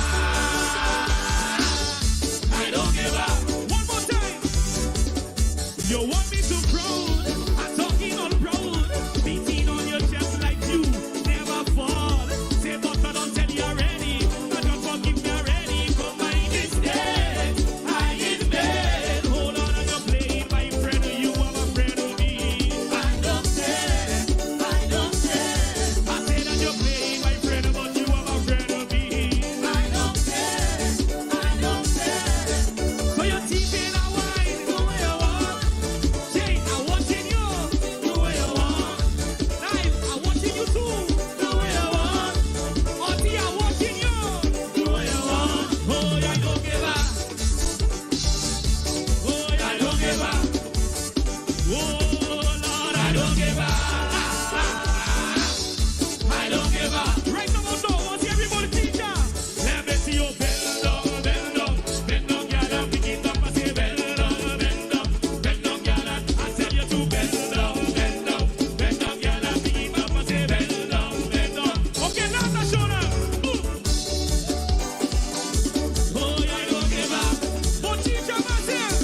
I don't give up. One more time. You want me to proud? I'm talking all proud, beating on your chest like you never fall. Say, but I don't tell you already. I don't forgive me already for my mistake. I admit. Hold on, I'm not playing, my friend. You are a friend of me. I don't care. I don't care. I said that you're playing, my friend, but you are a friend of me. I don't care. I don't care. So you're teething a wine, do what you want. Jay, I'm watching you, do what you want. Live, I'm watching you too, do what you want. Auntie, I'm watching you, do what you want. Oh, I don't give up. Oh, I don't give up. Oh, Lord, I don't give up. I don't give up. Right now, no, want everybody teacher. Let me see you bend down, bend down, bend down, girl, and pick it up and say bend down, bend down, bend down, girl, and I tell you to bend down, bend down, bend down, girl, and pick it up and say bend down, bend down. Okay, now the shoulder. Move. Oh, I don't give up. But teacher, myself.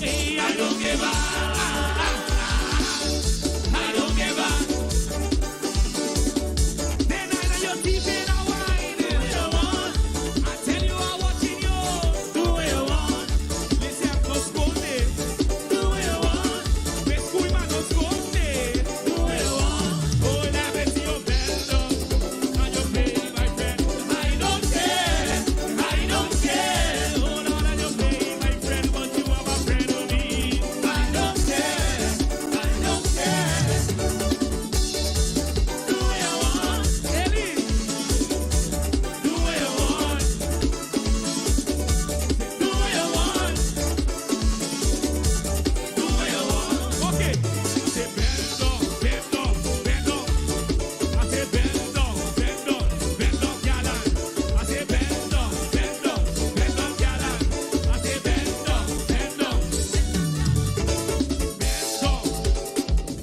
Hey, I don't give up. I don't give up. Then I know you're deep in a wine. Do what you want. I tell you I'm watching you. Do what you want. Listen, no sconde. Do what you want. Pescuima no sconde. Do what you want. Oh, let me see you bend down. And you play, my friend. I don't care. I don't care. Oh, Lord, and you play, my friend, but you are a friend of me. I don't care. I don't care. Do what you want, Ellie. Do what you want. Do what you want. Do what you want. Okay. Say bend down, bend down, bend down. I say bend down, bend down, bend down, gyal. I say bend down, bend down, bend down, gyal. I say bend down, bend down,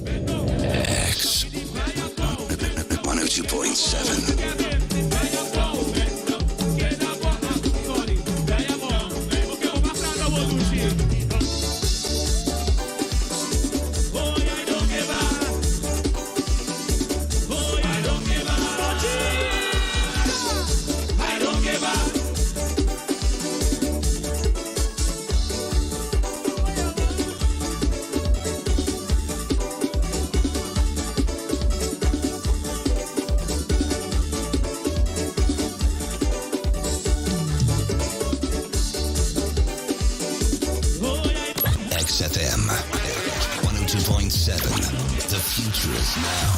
bend down. X 102.7. I don't give up. XFM 102.7. The future is now.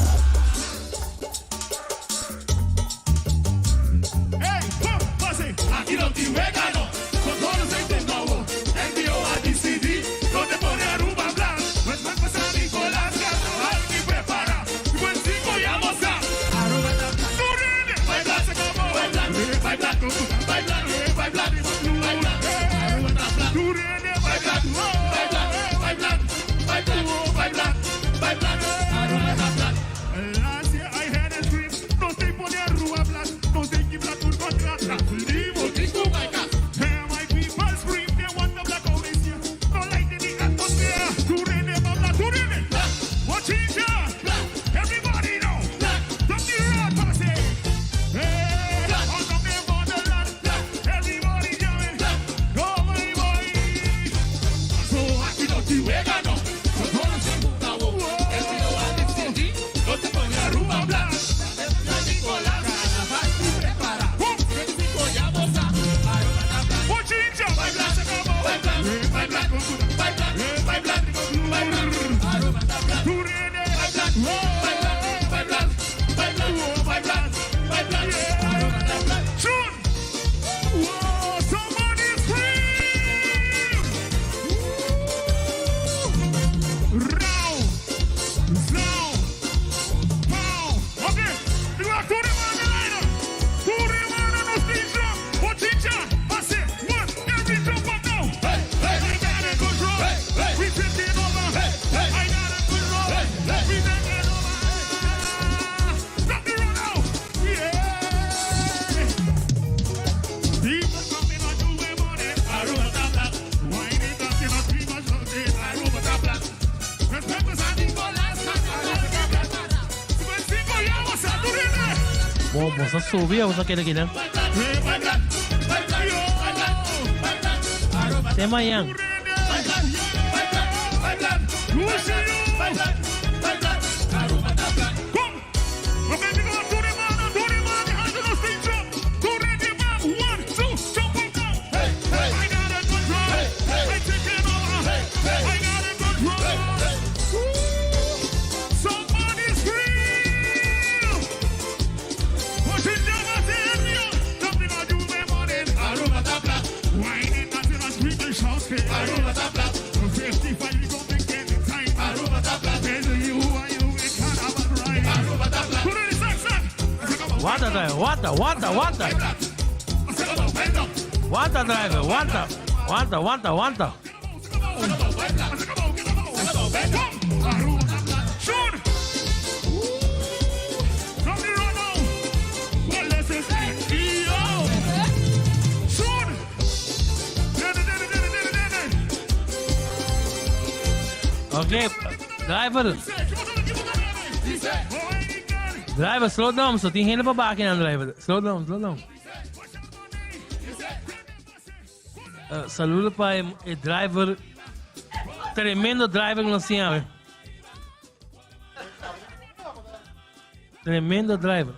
Hey, pum, pase, aquí no te vegano. Con todos los nuevo. NPO a DCD, donde pone Aruba Blanc. No es más pasar Nicolás, carnaval y prepara. Y buen cinco ya moza. Aruba está blanco. Baila, se acabó. Baila, baila, baila, baila, baila. Aruba está blanco. Baila, baila, baila, baila, baila, baila. Aruba está blanco. Last year I had a dream. No stay for the Aruba black. No stay keep black good contract. Leave it to my car. Hey, my people scream. They want the black out this year. No light in the atmosphere. To rain them a black. To rain it. Watch it, yeah. Everybody now. From the road, pass it. Hey, on the motherland. Everybody jamming. Go, my boy. So aquí no te vegano. No te pone Aruba Black. Bo, bo subi, bo keda aki, no? Te mañan. Wanta, driver, wanta, wanta, wanta. Wanta, driver, wanta. Wanta, wanta, wanta. Ok, driver. Driver, slow down. So tin hende pa baha aki, driver. Slow down, slow down. Saludo pa e driver. Tremendo driver nos tin. Tremendo driver.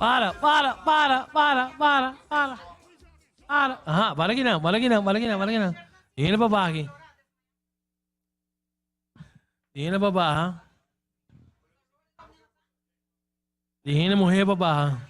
Para, para, para, para, para, para. Para. Aha, para aki no, para aki no, para aki no, para aki no. Hende pa baha aki. Hende pa baha. Hende muhé pa baha.